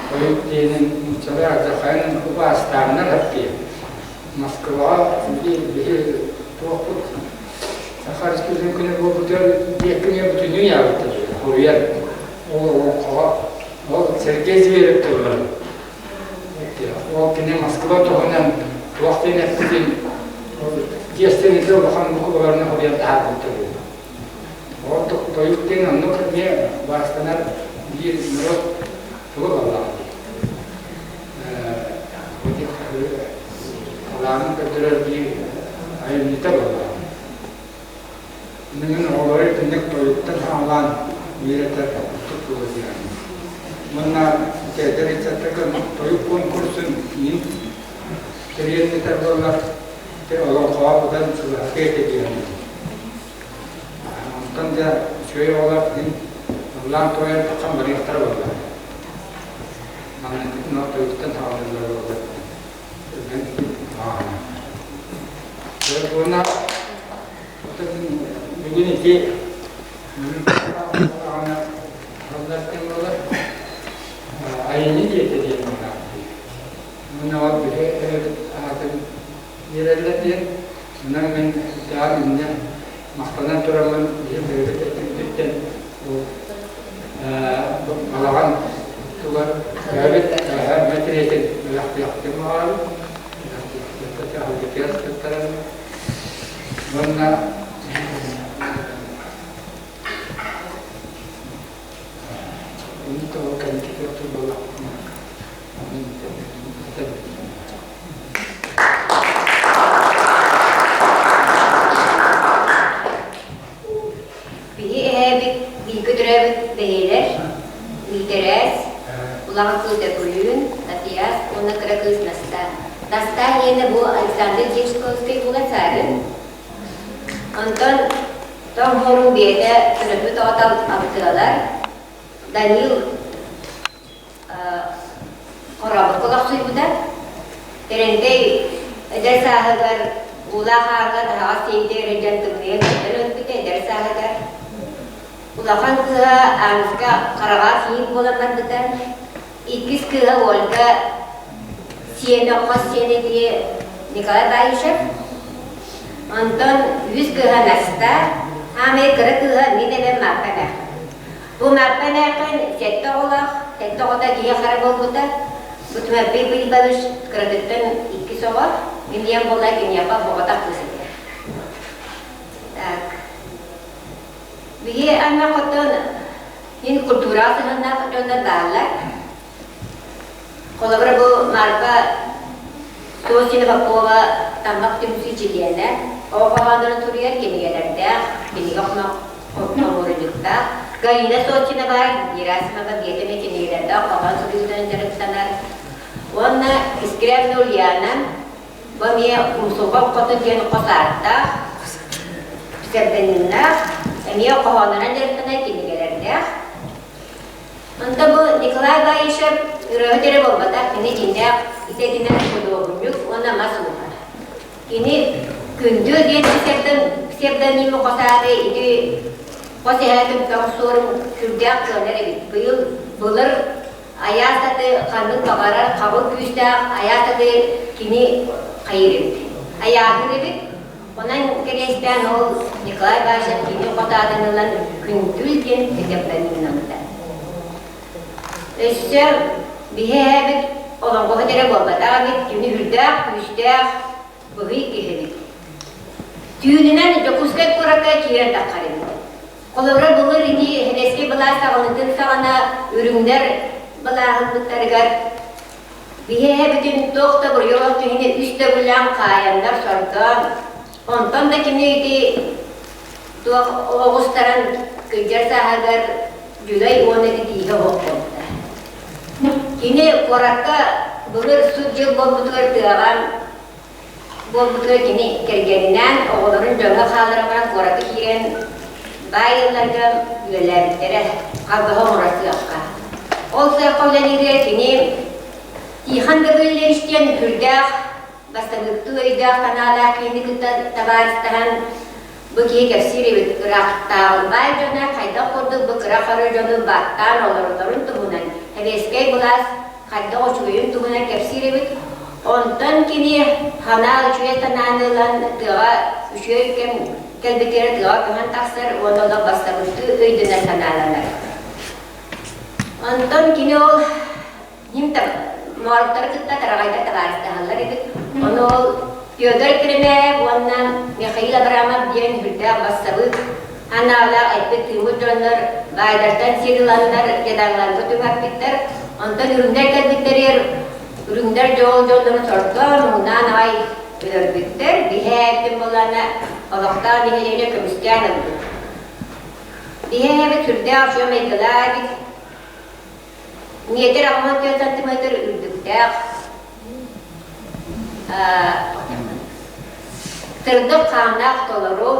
Speaker 10: тойук диэнин нууччалар алдьархайын убаастааннар хаппиэ. Москваҕа биһи туохпут Саха Республикатын күнэ буолбутугар диэккиҥэ бүтүннүү яабыттар хоруйар ол олоҥхоҕо ол Сергей Зверев туһунан ол кини Москва туһунан туох диэн эппитин ол тиэстэн улахан букваларынан хоруйан таһаарбыттар ол тойук диэн оннук эмиэ убаастанар биир норуот тугу баллаах Талаанын көрдөрөр биир айымньыта буолла. Мин оҕолору итинник тойуктан саҕалаан үөрэтэр ордук буолуо диэн. Уонна эдэр ыччаттарга тойук конкурсун мин тэрийэн ыытар буоллар, олоҥхоҕо быдан чугаһатыа этэ диэн. Онтон дьэ үчүгэй оҕолор мин ыллаан туойан тахсан барыахтара буолла. Манна тойуктан саҕалыыллар буолла. Уонна бүгүн ити айымньы диэтэ диэн Уонна ол биһи аатын биэрэллэр диэн онон мин даҕан инньэ махтанан тураммын биһи бэйэбит өттүбүтүттэн балаҕан тугар бэйэбит мэтириэтин бэлэхтиэхпитин баҕарабыт бэлэхтиэхпитин туттарабыт уонна кэнники буолла
Speaker 11: Биһи эһээбит бииргэ төрөөбүт бэйэлэр Миитэрээс, улахан кыыс Өкүлүүн, Татьяс уонна кыра кыыс Настаа. Настаа диэнэ бу Александр Дьячковскай буолар саарын. Онтон Тоҥ Хоорун бэйэтэ төрөппүт оҕото алтыалар. Данил Хорообукка олохсуйбута. Тэрэнтэй эдэр сааһыгар уулаах ааҥҥа таһаҕас тиэйдэ эрэ тымныйан өлөн өлбүтэ эдэр сааһыгар. Улахан кыыһа Ааныска хараҕа киин буолан барбыта. Иккис кыыһа Ольга сиэнэ хос сиэнэ кини Николай Баишев. Онтон үһүс кыыһа Наста, аамай кыра кыыһа мин эбэм Мааппа эмээххин. Бу Мааппа эмээххин сэттэ оҕолоох, сэттэ оҕото киһи-хара буолбута. Бу Тимофей Филиппович кыратыттан иккис оҕо, мин ийэм буолла киниэхэ оҕотох кыыс этэ. Так. Биһи аймах оттон мин культураҕа сыһыаннаах дьоннор бааллар. Холобура бу Марфа Сосина Попова Таммах түмсүү чилиэнэ, оҕо хоһооннорун суруйар кинигэлэрдээх, кинигэ хомуурунньуктаах. Галина Сосина баар Герасимова биэтэмэ кинигэлэрдээх хоһоон суруйуутунан дьарыктанар. Уонна Искрявна Ульяна бу эмиэ Умсулҕа Хотун диэн хос ааттаах, псевдонимнаах, эмиэ хоһоонунан дьарыктанар кинигэлэрдээх. Онто бу Николай Баишев ырыаһыт эрэ буолбатах, кини дьиҥнээх идэтинэн худуоһунньук уонна мас ууһа. Кини Күндү диэн псевдонимы хос ааты ити хос эһээтин тоҥ суорун сүрдээх кыанар эбит. Быйыл былыр айаас аты ханнык баҕарар хабыл күүстээх айаас аты кини хайыыр эбит. Айааһыыр эбит. Онон кэриэстээн ол Николай Баишев кини хос аатын ылан Күндүл диэн. диэн псевдонимнаммыта. Өссө биһи эһээбит олоҥхоһут эрэ буолбатах эбит, кини үрдээх, күүстээх, быһый киһи эбит. Түүнүнэн Дьокуускай куоракка киирэн таххар эбит. Холобура, былыр ити сэбиэскэй былаас саҕалыытын саҕана үрүҥнэр былааһыммыттарыгар биһи эһэбитин туох да буруйа киһини үс төгүллээн хаайаннар сордоон, онтон да кини ити туох оҕустаран кырдьар сааһыгар Дьүлэй уонна ити тииһэ оһох буолбута. Кини куоракка былыр сут дьыл буолбутугар тыаҕа буолбутугар кини кэргэнинээн оҕолорун дьоҥҥо хаалларан баран куоракка киирэн баай ыалларга үлэлээбиттэрэ, халбаһы оҥорор сыахха. Ол сыахха үлэлииригэр кини Тихон Гаврильевич диэн сүрдээх бастакыттыы өйдөөх санаалаах киһини кытта табаарыстаһан бу киһи кэпсиир эбит ыраахтааҕы баай дьоно хайдах курдук бу кыра хара дьону баттаан олороллорун туһунан сэбиэскэй былаас хайдах үчүгэйин туһунан кэпсиир эбит. Онтон кини санаа үчүгэй санааны ылан тыаҕа үчүгэй кэм кэлбитигэр тыаҕа көһөн тахсар уонна олох бастакыттыы өйдөнөр санааланар. Онтон кини ол ним моруктары кытта тараҕайдар табаарыстаһаллар эбит. Ону ол Федор Кремеев уонна Михаил Абрамов диэн үрдээх бассабыык анаалаах эппит тыыммыт дьоннор баайдартан сир ыланнар дьадаҥыларга түҥэппиттэр. Онтон үрүҥнэр кэлбиттэригэр үрүҥнэр дьоҕул дьоннорун сордоон муҥнаан аҕай өлөрбүттэр. Биһээбитин буоллаҕына олохтоох нэһилиэнньэ көмүскээн ылбыт. Биһээбит сүрдээх үчүгэй майгылаах эбит. Метр 64 сантиметр үрдүктээх сырдык хааннаах толору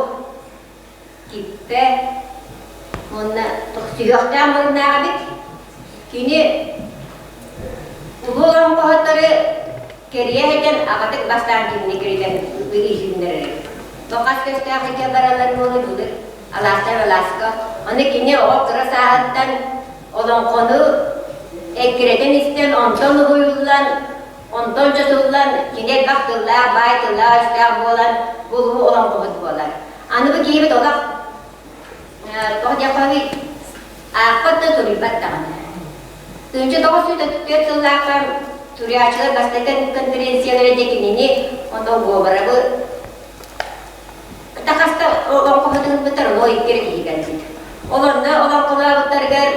Speaker 11: киппэ уонна сүһүөхтээх муруннаах эбит. Кини улуу олоҥхоһуттары кэрийэ сылдьан аҕатык бастаан кинини киритэн иһиннэрэр. Хас көстөөх икки бараллар буолар былыр алаастан алааска. Аны кини оҕо кыра сааһыттан олоҥхону эккирэтэн истэн, онтон уһуйуллан, онтон чочуллан, кини элбэх тыллаах, баай тыллаах-өстөөх буолан, бу улуу олоҥхобут буолар. Аны бу киһибит олох тоҕо диэххэ аахпат да суруйбат даҕаны. 1934 сыллаахха суруйааччылар бастакы конференциялара дьэ кинини онно Говоровы Тахаста олоҥхоһутун ылбыттар, ону икки киһи кэлбит. Ол онно олоҥхолообуттарыгар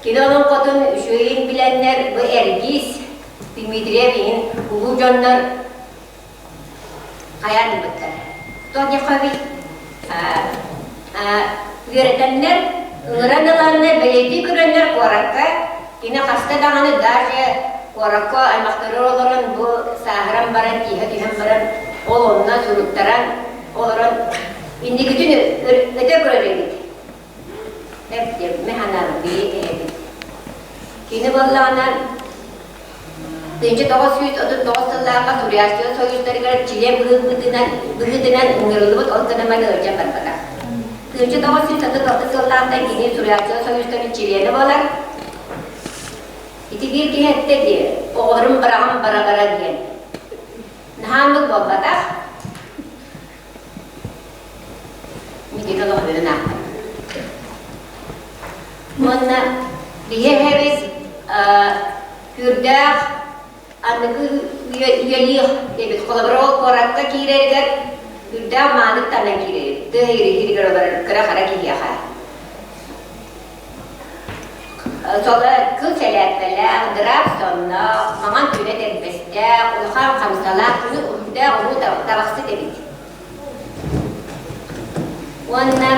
Speaker 11: кини олоҥхотун үчүгэйин билэннэр бу Эргиис Дмитриев иһин улуу дьоннор хайаан ылбыттар. Тоняхович үөрэтэннэр, ыҥыран ыланнар, бэлиэтии көрөннөр куоракка кини хаста даҕаны даже куоракка аймахтарыгар олорон бу сааһыран баран, тииһэ түһэн баран ол онно суруттаран олорон инникитин өтө көрөр эбит. Эп механан бии эбит. Кини буоллаҕына 1939 сыллаахха суруйааччылар союзтарыгар чилиэн быһыытынан быһыытынан ыҥырыллыбыт ол гынан ыалдьан барбатах. 1936 сыллаахтан кини суруйааччылар союзтарын чилиэнэ буолар. Ити биир киһи эттэ дии, оҕолорум быраҕан бара-бара диэн. Наһааннык буолбатах. Митиги олохтуйун аахпат. Уонна биһи эһэбит күүрдээх аныгы үйэлиих эбит. Холобура, ол куоракка киирэригэр үрдээх маанык танан киирэр. Тыа иһигэр олорор кыра-хара киһиэхэ. Соло кыл сэлээппэлээх, дыраап сонноох, маҥан түнэ тэрбэстээх, улахан хамсалаах, күнү үрдээх улуу табахсыт эбит. Уонна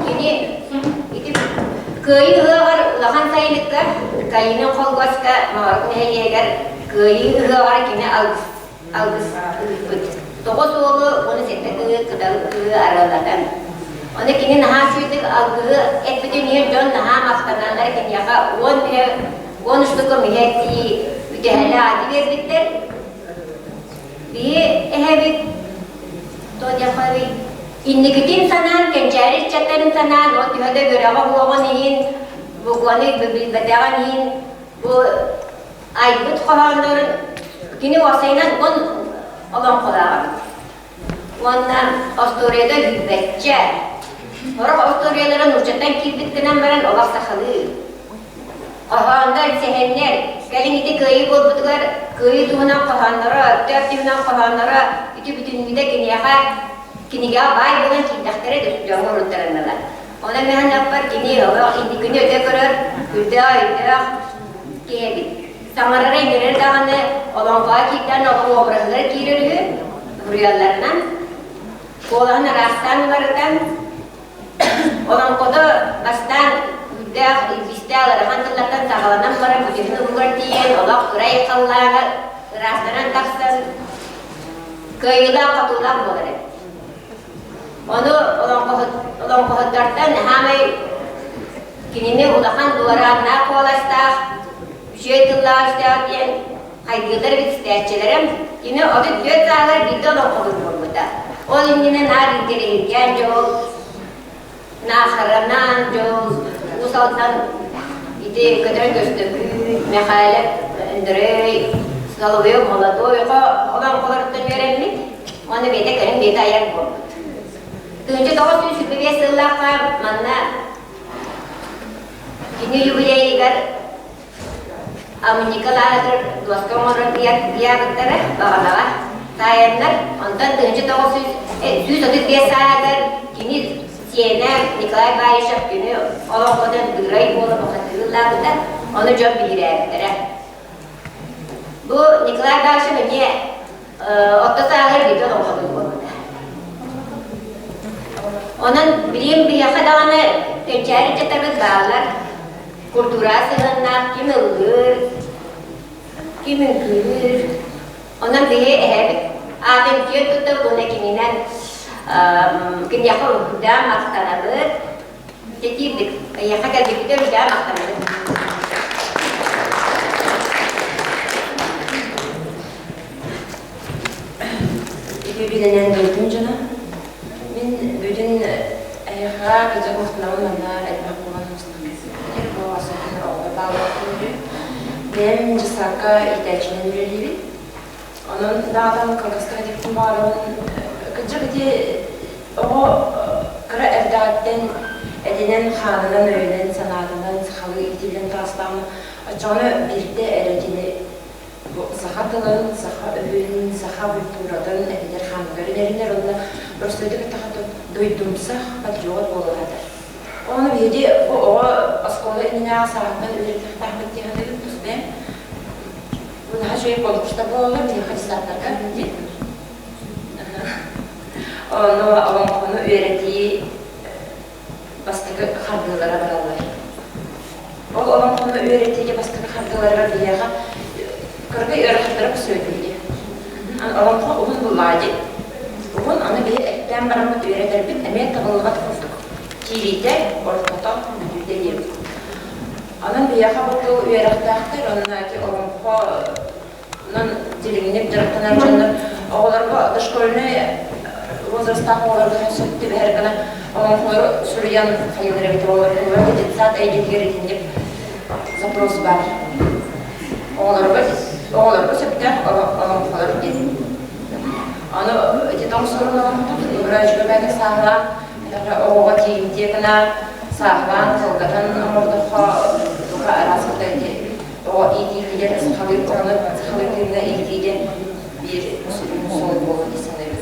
Speaker 11: кини ити Кыайыы ыһыаҕар улахан сайылыкка Калинин холкуоска Моҕорук нэһилиэгэр Кыайыы ыһыаҕар кини алгыс алгыс ыыппыт. 9 уолу 17 кыыһы кыталы кыыһы арыаллатан. Ону кини наһаа үчүгэйдик алгыһы эппитин иһин дьон наһаа махтаналлар киниэхэ 10 мүһэ 10 штука мүһэ тии үтэһэлээх ати биэрбиттэр. Биһи эһэбит Тоняхович инникитин санаан, кэнчээри ыччаттарын санаан, ол төһө да үөрэҕэ уоҕун иһин, букваны билбэтэҕин иһин, бу айбыт хоһооннорун кини уопсайынан он олоҥхолоох эбит. Уонна остуоруйата сүүрбэччэ. Сорох остуоруйалара нууччаттан киирбит. олох сахалыы. Хоһооннор, сэһэннэр, кэлин ити кыайыы буолбутугар кыайыы туһунан хоһоонноро, Өктөөп туһунан хоһоонноро ити бүтүннүүтэ киниэхэ кинигэҕэ баай буолан киирдэхтэрэ дьоҥҥо уруттарыннылар. Онон мин аппар кини олох инникини өтө көрөр, үрдээх өйдөөх киһи эбит. Саҥарара иҥэрэр даҕаны олоҥхоҕо киирдээн олох уобараһыгар киирэр үһү, суруйалларынан. Куолаһын араастаан уларытан, Олоҥхото бастаан күүрдээх, илбистээх ыарахан тыллартан саҕаланан баран бүтүнүн уһугар тиийэн олох кыра айхаллааҕа ыраастанан тахсан кыайыылаах-хотуулаах буолар эбит. Ону олоҥхоһуттартан хаамай кинини улахан дуорааннаах куоластаах, үчүгэй тыллаах-өстөөх диэн хайгыыллар эбит истээччилэрим. Кини 34 сааһыгар биирдэ олоҥхолуур буолбута. Ол иннинэ наар интэриэһиргээн дьол, Наахаранан дьол, Уус Алдан ити көтөрөн көстөкүүн, Мэхээлэ Өндөрөй, Соловьев Молодой олоҥхолоруттан үөрэммит уонна бэйэтэ кэлин бэйэтэ айар буолбут. 1925 сыллаахха манна кини юбилейыгар Амника лааҕыр дуоска оҥорон ыйаабыттара баҕанаҕа таайаннар, онтон 1935 сааһыгар кини сиэнэ Николай Баишев күнү олоҥхотун Быырай буола бухатыыллаабыта, ону дьон биһирээбиттэрэ. Бу Николай Баишев эмиэ орто сааһыгар бииргэ олоҥхотун буолбута. Онон билигин биһиэхэ даҕаны кэнчээри ыччаттарбыт бааллар. Культура сыһыаннаах ким ыллыыр, ким үҥкүүлүүр. Онон биһи эһэбит аатын киэн туттабыт уонна кининэн киниэхэ үрдээн махтанабыт. Тэтиирдик эйиэхэ кэлбиккитэ үрдээн махтанабыт.
Speaker 12: Үтүө дойдум дьоно. Мин бүтүн эһиэхэ кыдьык махтанабын манна элбэх буолан мустубут бу особенно оҕолор бааллар Бэйэм дьыссаакка иитээччинэн үлэлиибин. Онон даҕатан кылгастык этиэхпин баҕарабын. Кыдьык ити оҕо кыра эрдэҕиттэн этинэн-хаанынан, өйүнэн-санаатынан сахалыы иитиллэн таҕыстаҕына, оччоҕуна биирдэ эрэ кини Бу саха тылын, саха өһүн, саха культуратын эбэтэр хааныгар инэринэр уонна простойдук эттэххэ дойдумсах патриот буолан этэр. Ону биһиги бу оҕо оскуола иннинээҕи сааһыттан үөрэтиэхтээхпит дии саныыбын тус бэйэм. Бу наһаа үчүгэй конкурстар буолаллар биһиэхэ десанттарга дии. Ону олоҥхону үөрэтии бастакы хардыылара бараллар. Ол олоҥхону үөрэтиигэ бастакы хардыыларыгар биһиэхэ кыргый ыарахаттара көстүбэт Олоҥхо уһун буллаҕа дии. Уһун, аны биһи эттээн бараммыт үөрэтэрбит эмиэ табыллыбат курдук. Киириитэ, ортото, бүтүүтэ диэбит. Онон биһиэхэ бу тыл үөрэхтээхтэр, онно ити олоҥхо Онон дириҥник дьарыктанар дьоннор оҕолорго дошкольнай возрастаах оҕолорго сөп түбэһэр гына олоҥхолору суруйан хайыылар эбит оҕолорго детсад эйгэтигэр итинник запрос баар. Оҕолорго оҕолорго сөптөөх олоҥхолор диэн. Аны ити тоҥ сорун олоҥхотун үгүрэ сааһылаан оҕоҕо тиийимтиэ гына сааһылаан кылгатан оҥордоххо туха араас ити Оҕо иитиитигэр сахалыы оҕону сахалыы тыыҥҥа иитиигэ биир сүрүн суол буолуо дии саныыбын.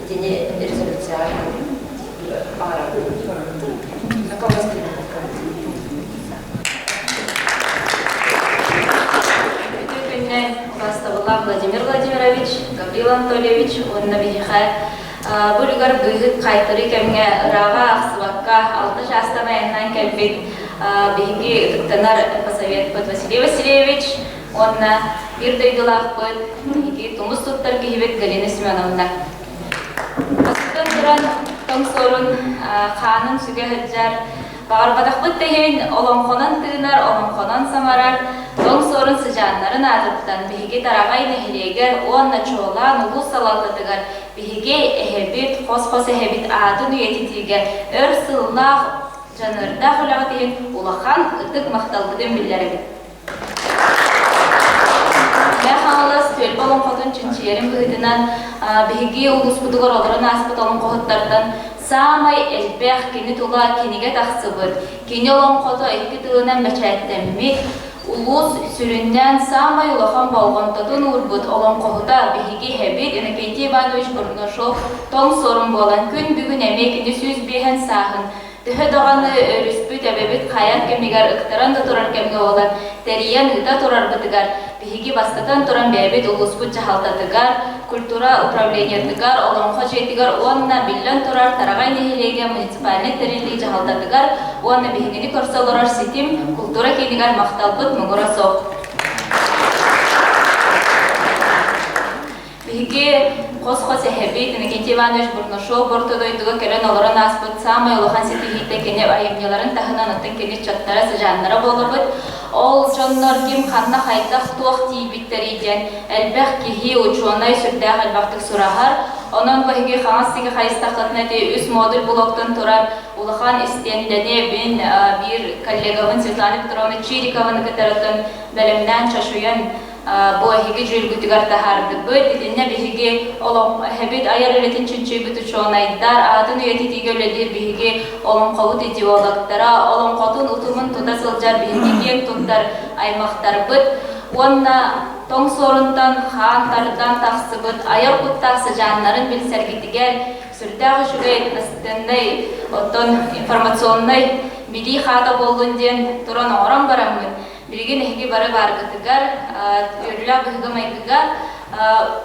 Speaker 12: Итини резолюцияҕа баҕарабын.
Speaker 13: Үтүө күннэн убаастабыллаах Владимир Владимирович, Гаврил Анатольевич уонна биһиэхэ бу үлүгэр быыһык хаайтарыы кэмҥэ ырааҕа ахсыбакка алта чаастан айаннаан кэлбит биһиги ытыктанар посоветпыт Василий Васильевич уонна биир дойдулаахпыт, биһиги тумус туттар киһибит Галина Семеновна. Бастатан туран, тоҥ суорун хаанын сүгэ сылдьар, баҕарбатахпыт да иһин олоҥхонон тыынар, олоҥхонон саҥарар тоҥ суорун сыдьааннарын аатыттан биһиги Тараҕай нэһилиэгэр уонна чуолаан улуус салалтатыгар биһиги эһэбит, хос-хос эһэбит аатын үйэтитиигэ өр сыллаах дьаныардаах үлэҕит иһин улахан ытык махталбытын биллэрэбит. Мэҥэ Хаҥалас түөлбэ олоҥхотун чинчийэрин быһыытынан биһиги улууспутугар олорон ааспыт олоҥхоһуттартан Саамай элбэх кини тула кинигэ тахсыбыт, кини олоҥхото икки тылынан бэчээттэммит, улуус сүрүннээн саамай улахан болҕомтотун уурбут олоҥхоһута биһиги эһэбит Иннокентий Иванович Бурнашов тоҥ суорун буолан күн бүгүн эмиэ кини 105 сааһын Төһө даҕаны өрүспүт, эбэбит хайан кэмигэр ыктаран да турар кэмҥэ буолан, тэрийэн ыыта турарбытыгар, биһиги бастатан туран бэйэбит улууспут дьаһалтатыгар, культура управлениетыгар, Олоҥхо дьиэтигэр уонна, биллэн турар, Тараҕай нэһилиэгэ муниципальнай тэриллии дьаһалтатыгар уонна биһигини көрсө олорор ситим култуура киинигэр махталбыт муҥура суох. Биһиги хос-хос эһэбит Иннокентий Иванович Бурнашов орто дойдуга кэлэн олорон ааспыт саамай улахан ситиһиитэ кини айымньыларын таһынан оттон кини ыччаттара, сыдьааннара буолабыт. Ол дьоннор ким ханна хайдах туох тиийбиттэрий диэн элбэх киһи, учуонай сүрдээх элбэхтик сураһар. Онон биһиги хаҥас сиги хайыстаххытына ити үс модуль блоктан турар улахан истиэндэни мин биир коллегабын Светлана Петровна Чирикованы кытарытын бэлэмнээн чочуйан бу эһиги дьүүлгүтүгэр таһаардыбыт. Итиннэ биһиги эһэбит айар үлэтин чинчийбит учуонайдар, аатын үйэтитиигэ үлэлиир биһиги олоҥхобут идеологтара, олоҥхотун утумун тута сылдьар биһиги киэҥ туттар аймахтарбыт уонна тоҥ суорунтан хаан тардан тахсыбыт айар куттаах сыдьааннарын билсэргитигэр сүрдээх үчүгэй настеннай, оттон информационнай билии хаата буоллун диэн туран оҥорон бараммыт, Билигин эһиги бары бааргытыгар, үөрүүлээх быһыыга-майгыга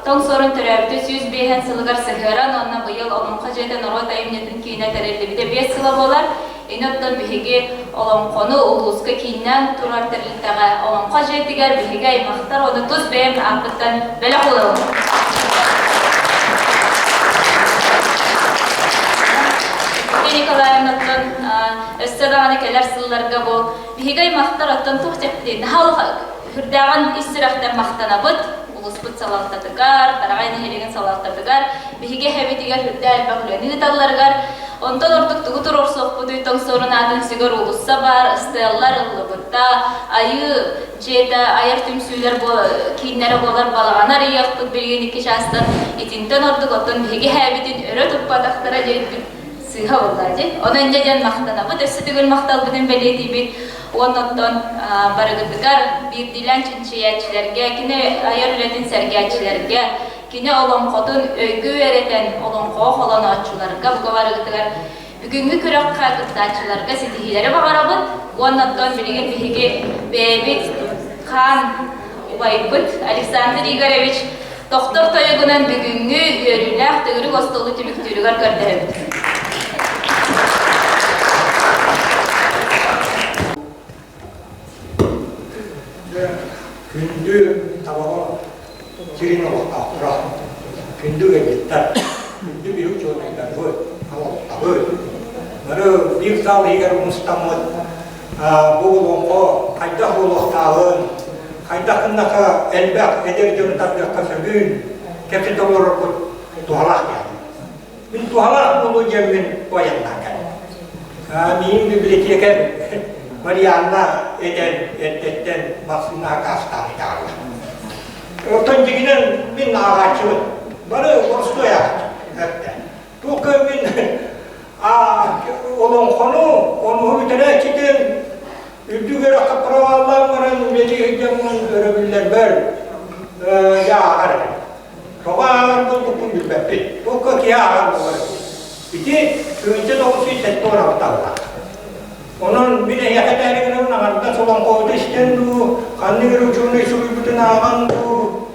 Speaker 13: тоҥ суорун төрөөбүтэ 105 сылыгар сыһыаран уонна быйыл Олоҥхо дьиэтэ норуот айымньытын киинэ тэриллибитэ 5 сыла буолар. Ини оттон биһиги олоҥхону улууска кииннээн турар тэрилтэҕэ Олоҥхо дьиэтигэр биһиги аймахтар уонна тус бэйэм ааппыттан бэлэх уунабын. Евгения Николаевнаттан өссө даҕаны кэлэр сылларга бу Биһиги аймахтар оттон туох диэхпитий, наһаа үрдээҕин ис сүрэхтэн махтанабыт улууспут салалтатыгар, Тараҕай нэһилиэгин салалтатыгар, биһиги эһэбитигэр үрдээх элбэх үлэни ыыталларыгар, онтон ордук тугу туруорсуохпутуй тоҥсуорун аатын сүгэр уулусса баар, ыстыаллар ыллыбыта, айыы дьиэтэ, айар түмсүүлэр кииннэрэ буолар балаҕаны арыйыахпыт билигин икки чаастан, итинтэн ордук оттон биһиги эһэбитин өрө туппатахтара диэбиппит сыыһа буолла дии. Онон инньэ диэн махтанабыт, өссө төгүл махталбытын бэлиэтиибит. Уонна оттон барыгытыгар биирдиилээн чинчийээччилэргэ, кини айар үлэтин сэргээччилэргэ, кини олоҥхотун өйгө үөрэтэн олоҥхоҕо холонооччуларга бука барыгытыгар бүгүҥҥү күрэххэ кыттааччыларга ситиһиилэри баҕарабыт. Уонна оттон билигин биһиги бэйэбит хаан убайбыт Александр Игоревич Тохтор тойугунан бүгүҥҥү үөрүүлээх төгүрүк остуолу түмүктүүрүгэр көрдөһөбүт.
Speaker 8: Күндү табаҕа сирин олохтоохторо, күндү ыалдьыттар, күндү биһи учуонайдарбыт, олохтообут. Бары биир саал иһигэр мустаммыт бу олоҥхо хайдах буолуохтааҕын, хайдах гыннаха элбэх эдэр дьону тардыахха сөбүн кэпсэтэ олорорбут туһалаах диэн. Мин туһалаах буолуо диэммин айаннаан кэллим. Миин библиотекарь Марианна этэн эрдэттэн массыына акаастаан итэҕэллэр. Оттон дьиҥинэн мин ааҕааччыбын. Бары боростуой ааҕааччы. Эрдэ. Туох мин олоҥхону онуһу бүтэрээччитин үрдүк үөрэххэ проваллаан баран үлэлии сылдьаммын өрөбүллэрбэр дьэ ааҕар этим. Тоҕо ааҕар буолбуппун билбэппин. Туохха киһи ааҕар буолар Ити 1976 аллаах. Онон мин эһиэхэ этээри гынабын аҥардас олоҥхоһуту истэн дуу, ханнык эрэ учуонай суруйбутун ааҕан дуу,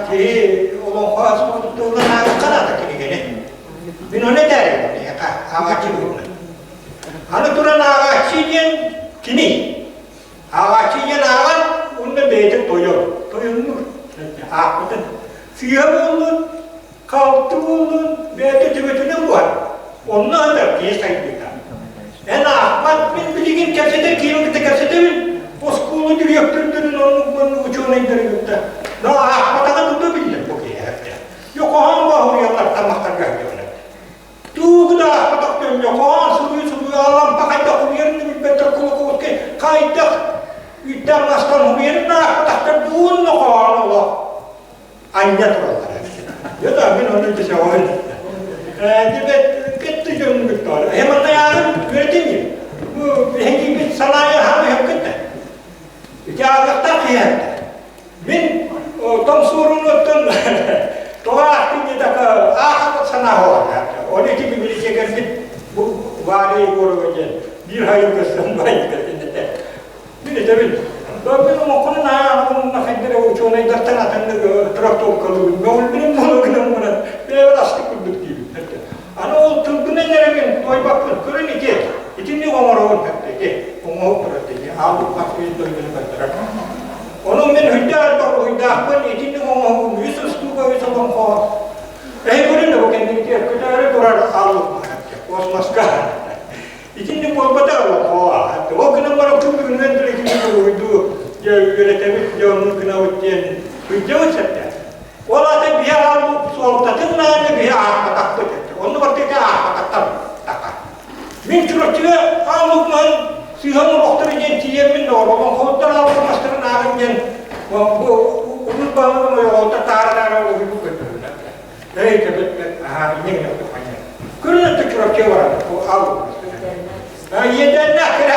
Speaker 8: киһи олоҥхо аспытыттан ааҕыахха наада кинигэни. Мин ону этээри эһиэхэ ааҕааччы быһыытынан. Аны туран ааҕааччы диэн кини. Ааҕааччы диэн ааҕар уонна бэйэтин тойон, тойоннуур. Аахпытын. Сыыһа буоллун, халты буоллун, бэйэтэ төбөтүнэн буһар. Онно ытар киһи сайдыыта. Эн аахпат, мин билигин кэпсэтэр киһини кытта кэпсэтэбин. Оскуола дириэктэрдэрин оннук маннык учуонайдары кытта. Но аахпатаҕа тута биллэр бу киһи Йокоһон боһуруйаллар тамахтарга сылдьаллар. Тугу да аахпатах дьон йокоһон суруйу суруйалампа хайдах суруйарын да билбэттэр Кулаковскай хайдах үтэн мастан суруйарын да аахпатахтар дуун нохоон олох анньа тураллар. Дьэ да мин ону дьэ сөҕөбүн. Дебет Иччэтти дьоннук таар. Эһэ манна яарын үөрэтин Бу эһэкиибит санаайа хаамы хөккөттө. Ити ааҕыахтаах киһи Мин том суорунуттан тоҕо аахтын диэтэххэ аахабыт санаа буолар. Ол ити библиотекарбыт бу Варя Егорова диэн биир хайы көстөн байда этэ. Мин этэбин, мин олоххунан ааҕабын хайдара учуонайдартан атыннык трактовкалыыбын. Мөҕүлбүнэн буолугунан баран бэйэбэр астык курдук диибин. Аны ол тылбынан эрэ мин туойбаппын. Көрөн ити, итинник оҥоробун ити оҥоһук турар дии. Аалбыт мин дойдуну көрдөрөр. Ону мин үрдээх элбэх уруһуйдаахпын, итинник оҥоһугум үс устууга үс олоҥхо. Эһи көрүн да бу кэнникитигэр көтөөрү турар аалбыт космоска. Итинник буолбата олоҥхо. Ол гынан баран күн бүгүнүнэн турар итинник уруһуйдуу дьэ үөрэтэбит, дьэ оннук гынабыт диэн сылдьабыт сөптөөх. Ол аата биһи аалбыт суолтатын наада биһи аахпатахпыт этэ. Онно барыта аахпатахтар таха. Мин Чурапчыга аалбыт маһын сыыһан олохтору диэн тиийэммин олоҥхоһуттар аалбыт мастарын ааҕын диэн бу улуус баһылыгын ойоҕоһуттар таара-таара уһуйбут көрдөрүллэр. Эй, кэбит, аһаа, инньэ гына тухайа. Көрүн өттө Чурапчыга баран бу аалбыт мастарын. Иэдээннээх кэрэ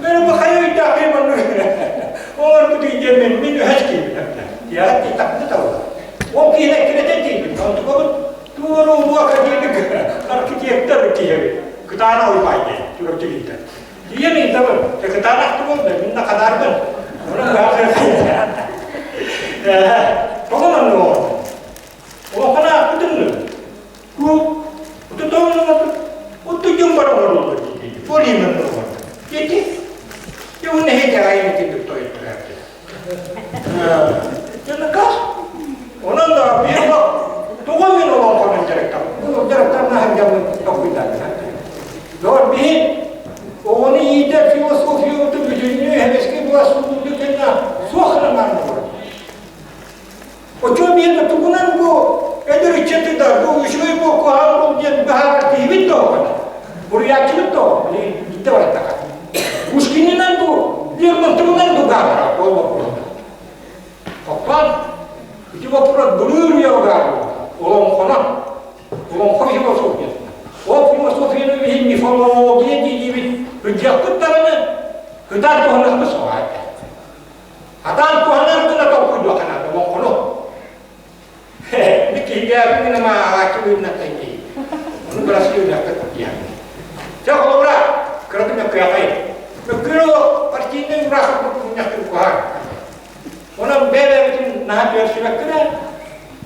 Speaker 8: Бөрө бу хайа өйдөөх киһи маннык оҥорбут диэммин мин үһэс киирбит Тиэҕэ тахты талла. Ол киһини эккирэтэн тиийбит. Онтукабыт туору улуу академик архитектор киһи кытаана уйбай диэн Чурапчы киһитэ. Тиийэн ыйытабын, кытаанахты буолда, мин да ханаарбын. Тоҕо маннык оҥордуҥ? Олоххун аахпытыҥ дуо? Ку, утутоҥнуҥ уту дьон бар оҥоруллар дии. Полимен оҥорор. Ити, уон эһэ итинник тойтурар. Дьонукас. Онон да биир тугу мин олоҥхонон дьарыктам. Бу дьарыктарнаһан дьаммын толкуйдаатым. Доор биһи оҕону иитэр философиябытын бүтүннүү һэбэски була сууллуу кэннэ суох гынан олорор. Оччо биир тугунан бу эдэр ыччаты да бу үчүгэй бу куһаҕан бул диэн быһаарар киһибит да оҕо. Буруйааччыбыт да оҕо. Билигин иттэ бараттаха. Пушкинынан бу Лермонтовынан бу баара ол боппуруота. Оттон ити боппуруот былыр үйэ олоҥхонон олоҥхо философията. Ол философияны биһи мифология диибит. Кырдьахпыт даҕаны кытаат туһаныахпыт суоҕа этэ. Атаан туһанар гына толкуйдуохха наада олоҥхону. Ми киһигээбин гына ааҕааччы быһыытынан киһи. Ону бырастыы диэн. Чэ, холобура, кыратын мөккүөхэй. Мөккүөр партийнай ураах мунньахтын куһаҕан. Онон бэйэ-бэйэбитин наһаа түөрсүбэккэ да,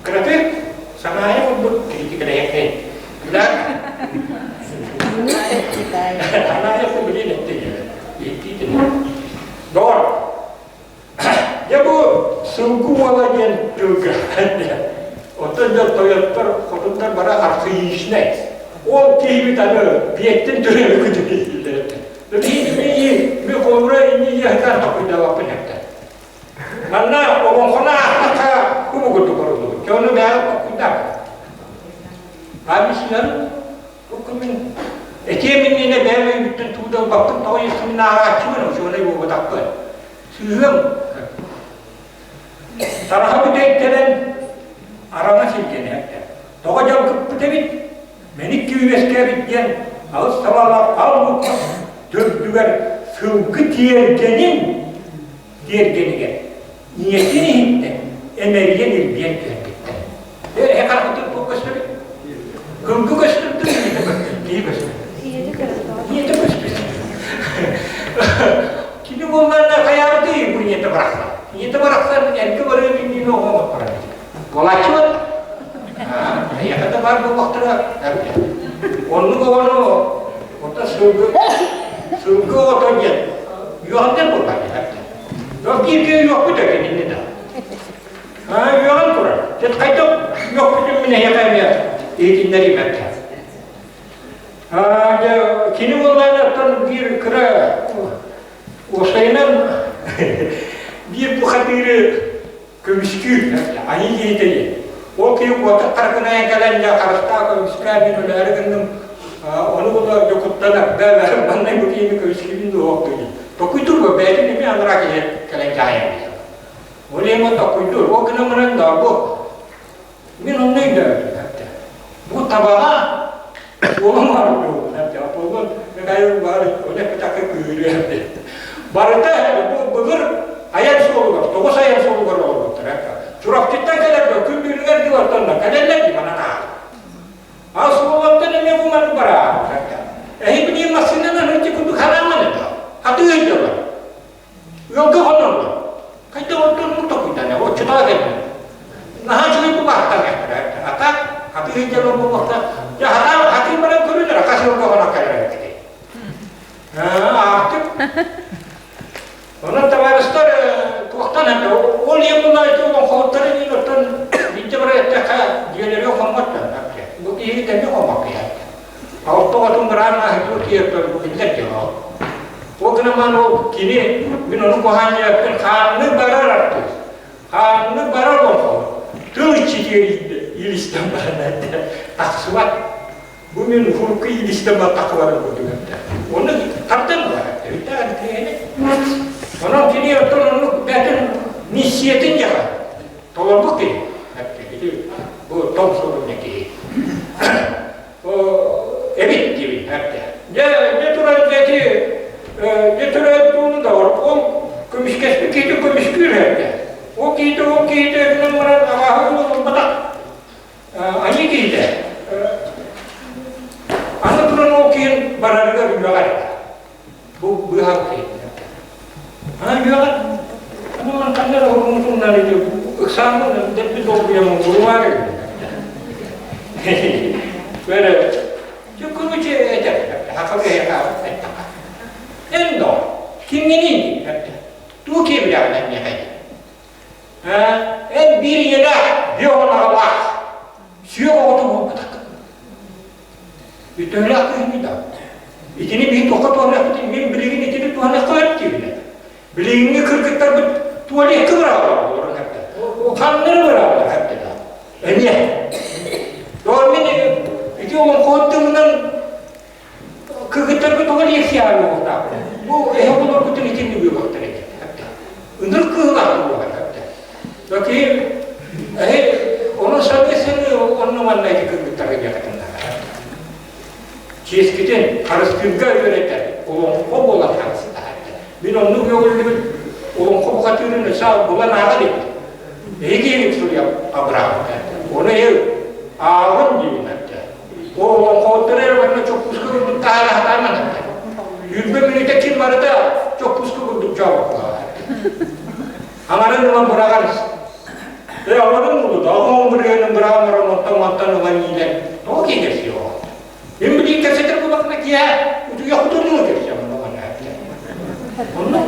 Speaker 8: кыратык санаайа курдук критикалэһиэххэй. Билэр? Санаайа билин этти. Иттиитин. Доҕор, дьэ бу сылгы уола диэн тылга оттон дьон тойоттор, хотуттар бара архаичнай. Ол киһибит аны биэттэн төрөөбүт күтүр Мин холобура инни иэхтэн токуйдабаппын эптэ. Манна олоҥхону аахтахха кубу курдук оруллубут. Дьону бэйэ токуйдап. Абисынан Бу мин этиэм иннинэ бэйэм өйбүттэн тугу да ылбаппын, тоҕо иэххин ааҕааччыбын, учуонай буолбатахпын. Сыыһыам. Тараха бүтэйтэрэн араҥа сиргэнэ Тоҕо дьалкыппыт эбит, мэник күүрэскээбит диэн алыс табалаах ал төрдүгэр сылгы тиэргэнин тиэргэнигэр ийэтин иһиттэн эмэрийэн илбийэн түһэрбиттэр. Эһэ харахытын туох көстөрүй? Кылгы көстөрдүн ийэтэ көстөр, киһи көстөр. Ийэтэ көстөр. Кини буоллаҕына хайаабытый бу ийэтэ барахсан. Ийэтэ барахсан эргэ барыан иннинэ оҕо оҥотторо. Буолааччыбыт. Эйиэхэ да баар буоллахтара эбит. Оннук оҕону оттон сылгы сылгы оҕото диэн үөҕүттэн буолбат Бииргэ үөхпүт кинини да. Үөҕэн турар. Дьэ хайдах үөхпүтүн мин эһиэхэ эмиэ иһитиннэриим этэ. Дьэ кини буоллаҕына оттон биир кыра уопсайынан биир бухатыыры көмүскүүр айыы киһитэ диэн. Ол киһи куотар таркынайан кэлэн дьэ харыстаа көмүскээ мин өлөөрү гынным ону була дьокуттанар да манна бу киһини көмүскүүбүн дуо диэн. Токуйдуур бу бэйэтин эмиэ анараа киһи кэлэн дьаһайан биэрэр. Ол иһин токуйдуур. Ол гынан баран да бу мин онно өйдөөбүтүм. Бу табаҕа. Михаил Иванович, ону эппэтэххэ кыыһырыа диэн. Барыта бу былыр айан суолугар, тоҕус айан суолугар олорбуттара. Чурапчыттан кэлэргэ күн бүгүнүгэр дылы кэлэллэр дии манан ааһар. Ал суолуттан эмиэ бу маннык бараабыттар. Эһи билигин массыынанан ити курдук харааман этэ. Хатыы ыйдылар. Ыалга хоноллор. Хайдах оттон ну токуйдана, оччотоо кэлбит. Наһаа үчүгэй бу баахтан кэллэр. Ата хатыы ыйдылар буолуохта. Дьэ хатаа хатыы баран көрүлэр, хас ыалга хонон кэлэр эбит. Аахтык. Онон табаарыстар туохтан это ол иһин була ити олоҥхоһуттары диин оттон биирдэ бара эттэххэ дьиэлэргэ хоммот бу киһи тэҥҥэ хоммот киһи Алта оҕотун быраан ааһытыы тиэрдэр бу биллэр дьоно. Ол гынан ол кини мин ону куһаан диэппин хааннык барар артыыс. Хааннык барар олоҥхоһут. Тыл иччитигэр иилистэн баран этэ тахсыбат. Бу мин урукку иилистэн баттаххаларын курдук этэ. Ону тардан ылар этэ. Үтээн киһини. Онон кини оттон оннук бэйэтин миссиятын дьаһа толорбут киһи. Ити бу том суруйна киһи. Эбит диибин эптэ. Дьэ, дьэ туран ити дьэ төрөөбүт ууну да ол көмүскэспит киһитин көмүскүүр эптэ. Ол киһитэ ол киһитэ гынан баран абааһы ылбатах Аньыы киһитэ аны туран ол киһин барарыгар үөҕэр бу быыһаабыт киһи Аны үөҕэр аны ман ханна эрэ уһугунутуннар ити ыксааммын дэлби долгуйаммын булумаары Бэрэ Чуккунучу этэр хахалы эттэхэ Эн доо кимҥиний Туу киэбилэҕинэн миэхэ Эн биир ийэлээх, биир оҕолоох сүөх оҕото буолбатах. Үтүөлээх киһини да. Итини биһи туохха туһаныахпытын мин билигин итини туһаныахха сөп диибин. Билигиҥҥи кыргыттарбыт туалекка быраҕаллар олорон эрдэ. Ханнары быраҕаллар эрдэ да. Эмиэ. Доор мин ити олоҥхоһут тылынан Кыргыттарга тоҕо лекция ааҕыахтаахпын? Бу эһэ оҕолоргутун итинник үөҕүөхтэр этэ. Ыныр кыылаах буолар. Лакей эһэ ону саныы-саныы онно манна ити кыргыттарга диэхэтин Чиэскитин харыстыырга үөрэтэр олоҥхо буолан харыстаһар. Мин оннук үөҕүллүбүт олоҥхо бухатыырын өссө булан ааҕа иликпин. Эһиги суруйа абыраабыта. Ону эл ааҕын диибин Олоҥхоһуттары эрэ барыта чоппууска курдук таһаара сатааман эттэ. Үүрбэ мүнүүтэ ким барыта чоппууска курдук дьообокколоох. Аҥарын ылан быраҕан Э, аҥарын ылбыт, оҕоҥ бырыһыанын быраҕан баран онтон мантан ылан иилэн, тоҕо киһи кэпсиэ оҕо? Мин билигин кэпсэтэр буоллахпына киэһэ утуйа хотонуо кэпсиэм онно Онно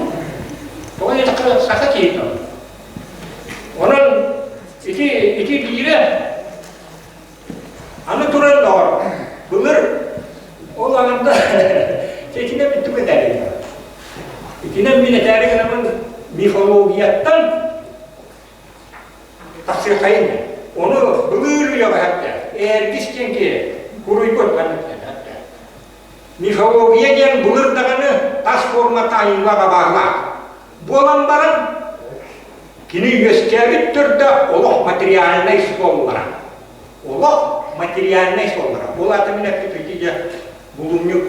Speaker 8: тоҕо диэтэххэ саха киһитэ. Онон ити ити биирэ Аны туран доҕор, былыр ол аҥарда итинэн мин тугу этээри Итинэн мин этээри гынабын мифологияттан тахсыаххайын Ону былыр үйэҕэ хэттэ Эргис диэн киһи куруйбут маннык хэттэ. Мифология диэн былыр даҕаны тас формата айыллаҕа баалаах. Буолан баран Кини үөскээбит төрдө олох материальнай суоллара. Олох материальнай суоллара. Ол аата мин эппит ити дьэ булумньук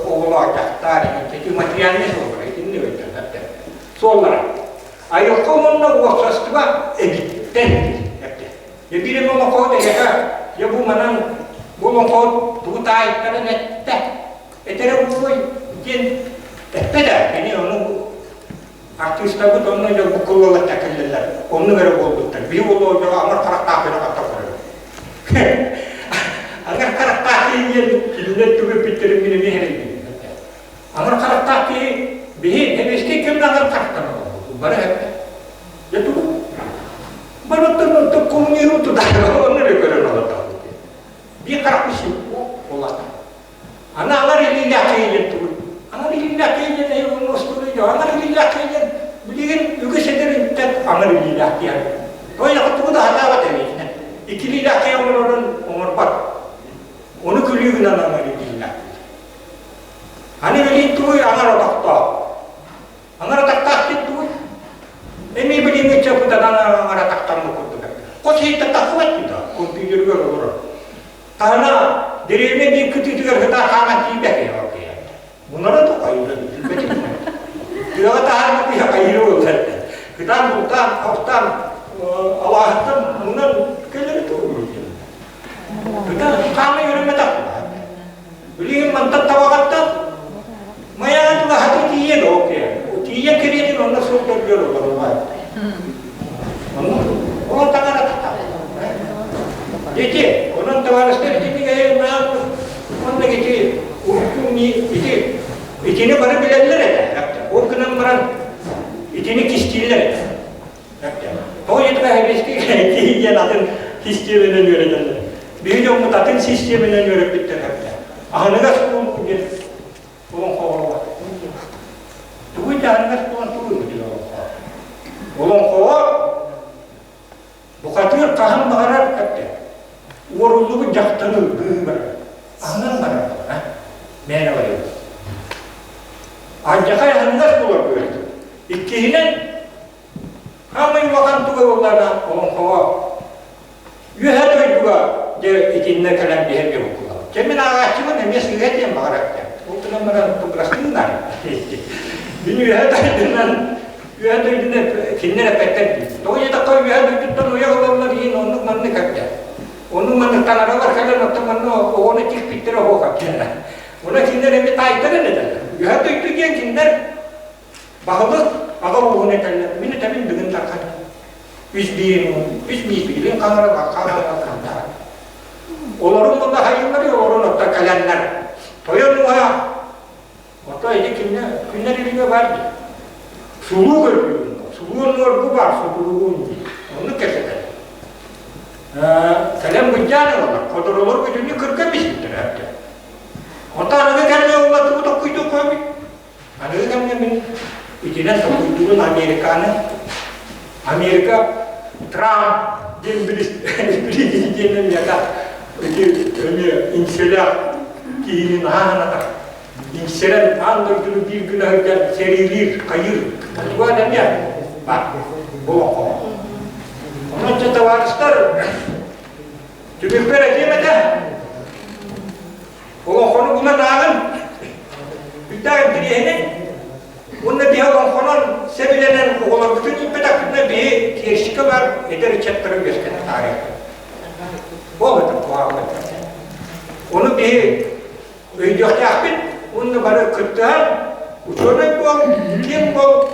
Speaker 8: оҕолоох дьахтар ити материальнай суоллара итинни өйдөтөр суоллара. Айылҕа уонна уопсастыба эбиттэн эптэ. Дьэ биир эмэ олоҥхоһут эйиэхэ дьэ бу манан бу олоҥхоһут тугу таайтаран эттэ этэрэ буолуой диэн эппэт ээ. Кини ону Артыыстарбыт онно дьон буккуллалар тэккиллэллэр. Оннук эрэ буолбуттар. Биһи буолуо дьоҕо аҥар харахтаах гына хатта көрөбүт. Аҥар харахтаах киһи диэн кинилэр тугу эппиттэрин мин эмиэ эрэйдим. Аҥар харахтаах киһи биһи сэбиэскэй кэмҥэ аҥар харахтанан олорбуппут. Бары эппэ. Дьэ тугу? Барыттан оттон коммунизм тутаары онно эрэ көрөн олордохпут. Биир харахпыт син улахан. Аны алар илиилээх киһи тугуй? Анар илиилээх киһи диэн эһи оҥостууруй дьо анар илиилээх киһи диэн билигин үгүс эдэр ыччат анар илиилээх киһи. Тойоҕо тугу да сатаабат эбиитинэ. Икки илиилээх киһи оҥорорун оҥорбот. Ону күлүү гынан анар илиилээх. Аны билигин тугуй анар отохтоох. Анар атахтаах диэн тугуй? Эмиэ билиҥҥи ыччаппытынан анар атахтаммыт курдук. Хос иһиттэн тахсыбат дии компьютерыгар олорор. Таһына дэриэбинэ биир кытыытыгар сытаа хааман тиийбэт. Онон таҥара Ити, онон табаарыстар итинник онно ити урукку ити итини бары билэллэр этэ. Ол гынан баран итини кистииллэр этэ. Тоҕо диэтэххэ сэбиэскэй киһи диэн атын систиэмэнэн үөрэтэллэр. Биһиги дьоммут атын систиэмэнэн үөрэппиттэр Аһыныгас буолуу диэн олоҥхоҕо Тугуй да аһыныгас буолан тугуй олоҥхо? Олоҥхоҕо бухатыыр хаһан баҕарар эптэ уоруллубут дьахтары быыһыы барар. Аһынан барар мээнэ барыа. Алдьархай аһыныгас буолар быһыыта. Иккиһинэн Хаамай улахан туга буоллаҕына олоҥхоҕо үөһэ дойдуга дьэ итиннэ кэлэн биһэргэ буккуллар. Чэ мин ааҕааччыбын эмиэ сыыһа диэн баҕарар Ол гынан баран бырастыыннар. Мин үөһэ дойдунан үөһэ дойдунан кинилэр эппэттэр дии. Тоҕо диэтэххэ үөһэ дойдуттан уйа ылаллар иһин оннук маннык эптэ. Оннук маннык таҥаралар кэлэн оттон манна оҕону тикпиттэрэ оһуох эптэ. Онон кинилэр эмиэ таайтаран этэллэр. Үөһэ дойду диэн кинилэр Баһылык аҕа ууһун этэллэр, мин этэбин бүгүн тархан. Үс биир үс биир хаҥара хаҥара хантара. Олорун була хайыллары олорун отто кэлэннэр. Тойон уһа ото ити кинне күннэр илиҥэ бар дии. Сулуу көрдүүн, сулуу оннугар бу бар сутуругун дии. Оннук кэпсэтэр. Кэлэн быдьаан ылалар, ходоролор бүтүннүү кырга биспиттэр эбит. Онтон аныгы кэмҥэ ула тугу токкуйдук көбүт. Аныгы кэмҥэ мин итинэн толкуйдуурун Американы, Америка Трамп диэн президенин миэхэ ити эмиэ иҥсэлээх киһини наһаа санатар. Иҥсэрэн аан дойдуну биир гына сылдьан сэриилиир, хайыыр. Туга да эмиэ баар олоххо. Онон чэ табаарыстар түмүкпэр этиэм этэ. Олоҥхону булан ааҕын, үрдээх интэриэһинэй уонна биһи олоҥхонон сэбилэнэн оҕолорбутун ииппэтэхпитинэ биһи киэрсикэ баар эдэр ыччаттары үөскэтэ таарыйабыт. Ол это куһаҕан Ону биһи өйдүөхтээхпит уонна бары кыттыһан учуонай буол, киэҥ буол,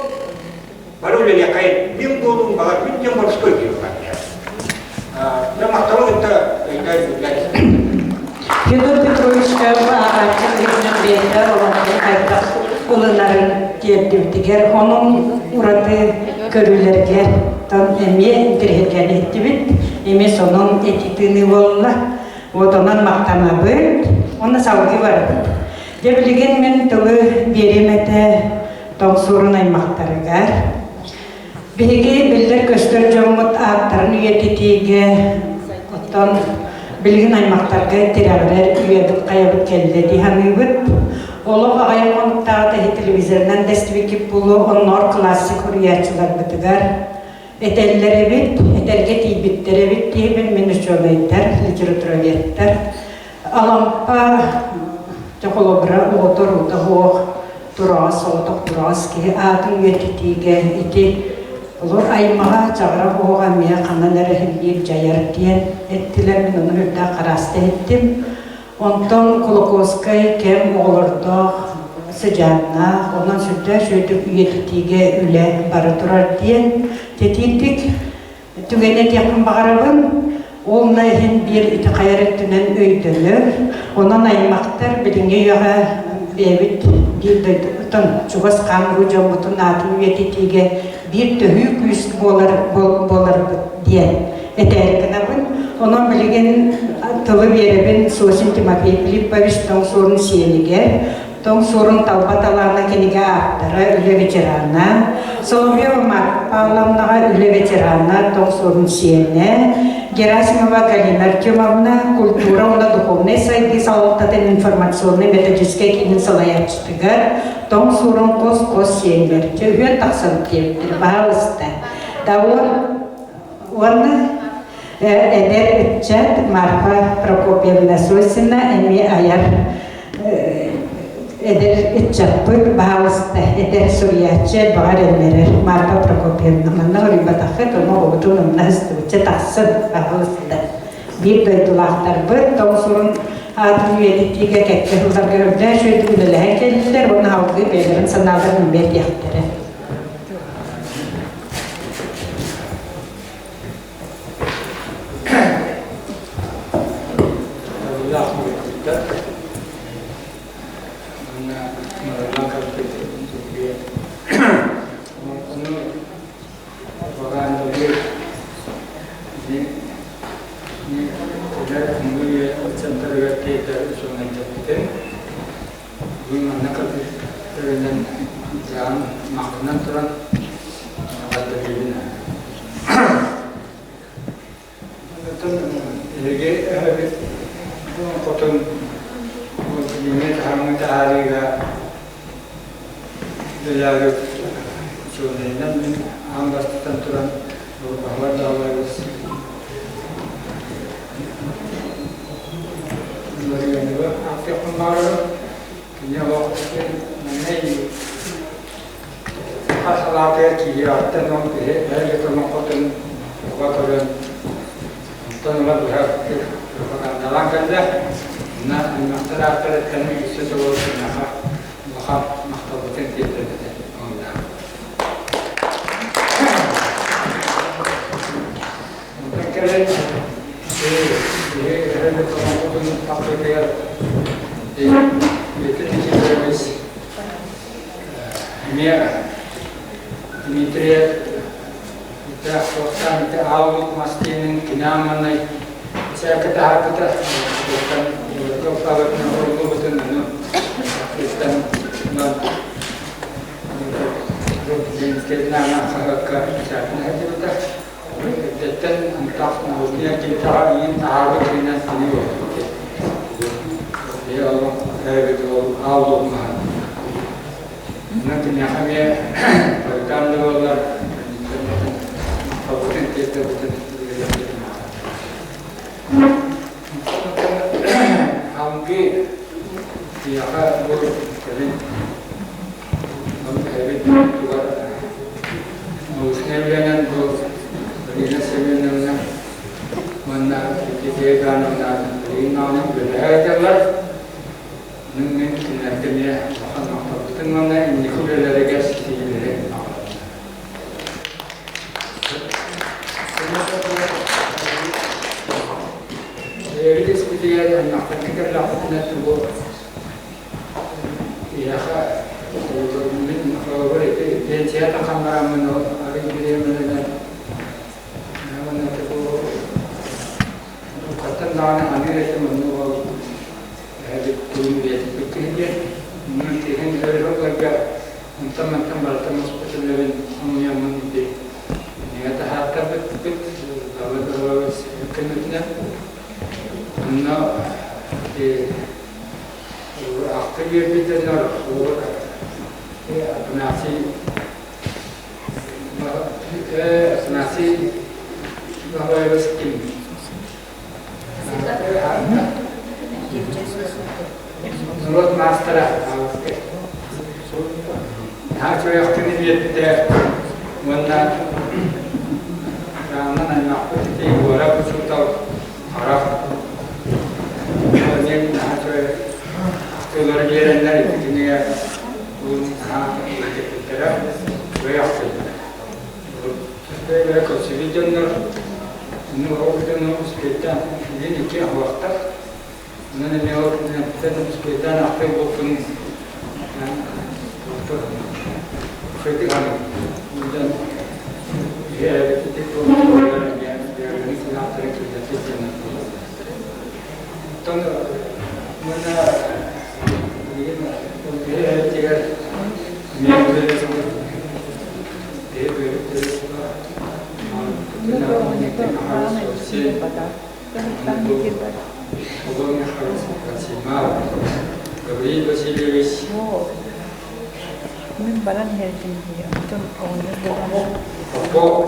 Speaker 8: бары үлэлиэххэйин. Мин буолуум баҕар мин диэн боростуой киһи Дьэ махталы кытта өйдөөн билбэт.
Speaker 1: Федор Петровичка ааҕааччы быһыытынан бэйэтэ олоҥхону хайдах ылынарын тиэрдибитигэр, онон ураты көрүүлэргэ тон эмиэ интэриэһиргээн иһиттибит, эмиэ сонун этии тыыныы буолла. Вот онон махтанабыт, уонна салгыы барабыт. Дьэ билигин мин тылы биэриэм этэ Тоҥсуурун аймахтарыгар. Биһиги биллэр-көстөр дьоммут ааттарын үйэтитиигэ, оттон билигин аймахтарга тирэҕирэр үйэбит хайабыт кэллэ дии саныыбыт. Олох аҕыйах хонуктааҕыта иһи телевизорынан да истибиккит буолуо, онноор классик суруйааччыларбытыгар этэллэр эбит, этэргэ тиийбиттэр эбит диэбин мин учуонайдар, литературоведтар Алампа дьэ холобура оҕото-уруута суох тураҕас соҕотох тураҕас киһи аатын үйэтитиигэ ити олор аймаҕа чаҕыра оһоҕо эмиэ ханан эрэ иһиллиир дьайар диэн эттилэр мин ону үрдээх харааста иһиттим онтон Кулаковскай кэм оҕолордоох сыдьааннаах онон сүрдээх үчүгэйдик үйэтитиигэ үлэ бара турар диэн тэтиирдик Түгэни этиэхпин баҕарабын, ол да иһин биир ити хайар өттүнэн өйдөнөр. Онон аймахтар билиҥҥи үйэҕэ бэйэбит биир дойдубутун, чугас хаан-уруу дьоммутун аатын үйэтитиигэ биир төһүү күүс буолар буоларбыт диэн этээри гынабын. Онон билигин тылы биэрэбин Сосин Тимофей Филиппович Тоҥ Суорун сиэнигэр, Тоҥ Суорун талба талаана кинигэ ааптара, үлэ ветерана, Соловьева Марфа Павловнаҕа үлэ ветерана, Тоҥ Суорун сиэнэ, Герасимова Галина Артемовна культура уонна духовнай сайдыы салалтатын информационнай методическай киинин салайааччытыгар Тоҥ Суорун хос-хос сиэннэр, дьэ үһүөн тахсабыт диэбиттэр, баһаалыста. Да уонна эдэр ыччат Марфа Прокопьевна Сосина эмиэ айар эдэр ыччаппыт баһаалыста эдэр суруйааччы баҕар эллэрэр Марфа Прокопьевна манна хоруйбатаххыт ону оҕобутун умна сыстыбычча тахсын баһаалыста биир дойдулаахтарбыт тоҥ сурун аатын үйэтитиигэ кэккэ сылларга үрдээх үчүгэйдик үлэлэһэн кэллилэр уонна салгыы бэйэлэрин санааларын эмиэ этиэхтэрэ.
Speaker 10: Уонна ыҥырыллан кэлбит биһиги ону пропагандалыыр эдэр аныгы үйэ центрыгар тиэрдэр учуонайдарбытын бүгүн манна кэлбиттэринэн дьаһан махтанан туран эҕэрдэлиибин. Онтон эһиги эһэбит хотун билиҥҥи таһымҥа таһаарыыга үлэлээбит учуонайынан мин аан бастатан туран Баһылай Баһылайбыс Ларионова ааттыахпын баҕарабын. Кини олох маҥнай Саха салаатыгар киириэҕиттэн ол киһи эһэги олоҥхотун туга көрөн, онтон ыла быһа пропагандалаан кэллэ. Онно аймахтар ааттарыттан өссө төгүл киниэхэ улахан махталбытын тиэрдэбит онно. Онтон кэлин киһи эһэбит олоҥхотун тахсыытыгар Петр Никифорович Эмиэ Дмитрий суохтаан ити ааллык мас диэнин кини аамманай сээкэ таһаарбыта туохтан алфавитынан суруллубутун ону ахтыттан Ленскэйдин хаһыакка бэчээтин сылдьыбыта. Эрдэттэн антах научнай эргимтэҕэ иин таһаарбыт киһинэн кини буолбут. Бэйэ олох эбит ол аал маһын. Онон киниэхэ эмиэ хойутаан да буоллар махталбытын тиэрдэбитин Алгы киһиэхэ бу кэлин эбит тугар научнай үлэнэн бу Галина Семеновна уонна Евдокия Ивановна билигин даҕаны үлэлэһэ сылдьаллар. Онон мин кинилэргэ эмиэ улахан махталбытын уонна инники үлэлэригэр ситиһиилэри баҕарабын. Бэйэбит испитигэр аймахтарга кэллэхпитинэ тугу Киһиэхэ мин холобур ити пенсия тахсан бараммын ол арый бириэмэлэнэн уонна бу хаттан даҕаны аныыр этим оннук ол эһэбит тугун үйэтиппит киһи диэн онон киһин өр сылларга онтон-мантан барыта муспут үлэбин хомуйаммын ити кинигэ таһаартарбыппыт Давыд Иванович көмөтүнэн онно ити Ахты биэрбит дьоннор Афанасий Афанасий Баһылайабыс ким? Норуот маастара Наһаа үчүгэй биэрбитэ уонна Ранан аймахпыт ити Егоров учуутал Харах диэн наһаа үчүгэй ахтыылары биэрэннэр ити кинигэ наһаа үөрэтиттэрэ үчүгэй ахтыылар. Бэйэлэрэ көрсүбүт дьоннор ну ол дьону успейдаан билин икки аһылахтар. Онон эмиэ ол кинилэртэн успейдаан ахтыы буолтун үчүгэйдик саныыбын. Оттон уонна билигин киһи Гавриил Васильевич
Speaker 9: Мин баран иһэрдим дии, онтон оҕонньор буолан
Speaker 10: Попов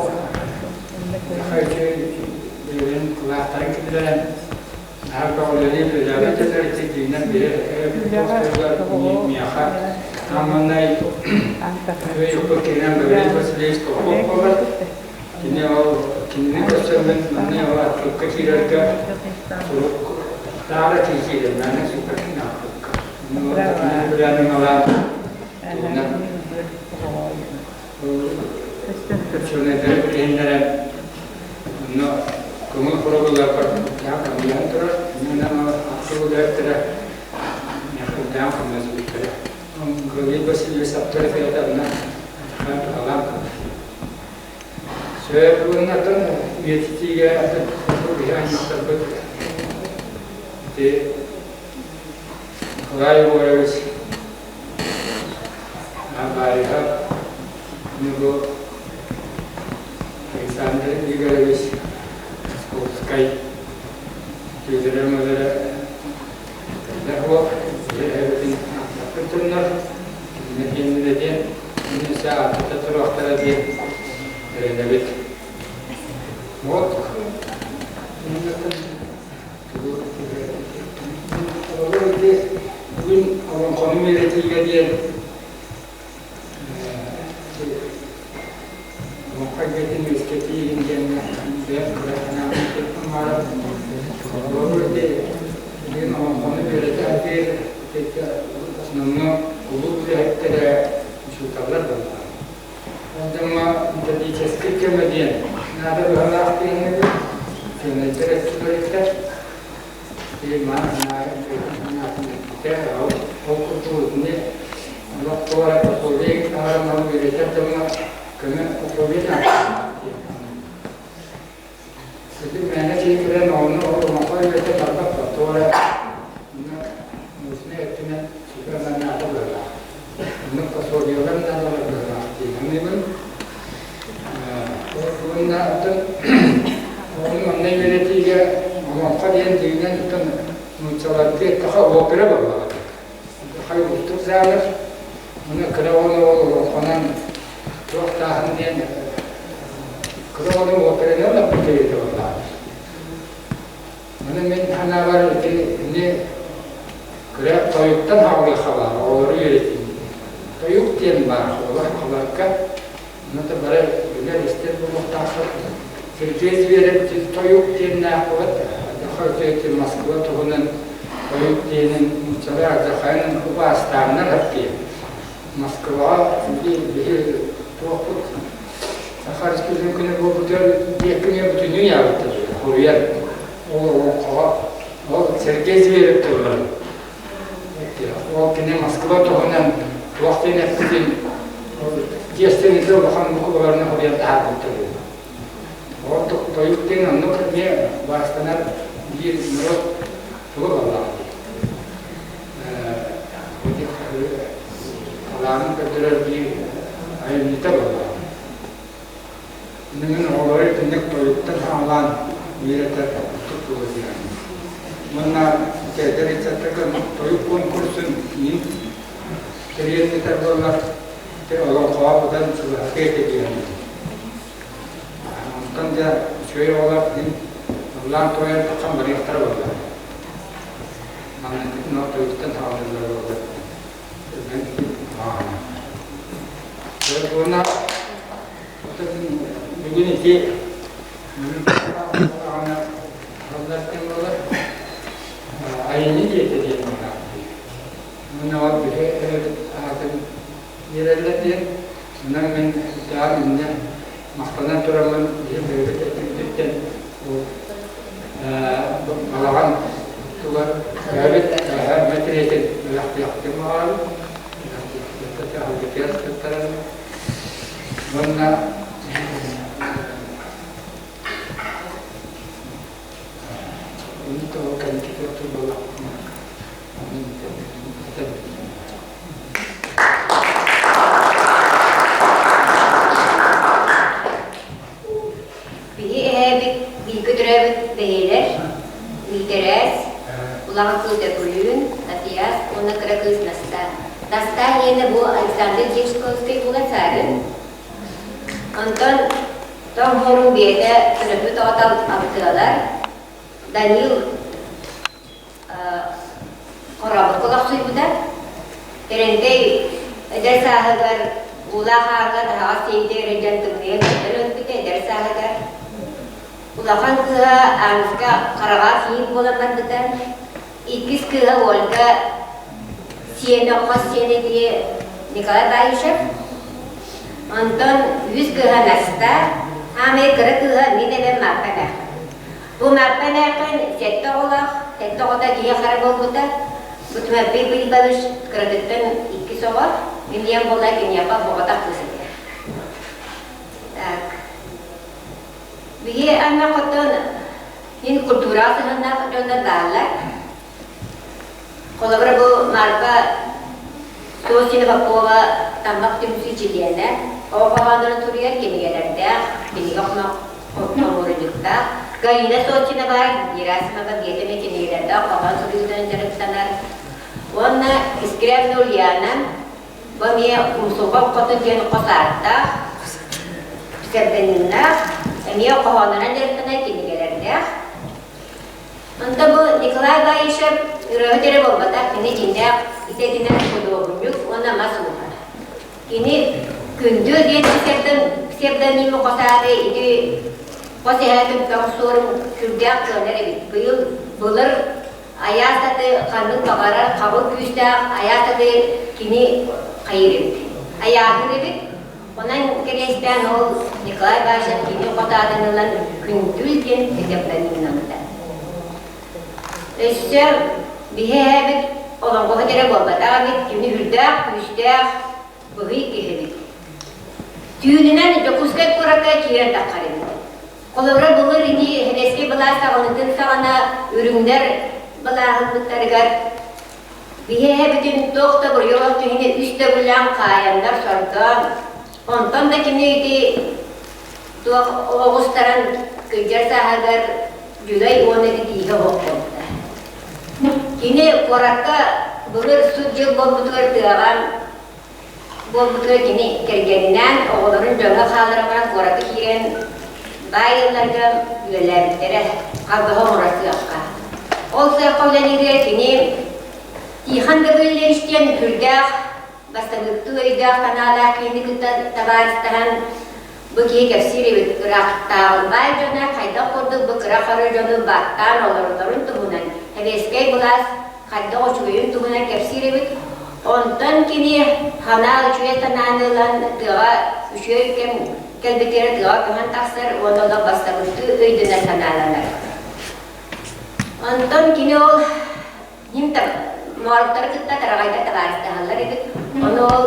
Speaker 10: бэйэлэрин кылааттарын киллэрэн наһаа көҕүлэни үлэлээбэт этэр биһи миэхэ Амманай киһинэн Гавриил Васильевич Попов буолар. Кини ол кинини көрсөммүн манна ол архивка киирэргэ сурук таара киирэн мээнэ суппаккын архивка. Онно көҥүл хоробулларбар турар. сүрдээх көмөлөспүттэрэ. Гаврил Васильевич авторитетанна туһалаан Сөп уоннаттан үйэтитиигэ биһи аймахтарбыт ити Николай Егорович Абаевап Нюго Александр Игоревич Московскай Түөтэрэ-мөлөрө элбэх уол эбэтин ааттаппыт дьоннор кинилэр диэннэрэ диэн мин өссө ааттата туруохтара диэн эрэнэбит. Вот Бүгүн олоҥхону үөрэтиигэ диэн олоҥхо эйгэтин үөскэтии диэн бэйэм кыра санаабын этиэхпин баҕарабын. Холобур ити билигин олоҥхону үөрэтэ сатыыр основном улуу үлэһиттэрэ учууталлар буоллаҕа. Ол дьоҥҥо методическай көмө диэн наада быһалаах диэҥҥэ учуонайдар өттүлэриттэр Ол курдук итини олох туора пособие таһааран ол үөрэтэр дьоҥҥо көмө пособие Ити мээнэ киһи кэлэн оҕону олоҥхо үөрэтэ барбат туора научнай өттүнэн сүбэ наада быһыылаах. Оннук пособиелар наадалар быһыылаах дии саныыбын. Уонна оттон оҕону манна үөрэтиигэ олоҥхо диэн дьиҥинэн оттон нууччалардыы эттэххэ опера буоллаҕа. Хай уустук жанр. Уонна кыра оҕону ол олоҥхонон туох тааһын диэн кыра оҕону операнан лаппыт кэриэтэ буоллаҕа. Ону мин санаабар ити ини кыра тойуктан хаалыахха баар, оҕолору үөрэтии. Тойук диэн баар, оҕолор халарга Ону да бары билэр-истэр буолуохтааххыт. Сергей Зверев тойук диэннээх буолат, Дьаха Москва туһунан тойук диэнин нууччалыы алдьархайын убаастааннар хаппиэ. Москваҕа биһи туохпут Саха Республикатын күнэ буолбутугар диэккиҥэ бүтүннүү яабыттар хоруйар. Ол олоҥхоҕо ол Сергей Зверев тылларын. Ол кини Москва туһунан туох диэн эппитин тиэстэн улахан букваларынан хоруйан таһаарбыттар. Ол тойук диэн оннук эмиэ убаастанар биир норуот туга буоллаҕа дии. Талаанын көрдөрөр биир айымньыта буоллаҕа. Мин оҕолору итинник тойуктан саҕалаан үөрэтэр ордук буолуо диэн. Уонна эдэр ыччаттарга тойук куонкурсун мин тэрийэн ыытар буоллар, олоҥхоҕо быдан чугаһатыа этэ диэн. Онтон дьэ үчүгэй оҕолор мин ыллаан туойан тахсан барыахтара буолла. Маннык тойуктан саҕалыыллар буоллар. Уонна бүгүн ити айымньы диэтэ диэн Уонна ол биһи аатын биэрэллэр диэн онон мин даҕан инньэ махтанан тураммын биһи бэйэбит өттүбүтүттэн балаҕан тугар бэйэбит мэтириэтин бэлэхтиэхпитин баҕарабыт Уонна
Speaker 11: Биһи эһээбит бииргэ төрөөбүт бэйэлэр Миитэрээс, улахан кыыс Өкүлүүн, Татьяс уонна кыра кыыс Настаа. Настаа диэнэ бу Александр Дьячковскай буолар саарын. Онтон Тоҥ Хоруҥ бэйэтэ төрөппүт оҕото алтыалар. Данил Хорообукка олохсуйбута. Тэрэнтэй эдэр сааһыгар уулаах ааҥҥа таһаҕас тиэйдэ эрэлдьэн тымныйан өлөн өлбүтэ эдэр сааһыгар. Улахан кыыһа Ааныска хараҕа киин буолан барбыта. Иккис кыыһа Ольга сиэнэ хос сиэнэ киһи Николай Баишев. Онтон үһүс кыыһа Наста, хаамай кыра кыыһа мин эбэм Мааппа эмээххин. Бу Мааппа эмээххин сэттэ оҕолоох, сэттэ оҕото киһи хара буолбута. Бу Тимофей Филиппович кыратыттан иккис оҕо, мин ийэм буолла киниэхэ оҕотох кыыс этэ. Так. Биһи аймах оттон мин культураҕа сыһыаннаах дьоннор бааллар. Холобура бу Марфа Сосина Попова Таммах түмсүү чилиэнэ, оҕо хоһооннорун суруйар кинигэлэрдээх, кинигэ хомуурунньуктаах. Галина Сосина баар Герасимова биэтэмэ кинигэлэрдээх хоһоон суруйуутунан дьарыктанар. Уонна Искрявна Ульяна бу эмиэ Умсулҕан Хотун диэн хос ааттаах, псевдонимнаах, эмиэ хоһоонунан дьарыктанар кинигэлэрдээх. Онто бу Николай Баишев ырыаһыт эрэ буолбатах, кини дьиҥнээх идэтинэн худуоһунньук уонна мас ууһа. Кини Күндү диэн псевдонимы хос ааты ити хос эһээтин тоҥсуорун сүрдээх кыанар эбит. Быйыл былыр айаас аты ханнык баҕарар хабыл күүстээх айаас аты кини хайыыр эбит. Айааһыыр эбит. Онон кэриэстээн ол Николай Башев кини хос аатын ылан Күндүл диэн псевдонимнаммыта. Өссө биһи эһээбит олоҥхоһут эрэ буолбатах эбит, кини үрдээх, күүстээх, быһый киһи эбит. Түүнүнэн Дьокуускай куоракка киирэн таххар эбит. Холобура былыр ини Сэбиэскэй былаас саҕалыытын саҕана үрүҥнэр былааһыммыттарыгар Биһи эһэбитин туох да буруйа киһини үс төгүллээн хаайаннар сордоон, онтон да кини ити туох оҕустаран кырдьар сааһыгар дьүлэй уонна ити тииһэ оһох буолбута. Кини куоракка былыр сут дьыл буолбутугар тыаҕа буолбутугар кини кэргэнинээн оҕолорун дьоҥҥо хаалларан баран куоракка киирэн баай ыалларга үлэлээбиттэрэ, халбаһы оҥорор сыахха. Ол сыахха үлэлииригэр кини Тихон Гаврильевич диэн сүрдээх бастакыттыы өйдөөх санаалаах киһини кытта табаарыстаһан бу киһи кэпсиир эбит ыраахтааҕы баай дьоно хайдах курдук бу кыра хара дьону баттаан олороллорун туһунан сэбиэскэй былаас хайдах үчүгэйин туһунан кэпсиир эбит. Онтон кини санаа үчүгэй санааны ылан тыаҕа үчүгэй кэм кэлбитигэр тыаҕа көһөн тахсар уонна олох бастакыттыы өйдөнөр санааланар. Онтон кини ол ним моруктары кытта тараҕайдар табаарыстаһаллар эбит. Ону ол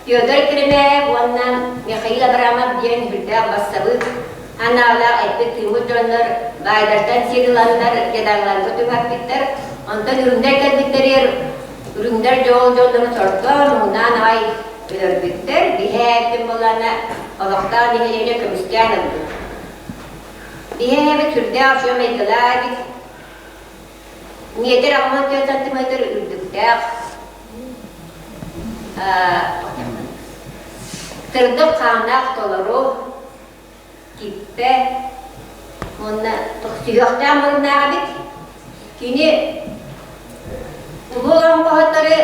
Speaker 11: Федор Кремеев уонна Михаил Абрамов диэн үрдээх бассабыык анаалаах эппит-тыыммыт дьоннор баайдартан сир ыланнар дьадаҥыларга түҥэппиттэр. Онтон үрүҥнэр кэлбиттэригэр үрүҥнэр дьоҕул дьоннорун сордоон, муҥнаан аҕай өлөрбүттэр. Биһээбитин буоллаҕына олохтоох нэһилиэнньэ көмүскээн ылбыт. Биһээбит сүрдээх үчүгэй майгылаах эбит. Миэтэр 64 сантиметр үрдүктээх, сырдык хааннаах толору, киппэ уонна сүһүөхтээх муруннаах эбит. Кини улуу олоҥхоһуттары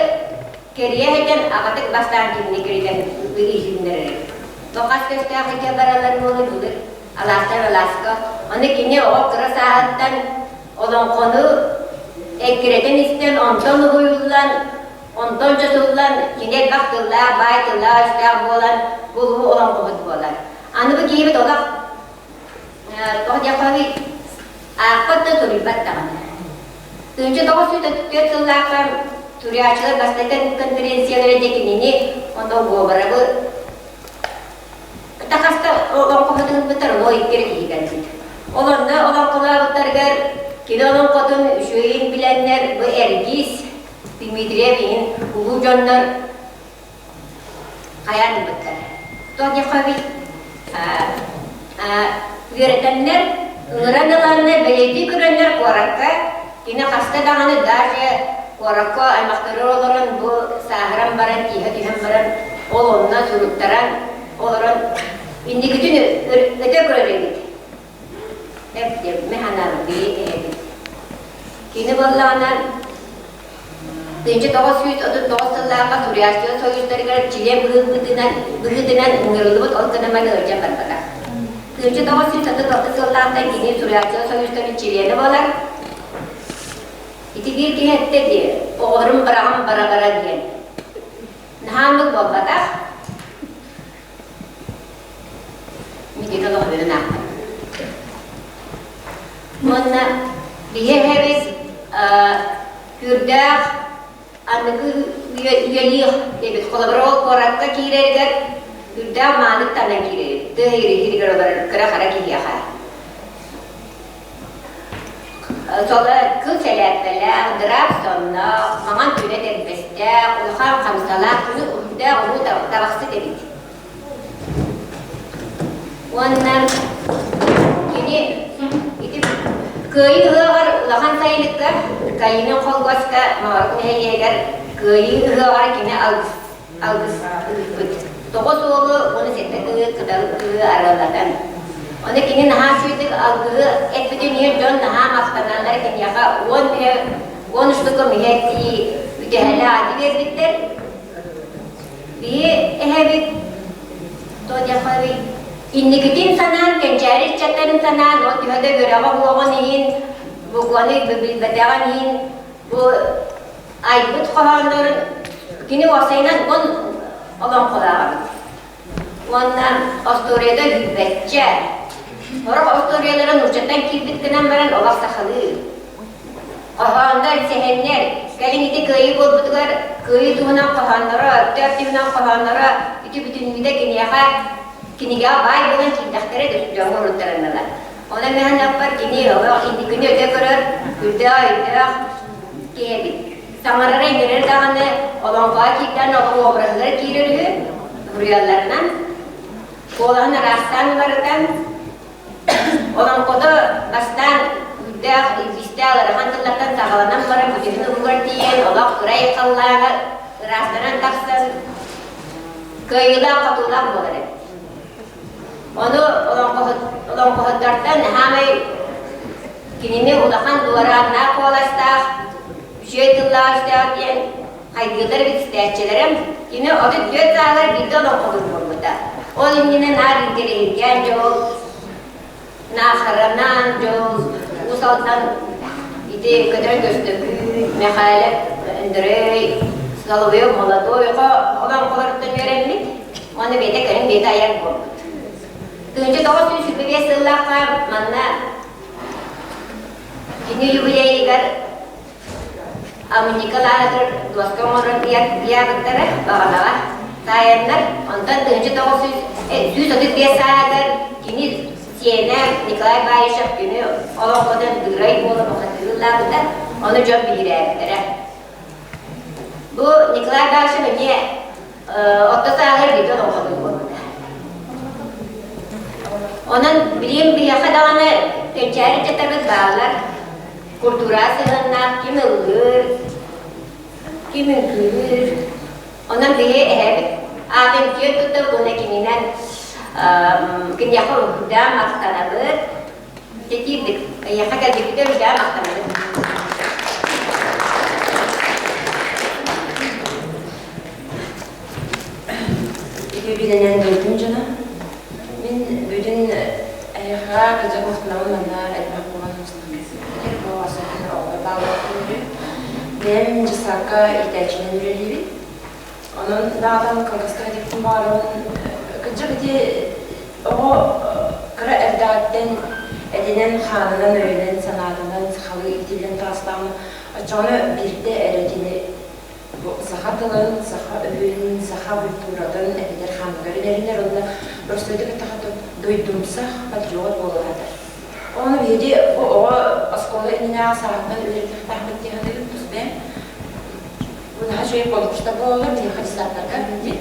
Speaker 11: кэрийэ сылдьан аҕатык бастаан кинини киритэн иһиннэрэр. Хас көстөөх ити баралар буолар былыр алаастан алааска. Аны кини оҕо кыра сааһыттан олоҥхону эккирэтэн истэн, онтон уһуйуллан, онтон чочуллан, кини элбэх тыллаах, баай тыллаах-өстөөх буолан, булуу олоҥхобут буолар. Аны бу киһибит олох тоҕо диэххэ аахпат да суруйбат даҕаны. 1934 сыллаахха суруйааччылар бастакы конференциялара дьэ кинини онно Говоровы Тахаста олоҥхоһутун ылбыттар, ону икки киһи кэлбит. Ол онно олоҥхолообуттарыгар кини олоҥхотун үчүгэйин билэннэр бу Эргиис Дмитриев иһин улуу дьоннор хайаан ылбыттар. Тоняхович үөрэтэннэр, ыҥыран ыланнар, бэлиэтии көрөннөр куоракка кини хаста даҕаны даже куоракка аймахтары олорон бу сааһыран баран, тииһэ түһэн баран ол онно суруттаран олорон инникитин өтө көрөр эбит. Эп механар бии эбит. Кини буоллаҕына 1939 сыллаахха суруйааччылар союзтарыгар чилиэн быһыытынан быһыытынан ыҥырыллыбыт ол гынан баран ыалдьан барбатах. 1936 сыллаахтан кини суруйааччылар союзтарын чилиэнэ буолар. Ити биир киһи эттэ дии, оҕолорум быраҕан бара-бара диэн. Наһааннык буолбатах. Митиги олохпутун аахпат. Уонна биһи эһэбит күүрдээх. Аныгы үйэлиэх эбит. Холобура, ол куоракка киирэригэр үрдээх маанык танан киирэр эбит. Тыа иһигэр олорор кыра-хара киһиэхэ. Соло кыл сэлээппэлээх, дыраап сонноох, маҥан түнэ тэрбэстээх, улахан хамсалаах, күнү үрдээх улуу табахсыт эбит. Уонна кини ити Кыайыы ыһыаҕар улахан сайылыкка Калинин холкуоска Моҕорук нэһилиэгэр Кыайыы ыһыаҕар кини алгыс алгыс ыыппыт. 9 уолу 17 кыыһы кыталы кыыһы арыаллатан. Ону кини наһаа үчүгэйдик алгыһы эппитин иһин дьон наһаа махтаналлар киниэхэ 10 мүһэ 10 штука мүһэ тии үтэһэлээх ати биэрбиттэр. Биһи эһэбит Тоняховый инникитин санаан, кэнчээри ыччаттарын санаан, ол төһө да үөрэҕэ уоҕун иһин, букваны билбэтэҕин иһин, бу айбыт хоһооннорун кини уопсайынан уон олоҥхолоох эбит. Уонна остуоруйата билбэччэ. Сорох остуоруйалара нууччаттан киирбит гынан баран олох сахалыы. Хоһооннор, сэһэннэр, кэлин ити кыайыы буолбутугар кыайыы туһунан хоһоонноро, Өктөөп туһунан хоһоонноро ити бүтүннүүтэ киниэхэ кинигэҕэ баай буолан киирдэхтэрэ дьоҥҥо уруттарыннылар. Онон мин аппар кини олох инникини өтө көрөр, үрдээх өйдөөх киһи эбит. Саҥарара иҥэрэр даҕаны олоҥхоҕо киирдээн олох уобараһыгар киирэр үһү, суруйалларынан. Куолаһын араастаан уларытан, Олоҥхото бастаан күүрдээх, илбистээх ыарахан тыллартан саҕаланан баран бүтүнүн уһугар тиийэн олох кырай халлаана ыраастанан тахсан кыайыылаах-хотуулаах буолар эбит. Ону олоҥхоһуттартан хаамай кинини улахан дуорааннаах куоластаах, үчүгэй тыллаах-өстөөх диэн хайгыыллар эбит истээччилэрим. Кини 34 сааһыгар биирдэ олоҥхолуур буолбута. Ол иннинэ наар интэриэһиргээн дьол, Наахаранан дьол, Уус Алдан ити Көтөр Көстөкүүн, Мэхээлэ Өндөрөй, Соловьев Молодой олоҥхолоруттан үөрэммит уонна бэйэтэ кэлин бэйэтэ айар буолбут. 1925 сыллаахха манна кини юбилейыгар Амника лааҕыр дуоска оҥорон ыйаабыттара баҕанаҕа таайаннар, онтон 1935 сааһыгар кини сиэнэ Николай Баишев күнү олоҥхотун Дыырай буола бухатыырылаабыта, ону дьон биһирээбиттэрэ. Бу Николай Баишев эмиэ орто сааһыгар бииргэ олоҥхотун буолбута. Онон билигин биһиэхэ даҕаны кэнчээри ыччаттарбыт бааллар. Культура сыһыаннаах ким ыллыыр, ким үҥкүүлүүр. Онон биһи эһэбит аатын киэн туттабыт уонна кининэн киниэхэ уһуйдаан махтанабыт. Тэтиирдик, эйиэхэ кэлбиккитэ уһуйдаан махтанабыт.
Speaker 12: Үтүө дойдум дьоно. Мин бүтүн эһиэхэ кыдьык махтанабын манна элбэх буолан мустан бу особенно оҕолор бааллар Бэйэм дьыссаакка иитээччинэн үлэлиибин. Онон даҕатан кылгастык этиэхпин баҕарабын. Кырдьык ити оҕо кыра эрдэҕиттэн этинэн-хаанынан, өйүнэн-санаатынан сахалыы иитиллэн таҕыстаҕына, оччоҕуна биирдэ эрэ кини Бу саха тылын, саха өһүн, саха культуратын эбэтэр хааныгар иҥэринэр уонна простойдук эттэххэ дойдумсах патриот буолар. Ону биһиги бу оҕо оскуола иннинээҕи сааһыттан үлэлиэхтээхпит дии саныыбын тус бэйэм. Бу наһаа үчүгэй конкурстар буолаллар биһиэхэ десаннарга дии.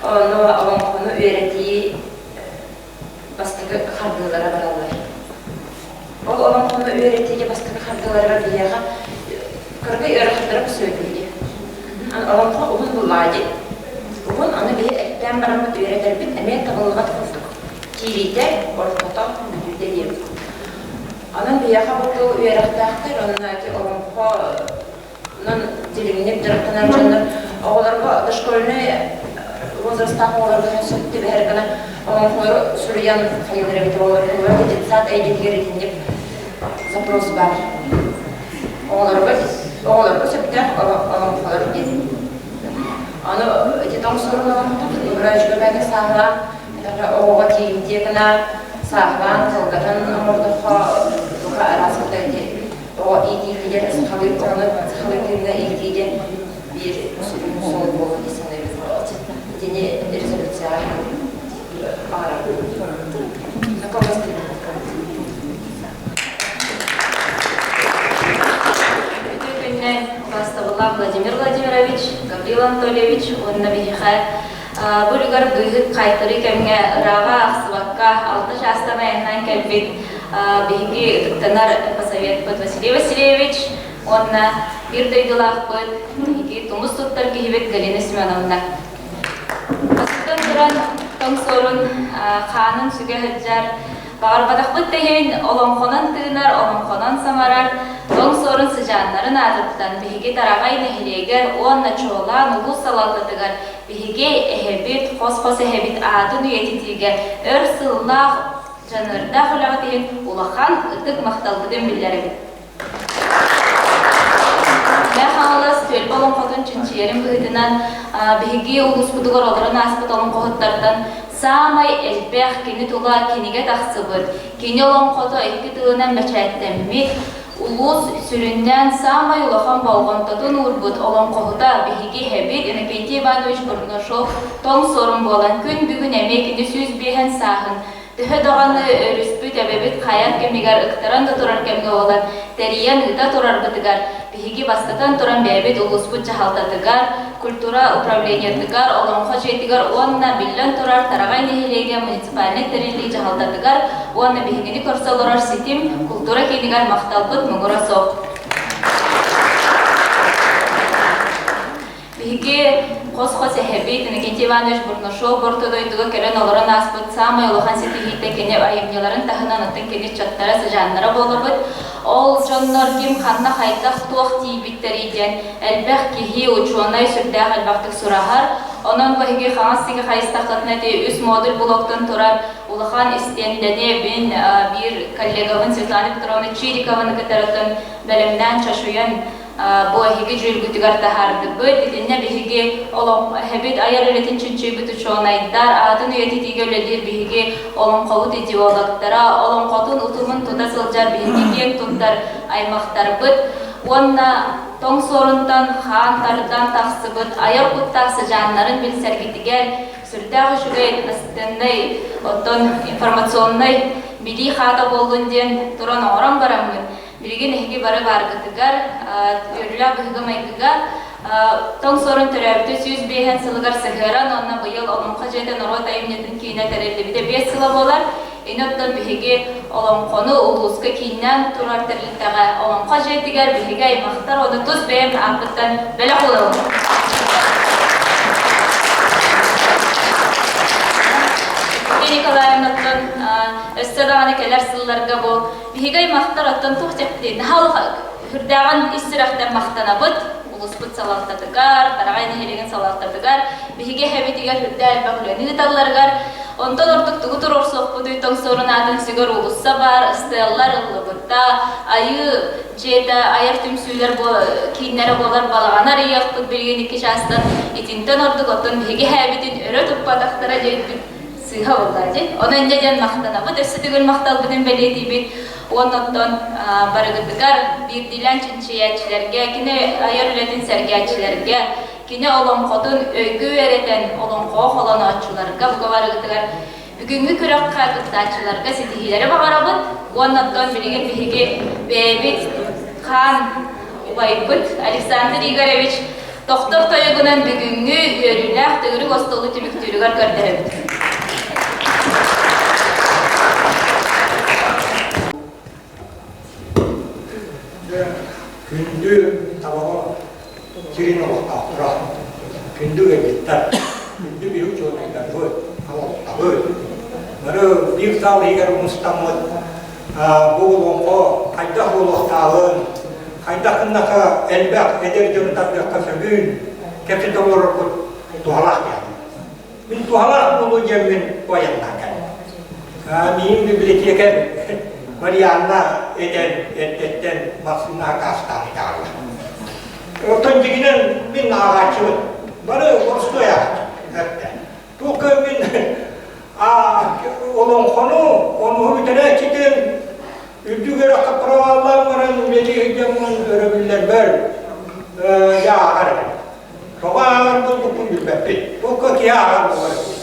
Speaker 12: Ону олоҥхону үөрэтии бастакы хардыылара бараллар. Ол олоҥхону үөрэтиигэ бастакы хардыыларыгар биһиэхэ кыргый ыарахаттара сөбүлүүр. Олоҥхо уһун буллаҕа дии. Уһун, аны биһи эттээн бараммыт үөрэтэрбит эмиэ табыллыбат курдук. Киириитэ, ортото, бүтүүтэ диэбит курдук. Онон биһиэхэ бу тыл үөрэхтээхтэр, онно ити олоҥхо Онон дириҥник дьарыктанар дьоннор оҕолорго дошкольнай возрастаах оҕолорго сөп түбэһэр гына олоҥхолору суруйан хайыылар эбит оҕолорго детсад эйгэтигэр итинник запрос баар. Оҕолорго оҕолорго сөптөөх олоҥхолор диэн. Аны ити тоҥсорун олоҥхото врач сааһылаан оҕоҕо тиийимтиэ гына сааһылаан кылгатан оҥордоххо туха араас ити. Оҕо иитиитигэр сахалыы оҕону сахалыы тыыҥҥа иитиигэ биир суол буолуо дии саныыбын. Итини резолюцияҕа баҕарабын.
Speaker 13: Үтүө күннэн убаастабыллаах Владимир Владимирович, Гаврил Анатольевич уонна биһиэхэ бу үлүгэр быыһык хайтарыы кэмҥэ ырааҕа ахсыбакка алта чаастан айаннаан кэлбит биһиги ытыктанар посоветпыт Василий Васильевич уонна биир дойдулаахпыт, биһиги тумус туттар киһибит Галина Семеновна. Бастатан туран, тоҥ суорун хаанын сүгэ сылдьар Баҕарбатахпыт да иһин, олоҥхонон тыынар, олоҥхонон саҥарар тоҥ суорун сыдьааннарын аатыттан биһиги Тараҕай нэһилиэгэр уонна чуолаан улуус салалтатыгар биһиги эһэбит, хос-хос эһэбит аатын үйэтитиигэ өр сыллаах дьаныардаах үлэҕит иһин улахан ытык махталбытын биллэрэбит. Мэҥэ Хаҥалас түөлбэ олоҥхотун чинчийэрин быһыытынан биһиги улууспутугар олорон ааспыт олоҥхоһуттартан саамай элбэх кини тула кинигэ тахсыбыт, кини олоҥхото икки тылынан бэчээттэммит, улуус сүрүннээн саамай улахан болҕомтотун уурбут олоҥхоһута биһиги эһэбит Иннокентий Иванович Бурнашов тоҥ суорун буолан күн бүгүн эмиэ кини 105 сааһын Төһө даҕаны өрүспүт, эбэбит хайан кэмигэр ыктаран да турар кэмҥэ буолан, тэрийэн ыыта турарбытыгар, биһиги бастатан туран бэйэбит улууспут дьаһалтатыгар, культура управлениетыгар, Олоҥхо дьиэтигэр уонна, биллэн турар, Тараҕай нэһилиэгэ муниципальнай тэриллии дьаһалтатыгар уонна биһигини көрсө олорор ситим култуура киинигэр махталбыт муҥура суох. Биһиги хос-хос эһэбит Иннокентий Иванович Бурнашов орто дойдуга кэлэн олорон ааспыт саамай улахан ситиһиитэ кини айымньыларын таһынан оттон кини ыччаттара, сыдьааннара буолабыт. Ол дьоннор ким ханна хайдах туох тиийбиттэрий диэн элбэх киһи, учуонай сүрдээх элбэхтик сураһар. Онон биһиги хаҥас сиги хайыстаххытына ити үс модуль блоктан турар улахан истиэндэни мин биир коллегабын Светлана Петровна Чирикованы кытары бэлэмнээн чочуйан бу эһиги дьүүлгүтүгэр таһаардыбыт. Итиннэ биһиги эһэбит айар үлэтин чинчийбит учуонайдар, аатын үйэтитиигэ үлэлиир биһиги олоҥхобут идеологтара, олоҥхотун утумун тута сылдьар биһиги киэҥ туттар аймахтарбыт уонна тоҥ суорунтан хаан тардан тахсыбыт айар куттаах сыдьааннарын билсэргитигэр сүрдээх үчүгэй настеннай, оттон информационнай билии хаата буоллун диэн туран оҥорон бараммыт, Билигин эһиги бары бааргытыгар, үөрүүлээх быһыыга-майгыга тоҥ суорун төрөөбүтэ 105 сылыгар сыһыаран уонна быйыл Олоҥхо дьиэтэ норуот айымньытын киинэ тэриллибитэ 5 сыла буолар. Ини оттон биһиги олоҥхону улууска кииннээн турар тэрилтэҕэ Олоҥхо дьиэтигэр биһиги аймахтар уонна тус бэйэм ааппыттан бэлэх уурабын. Евгения Николаевнаттан өссө даҕаны кэлэр сылларга бу Биһиги аймахтар оттон туох диэхпитий, наһаа үрдээҕин ис сүрэхтэн махтанабыт улууспут салалтатыгар, Тараҕай нэһилиэгин салалтатыгар, биһиги эһэбитигэр үрдээх элбэх үлэни ыыталларыгар, онтон ордук тугу туруорсуохпутуй тоҥсуорун аатын сүгэр уулусса баар, ыстыаллар ыллыбыта, айыы дьиэтэ, айар түмсүүлэр кииннэрэ буолар балаҕаны арыйыахпыт билигин икки чаастан итинтэн ордук оттон биһиги эһэбитин өрө туппатахтара диэбиппит сыыһа буолла дии. Онон инньэ диэн махтанабыт, өссө төгүл махталбытын бэлиэтиибит. Уонна оттон барыгытыгар биирдиилээн чинчийээччилэргэ, кини айар үлэтин сэргээччилэргэ, кини олоҥхотун өйгө үөрэтэн олоҥхоҕо холонооччуларга бука барыгытыгар бүгүҥҥү күрэххэ кыттааччыларга ситиһиилэри баҕарабыт. Уонна оттон билигин биһиги бэйэбит хаан убайбыт Александр Игоревич Тохтор тойугунан бүгүҥҥү үөрүүлээх төгүрүк остуолу түмүктүүрүгэр көрдөһөбүт.
Speaker 8: Күндү табаҕа сирин олохтоохторо, күндү ыалдьыттар, күндү биһи учуонайдарбыт, олохтообут. Бары биир саал иһигэр мустаммыт бу олоҥхо хайдах буолуохтааҕын, хайдах гыннаха элбэх эдэр дьону тардыахха сөбүн кэпсэтэ олорорбут туһалаах диэн. Мин туһалаах буолуо диэммин айаннаан кэллим. Миин библиотекарь Марианна этэн эрдэттэн массыына акаастаан итаалла. Оттон дьигинэн мин ааҕааччыбын. Бары боростуой ааҕааччы. Туох мин олоҥхону онуһу бүтэрээччитин үрдүк үөрэххэ проваллаан баран үлэлии сылдьаммын. өрөбүллэрбэр дьэ ааҕар этим. Тоҕо ааҕар буолбуппун билбэппин. Туохха киһи ааҕар буолар эбит.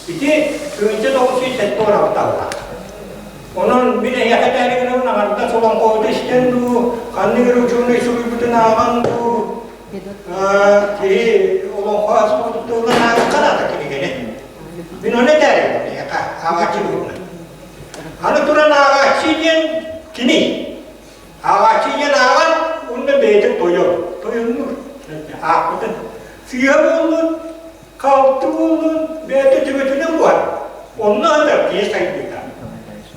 Speaker 8: Ити 1976 аллаах. Онон мин эһиэхэ этээри гынабын аҥардас олоҥхоһуту истэн дуу, ханнык эрэ учуонай суруйбутун ааҕан дуу, киһи олоҥхо аспытын тылынан ааҕыахха наада кинигэни. Мин ону этээри гынабын эһиэхэ ааҕааччы быһыытынан. Аны туран ааҕааччы диэн кимий? Ааҕааччы диэн ааҕар уонна бэйэтэ тойон, тойоннуур. Аахпытын. Сыыһа буоллун, халты буоллун, бэйэтэ төбөтүнэн буһар. Онно сытар киһи сайдыыта.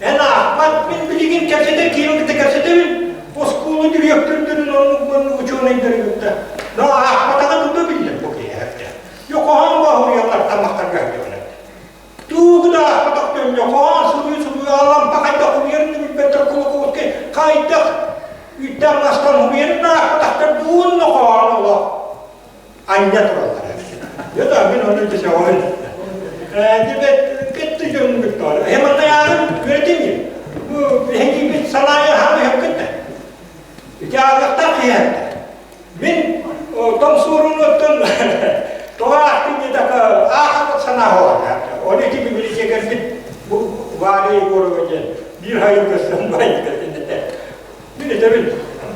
Speaker 8: Эн аахпат, мин билигин кэпсэтэр киһини кытта кэпсэтэбин. Оскуола дириэктэрдэрин оннук маннык учуонайдары кытта. Но аахпатаҕа тута биллэр бу киһи. Йокоһон боһуйаллар тамахтарга сылдьабын. Тугу да аахпатах дьоҥҥо хоһоон суруйу-суруйу Алампа хайдах суруйарын да билбэттэр Кулаковскай хайдах үүттээх мастан суруйарын да аахпатахтар уонна хоһоон олох анньа тураллар эбит. Да, мин ону ити сөҕөбүн. Дебет кетти дьонун кытта. Хеманна яарын үөрэтин Бу биһиги санаайа хаамы хөккөттө. Ити ааҕыахтаах киһи Мин том суорунуттан тоҕо аахтын диэтэххэ аахаппыт санаа буолар. Ол ити библиотекарбыт бу Валя Егорова диэн биир хайы көстөн байытын этэ. Мин этэбин,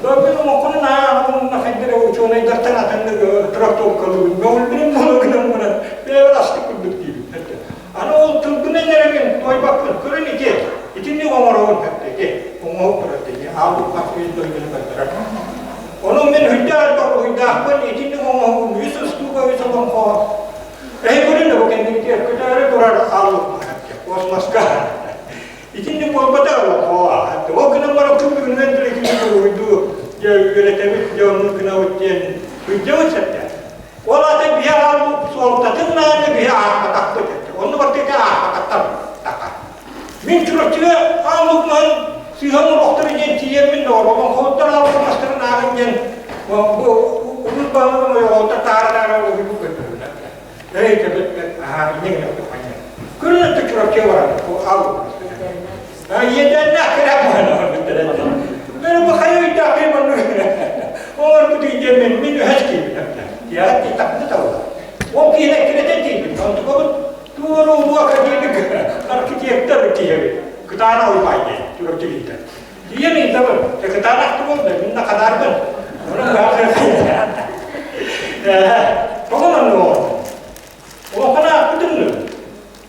Speaker 8: мин олоҥхону ааҕабын хайдара учуонайдартан атыннык трактовкалыыбын. Мөҕүлбүнүм буола гынан баран бэйэбэр астык курдук диибин. Аны ол тылбынан эрэ мин туойбаппын. Көрөн ити, итинник оҥоробун ити оҥоһук турар ити аалбыппат мин дойдуну көрдөрөр. Ону мин үрдээх элбэх уруһуйдаахпын, итинник оҥоһугум үс устууга үс олоҥхо. Эһи көрүн да бу кэнникитигэр көтөөрү турар аалбыппат космоска. Итинник буолбата олоҥхо. Ол гынан баран күн бүгүнүнэн турар итинник уруһуйдуу дьэ үөрэтэбит, дьэ оннук гынабыт диэн сылдьабыт сөптөөх. Ол ата биһи аалбыт суолтатын наада биһи аахпатахпыт. Онну барыта аахпатахтар таха. Мин Чурапчыга аалбытынан сыыһан олохтору диэн тиийэммин олоҥхоһуттар аалбыт мастарын ааҕын диэн бу улуус баһылыгын ойоҕоһуттар таара-таара уһуйбут көрдөрүллэр. Эй, кэбит, аһаа, инньэ гына тухайда. Көрүн өттө Чурапчыга баран бу аалбыт мастара. Иэдээннээх кэрэ Бары бу хайа өйдөөх киһи маннык оҥорбут диэммин мин үһэс киирбит Тиэҕэ тиийтэхпинэ табыллар. Ол киһини эккирэтэн тиийбит. Онтукабыт туора улуу академик архитектор киһи кытаанах уйбаай диэн Чурапчы киһитэ. Тиийэн ыйытабын, кытаанах тугун да мин да ханаарбын. Тоҕо маннык оҥордуҥ? Улахан аахпытыҥ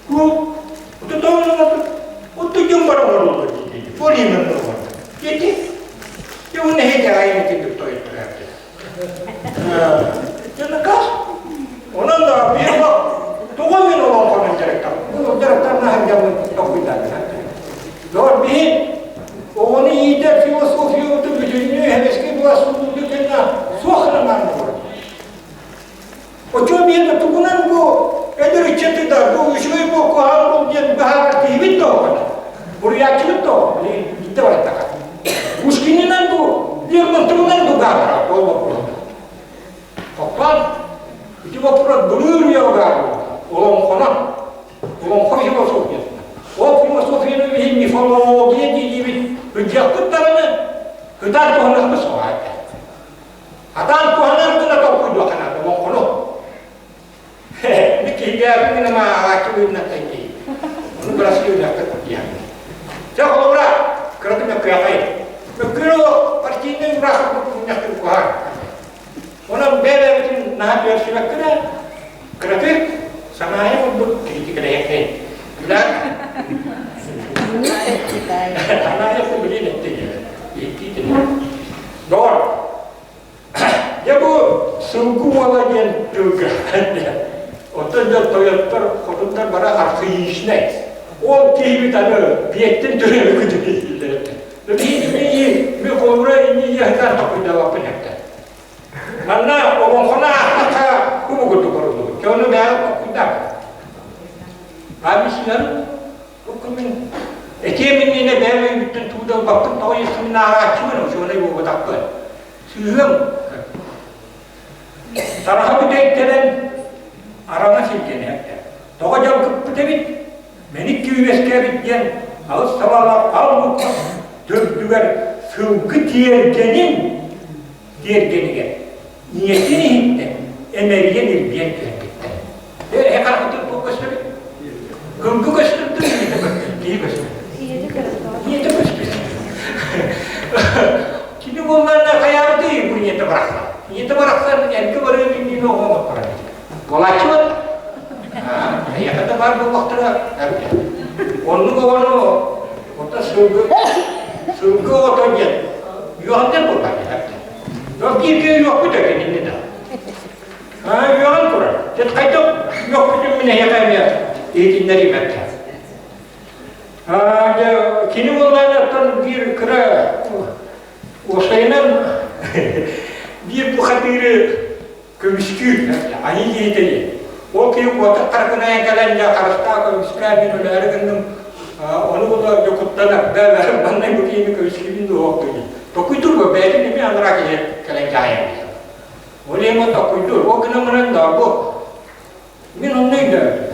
Speaker 8: Ку утутоҥнуҥ утуйдум бар оҥоруллар дии. Полимер оҥордум. Ити Уонна эһи итинник тойтура Дьонукас. Онон да биир тоҕо мин олоҥхонон дьарыктам. Бу дьарыктарнаһан дьаммын толкуйдаатым. Доор биһи оҕону иитэр философиябытын бүтүннүү һэбэски былас кэннэ суох гынан олорор. Оччо биһиэхэ тугунан бу эдэр ыччаты да бу үчүгэй бу куһаҕан бул диэн быһаарар киһибит да оҕото. Буруйааччыбыт да оҕо. Билигин биирдэ бараттаха. Пушкинынан бу Лермонтовынан бу баара ол боппуруос. Тохтоон ити боппуруос былыр үйэ олоҥхонон олоҥхо философията. Ол философияны биһи мифология диибит. Ырдьахпыт даҕаны кытаат туһаныахпыт суоҕа Атаан туһанар гына толкуйдуохха наада олоҥхону. Ми киһигээбин гына ааҕааччы быһыытынан тайдыы. Ону бырастыы гынахха диэн. Чэ, холобура, кыраты мөккүөхэй. Мөккүөр ол партийнай ураах курдук мунньахтык куһаҕан. Онон бэйэ-бэйэбитин наһаа түөрсүбэккэ да, кыраты санаайа курдук критикалэһиэххэй. Билэр? Санаайа курдук билин этти. Иттиитин. Доҕор, дьэ бу сылгы уола диэн тылга оттон дьон тойоттор, хотуттар бары архаичнай. Ол киһибит аны биэттэн төрөөбүт күтүр Ми холобура инни иэхтэр токуйдалаппын эптэ. Манна олоҥхону аахтахха кубу курдук оруллубут. Дьону бэйэ токуйдап. Аамисынан Бу мин этиэм иннинэ бэйэм өйбүттэн тугу да ылбаппын, тоҕо иэстэмин ааҕааччыбын, учуонай буолбатахпын. Сыыһыам. Тараха бүтэйтэрэн араҥас илгэнээттэ. Тоҕо дьалкыппыт эбит, мэник күүрэскээбит диэн алыс табаалаах ал мукка төрдүгэр сылгы тиэргэнин. тиэргэнигэр ийэтин иһиттэн эмэрийэн илбийэн түһэрбиттэр. Эһэ харахытын туох көстөбүт? Кылгы көстүбүт ийэтэ көстүбүт, киһи көстүбүт. Ийэтэ көстүбүт. Кини буоллаҕына хайаабытый бу ийэтэ барахсан. Ийэтэ барахсан эргэ барыан иннинэ оҕо оҥотторо эбит. Буолааччыбыт. Эйиэхэ да баар буоллахтара эбит. Оннук оҕону оттон сылгы сылгы оҕото диэн үөҕүттэн буолбат Бииргэ үөхпүт кинини да. Үөҕэн турар. Дьэ хайдах үөхпүтүн мин эһиэхэ эмиэ иһитиннэриим этэ. Дьэ кини буоллаҕына оттон биир кыра уопсайынан биир бухатыыры көмүскүүр айыы киһитэ диэн. Ол киһи куотар харакынайан кэлэн дьэ харыстаа көмүскээ мин өлөөрү гынным ону була дьокуттанар да манна бу киһини көмүскүүбүн дуо диэн. Токуйдур бу бэйэтин эмиэ анараа киһи кэлэн дьаайан биһэр. Ол иһин токуйдур. Ол гынан баран да бу мин онно өйдөөбүтүм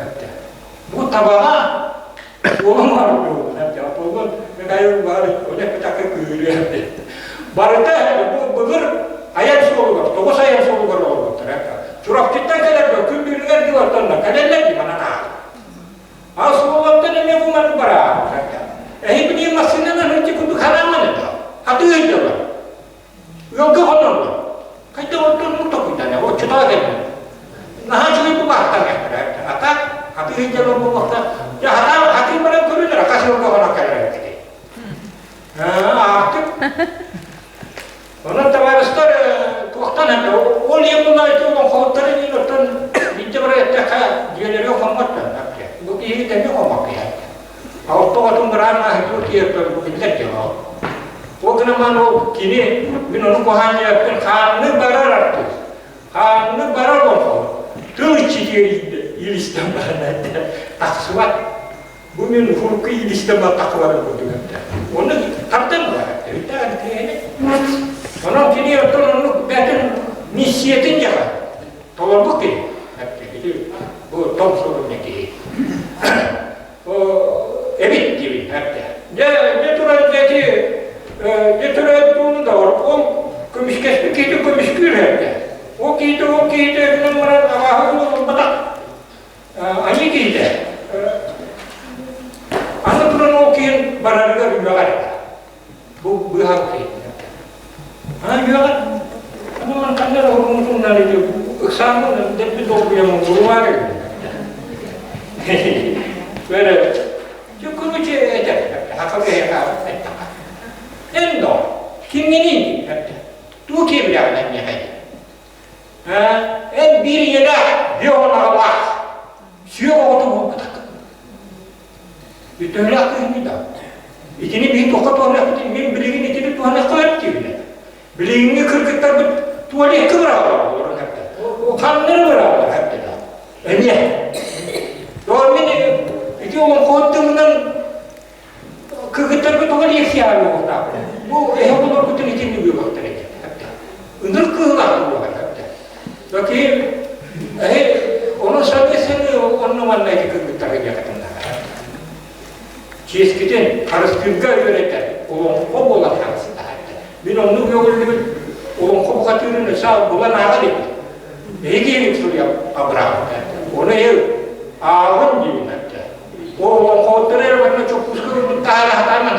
Speaker 8: Бу табаҕа суолум бар буолуон Михаил Иванович ону эппэтэххэ кыыһырыа Барыта бу былыр айан суолугар, тоҕус айан суолугар олорбуттар. Чурапчыттан кэлэр күн бүгүнүгэр дылы кэлэллэр дии манан аах. Ал суолуттан эмиэ бу маннык бараа. Эһи билигин массыынанан ити курдук харааман это. Хатыы ыйдылар. Ыалга хоноллор. Хайдах оттон нур токуйдана, оччотоо кэллэ. Наһаа үчүгэй бу баахтан А так, хатыы ыйдылар буолуохта. Дьэ, хатаа хатыы баран көрүнэр, хас ыалга хонон кэлэр эбит. Аартык. Онон табаарыстар туохтан это ол иһин була ити олоҥхоһуттары диэн оттон биирдэ бара эттэххэ дьиэлэргэ хоммот бу киһи тэҥҥэ хоммот киһи Ортоҕотун быраан ааһытуу тиэрдэр бу биллэр дьыала. Ол гынан ол кини мин ону куһаан диэппин хаанны барар артыыс. Хаанны барар олоҥхоһут. Тыл иччитигэр иилистэн баран тахсыбат. Бу мин урукку иилистэн баттахларын курдук этэ. Ону тардан ылар этэ. Онон кини оттон оннук бэйэтин миссиятын дьаҕа толорбут киһи. Бу том суруйна киһи. Эбит диибин эптэ. Дьэ, дьэ туран дьэти дьэ туран тууну да ол көмүскэспит киһи көмүскүүр эптэ. Ол киһитэ ол киһитэ гынан баран абааһы буолбатах. Айыы киһитэ. Аны туран ол киһин барарыгар үөҕэр. Бу быыһаабыт киһи. Аны үөҕэр. Аны ман ханна эрэ хоруммутуннар ити ыксааммын дэлби долгуйаммын булумаары. Böyle Чуккунучу этэр хакы эттэхэ. Эн доо, кимҥиний Туу киэбилэҕинэн миэхэ Эн биир ийэлээх, биир оҕолоох сүөх оҕото буолбатах. Үтүөлээх киһини да. Итини биһи туохха туһаныахпытын мин билигин итини туһаныахха сөп диибин. Билиҥҥи кыргыттарбыт туалекка быраҕаллар олорон эптэ. Ханнары быраҕаллар эптэ да. Эмиэ. Доор мин ити олоҥхоһут тылынан Кыргыттарга тоҕо лекция ааҕыахтаахпын? Бу эһэ оҕолоргутун итинник үөҕүөхтэр этэ. Ынырык кыһылаах буолуоҕа этэ. Баки эһи ону саныы-саныы онно манна ити кыргыттарга диэхэтин Чиэскитин харыстыырга үөрэтэр олоҥхо буолан харыстаһар. Мин оннук үөҕүллүбүт олоҥхо бухатыырын өссө булан ааҕар эбит. Эһиги суруйа абыраабыт. Ону эл ааҕын диибин Олоҥхоттор эрэ барыта чоппуска курдук таһаара сатааман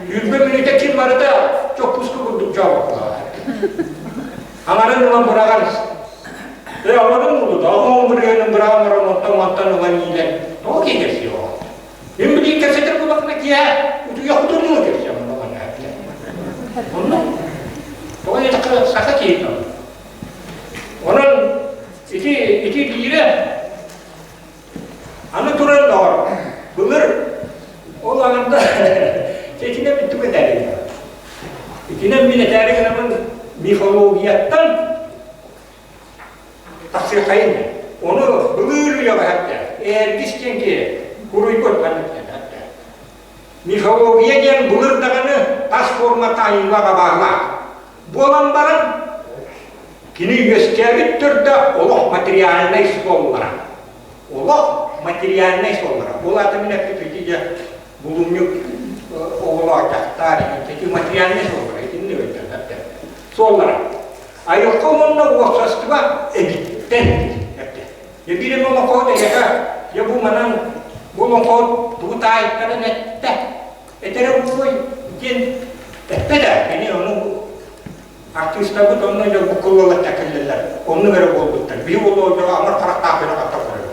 Speaker 8: Үүрбэ мүнүүтэ ким барыта чоппуска курдук дьообокколоох. Аҥарын ылан быраҕан Э, аҥарын ылбыт, оҕоҥ бырыһыанын быраҕан баран онтон мантан ылан иилэн, тоҕо киһи кэпсиэ оҕо? Мин билигин кэпсэтэр буоллахпына киэһэ утуйахпытын ылы кэпсиэм Онно тоҕо диэтэххэ саха киһитэ. Онон ити ити биирэ Аны туран доҕор, былыр ол аҥарда итинэн мин тугу этээри Итинэн мин этээри гынаммын мифологияттан тахсыаххайын Ону былыр үйэҕэ хэттэ Эргис диэн киһи куруйбут маннык диэн Мифология диэн былыр даҕаны тас формата айыллаах абааһылаах. Буолан баран Кини үөскээбит төрдө олох материальнай суоллара. Олох материальнай суоллара. Ол аата мин эппит ити дьэ булумньук оҕолоох дьахтар ити материальнай суоллара итинник өйдөтөр суоллара. Айылҕа уонна уопсастыба эбиттэр эттэ. Дьэ биир эмэ олоҥхоһут эйиэхэ дьэ бу манан бу олоҥхоһут тугу таайтаран эттэ, этэрэ буолуой диэн эппэт ээ. Кини ону артыыстарбыт онно дьэ буккуллалар тэкиллэллэр. Оннук эрэ буолбуттар. Биһи буолуо дьоҕо аҥар харахтаах гына хатта көрөр.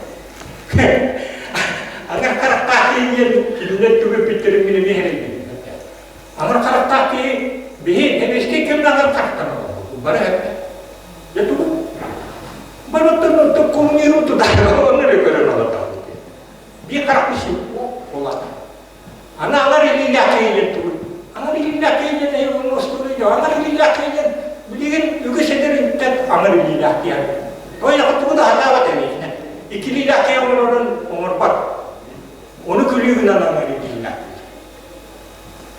Speaker 8: Аҥар харахтаах киһи диэн кинилэр тугу эппиттэрин мин эмиэ эрэйдим. Аҥар харахтаах киһи биһи сэбиэскэй кэмҥэ аҥар харахтан олорбуппут бары эппэт. Дьэ тугу? Барыттан оттон коммунизм тутаары онно эрэ көрөн олордохпут. Биир харахпыт син улаата. Аны аҥар илиилээх киһи диэн тугуй? Аҥар илиилээх киһи диэн эһи уонна остуоруй дьон аҥар илиилээх киһи диэн билигин үгүс эдэр ыччат аҥар илиилээх киһи. Тоҕо тугу да сатаабат эбиитинэ. Икки илиилээх киһи оҥорорун оҥорбот. Ону күлүү гынан аҥар илиилээх.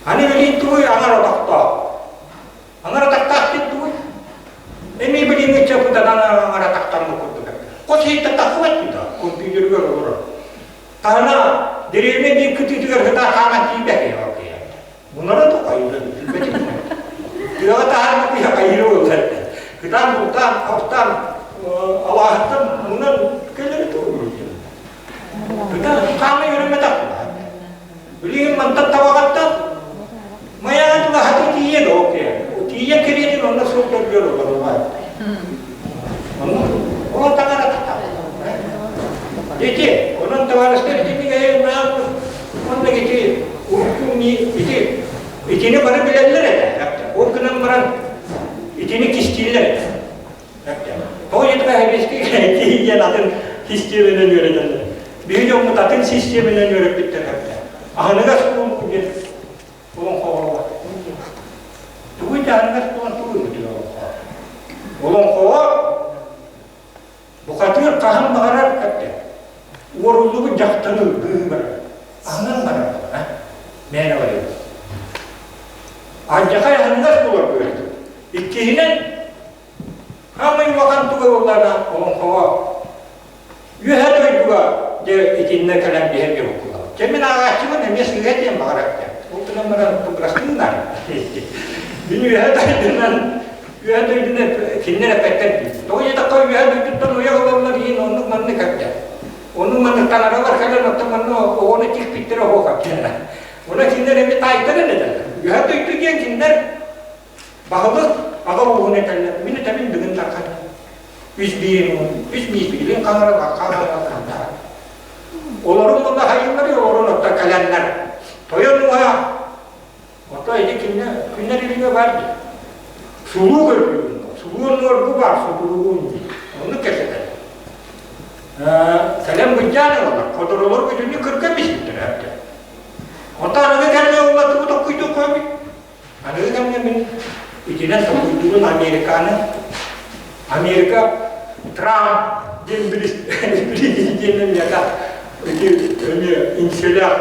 Speaker 8: Аны билин тугуй аҥар отохтоох. Аҥар атахтаах диэн тугуй? Эмиэ билиҥҥи чапытанан аҥар атахтаммыт курдук. Хос иһиттэн тахсыбат да компьютерыгар олорор. Таһына дэриэбинэ биир кытыытыгар сытаа хааман тиийбэт Мунара да хайыра билбэтим. Тыаҕа таһаарбыт киһи хайыра буолар. Кытаан бултаан, хостаан, алааһыттан мунан кэлэри тугу Кытаан хаама үөрэммэтэх. Билигин мантан табаҕаттан Майаҕа тулаһаты тиийэн окей. Тиийэн кэриэтин онно суол көргөр олорулар. Онно ол таҥара Ити, онон табаарыстар итинник эйэлээх онно ити урукку ити итини бары билэллэр этэ. Ол гынан баран итини кистииллэр этэ. Тоҕо диэтэххэ сэбиэскэй диэн атын систиэмэнэн үөрэтэллэр. Биһи дьоммут атын систиэмэнэн үөрэппиттэр эбит. Аһыныгас буолуу диэн олоҥхоҕо Тугуй да аһыныгас буолан тугуй олоҥхо? Олоҥхоҕо бухатыыр хаһан баҕарар эптэ. Уоруллубут дьахтары быыһы барар. Аһынан барар мээнэ барар. Алдьархай аһыныгас буолар быһыыта. Иккиһинэн Хаамай улахан туга буоллаҕына олоҥхоҕо үөһэ дойдуга дьэ итиннэ кэлэн биһэргэ буккуллар. Чэ мин ааҕааччыбын эмиэ сыыһа диэн баҕарар Ол гынан баран бырастыыннар. Мин үөһэ дойдунан үөһэ дойдунан кинилэр эппэттэр дии. Тоҕо диэтэххэ үөһэ дойдуттан уйа ылаллар иһин оннук маннык эптэ. Оннук маннык таҥаралар кэлэн оттон манна оҕону тикпиттэрэ оһуох эптэ. Онон кинилэр эмиэ таайтаран этэллэр. Үөһэ дойду диэн кинилэр Баһылык аҕа ууһун этэллэр, мин этэбин бүгүн тархан. Үс биир үс миитигилин хаҥара хаҥара хантара. Олорун мунна хайыыллары олорун отто кэлэннэр. Тойон уһа ото ити кинне күннэр илиге бар дии. Сулуу көрдүүн, сулуу оннугар бу бар сутуругун дии. Онну кэсэтэр. Кэлэн быдьаан ылалар, хотурулар бүтүннүү кырга биспиттэр эбит. Ото аныгы кэмҥэ улатыбыт оккуйдук көбүт. Аныгы кэмҥэ мин итинэн толкуйдуурун Американы, Америка Трамп диэн президенин миэхэ ити эмиэ иҥсэлээх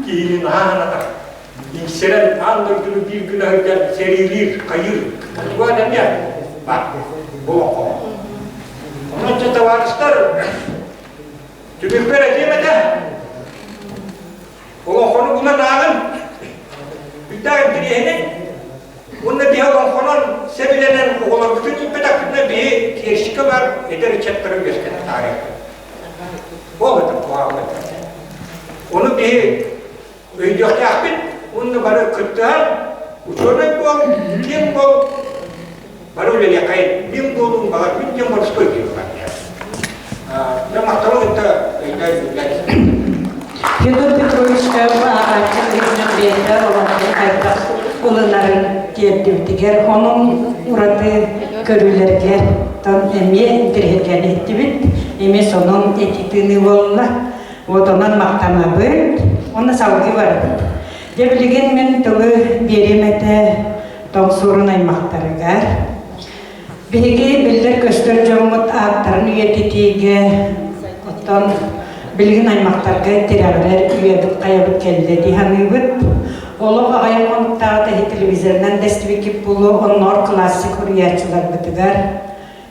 Speaker 8: киһини наһаа санатар. Иҥсэрэн аан дойдуну биир гына сылдьан сэриилиир, хайыыр. Туга эмиэ баар олоҥхо. Онон чэ табаарыстар түмүкпэр этиэм этэ. Олоҥхону булан ааҕын, үрдээх интэриэһинэй уонна биһи олоҥхонон сэбилэнэн оҕолорбутун ииппэтэхпитинэ биһи киэрсикэ баар эдэр ыччаттары үөскэтэ таарыйабыт. Ол это куһаҕан Ону биһи өйдүөхтээхпит уонна бары кыттыһан учуонай буол, киэҥ буол, бары үлэлиэххэйин. Мин буолуум баҕар мин диэн боростуой киһи баар. Дьэ махталын кытта өйдөөн үлэлээн
Speaker 1: Федор Петровичка ааҕааччы быһыытынан бэйэтэ олоҥхону хайдах ылынарын тиэрдибитигэр, онон ураты көрүүлэргэр тон эмиэ интэриэһиргээн иһиттибит, эмиэ сонун этии тыыныы буолла. Вот онон махтанабыт, уонна салгыы барабыт. Дьэ билигин мин тылы биэриэм этэ Тоҥсуурун аймахтарыгар. Биһиги биллэр-көстөр дьоммут ааттарын үйэтитиигэ, оттон билигин аймахтарга тирэҕирэр үйэбит хайабыт кэллэ дии саныыбыт. Олох аҕыйах хонуктааҕыта иһи телевизорынан да истибиккит буолуо, онноор классик суруйааччыларбытыгар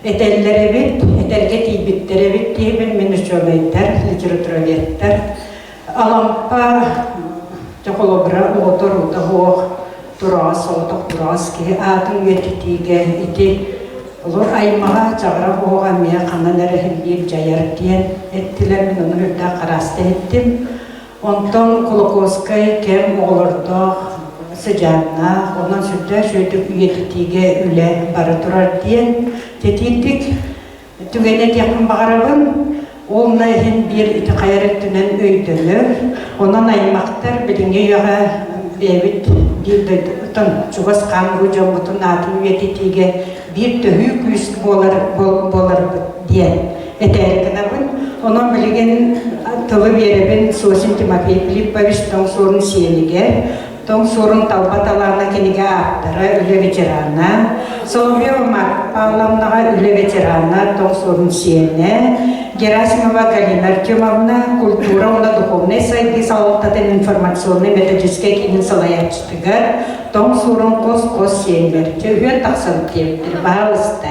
Speaker 1: этэллэр эбит, этэргэ тиийбиттэр эбит диибин мин учуонайдар, литературоведтар. Алампа холобура оҕото урута суох тураҕас соҕотох тураҕас киһи аатын үйэтитиигэ ити. Олор аймаҕа чаҕыра оһоҕо эмиэ ханан эрэ иһиллиир дьайар диэн эттилэр, мин ону үрдээх харааста иһиттим. Онтон Кулаковскай кэм оҕолордоох, сыдьааннаах, онон сүрдээх үчүгэйдик үйэтитиигэ үлэ бара турар диэн тэтиирдик түгэни этиэхпин баҕарабын. Ол на иһин биир ити хайар өттүнэн өйдөнөр. Онон аймахтар билиҥҥи үйэҕэ бэйэбит биир дойдубутун, чугас хаан-уруу дьоммутун аатын үйэтитиигэ биир төһүү күүс буолар буоларбыт диэн этээри гынабын. Онон билигин тылы биэрэбин Сосин Тимофей Филиппович Тоҥ Суорун сиэнигэр, Тоҥ Суорун талба талаана кинигэ ааптара, үлэ ветерана, Соловьева Марфа Павловнаҕа үлэ ветерана, Тоҥ Суорун сиэнэ, Герасимова Галина Артемовна культура уонна духовнай сайдыы салалтатын информационнай-методическай киинин салайааччытыгар Тоҥ Суорун хос-хос сиэнигэр чөһүөн тахсан диэбиттэр, баһаалыста.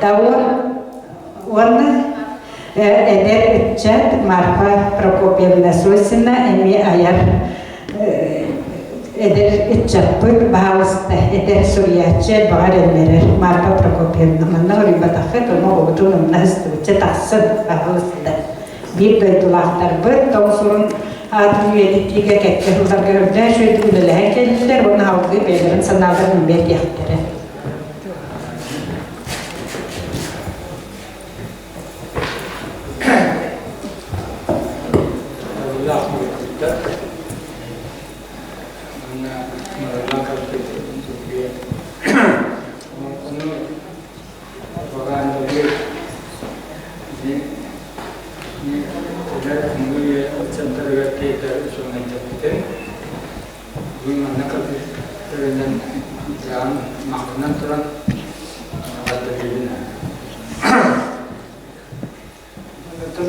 Speaker 1: Даон уонна эдэр ыччат Марфа Прокопьевна Сосина эмиэ айар эдэр ыччаппыт, баһаалыста, эдэр суруйааччы баҕар эллэрэр Марфа Прокопьевна манна хоруйбатаххыт, ону оҕобутун умна сыстыбычча тахсын, баһаалыста. Биир дойдулаахтарбыт тоҥ сурун аатын үйэтитиигэ кэккэ сылларга үрдээх үчүгэйдик үлэлэһэн кэллилэр уонна салгыы бэйэлэрин санааларын эмиэ этиэхтэрэ.
Speaker 10: Махтанан туран Онтон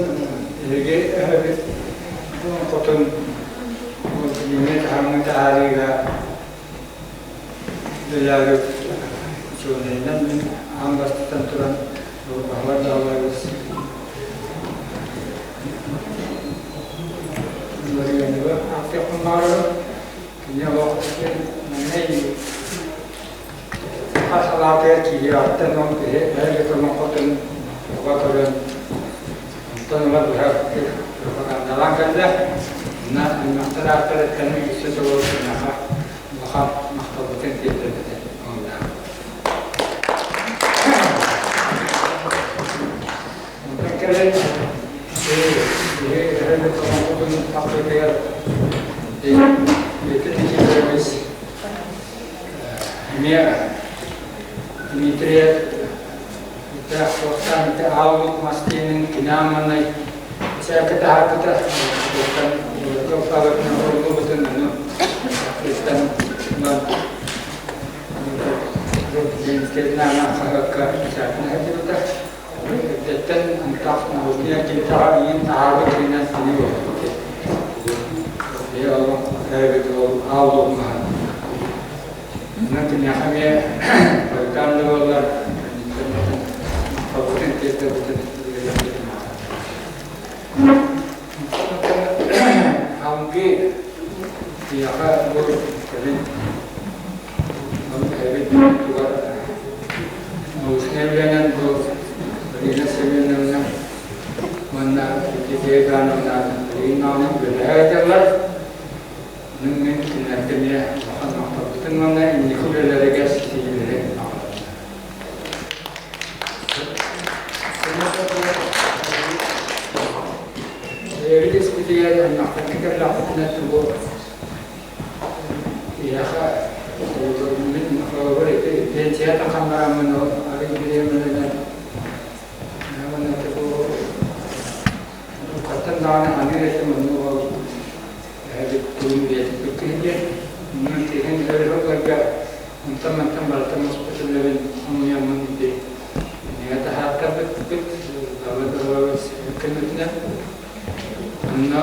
Speaker 10: эһиги эһэбит хотун билиҥҥи таһымҥа таһаарыыга үлэлээбит учуонайынан мин аан бастатан туран Баһылай Баһылайбыс Ларионовы ааттыахпын баҕарабын. Кини олох маҥнай Саха салаатыгар киириэҕиттэн ол киһи бэйэ олоҥхотун туга көрөн, онтон ыла быһа пропагандалаан кэллэ. Онно аймахтар ааттарыттан үгүстэ толору киниэхэ улахан махталбытын тиэрдэбит онно. Онтон кэлин киһи эһэбит олоҥхотун тахсыытыгар Петр Никифорович Эмиэ Дмитрий суохтаан ити ааллык мас диэнин кини аамманай сээкэ таһаарбыта туохтан былыргы алфавитынан суруллубутун ону ахтыттан ылан Ленскэйдин хаһыакка бэчээтин сылдьыбыта. Эрдэттэн антах научнай эргимтэҕэ иин таһаарбыт киһинэн кини буолбут. Бэйэ олох эбит ол аал маһын. Онон киниэхэ эмиэ хойутаан да буоллар махталбытын тиэрдэбитин Алгыы киһиэхэ бу кэлин эбит тугар научнай үлэнэн бу Марина Семеновна уонна Евдокия Ивановна билигин даҕаны үлэлэһэ сылдьаллар. Онон мин кинилэргэ эмиэ улахан махталбытын уонна инники үлэлэригэр ситиһиилэри баҕарабын. Бэйэбит испитигэр аймахтарга кэллэхпитинэ тугу Киһиэхэ мин холобур ити пенсия тахсан бараммын ол арый бириэмэлэнэн уонна ити бу хаттан даҕаны аныыр этим онну ол эһэбит тугун үйэтиппит киһи диэн онон тиһэн өр сылларга онтон-мантан барыта муспут үлэбин хомуйаммын ити кинигэ таһаартарбыппыт Давыд Иванович көмөтүнэн онно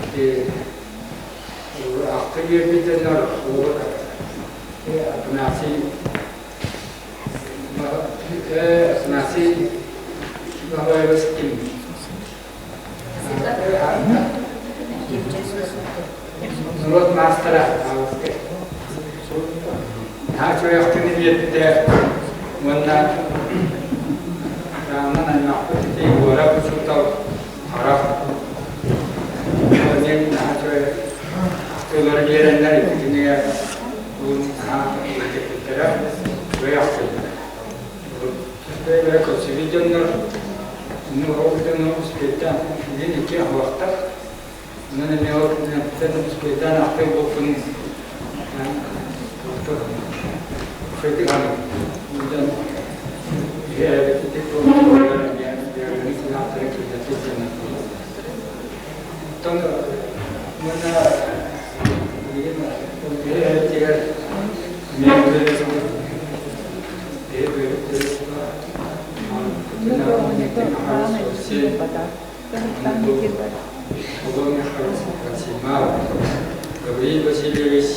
Speaker 10: ити Ахты биэрбит дьоннор Афанасий Афанасий Баһылайабыс ким? Норуот маастара Наһаа үчүгэй ахтыыны биэрбитэ уонна Аттан успетан билин икки аһылахтар. Онон эмиэ ол кинилэртэн успетан ахтыы буолпун Үчүгэйдик Онтон иһээбит буолан эмиэ бэйэлэрин санааттарын киллэрбит дьоннор буолаллар. Оттон уонна билигин иһээбитигэр эмиэ бэйэ бэйэбит Гавриил Васильевич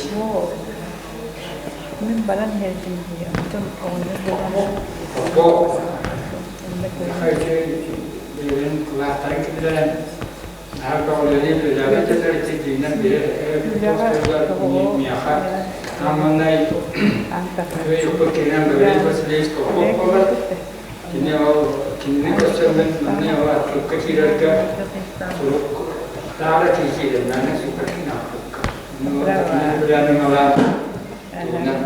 Speaker 9: Мин баран иһэрдим дии, онтон оҕонньор буолан
Speaker 10: Попов бэйэлэрин кылааттарын киллэрэн наһаа көҕүлэни үлэлээбэт этэр итинэн биһи миэхэ Амманай Үөйүкпүт кининэн Гавриил Васильевич Попов буолар. Кини ол кинини көрсөммүн манна ол архыыпка киирэргэ сурук таара киирэн манна суперкин архыыпка. Кини билэни малаан тугунан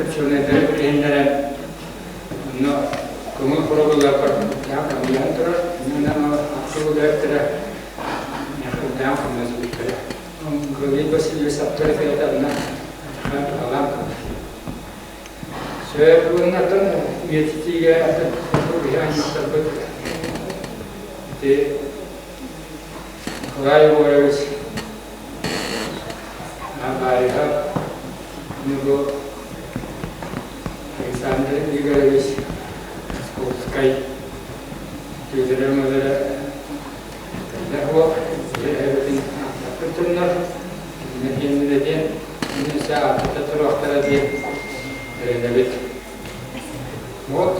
Speaker 10: учуонайдары билиһиннэрэн онно көҥүл хоробулларбар хамыйан турар. Онон архыып үлэһиттэрэ миэхэ хамнасыбыттара. Гаврил Васильевич авторитетанна туһалаан Сөп уоннаттан үйэтитиигэ биһи аймахтарбыт ити Николай Егорович Абаевап Нугу Александр Игоревич Московскай Түөлэрэ-мөлөрө эбэтин ааттаппыт дьоннор кинилэр диэн мин өссө ааттата туруохтара диэн эрэнэбит. Вот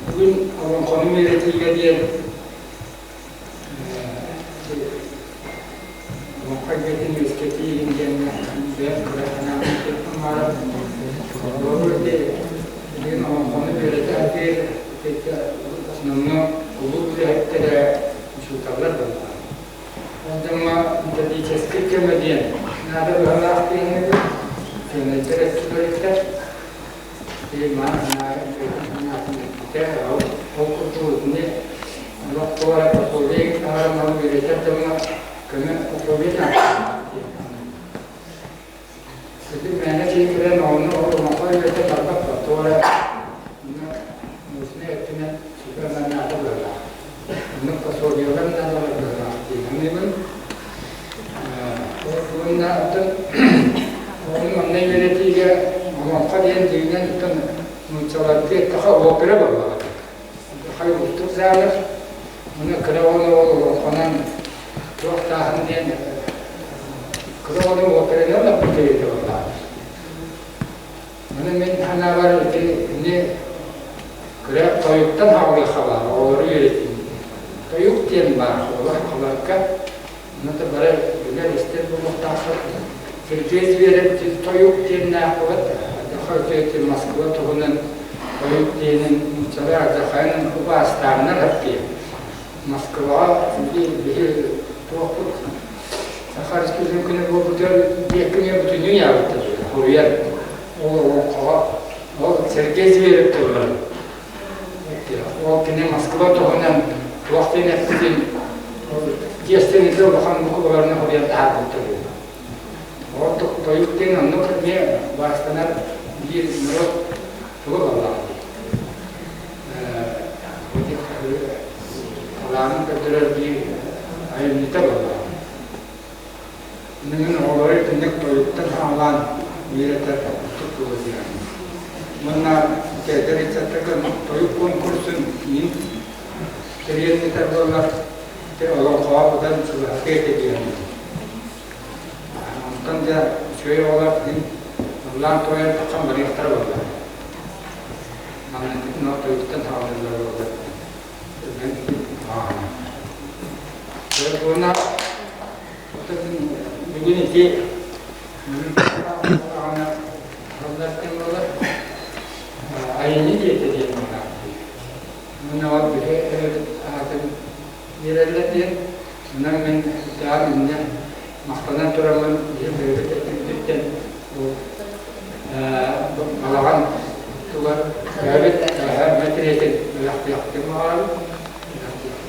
Speaker 10: бүгүн олоҥхону үөрэтиигэ диэн олоҥхо эйгэтин үөскэтии диэн бэйэм кыра санаабын баарар. Олору билигин олоҥхону үөрэтэ сатыыр основном улуу үлэһиттэрэ учууталлар буолла. Ол дьоҥҥо методическай көмө диэн наада быһалаах диэҥҥэ учуонайдар өттүлэриттэр Ол курдук итини олох туора пособие таһааран ол үөрэтэр дьоҥҥо көмө пособие Ити мээнэ киһи кэлэн оҕону олоҥхо үөрэтэ барбат туора научнай өттүнэн сүбэ наада быһыылаах. Оннук пособиелар наадалар быһыылаах дии саныыбын. Уонна оттон оҕону манна үөрэтиигэ олоҥхо диэн дьиҥинэн оттон нууччалардыы эттэххэ опера буоллаҕа. Хай уустук жанр. Уонна кыра оҕону ол олоҥхонон туох тааһын диэн кыра оҕону операнан лаппыт кэриэтэ буоллаҕа. Ону мин санаабар ити ини кыра тойуктан хаалыахха баар оҕолору үөрэтии. Тойук диэн баар оҕолор халарга Ону да бары билэр-истэр буолуохтааххыт. Сергей Зверев тойук диэннээх буолат. Дьаха Москва туһунан тойук диэнин нууччалар алдьархайын убаастааннар эппиэ. Москваҕа биһи туохпут Саха Республикатын күнэ буолбутугар биэккиҥэ бүтүннүү ыйаабыттар хоруйар. Ол олоҥхоҕо ол Сергей Зверев туһунан Ол кини Москва туһунан туох диэн эппитин тиэстэн ити улахан букваларынан хоруйан таһаарбыттар үһү. Ол тойук диэн оннук эмиэ убаастанар биир норуот туга буоллаҕа дии. Талаанын көрдөрөр биир айымньыта буоллаҕа. Мин оҕолору итинник тойуктан саҕалаан үөрэтэр ордук буолуо диэҕим. Уонна эдэр ыччаттарга тойук куонкурусын мин тэрийэн ыытар буоллар, ити олоҥхоҕо быдан чугаһатыа этэ диэҕим. Онтон дьэ үчүгэй оҕолор мин ыллаан туойан тахсан барыахтара буолла. Манна тойуктан саҕалыыллар буоллар. Уонна бүгүн ити айымньы диэтэ диэн Уонна ол биһи аатын биэрэллэр диэн онон мин даҕан инньэ махтанан тураммын биһи бэйэбит өттүбүтүттэн бу Балаҕан тугар бэйэбит мэтириэтин бэлэхтиэхпитин баҕарабыт.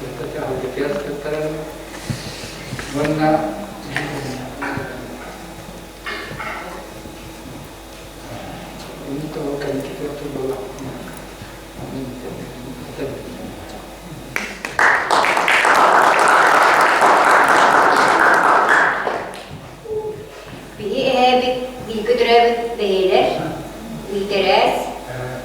Speaker 10: Бэлэхтиэхпитин туттарабыт. Уонна
Speaker 11: Биһи эһээбит бииргэ төрөөбүт бэйэлэр Миитэрээс,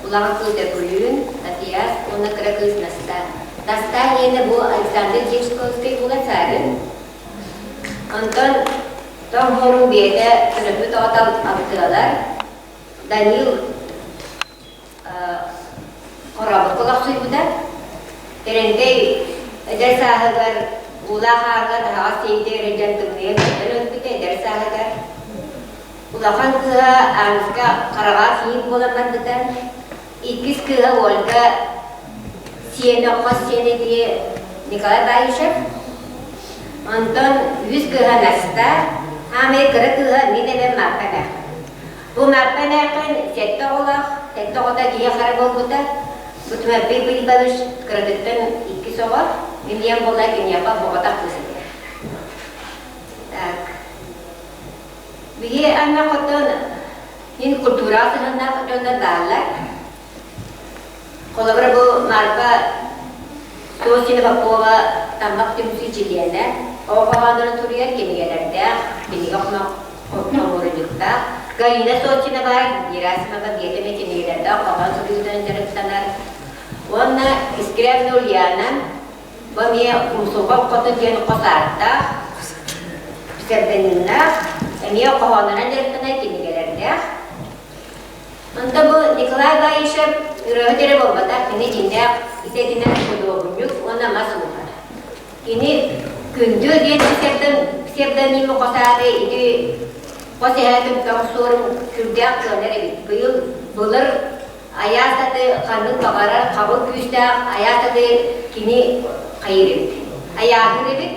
Speaker 11: улахан кыыс Өкүлүүн, Татьяс уонна кыра кыыс Настаа. Настаа диэнэ бу Александр Дьячковскай буола саарын. Онтон Тоҥ Хоорун биэтэ төрөппүт оҕото алтыалар. Данил хорообукка олохсуйбута. Тэрэнтэй эдэр сааһыгар уулаах ааҥҥа таһаҕас тиэйдэ эрэлдьэн тымныйан көтөн өлбүтэ эдэр сааһыгар. Улахан кыыһа Аанска хараҕа киин буолан барбыта. Иккис кыыһа Ольга сиэнэ хос сиэнэ дии Николай Баишев. Онтон үһүс кыыһа Наста, хаамай кыра кыыһа мин эбэм Марта эмээххин. Бу Марта эмээххин сэттэ оҕолоох, сэттэ оҕото киһи хара буолбута. Бу Тимофей Филиппович кыратыттан иккис оҕо, мин ийэм буолла киниэхэ оҕотох кыыс этэ. Так. Биһи аймах оттон мин культураҕа сыһыаннаах дьоннор бааллар. Холобура бу Марфа Сосина Попова Таммах түмсүү чилиэнэ, оҕо хоһооннорун суруйар кинигэлэрдээх, кинигэ хомуурунньуктаах. Галина Сосина баар Герасимова биэтэмэ кинигэлэрдээх хоһоон суруйуутунан дьарыктанар. Уонна Искрявна Ульяна Бу эмиэ Умсулҕан Хотун диэн хос ааттаах, псевдонимнаах, эмиэ хоһоонунан дьарыктанар кинигэлэрдээх. Онто бу Николай Баишев ырыаһыт эрэ буолбатах, кини дьиҥнээх идэтинэн худуоһунньук уонна мас ууһа. Кини Күндү диэн псевдонимы хос ааты ити хос эһээтин тоҥ суорун сүрдээх кыанар эбит. Быйыл былыр айаас аты ханнык баҕарар хабыл күүстээх айаас аты кини хайыыр эбит. Айааһыыр эбит.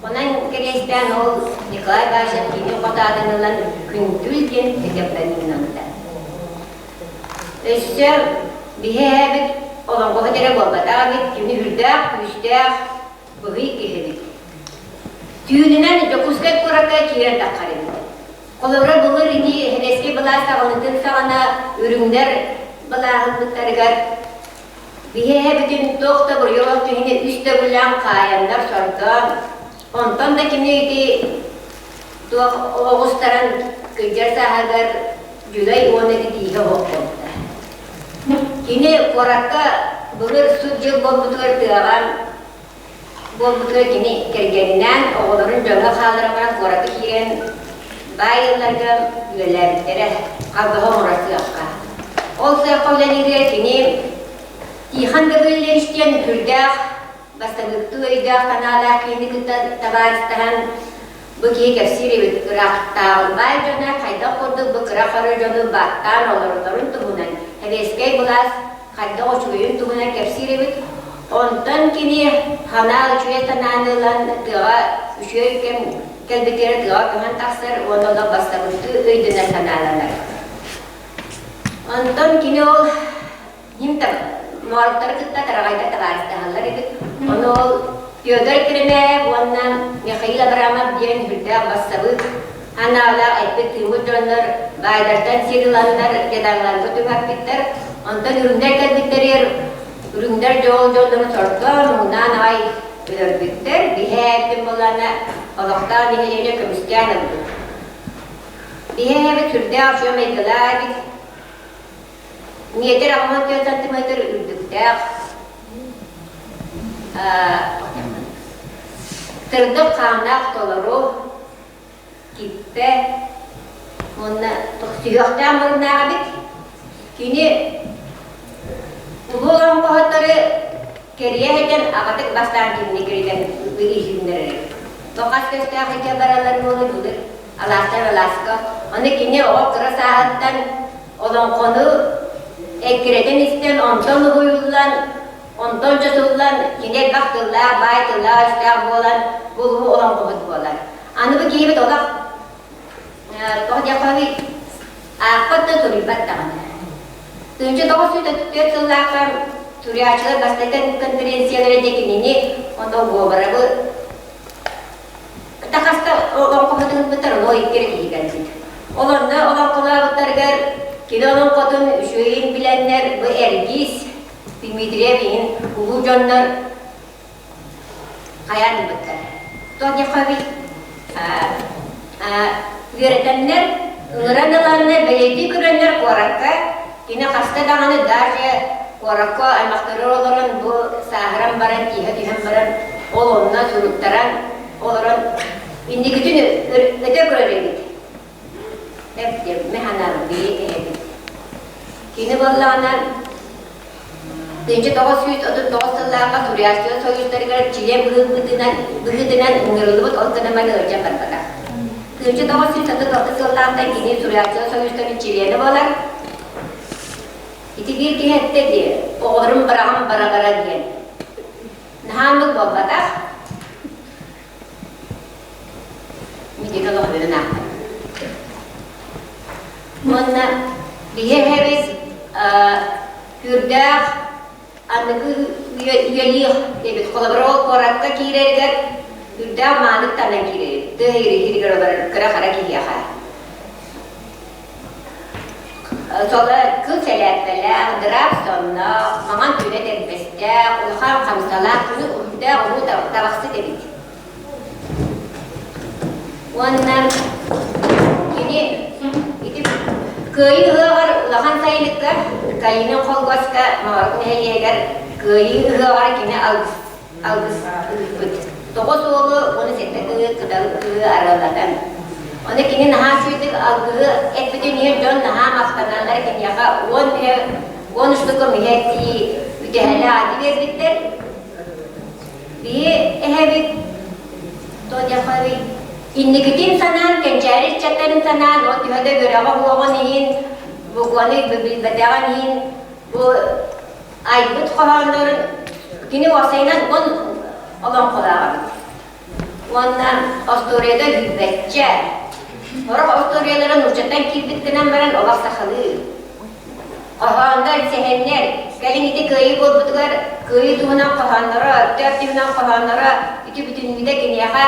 Speaker 11: Онон кэриэстээн ол Николай Башев кини хотаатын ылан Күндүл диэн псевдонимнаммыта. Өссө биһи эһээбит олоҥхоһут эрэ буолбатах эбит, кини үрдээх, күүстээх, быһый киһи эбит. Түүнүнэн Дьокуускай куоракка киирэн таххар эбит. Холобура, былыр ити Сэбиэскэй былаас саҕалыытын саҕана үрүҥнэр былааһылбыттарыгар биһи эһэбитин туох да буруйа киһини үс төгүллээн хаайаннар сордоон, онтон да кини ити туох оҕустаран кырдьар сааһыгар дьүлэй уонна ити тииһэ оһох буолбута. Кини куоракка былыр сут дьыл буолбутугар тыаҕа Буолбутугар кини кэргэнинээн оҕолорун дьоҥҥо хаалларан баран куоракка киирэн баай ыалларга үлэлээбиттэрэ, халбаһы оҥорор сыахха. Ол сыахха үлэлииригэр кини Тихон Гаврильевич диэн сүрдээх бастакыттыы өйдөөх санаалаах киһини кытта табаарыстаһан бу киһи кэпсиир эбит ыраахтааҕы баай дьоно хайдах курдук бу кыра хара дьону баттаан олороллорун туһунан сэбиэскэй былаас хайдах үчүгэйин туһунан кэпсиир эбит. Онтон кини санаа үчүгэй санааны ылан тыаҕа үчүгэй кэм кэлбитигэр тыаҕа көһөн тахсар уонна олох бастабыттыы өйдөнөр санааланар. Онтон кини ол ним моруктары кытта тараҕайдар табаарыстаһаллар эбит. Ону ол Федор Киримэев уонна Михаил Абрамов диэн үрдээх бассабыык анаалаах эппит-тыыммыт дьоннор баайдартан сир ыланнар дьадаҥыларга түҥэппиттэр. Онтон үрүҥнэр кэлбиттэригэр үрүҥнэр дьоҕул дьоннорун сордоон, муҥнаан аҕай өлөрбүттэр. Биһээбитин буоллаҕына олохтоох нэһилиэнньэ көмүскээн ылбыт. Биһээбит сүрдээх үчүгэй майгылаах эбит. Метр 64 сантиметр үрдүктээх сырдык хааннаах толору киппэ уонна сүһүөхтээх муруннаах эбит. Кини улуу олоҥхоһуттары кэрийэ сылдьан аҕатык бастаан кинини киритэн иһиннэрэр. Хас көстөөх икки баралар буолар былыр алаастан алааска. Ону кини оҕо кыра сааһыттан олоҥхону эккирэтэн истэн, онтон уһуйуллан, онтон чочуллан, кини элбэх тыллаах, баай тыллаах-өстөөх буолан, бу улуу олоҥхобут буолар. Аны бу киһибит олох тоҕо диэххэ Аахпат да суруйбат даҕаны. 1934 сыллаахха суруйааччылар бастакы конференциялара дьэ кинини онно Говоровы Тахаста олоҥхоһутун ылбыттар, ону икки эрэ киһи кэлбит. Ол онно олоҥхолообуттарыгар кини олоҥхотун үчүгэйин билэннэр бу Эргиис Дмитриев иһин улуу дьоннор хайаан ылбыттар. Тоняхович үөрэтэннэр, ыҥыран ыланнар, бэлиэтии көрөннөр куоракка кини хаста даҕаны даже куоракка аймахтары олорон бу сааһыран баран, тииһэ түһэн баран ол онно суруттаран олорон инникитин өтө көрөр эбит. Эп механар бии эбит. Кини буоллаҕына 1939 сыллаахха суруйааччылар союзтарыгар чилиэн быһыытынан ыҥырыллыбыт ол гынан баран ыалдьан барбатах. 1936 сыллаахтан кини суруйааччылар союзтарын чилиэнэ буолар. Ити биир киһи эттэ дии, оҕолорум быраҕан бара-бара диэн. Наһааммыт буолбатах. Митика лоһуйун аахпыт. Уонна биһи эһэбит күрдээх аныгы үйэлиих диэбит холобура ол куоракка киирэригэр үрдээх маанык танан киирэр тыа иһиригэр олорор кыра-хара киһиэхэ Соло кыл сэлээппэлээх, дыраап сонноох, маҥан түнэ тэрбэстээх, улахан хамсалаах, күнү үрдээх улуу табахсыт эбит. Уонна кини ити Кыайыы ыһыаҕар улахан сайылыкка Калинин холкуоска Маҕарык нэһилиэгэр Кыайыы ыһыаҕар кини алгыс алгыс ыыппыт. 9 уолу 17 кыыһы кыталы кыыһы арыаллатан. Ону кини наһаа үчүгэйдик алгыһы эппитин иһин дьон наһаа махтаналлар киниэхэ 10 мүһэ 10 штука мүһэ тии үтэһэлээх ати биэрбиттэр. Биһи эһэбит Тоняхович инникитин санаан, кэнчээри ыччаттарын санаан, ол төһө да үөрэҕэ буоҕун иһин, букваны билбэтэҕин иһин, бу айбыт хоһооннорун кини уопсайынан уон олоҥхолоох эбит. Уонна остуоруйата билбэччэ. Сорох остуоруйалара нууччаттан киирбит гынан баран олох сахалыы. Хоһооннор, сэһэннэр, кэлин ити кыайыы буолбутугар кыайыы туһунан хоһоонноро, өктөөп туһунан хоһоонноро ити бүтүннүүтэ киниэхэ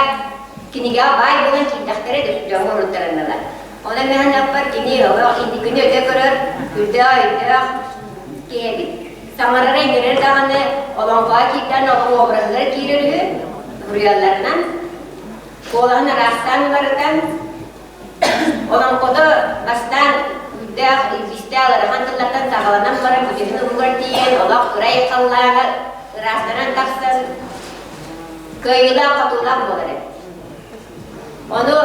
Speaker 11: кинигэҕэ баай буолан киирдэхтэрэ дьоҥҥо уруттарыннылар. Онон мин аппар кини олох инникини өтө көрөр, үрдээх өйдөөх киһи эбит. Саҥарара иҥэрэр даҕаны олоҥхоҕо киирдээн олох образыгар киирэр үһү, суруйалларынан. Куолаһын араастаан уларытан, олоҥхото бастаан үрдээх, илбистээх ыарахан тыллартан саҕаланан баран бүтүнүн уһугар тиийэн олох кырай халлааҥа ыраастанан тахсан кыайыылаах-хотуулаах буолар эбит. Ону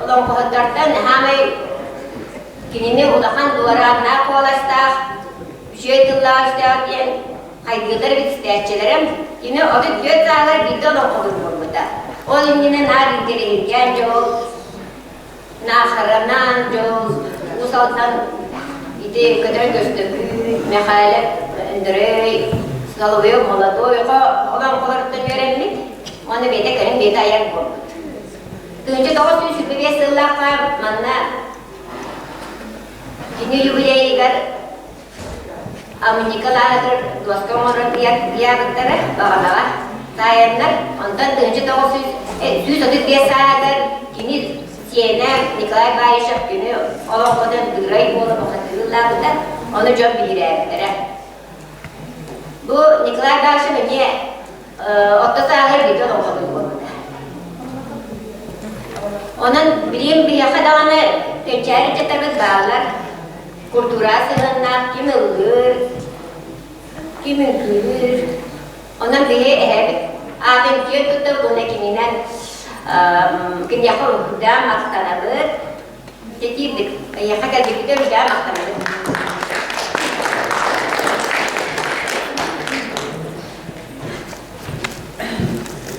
Speaker 11: олоҥхоһуттартан хаамай кинини улахан дуорааннаах куоластаах, үчүгэй тыллаах-өстөөх диэн хайгыыллар эбит истээччилэрим. Кини 34 сааһыгар биирдэ олоҥхоһут буолбута. Ол иннинэ наар интэриэһиргээн дьол, Наахаранан дьол, Уус Алдан ити көтөн көстөкүү, Мэхээлэ Өндөрөй, Соловьев молодой олоҥхолоруттан үөрэммит уонна бэйэтэ кэлин бэйэтэ айар буолбут. 1925 сыллаахха манна кини юбилейыгар Амника лааҕыр дуоска оҥорон ыйаабыттара баҕанаҕа таайаннар, онтон 1935 сааһыгар кини сиэнэ Николай Баишев күнү олоҥхотун Дыгырай буола бухатыыллаабыта, ону дьон биһирээбиттэрэ. Бу Николай Баишев эмиэ орто сааһыгар бииргэ олоҥхотун буолбута. Онон билигин биһиэхэ даҕаны кэнчээри ыччаттарбыт бааллар. Культура сыһыаннаах ким ыллыыр, ким үҥкүүлүүр. Онон биһи эһэбит аатын киэн туттабыт уонна кининэн киниэхэ уһуйдаан махтанабыт. Тэтиирдик, эйиэхэ кэлбиккитэ уһуйдаан махтанабыт.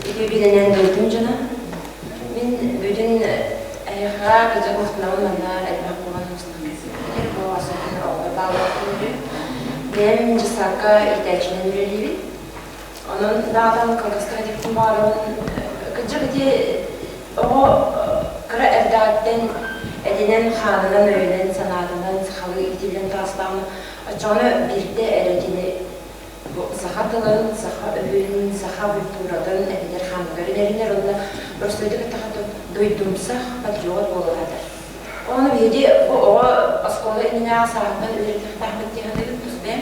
Speaker 12: Үтүө дойдум дьоно. Мин бүтүн эһиэхэ кыдьык махтанабын манна элбэх буолан мустан бу особенно оҕолор бааллар Бэйэм дьыссаакка иитээччинэн үлэлиибин. Онон даҕатан кылгастык этиэхпин баҕарабын. Кырдьык ити оҕо кыра эрдэҕиттэн Этинэн-хаанынан, өйүнэн-санаатынан сахалыы иитиллэн таҕыстаҕына, оччоҕуна биирдэ эрэ кини бу саха тылын, саха өһүн, саха культуратын эбэтэр хааныгар иҥэринэр уонна простойдук эттэххэ дойдумсах патриот буола улаатар. Ону биһиги бу оҕо оскуола иннинээҕи сааһыттан үөрэтиэхтээхпит дии саныыбын тус бэйэм.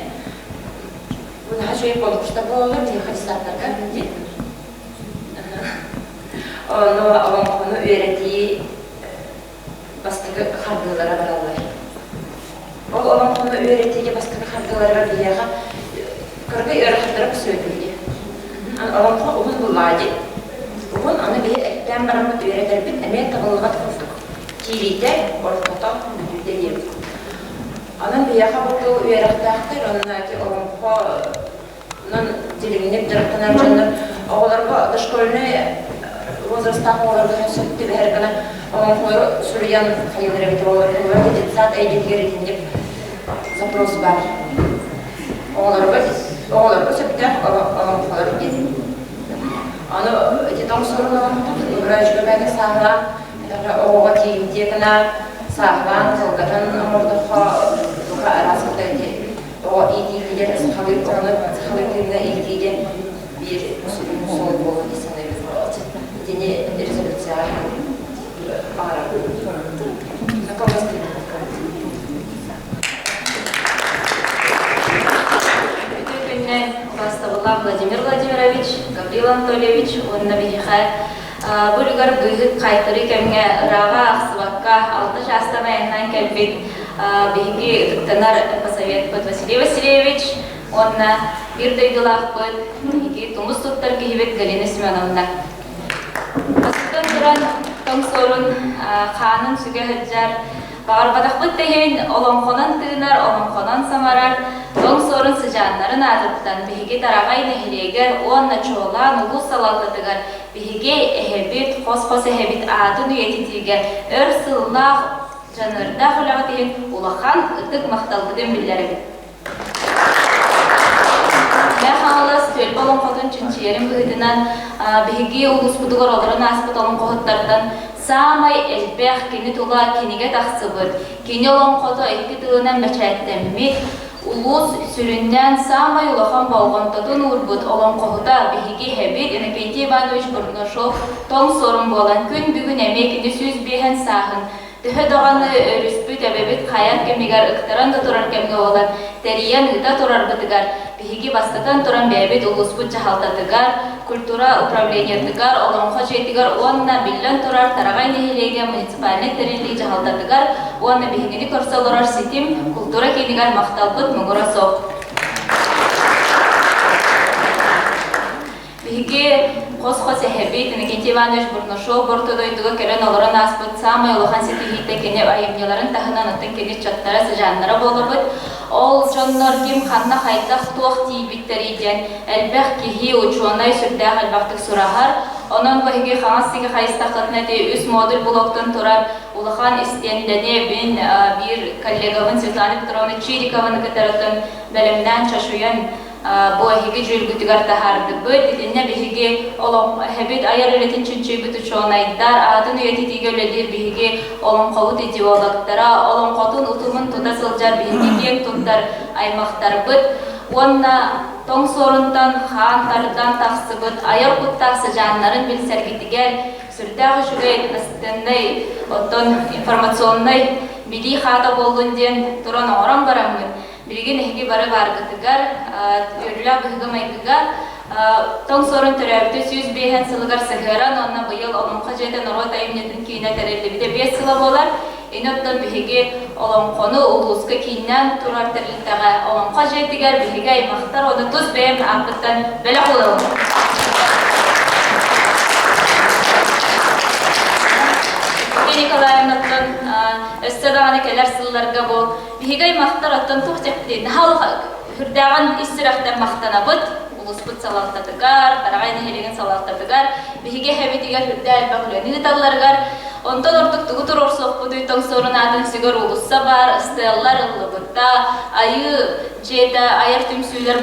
Speaker 12: Бу наһаа үчүгэй конкурстар буолаллар биһиэхэ детсадтарга дии. Ону олоҥхону үөрэтии бастакы хардыылара бараллар. Ол олоҥхону үөрэтиигэ бастакы хардыыларыгар биһиэхэ кыргый ыарахаттара көстүбэтин дии. Олоҥхо уһун буллаҕа дии. Уһун, аны биһи эттээн бараммыт үөрэтэрбит эмиэ табыллыбат курдук. Киириитэ, ортото, бүтүүтэ диэбит. Онон биһиэхэ бу тыл үөрэхтээхтэр, онно ити олоҥхо Онон дириҥник дьарыктанар дьоннор оҕолорго дошкольнай возрастаах оҕолорго сөп түбэһэр гына олоҥхолору суруйан хайыылар эбит оҕолорго детсад эйгэтигэр итинник запрос баар. Оҕолорго оҕолорго сөптөөх олоҥхолор диэн. Аны ити тоҥ сорун олоҥхотун үчүгэйдик сааһылаан оҕоҕо тиийимтиэ гына сааһылаан кылгатан оҥордоххо туха араас кытта ити оҕо иитиитигэр сахалыы оҕону сахалыы тыыҥҥа иитиигэ биир суол буолуо дии саныыбын. Итини резолюцияҕа баҕарабын.
Speaker 13: Үтүө күннэн убастабыллаах Владимир Владимирович, Гаврил Анатольевич уонна биһиэхэ бу үлүгэр быыһык хайтарыы кэмҥэ ырааҕа ахсыбакка алта чаастан айаннаан кэлбит биһиги ытыктанар посоветпыт Василий Васильевич уонна биир дойдулаахпыт биһиги тумус туттар киһибит Галина Семеновна. Бастатан туран тоҥ суорун хаанын сүгэ сылдьар Баҕарбатахпыт да иһин, олоҥхонон тыынар, олоҥхонон саҥарар тоҥ суорун сыдьааннарын аатыттан биһиги Тараҕай нэһилиэгэр уонна чуолаан улуус салалтатыгар биһиги эһэбит, хос-хос эһэбит аатын үйэтитиигэ өр сыллаах дьаныардаах үлэҕит иһин улахан ытык махталбытын биллэрэбит. Мэҥэ Хаҥалас түөлбэ олоҥхотун чинчийэрин быһыытынан биһиги улууспутугар олорон ааспыт олоҥхоһуттартан саамай элбэх кини тула кинигэ тахсыбыт, кини олоҥхото икки тылынан бэчээттэммит, улуус сүрүннээн саамай улахан болҕомтотун уурбут олоҥхоһута биһиги эһэбит Иннокентий Иванович Бурнашов тоҥ суорун буолан күн бүгүн эмиэ кини 105 сааһын Төһө даҕаны өрүспүт, эбэбит хайан кэмигэр ыктаран да турар кэмҥэ буолан, тэрийэн ыыта турарбытыгар, биһиги бастатан туран бэйэбит улууспут дьаһалтатыгар, культура управлениетыгар, Олоҥхо дьиэтигэр уонна, биллэн турар, Тараҕай нэһилиэгэ муниципальнай тэриллии дьаһалтатыгар уонна биһигини көрсө олорор ситим култуура киинигэр махталбыт муҥура суох. Биһиги хос-хос эһэбит Иннокентий Иванович Бурнашов орто дойдуга кэлэн олорон ааспыт саамай улахан ситиһиитэ кини айымньыларын таһынан оттон кини ыччаттара, сыдьааннара буолабыт. Ол дьоннор ким ханна хайдах туох тиийбиттэрий диэн элбэх киһи, учуонай сүрдээх элбэхтик сураһар. Онон биһиги хаҥас сиги хайыстаххытына ити үс модуль блоктан турар улахан истиэндэни мин биир коллегабын Светлана Петровна Чирикованы кытары бэлэмнээн чочуйан бу эһиги дьүүлгүтүгэр таһаардыбыт. Итиннэ биһиги эһэбит айар үлэтин чинчийбит учуонайдар, аатын үйэтитиигэ үлэлиир биһиги олоҥхобут идеологтара, олоҥхотун утумун тута сылдьар биһиги киэҥ туттар аймахтарбыт уонна тоҥ суорунтан хаан тардан тахсыбыт айар куттаах сыдьааннарын билсэргитигэр сүрдээх үчүгэй настеннай, оттон информационнай билии хаата буоллун диэн туран оҥорон бараммыт, Билигин эһиги бары бааргытыгар, үөрүүлээх быһыыга-майгыга тоҥ суорун төрөөбүтэ 105 сылыгар сыһыаран уонна быйыл Олоҥхо дьиэтэ норуот айымньытын киинэ тэриллибитэ 5 сыла буолар. Ини оттон биһиги олоҥхону улууска кииннээн турар тэрилтэҕэ Олоҥхо дьиэтигэр биһиги аймахтар уонна тус бэйэм ааппыттан бэлэх уурабын. Евгения Николаевнаттан өссө даҕаны кэлэр сылларга бу Биһиги аймахтар оттон туох диэхпитий, наһаа үрдээҕин ис сүрэхтэн махтанабыт улууспут салалтатыгар, Тараҕай нэһилиэгин салалтатыгар, биһиги эһэбитигэр үрдээх элбэх үлэни ыыталларыгар, онтон ордук тугу туруорсуохпутуй тоҥ суорун аатын сүгэр уулусса баар, ыстыаллар ыллыбыта, айыы дьиэтэ, айар түмсүүлэр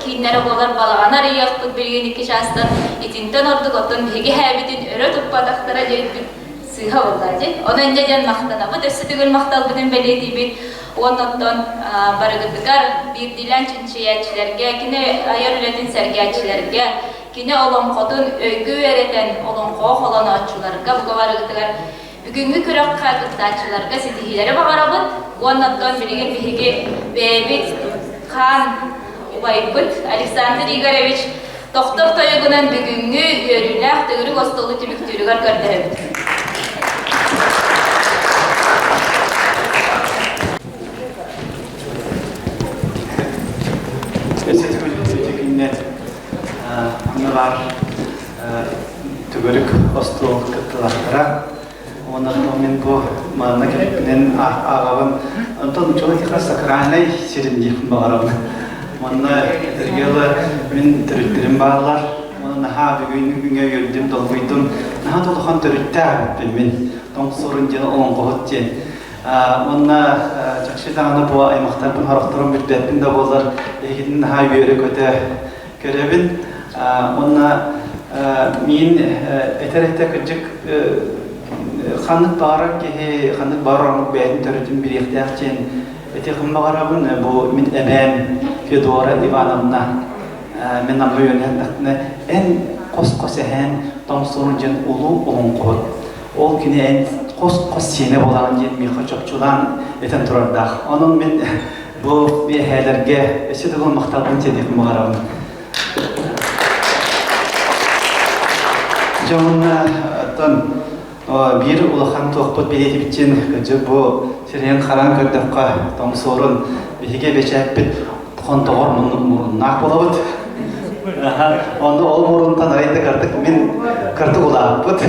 Speaker 13: кииннэрэ буолар балаҕаны арыйыахпыт билигин икки чаастан итинтэн ордук оттон биһиги эһэбитин өрө туппатахтара диэн. Сыыһа буолла дии. Онон инньэ диэн махтанабыт, өссө төгүл махталбытын бэлиэтиибит. Уонна оттон барыгытыгар биирдиилээн чинчийээччилэргэ, кини айар үлэтин сэргээччилэргэ, кини олоҥхотун өйгө үөрэтэн олоҥхоҕо холонооччуларга бука барыгытыгар бүгүҥҥү күрэххэ кыттааччыларга ситиһиилэри баҕарабыт. Уонна оттон билигин биһиги бэйэбит хаан убайбыт Александр Игоревич Тохтор тойугунан бүгүҥҥү үөрүүлээх төгүрүк остуолу түмүктүүрүгэр көрдөһөбүт.
Speaker 14: Анылар төгүрүк остуол кыттылахтара. Онон мен бу манна кэлиппинэн ааҕабын. Онтон учуон сакральнай сирин диэхпин баҕарабын. Манна этэргэ мин төрүттэрим бааллар. Онон наһаа бүгүҥҥү күҥҥэ үөрдүм, долгуйдум. Наһаа да улахан төрүттээх эбиппин мин. Тоҥсорун диэн олоҥхоһут диэн. Уонна чахчы даҕаны бу аймахтарбын сорохторун билбэппин да буоллар, эһигитин наһаа үөрэ-көтө көрөбүн. Уонна миин этэр этэ кырдьык ханнык баҕарар киһи, ханнык баҕарар омук бэйэтин төрүтүн билиэхтээх диэн этиэхпин баҕарабын. Бу мин эбээм Федора Ивановна мин Амма үөрэннэхпинэ эн хос-хос эһээн тоҥсорун диэн улуу олоҥхоһут. Ол кини эн хос-хос сиэнэ буолаҕын диэн миэхэ чопчулаан этэн турардаах. Онон мин бу биэһээлэргэ өссө төгүл махталбын тиэрдиэхпин баҕарабын. Дьэ уонна оттон биир улахан туохпут билиэтибитин кырдьык бу сирэйин харан көрдөххө тоҥсуорун биһиги бэчээппит хонтоҕор муруннаах буолабыт. Онно ол мурунтан арай да кырдык мин кырдык улааппыт.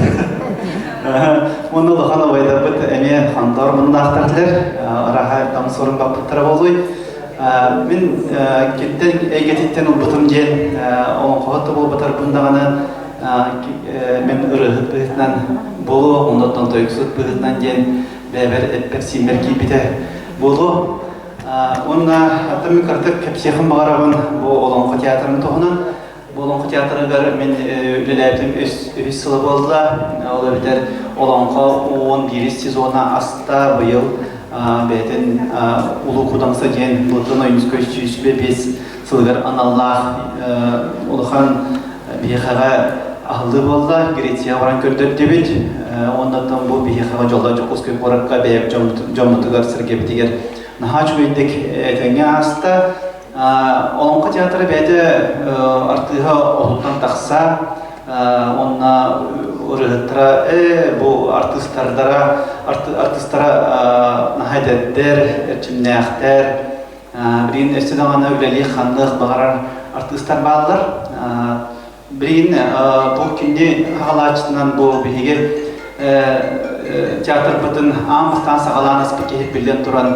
Speaker 14: Уонна улахан убайдарбыт эмиэ хонтоор муннаахтар этилэр. Араха тоҥсуорун баппыттара буолуй. Мин киттэн эйгэтиттэн ылбытым диэн олоҥхоһут да буолбатарбын даҕаны мен ырыаһыт быһыытынан буолуо, оннуттан тойуксут быһыытынан диэн бэйэбэр эппэр-сииммэр киирбитэ буолуо. Уонна аттан мин кыратык кэпсиэхпин баҕарабын бу Олоҥхо театрын туһунан. Бу Олоҥхо театрыгар мин үлэлээбитим үһүс сыла буолла. Ол эбэтэр Олоҥхо 11 сезона аста быйыл бэйэтин Улуу Кудаҥса диэн Платон Ойуунускай 105 сылыгар аналлаах улахан биһиэхэҕэ аһыллыы буолла. Грецияҕа баран көрдөрдүбүт. Оннуттан бу биһиэхэҕэ дьоллоох Дьокуускай куоракка бэйэбит дьоммутугар, сэргэбитигэр наһаа үчүгэйдик этэҥҥэ ааста. Олоҥхо театра бэйэтэ артыыһа отуттан тахса уонна ырыһыттара ээ бу артыыстардара артыыстара наһаа эдэрдэр, эрчимнээхтэр Билигин өссө даҕаны үлэлиэх-хамныах баҕарар артыыстар бааллар. Билигин бу кини хаҕалааччытынан бу биһиги театрбытын аан бастаан саҕалаан аспыт киһи биллэн туран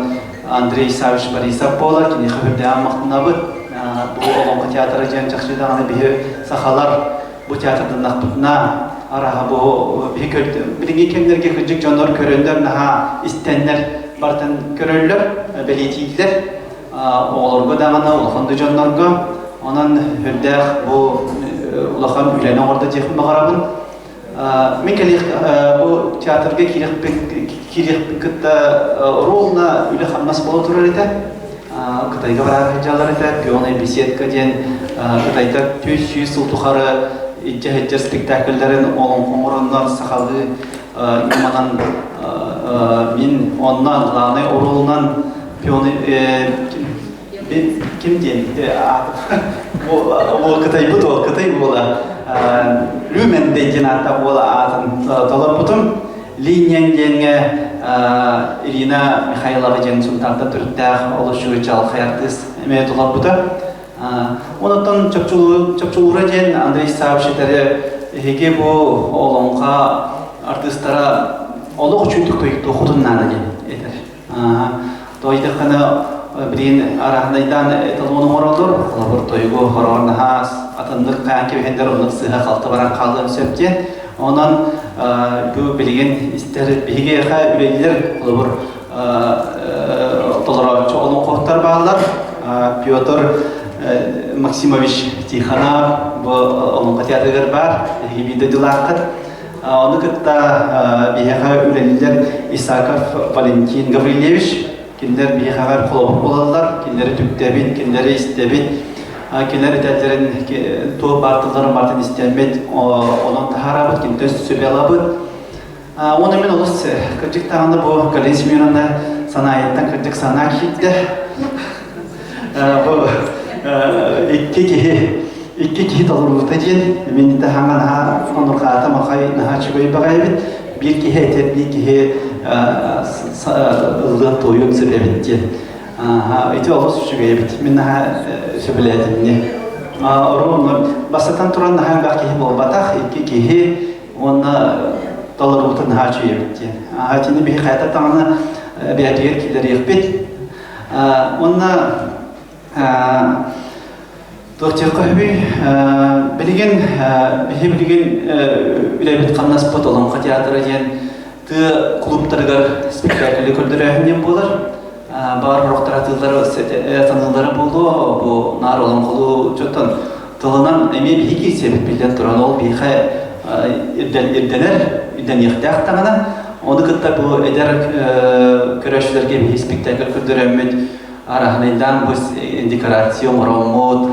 Speaker 14: Андрей Исаевич Борисов буолар. Киниэхэ үрдээн махтанабыт. Бу Олоҥхо театра диэн чахчы даҕаны биһи сахалар бу театрданнахпытына араха бу биһи билиҥҥи кэмнэргэ кырдьык дьоннор көрөннөр наһаа истэннэр барытын көрөллөр, бэлиэтииллэр. Оҕолорго даҕаны, улахан да дьоннорго. Онон үрдээх бу улахан үлэни оҥордо диэхпин баҕарабын. Мин кэлиэх бу театрга киириэхпин киириэхпин кытта ровно үлэ-хамнас буола турар этэ. Кытайга бараары сылдьаллар этэ. Пионая беседка диэн Кытайдар 400 сыл тухары илдьэ сылдьар спектакльларын оҥороннор сахалыы ньыманан мин онно главный оруолунан пионы ким диэн ол кытайбыт ол кытай буола Люмен диэн аата буола аатын толорбутум Линьян диэҥҥэ Ирина Михайлова диэн Сунтаартан төрүттээх олус үчүгэй чаҕылхай артыыс эмиэ толорбута. Онтон чопчулуура диэн Андрей Саввич этэри эһиги бу олоҥхо артыыстара олох үчүгдүк туохутун наада диэн этэр. Тоойдаххына билигин араһынайдаан эталон оҥороллор. Холобур тойугу хороҕор наһаа атыннык хаан кэбиһэннэр оннук сыыһа-халты баран хаалыан сөп диэн. Онон бу билигин истэр биһиги үлэлиир холобур толорооччу олоҥхоһуттар бааллар. Петр Максимович Тихонов бу олоҥхо театрыгар баар, эһиги биир дойдулааххыт. Ону кытта биһиэхэ үлэлииллэр Исаков Валентин Гаврильевич. Кинилэр биһиэхэҕэр холобур буолаллар, кинилэри түктэбит, кинилэри истэбит. Кинилэр этэллэрин туох баар тылларын барытын истэммит, онон таһаарабыт, кинилэр сүбэ ылабыт. Уонна мин олус кырдьык даҕаны бу Галина Семеновна санаайыттан кырдьык санаа киирдэ. Бу икки киһи икки киһи толоруута диэн мин таһаҥа наһаа онурҕаата махай наһаа үчүгэй баҕайыбыт. Биир киһи этэр, биир киһи ыллыан туойуон сөп эбит диэн. Ити олус үчүгэй эбит. Мин наһаа сөбүлээтим. Оруон бастатан туран наһаа элбэх киһи буолбатах, икки киһи уонна толоруутун наһаа үчүгэй эбит диэн. Итини биһи хайата таҥаны бэйэтигэр киллэриэхпит. Уонна туох диэххэ сөбүй? Билигин биһи билигин үлэбит хамнаспыт Олоҥхо театра диэн тыа клубтарыгар спектакльы көрдөрөөһүн диэн буолар. Баар сорохтор атыылары саныыллара буолуо, бу наар олоҥхолуу дьонтон тылынан эмиэ биһи киирсиэбит биллэн туран, ол биһиэхэ ирдэнэр, ирдэниэхтээх даҕаны. Ону кытта бу эдэр көрөөччүлэргэ биһи спектакль көрдөрөммүт, араһынайдаан бу декорация оҥороммут,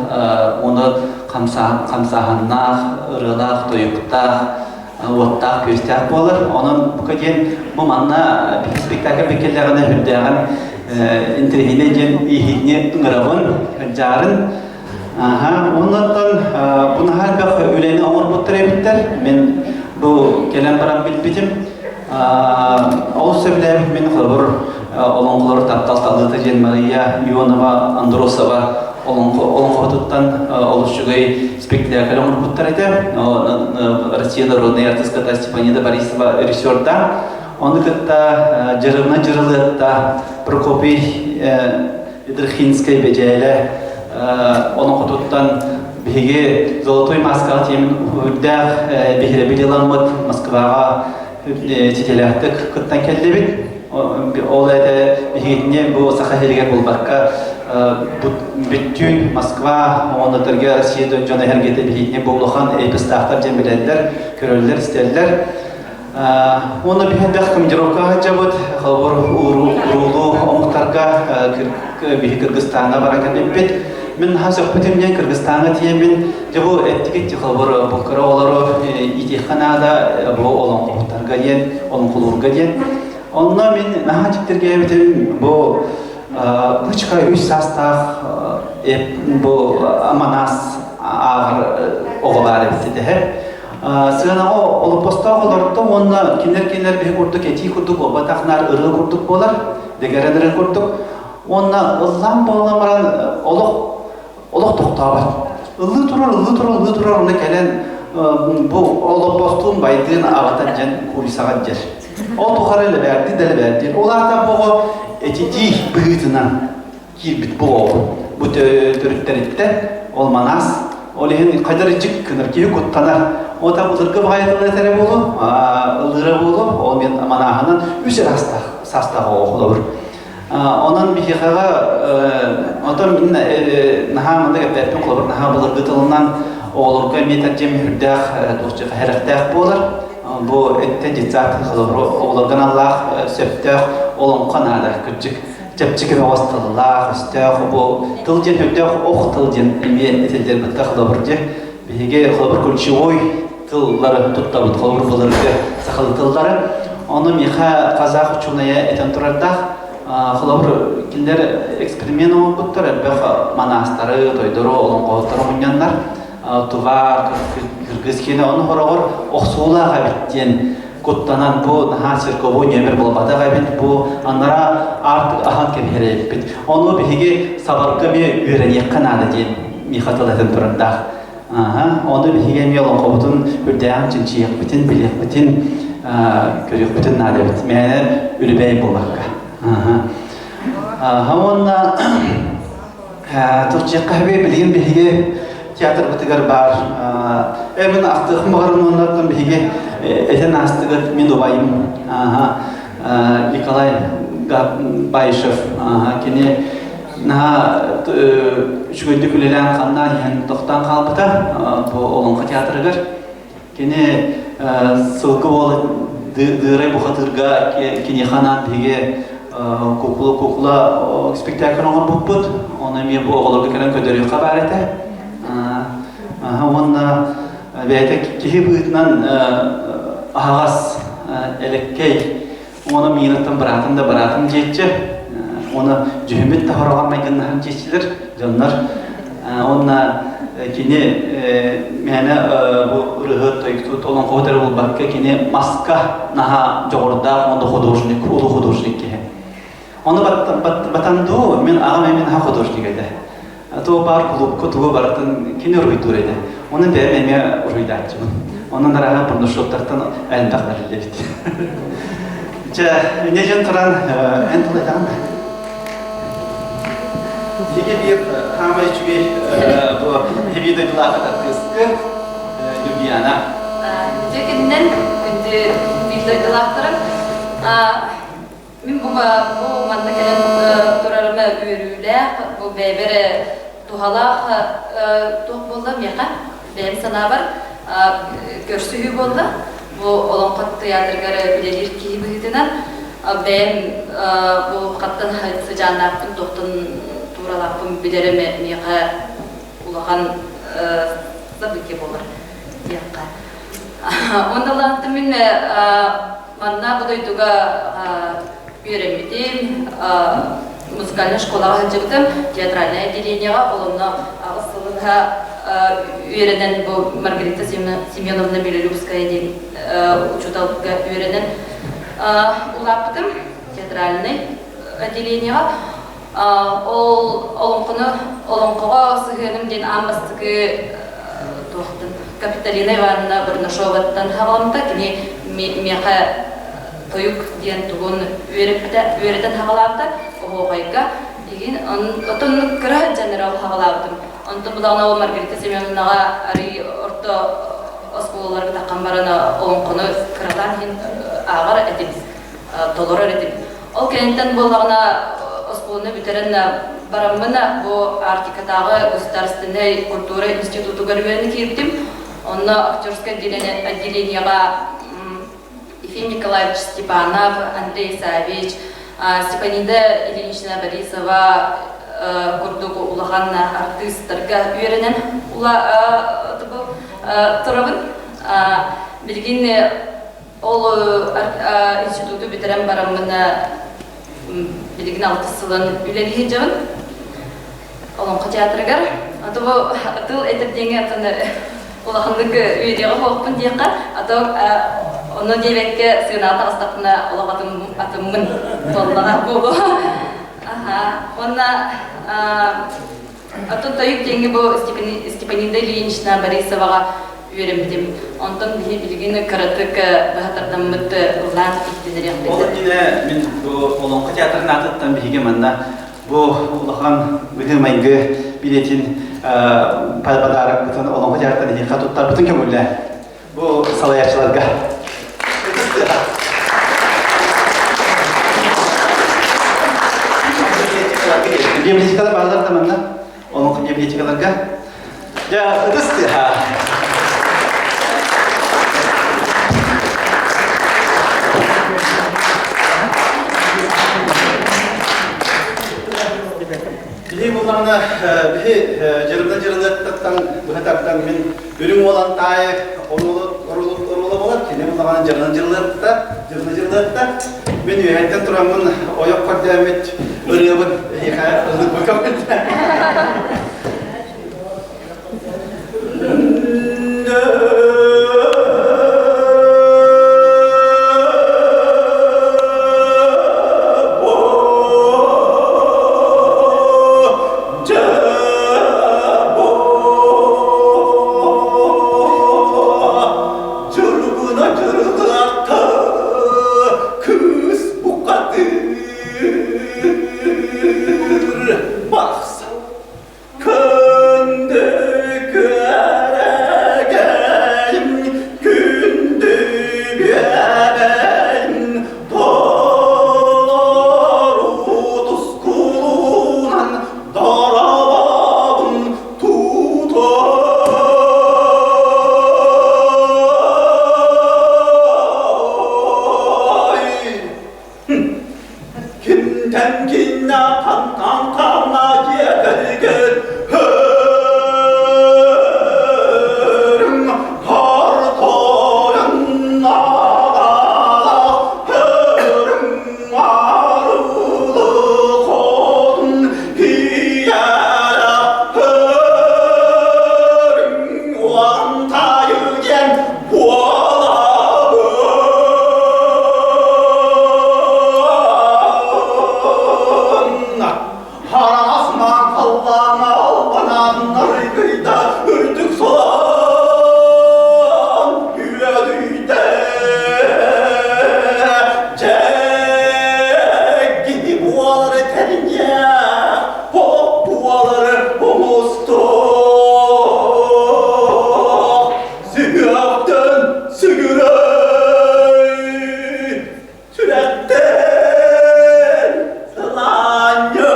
Speaker 14: уонна хамсааһыннаах, ырыалаах, тойуктаах, уоттаах-күөстээх буолар. Онон бука диэн бу манна биһи спектакль биккэллэҕинэ үрдээҕин интэриэһинэй диэн иһитини ыҥырабын, дьаарын. Аха, оннуттан бу наһаа элбэх үлэни оҥорбуттар эбиттэр. Мин бу кэлэн баран билбитим. Олус сөбүлээбит мин холобур олоҥхолору таптал талыыта диэн Мария Ионова Андросова олоҥхоһутуттан олус үчүгэй спектакль оҥорбуттар этэ. Россия народнай артистката Степанида Борисова режиссердаах. Ону кытта Дьырылына Дьырылыатта Прокопий Идрхинскэй Бэдьээлэ олоҥхотуттан биһиги Золотой маскаҕа тиэмин үрдээх биһирэбил ыламмыт Москваҕа ситиһиилээхтик кыттан кэллибит. Ол этэ биһигитини бу Саха сиригэр булбакка бүттүүн Москва уонна Төргө Россия дьоно эһэргэтэ биһигитини бу улахан эпостаахтар диэн билэллэр, көрөллөр, истэллэр. Уонна биһи элбэх командировкаҕа сылдьабыт. Холобур, уруулуу омуктарга биһи Кыргызстаҥҥа баран кэлбиппит. Мин наһаа сөхпүтүм диэн Кыргызстаҥҥа тиийэммин, дьэ бу эттигит холобур, бу кыра оҕолору иитиэххэ наада, бу олоҥхоһуттарга диэн, олоҥхолуурга диэн. Онно мин наһаа дьиктиргээбитим бу бычка үс саастаах бу Манас ааҕар оҕо баар эбит этэ. Сыанаҕа олоппостоох олордо уонна кинилэр-кинилэр биһи курдук этии курдук буолбатах наар ырыа курдук буолар, дэгэрэн ырыа курдук. Уонна ыллаан буолан баран олох олох тохтообот. Ыллыы турар, ыллыы турар, ыллыы турар, уонна кэлэн бу олоппостуун байдыын аҕата дьэн кулисаҕа дьэр. Ол тухары лэбээрдии да лэбээрдиир. Ол аата бу оҕо этитии быһыытынан киирбит бу оҕо. Бу төрүттэриттэн ол манаас ол иһин хайдар ичик гынар киһи куттанар. Ота былыргы баҕайытылла этэрэ буолуо, ыллыыра буолуо, ол мен манааһынан үс эрэ саастаах оҕо холобур. Онон биһиэхэҕэ отон мин наһаа маннык эппэппин холобур наһаа былыргы тылынан оҕолорго эмиэ тәрдьэм үрдээх туохчаха хэрэхтээх буолар. Бу эттэ детсад холобур оҕолорго аналлаах сөптөөх олоҥхо наада кырдьык чэпчэки бөҕөс тыллаах, өстөөх бу тыл диэн өйдөөх ох тыл диэн эмиэ этиллэр бытта холобур дьэ биһиги холобур ключевой тыллары туттабыт холобур былыргы сахалыы тыллары ону миэхэ казах учуонайа этэн турардаах холобур кинилэр эксперимент оҥорбуттар элбэх манаастары тойдору олоҥхоһуттары мунньаннар тува кыргыз киэнэ ону хороҕор охсуулаах эбит диэн куттанан бу наһаа цирковой нүөмэр буолбатах эбит бу анараа аартык аһан кэбиһэр эбиппит ону биһиги сабарга эмиэ үөрэниэххэ наада диэн миэхэ тыл этэн турардаах Аха, ону биһиги эмиэ олоҥхобутун үрдээҕин чинчийиэхпитин, билиэхпитин, көрүөхпүтүн наада эбит. Мээнэ үлүбээй буолбакка. Аха. Аха уонна туох диэххэ билигин биһиги театрбытыгар баар э мин ахтыахым баҕарым уоннаттан биһиги этэн аастыгыт мин убайым аха Николай Баишев кини наһаа үчүгэйдик үлэлээн-хамнаан иһэн тохтоон хаалбыта бу Олоҥхо театрыгар. Кини Сылгы уола Дыырай бухатыырга киниэхэ анаан биһиги кукула кукула спектакль оҥорбуппут. Оны эмиэ бу оҕолорго кэлэн көрдөрүөххэ баар этэ. Уонна бэйэтэ киһи быһыытынан аһаҕас, элэккэй, уонна миигиттэн быраатым да быраатым диэччи, уонна дьүһүммүт да хороҕор майгыннаһар диэччилэр дьоннор. Уонна кини мээнэ бу ырыһыт, тойуктут, олоҥхоһут эрэ буолбакка, кини маска наһаа дьоҕурдаах уонна художник, улуу художник киһи. Ону батан дуу, мин аҕам эмин наһаа художник этэ. Туо баар кулуупка тугу барытын кини уруйдуур этэ. Оны бэйэм эмиэ уруйдааччыбын. Онон араһа бурнашоттартан элбэх бэриллибит. Чэ, инньэ дьон туран эн тыл этэҕин да? Биһиги биир хаамай үчүгэй бу хеби дойдулаах артыыска Юлиана.
Speaker 13: Үтүө күнүнэн күндү биир дойдулаахтарым. Мин бу бу манна кэлэн турарым үөрүүлээх, бу бэйэбэр туһалаах туох буолла миэхэ, бэйэм санаабар көрсүһүү буолла. Бу Олоҥхо тыйаатырыгар үлэлиир киһи быһыытынан бэйэм бу хаттан сыдьааннаахпын, туохтан тууралаахпын билэрим миэхэ улахан событие буолар диэххэ. Онно улааттым мин Манна бу дойдуга үөрэммитим, музыкальнай школаҕа сылдьыбытым, театральнай отделениеҕа, ол онно аҕыс сылын үөрэнэн бу Маргарита Семеновна Белолюбская диэн учууталга үөрэнэн улааппытым театральнай отделениеҕа. Ол олоҥхону олоҥхоҕо сыһыаным диэн аан бастакы туохтан Капиталина Ивановна Бурнашоваттан хаҕаламмыта. Кини миэхэ тойук диэн тугун үөрэппитэ, үөрэтэн хаҕалаабыта оһуохайга. Игин отон кыра сылдьан ол хаҕалаабытым. Онтон булаҕына ол Маргарита Семеновнаҕа арый орто оскуолаларга таххан баран олоҥхону кыралаан иһин ааҕар этим, толорор этим. Ол кэнниттэн буоллаҕына оскуоланы бүтэрэн бараммын бу Арктикатааҕы государственнай культура институтугар үөрэнэ киирбитим. Онно актерскай отделениеҕа Ефим Николаевич Степанов, Андрей Савич, Степанида Ильинична Борисова курдук улахан артыыстарга үөрэнэн турабын. Билигин Ол институту бүтэрэн бараммын билигин алтыс сылын үлэлии сылдьабын Олоҥхо театрыгар. А то бу тыл этэр диэҥҥэ атын улаханнык үөрүйэҕэ суохпун диэххэ, а то ону диэбэккэ сыанаҕа таҕыстахпына олох атыммын буоллаҕа буолуо. Аха. Уонна Оттон тойук диэҥҥэ бу Степанида Ильинична Борисоваҕа үөрэммитим. Онтон биһи билигин кыратык быһа тардаммыт ыллаан иһитиннэриэхпит.
Speaker 14: Ол иннинэ мин бу Олоҥхо театрын аатыттан биһиги манна бу улахан быһыы-майгы билиэтин подарокпытын Олоҥхо театрын эһиэхэ туттарбытын көҥүллээн бу салайааччыларга Библиотекалар бааллар да манна олоҥхо библиотекаларга дьэ ытыс тыаһа Биһи буллаҕына биһи дьырына дьырыныттан быһа тардан мин Үрүҥ уолан таайы оруола буолар, кини буллаҕына дьырына дьыллыатта, дьырына дьыллыатта. Мин үөһэттэн тураммын ойох көрдөөммүт ырыабын эһиэхэ ыллык көмүттэ.
Speaker 15: Дьургуна дьургуната кыыс букатыр барахсан Күндү күөрэгэйим, күндү биэрэйим, толору тускулунан доролобун тутар. халлааҥҥа албанааннар ыйда үрдүк солоон үөдүйдэ. Дьэ, кини буолары тэриниэ, олох буолары оҥостуох, сүһүөхтэн сүгүрэй. Сүрэхтэн сылаанньы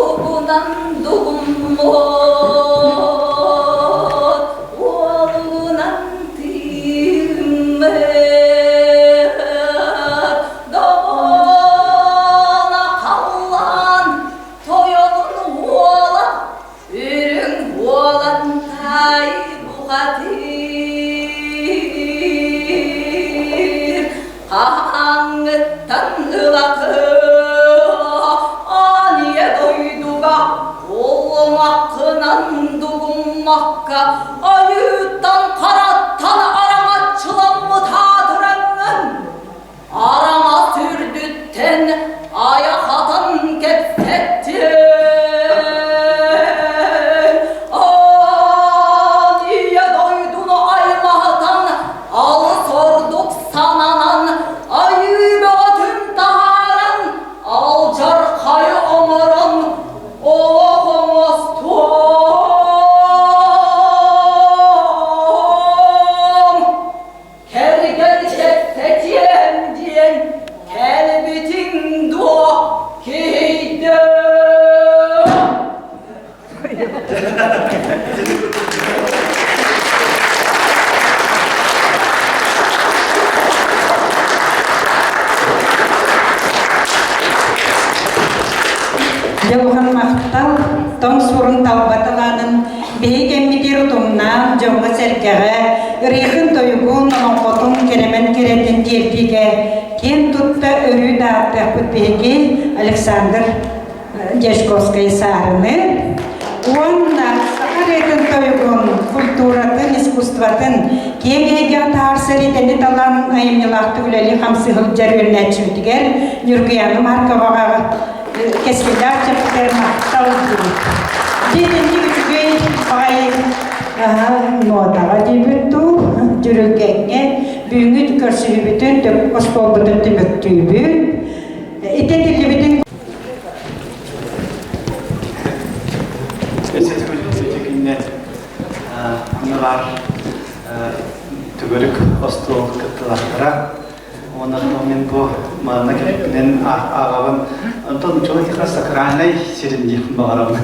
Speaker 13: Уһугунан дугуммут, уолунан тыыммыт, Добуона халлаан Тойонун уола, үрүҥ уолан таай бухатыыр, хаһааҥҥыттан ылаты аан ийэ дойдуга уллуҥаххынан дугуммакка айыыттан хараттан араҥаччыламмыт аатыраҥҥын Араҥас үрдүттэн айах атан кэпсэттим. Аан ийэ дойдуну аймаһытан, алыс ордук сананан, айыы бөҕөтүн таһааран, алдьархайы оҥорон, олох оҥостуом. Кэргэн кэпсэтиэм диэн кэлбитиҥ дуо, киһийдэ?
Speaker 1: Дьылҕан махтал, тоҥ сурун талба талаанын Биһиги кэммитигэр утумнаах дьоҥҥо-сэргэҕэ ырыатын-тойугун, олоҥхотун кэрэмэн кэрэтин тиэрдиигэ киэн тутта өрүү да ааттыахпыт биһиги Александр Дьячковскай-Саарыны уонна саха ырыатын-тойугун, культуратын, искусствотын киэҥ эйгэҕэ таһаарсар идэни талан айымньылаахтык үлэлии-хамсыы сылдьар үөрэнээччибитигэр Ньургуйаана Марковаҕа кэскиллээх чэпчэтэр махтал диибит. Дьиэтинник үчүгэй баҕайы нуотаҕа диибит дуу, дьүрүлгэҥҥэ бүгүҥҥү көрсүһүүбүтүн, остуолбутун түмүктүүбүт. Ити этиллибитин
Speaker 14: Манна баар төгүрүк остуол кыттыылаахтара Уонна мин бу манна кэлбиппинэн ааҕабын. Онтон человека сакральнай сирин диэхпин баҕарабын.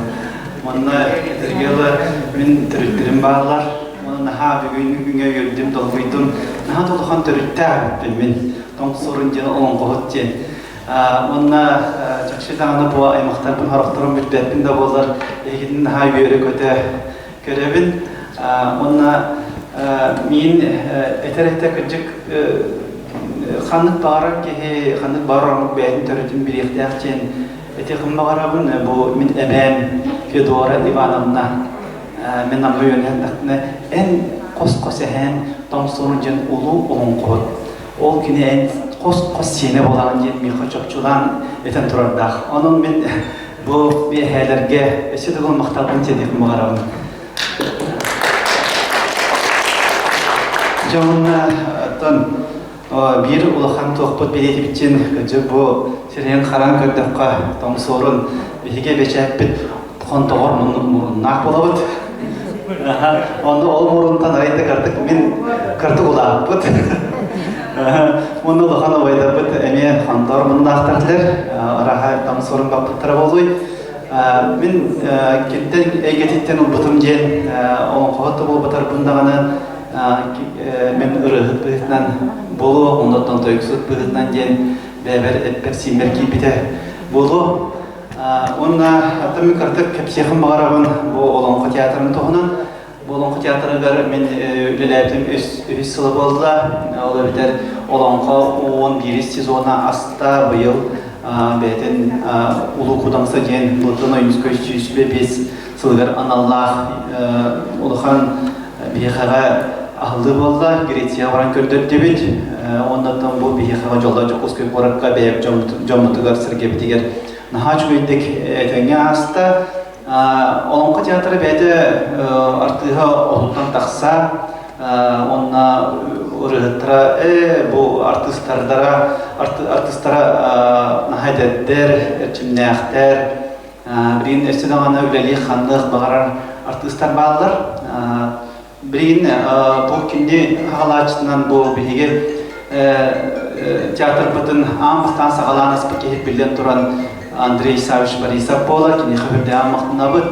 Speaker 14: Манна этэргэ дылы мин төрүттэрим бааллар. Уонна наһаа бүгүҥҥү күҥҥэ үөрдүм, долгуйдум. Наһаа да улахан төрүттээх эбиппин мин. Тоҥсуорун диэн олоҥхоһут диэн. Уонна чахчы даҕаны бу аймахтарбын сорохторун билбэппин да буоллар, эһигитин наһаа үөрэ-көтө көрөбүн. Уонна миин этэр этэ кырдьык ханнык баҕарар киһи, ханнык баҕарар омук бэйэтин төрүтүн билиэхтээх диэн этиэхпин баҕарабын. Бу мин эбээм Федора Ивановна мин Амма үөрэннэхпинэ эн хос-хос эһээн Тоҥсорун диэн улуу олоҥхоһут. Ол кини эн хос-хос сиэнэ буолаҕын диэн миэхэ чопчулаан этэн турардаах. Онон мин Бу биэһээлэргэ өссө төгүл махталбын тиэрдиэхпин баҕарабын. Дьэ уонна оттон биир улахан туохпут билиэтибитин кырдьык бу сирэйин харан көрдөххө тоҥсуорун биһиги бэчээппит хонтоҕор муруннаах буолабыт. Онно ол мурунтан арай да кырдык мин кырдык улааппыт. Уонна улахан убайдарбыт эмиэ хонтоор муннаахтар этилэр. Араха тоҥсуорун баппыттара буолуй. Мин кинтэн эйгэтиттэн ылбытым диэн олоҥхоһут да буолбатарбын даҕаны мин ырыаһыт быһыытынан буолуо, оннуттан тойуксут быһыытынан диэн бэйэбэр эппэр-сииммэр киирбитэ буолуо. Уонна атын мин кыратык кэпсиэхпин баҕарабын бу Олоҥхо театрын туһунан. Бу Олоҥхо театрыгар мин үлэлээбитим үһүс сыла буолла. Ол эбэтэр Олоҥхо 11 сезона аста быйыл бэйэтин Улуу Кудаҥса диэн Платон Ойуунускай 105 сылыгар аналлаах улахан биһиэхэҕэ. аһыллыы буолла, Грецияҕа баран көрдөрдүбүт. Оннуттан бу биһиэхэ дьоллоох Дьокуускай куоракка бэйэбит дьоммутугар, сэргэбитигэр наһаа үчүгэйдик этэҥҥэ ааста. Олоҥхо театра бэйэтэ артыыһа отуттан тахса, уонна ырыаһыттара ээ бу артыыстардара артыыстара наһаа эдэрдэр, эрчимнээхтэр, Билигин өссө даҕаны үлэлиэх-ханныах баҕарар артыыстар бааллар. Билигин бу кини хаҕалааччытынан бу биһиги театрбытын аан бастаан саҕалаан аспыт киһи биллэн туран Андрей Савич Борисов буолар. Киниэхэ үрдээн махтанабыт.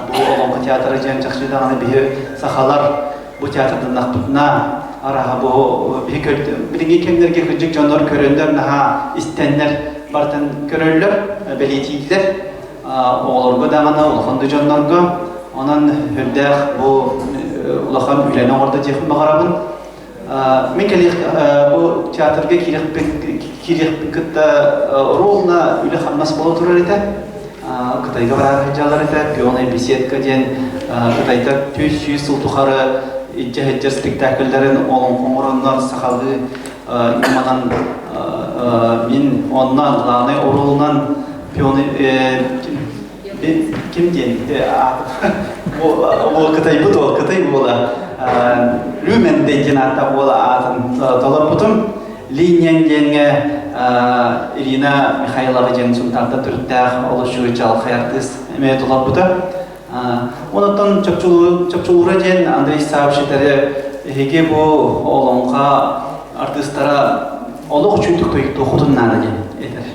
Speaker 14: Бу Олоҥхо театра диэн чахчы даҕаны биһи сахалар бу театрданнахпытына араха бу биһи билиҥҥи кэмнэргэ кырдьык дьоннор көрөннөр наһаа истэннэр барытын көрөллөр, бэлиэтииллэр. Оҕолорго даҕаны, улахан да дьоннорго. Онон үрдээх бу улахан үлэни оҥордо диэхпин баҕарабын. Мин кэлиэх бу театрга киириэхпин киириэхпин кытта ровно үлэ-хамнас буола турар этэ. Кытайга бараары сылдьаллар этэ. Пионая беседка диэн Кытайдар 400 сыл тухары илдьэ сылдьар спектакльларын олоҥхо оҥороннор сахалыы ньыманан мин онно главнай оруолунан пионы ким диэн ол кытайбыт ол кытай буола Люмен диэн ааттаах буола аатын толорбутум Линьян диэҥҥэ Ирина Михайлова диэн Сунтаартан төрүттээх олус үчүгэй чаҕылхай артыыс эмиэ толорбута. Онтон Чопчулуура диэн Андрей Савич этэрэ эһиги бу олоҥхо артыыстара олох үчүгдүк туохутун наада диэн этэр.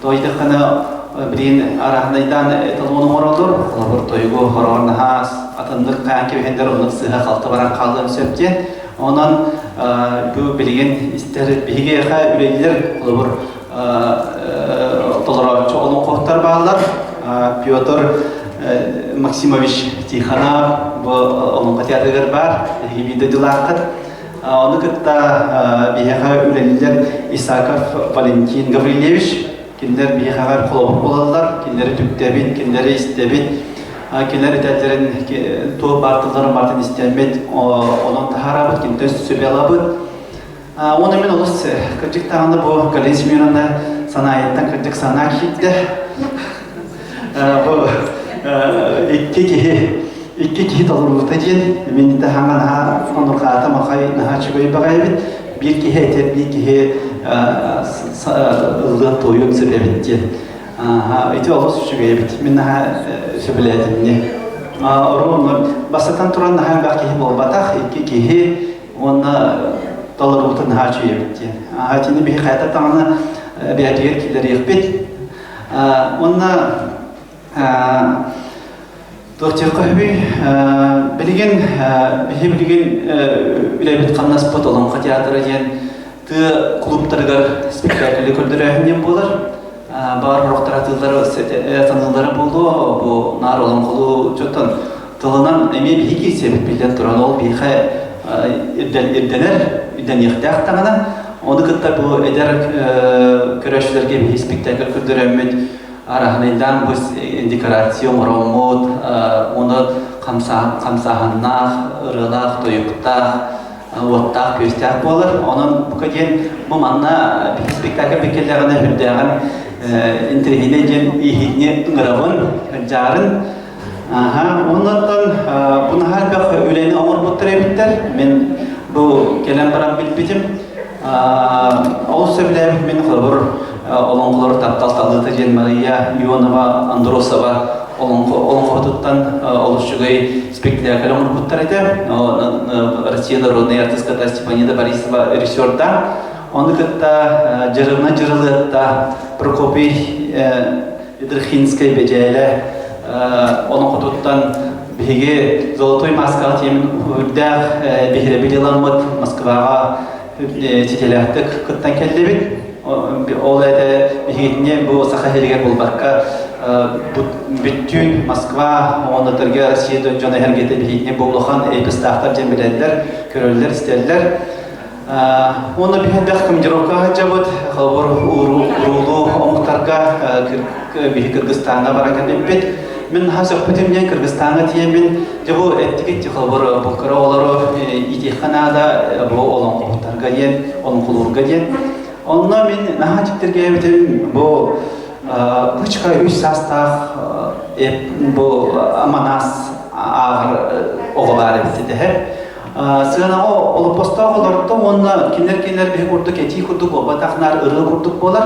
Speaker 14: Тойдаххына билигин араһынайдаан эталон оҥороллор, холобур тойугу хороҕор наһаа атыннык хаан кэбиһэннэр оннук сыыһа-халты баран хаалыан сөп диэн. Онон бу билигин истэр биһиги үлэлиир холобур толорооччу олоҥхоһуттар бааллар. Петр Максимович Тихонов бу олоҥхо театрыгар баар, биһиги биир дойдулааххыт. Ону кытта биһиэхэ үлэлииллэр Исаков Валентин Гаврильевич. Кинилэр биһиэхэ холобур буолаллар, кинилэри түктэбит, кинилэри истэбит. Кинилэр этэллэрин туох баар тылларын барытын истэммит, онон таһаарабыт, кинилэртэн сүбэ ылабыт. Уонна мин олус кырдьык даҕаны бу Галина Семеновна санаайыттан кырдьык санаа киирдэ. Бу икки киһи икки киһи толоруута диэн мин таһаҥа наһаа онурҕаата махай наһаа үчүгэй баҕайыбыт. Биир киһи этэр, биир киһи ыллыан туойуон сөп эбит диэн. Ити олус үчүгэй эбит. Мин наһаа сөбүлээтим. Оруолун бастатан туран наһаа элбэх киһи буолбатах, икки киһи уонна толоруута наһаа үчүгэй эбит диэн. Итини биһи хайата таҥаны бэйэтигэр киллэриэхпит. Уонна туох диэххэ сөбүй? Билигин биһи билигин үлэбит хамнаспыт Олоҥхо театра диэн тыа клубтарыгар спектакльы көрдөрөөһүн диэн буолар. Баар сорохтор атыыллара саныыллара буолуо, бу наар олоҥхолуу дьонтон тылынан эмиэ биһи киирсэбит биллэн туран ол биһиэхэ ирдэнэр, ирдэниэхтээх даҕаны. Ону кытта бу эдэр көрөөччүлэргэ биһи спектакль көрдөрөммүт, араһынайдаан бу декорация оҥороммут, ону хамсааһыннаах, ырыалаах, тойуктаах, уоттаах-күөстээх буолар. Онон бука диэн бу манна биһи спектакль биккэллэҕинэ үрдээҕин интэриэһинэй диэн иһитини ыҥырабын, дьаарын. Аха, оннуттан бу наһаа элбэх үлэни оҥорбуттар эбиттэр. Мин бу кэлэн баран билбитим. Ол сөбүлээбит мин холобур олоҥхолор таптал талыыта диэн Мария Ионова Андросова олоҥхоһутуттан олус үчүгэй спектакль оҥорбуттар этэ. Россия народная артистката Степанида Борисова режиссердаах. Ону кытта Дьырылына Дьырылыатта Прокопий Идрхинскэй Бэдьээлэ олоҥхотуттан биһиги Золотой маскаҕа тиэмин үрдээх биһирэбил ыламмыт Москваҕа ситиһиилээхтик кыттан кэллибит. Ол этэ биһигитини бу Саха сиригэр булбакка бүттүүн Москва уонна Россия дьоно эһэргэтэ биһигитини бу улахан эпостаахтар диэн билэллэр, көрөллөр, истэллэр. Уонна биһиэхэ командировкаҕа сылдьабыт, холобур, уруулуу омуктарга биһи Кыргызстаҥҥа баран кэлбиппит. Мин наһаа сөхпүтүм диэн Кыргызстаҥҥа тиийэммин, дьэ бу эттигит холобур бу кыра оҕолору иитиэххэ наада, бу олоҥхоһуттарга диэн, олоҥхолуурга диэн. Онно мин наһаа дьиктиргээбитим бу Пычка үс саастаах бу Манас ааҕар оҕо баар эбит этэ. Сыанаҕа олоппостоох олордо уонна кинилэр-кинилэр биһи курдук этии курдук буолбатах наар ырыа курдук буолар,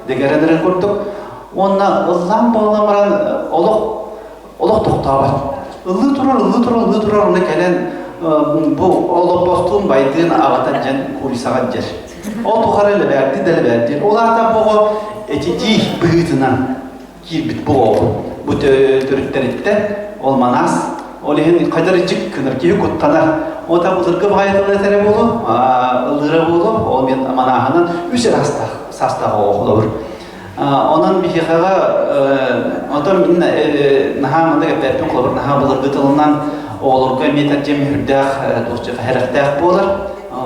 Speaker 14: дэгэрэн ырыа курдук. Уонна ыллаан буолан баран олох олох тохтообот. Ыллыы турар, ыллыы турар, ыллыы турар, онно кэлэн бу олоппостуун байдыын аҕата дьэн кулисаҕа дьэр. Ол тухары лэбээрдии да лэбээрдии. Ол аата бу оҕо этитии быһыытынан киирбит бу оҕо. Бу төрүттэриттэн ол манаас ол иһин хайдар ичик гынар киһи куттанар. Ота былыргы баҕайытылла этэрэ буолуо, ыллыыра буолуо, ол мен манааһынан үс эрэ саастаах оҕо холобур. Онон биһиэхэҕэ отон мин наһаа маннык эппэппин холобур наһаа былыргы тылынан оҕолорго эмиэ тәрдьэм үрдээх туохчаха хэрэхтээх буолар.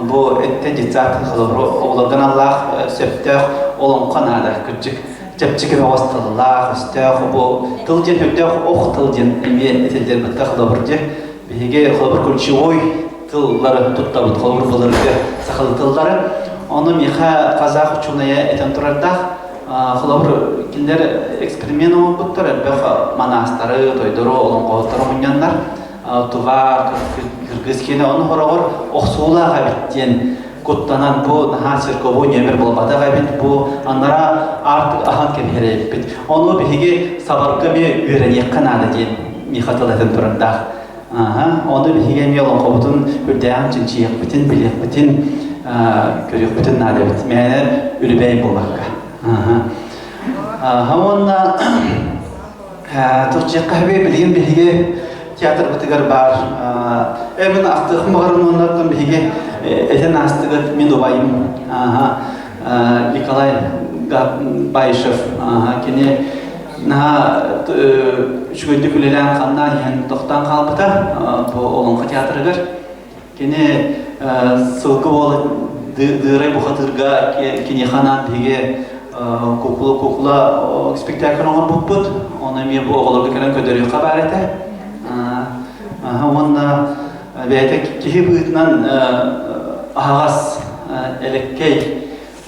Speaker 14: Бу эттэ детсад холобур оҕолорго аналлаах сөптөөх олоҥхо наада кырдьык чэпчэки бөҕөс тыллаах, өстөөх бу тыл диэн үрдээх ох тыл диэн эмиэ этиллэр бытта холобур дьэ биһиги холобур ключевой тыллары туттабыт холобур былыргы сахалыы тыллары ону миэхэ казах учуонайа этэн турардаах холобур кинилэр эксперимент оҥорбуттар элбэх манаастары тойдору олоҥхоһуттары мунньаннар тува кыргыз киэнэ ону хороҕор охсуулаах эбит диэн куттанан бу наһаа цирковой нүөмэр буолбатах эбит бу анараа аартык аһан кэбиһэр эбиппит ону биһиги сабарга эмиэ үөрэниэххэ наада диэн миэхэ тыл этэн турардаах Аха, ону биһиги эмиэ олоҥхобутун үрдээҕин чинчийиэхпитин, билиэхпитин, көрүөхпүтүн наада эбит. Мээнэ үлүбээй буолбакка. Аха. Аха уонна Турчиякка хэбэ билигин биһиги театрбытыгар баар э мин ахтыахым баҕаран уоннаттан биһиги этэн аастыгыт мин убайым Николай Баишев кини наһаа үчүгэйдик үлэлээн хамнаан иһэн тохтоон хаалбыта бу Олоҥхо театрыгар. Кини сылгы уола Дыырай бухатыырга киниэхэ анаан биһиги кукула кукула спектакль оҥорбуппут. Ону эмиэ бу оҕолорго кэлэн көрдөрүөххэ баар этэ. Уонна бэйэтэ киһи быһыытынан аһаҕас, элэккэй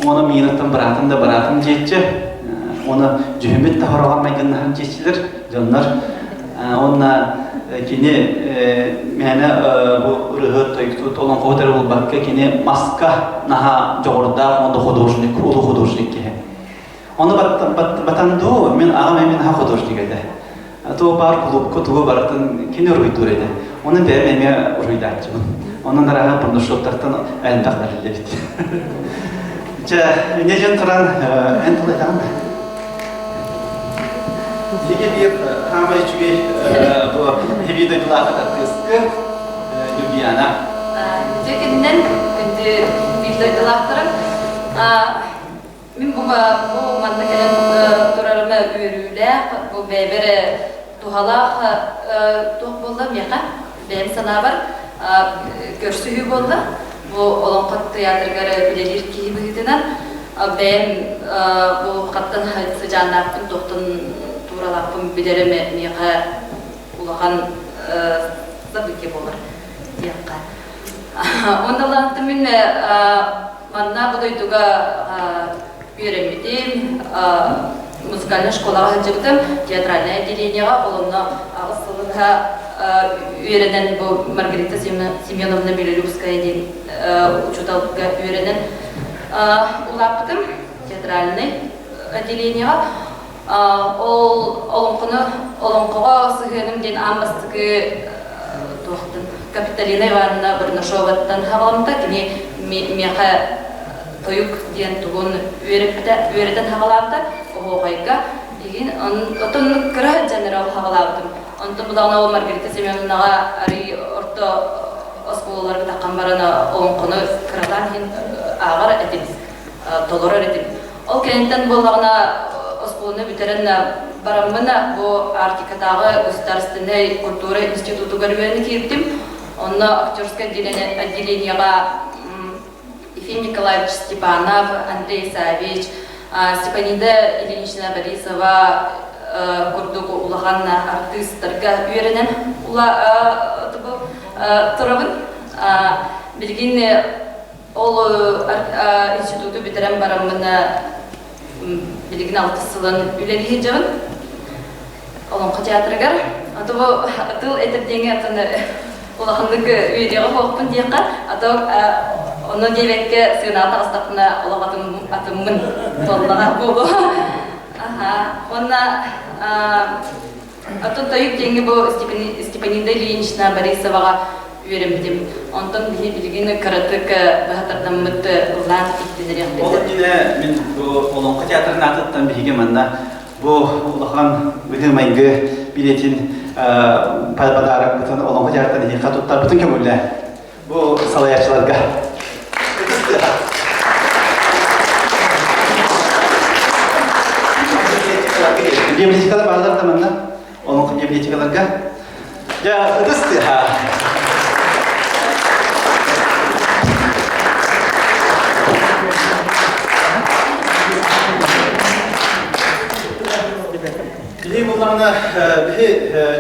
Speaker 14: Уона мииниттэн быраатым да быраатым диэччи. Уона дьүһүмүт да хороҕор майгыннаһар диэччилэр дьоннор. Уонна кини мээнэ бу ырыһыт тойуктут олоҥхоһут эрэ буолбакка кини маска наһаа дьоҕурдаах уонна художник, улуу художник киһи. Ону батан дуу, мин аҕам эмиэ наһаа художник этэ. Туо баар кулуупка тугу барытын кини уруйдуур этэ. Оны бэйэм эмиэ уруйдааччыбын. Онон араһа бурнашоптартан элбэх бэриллибит. Чэ, инньэ дьон туран эн тыл этэҕин да? Биһиги биир хаамай үчүгэй бу биһиги дойдулаахыт артыыска Любиана.
Speaker 13: Дьэ кининэн күндү биир дойдулаахтарым Мин бу бу манна кэлэн турарым үөрүүлээх, бу бэйэбэр туһалаах туох буолла миэхэ, бэйэм санаабар көрсүһүү буолла. Бу Олоҥхо тыйаатырыгар үлэлиир киһи быһыытынан бэйэм бу хаттан сыдьааннаахпын, туохтан тууралаахпын билэрим миэхэ улахан событие буолар диэххэ. Онно мин Манна бу дойдуга үөрэммитим, музыкальнай школаҕа сылдьыбытым, театральнай отделениеҕа, ол онно аҕыс сылын үөрэнэн бу Маргарита Семеновна Белолюбская диэн учууталга үөрэнэн улааппытым театральнай отделениеҕа. Ол олоҥхону олоҥхоҕо сыһыаным диэн аан бастакы туохтан Капиталина Ивановна Бурнашоваттан хаҕаламмыта. Кини миэхэ тойук диэн тугун үөрэппитэ, үөрэтэн хаҕалаабыта оһуохайга. Игин отон кыра сылдьан эрэ ол хаҕалаабытым. Онтон булаҕына ол Маргарита Семеновнаҕа арый орто оскуолаларга таххан баран олоҥхону кыралаан иһин ааҕар этим, толорор этим. Ол кэнниттэн буоллаҕына оскуоланы бүтэрэн бараммын бу Арктикатааҕы государственнай культура институтугар үөрэнэ киирбитим. Онно актерскай отделениеҕа Ефим Николаевич Степанов, Андрей Савич, Степанида Ильинична Борисова, курдук улахан артыыстарга үөрэнэн турабын. Билигин ол институту бүтэрэн бараммын билигин алтыс сылын үлэлии сылдьабын Олоҥхо театрыгар. Ото бу тыл этэр диэҥҥэ атын улаханнык үөрүйэҕэ буолуохпун диэххэ, а то ону диэбэккэ сыанаҕа таҕыстахпына олох атыммын буоллаҕа буолуо. Аха. Уонна Оттон тойук диэҥҥэ бу Степанида Ильинична Борисоваҕа үөрэммитим. Онтон биһи билигин кыратык быһа тардаммыт ыллаан иһитиннэриэхпит.
Speaker 14: Ол иннинэ мин бу Олоҥхо театрын аатыттан биһиги манна бу улахан быһыы-майгы билиэтин подарокпытын Олоҥхо театрын эһиэхэ туттарбытын көҥүллээ. Бу салайааччыларга. Библиотекалар бааллар да манна. Олоҥхо библиотекаларга. Дьэ, ытыс тыаһа. Биһи буллаҕына биһи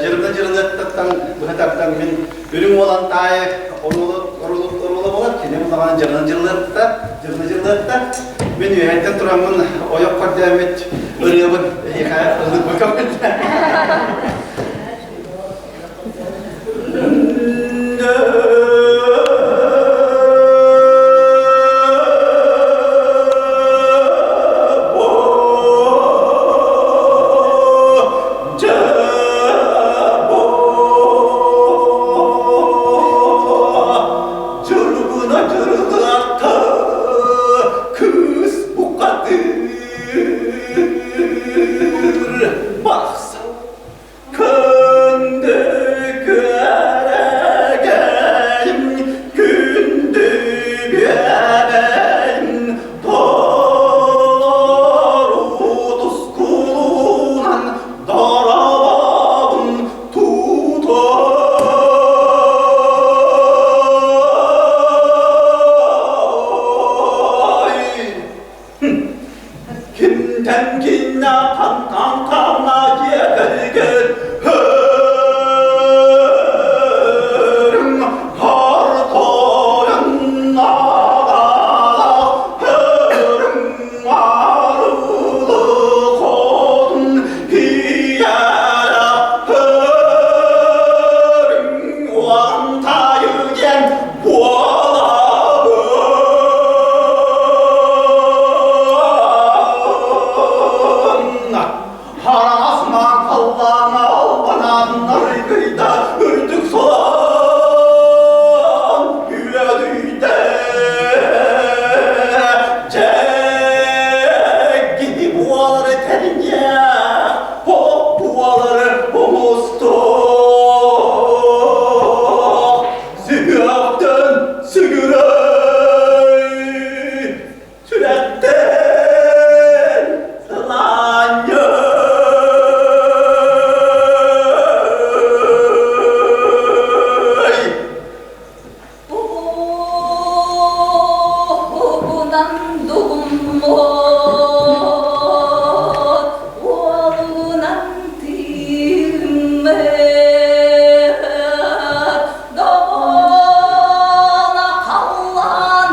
Speaker 14: дьырына дьырыныттан быһа тардан мин Үрүҥ уолан таай оруола буолар, кини буллаҕына дьырына дьырылыатта, дьырына дьырылыатта. Мин үөһэттэн тураммын ойох көрдөөммүт ырыабын эһиэхэ ыллык көмүттэ.
Speaker 15: Чургуна чургуната кыыс букатыр бахса Күндү күөрэгэйим, күндү биэрэйим, толору тускулунан доролобун тутой. Кимтэн киннэ хантан ханна дьиэкэлгэр хөрүм хортойун наҕалах хөрүм арылы хотун киэрэ хөрүм уантайы диэн буолабын. Хараҥасмаан халлаан албанан арыйда үрдүк солон үөдүйдэ. Дьэ, кини буолары тэриниэ, олох буолары умустуох. Сүһүөхтэн сүгүрэй, сүрэхтэн сылаанньай.
Speaker 13: Уһугунан дугуммут, уолунан тыыммыт, Доҕоно халлаан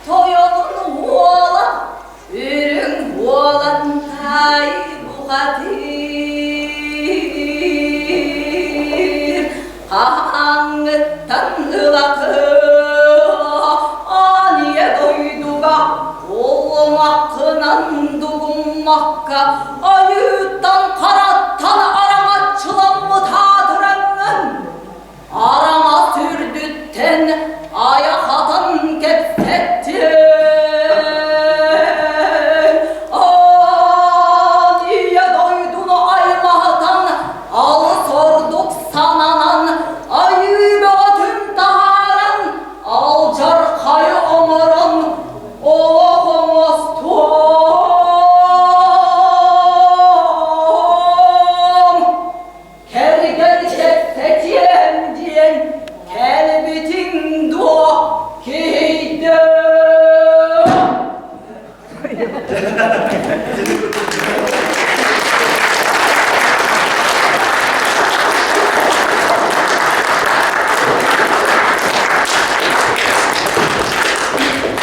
Speaker 13: тойонун уола, үрүҥ уолан таай бухатыыр. Хаһааҥҥыттан ылаты аан ийэ дойдуга олоҥаққынан дугуммакка айыыттан хараттан араҥаччыламмыт аатыраҥҥын араҥас үрдүттэн айах атан кэпсэттиҥ. Аан ийэ дойдуну аймаһытан алыс ордук сананан айыы бөҕөтүн таһааран алдьархайы оҥорон олох оҥостуом. Кэргэн кэпсэтиэм диэн кэлбитиҥ дуо?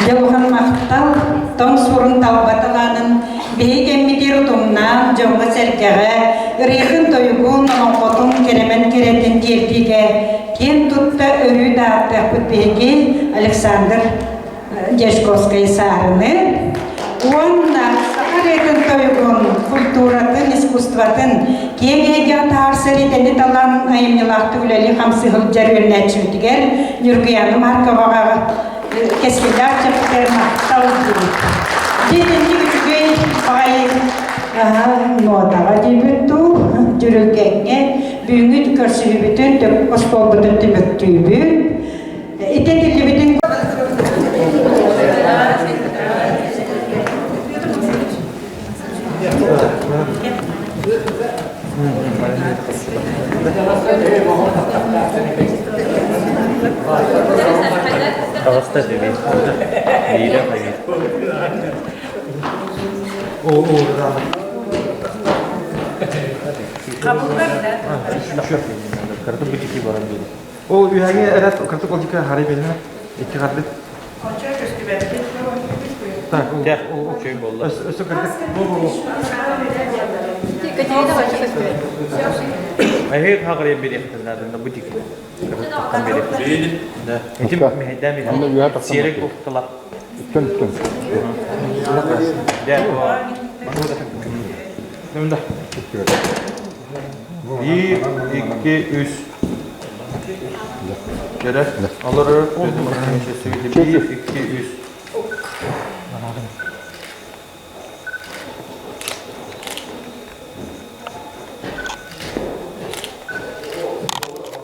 Speaker 1: Дьылҕан махтал, тоҥ сурун талба талаанын биһи кэммитигэр утумнаан дьоҥҥо-сэргэҕэ ырыатын-тойугун, олоҥхотун кэрэмэн кэрэтин тиэрдиигэ киэн тутта өрүү да ааттыахпыт биһиги Александр Дьячковскай Саарыны уонна саха ырыатын-тойугун, культуратын, искусствотын киэҥ эйгэҕэ таһаарсар идэни талан айымньылаахтык үлэлии-хамсыы сылдьар үөрэнээччибитигэр Ньургуйаана Марковаҕа кэскиллээх чэпчэтэр махтал диибит. Дьиэтинник үчүгэй баҕайы нуотаҕа диибит дуу, дьүрүлгэҥҥэ бүгүҥҥү көрсүһүүбүтүн, остуолбутун түмүктүүбүт. Ити этиллибитин
Speaker 16: Таҕыста дии. Биирэ хайыы. Кырдык битики баран бири.
Speaker 17: Ол үһәңе эрэ кырдык ол дика харай белме. Икки харды. Так, ол
Speaker 16: Үчүй болла.
Speaker 17: Өссө кырдык бу бу.
Speaker 16: Айхыр хагыр бири бу дики. Да. Этим мехедами серек уктала.
Speaker 18: Үттен үттен.
Speaker 16: Да.
Speaker 17: Нымда.
Speaker 16: Bir, iki, üç. Göre. Alır. Bir, iki, üç.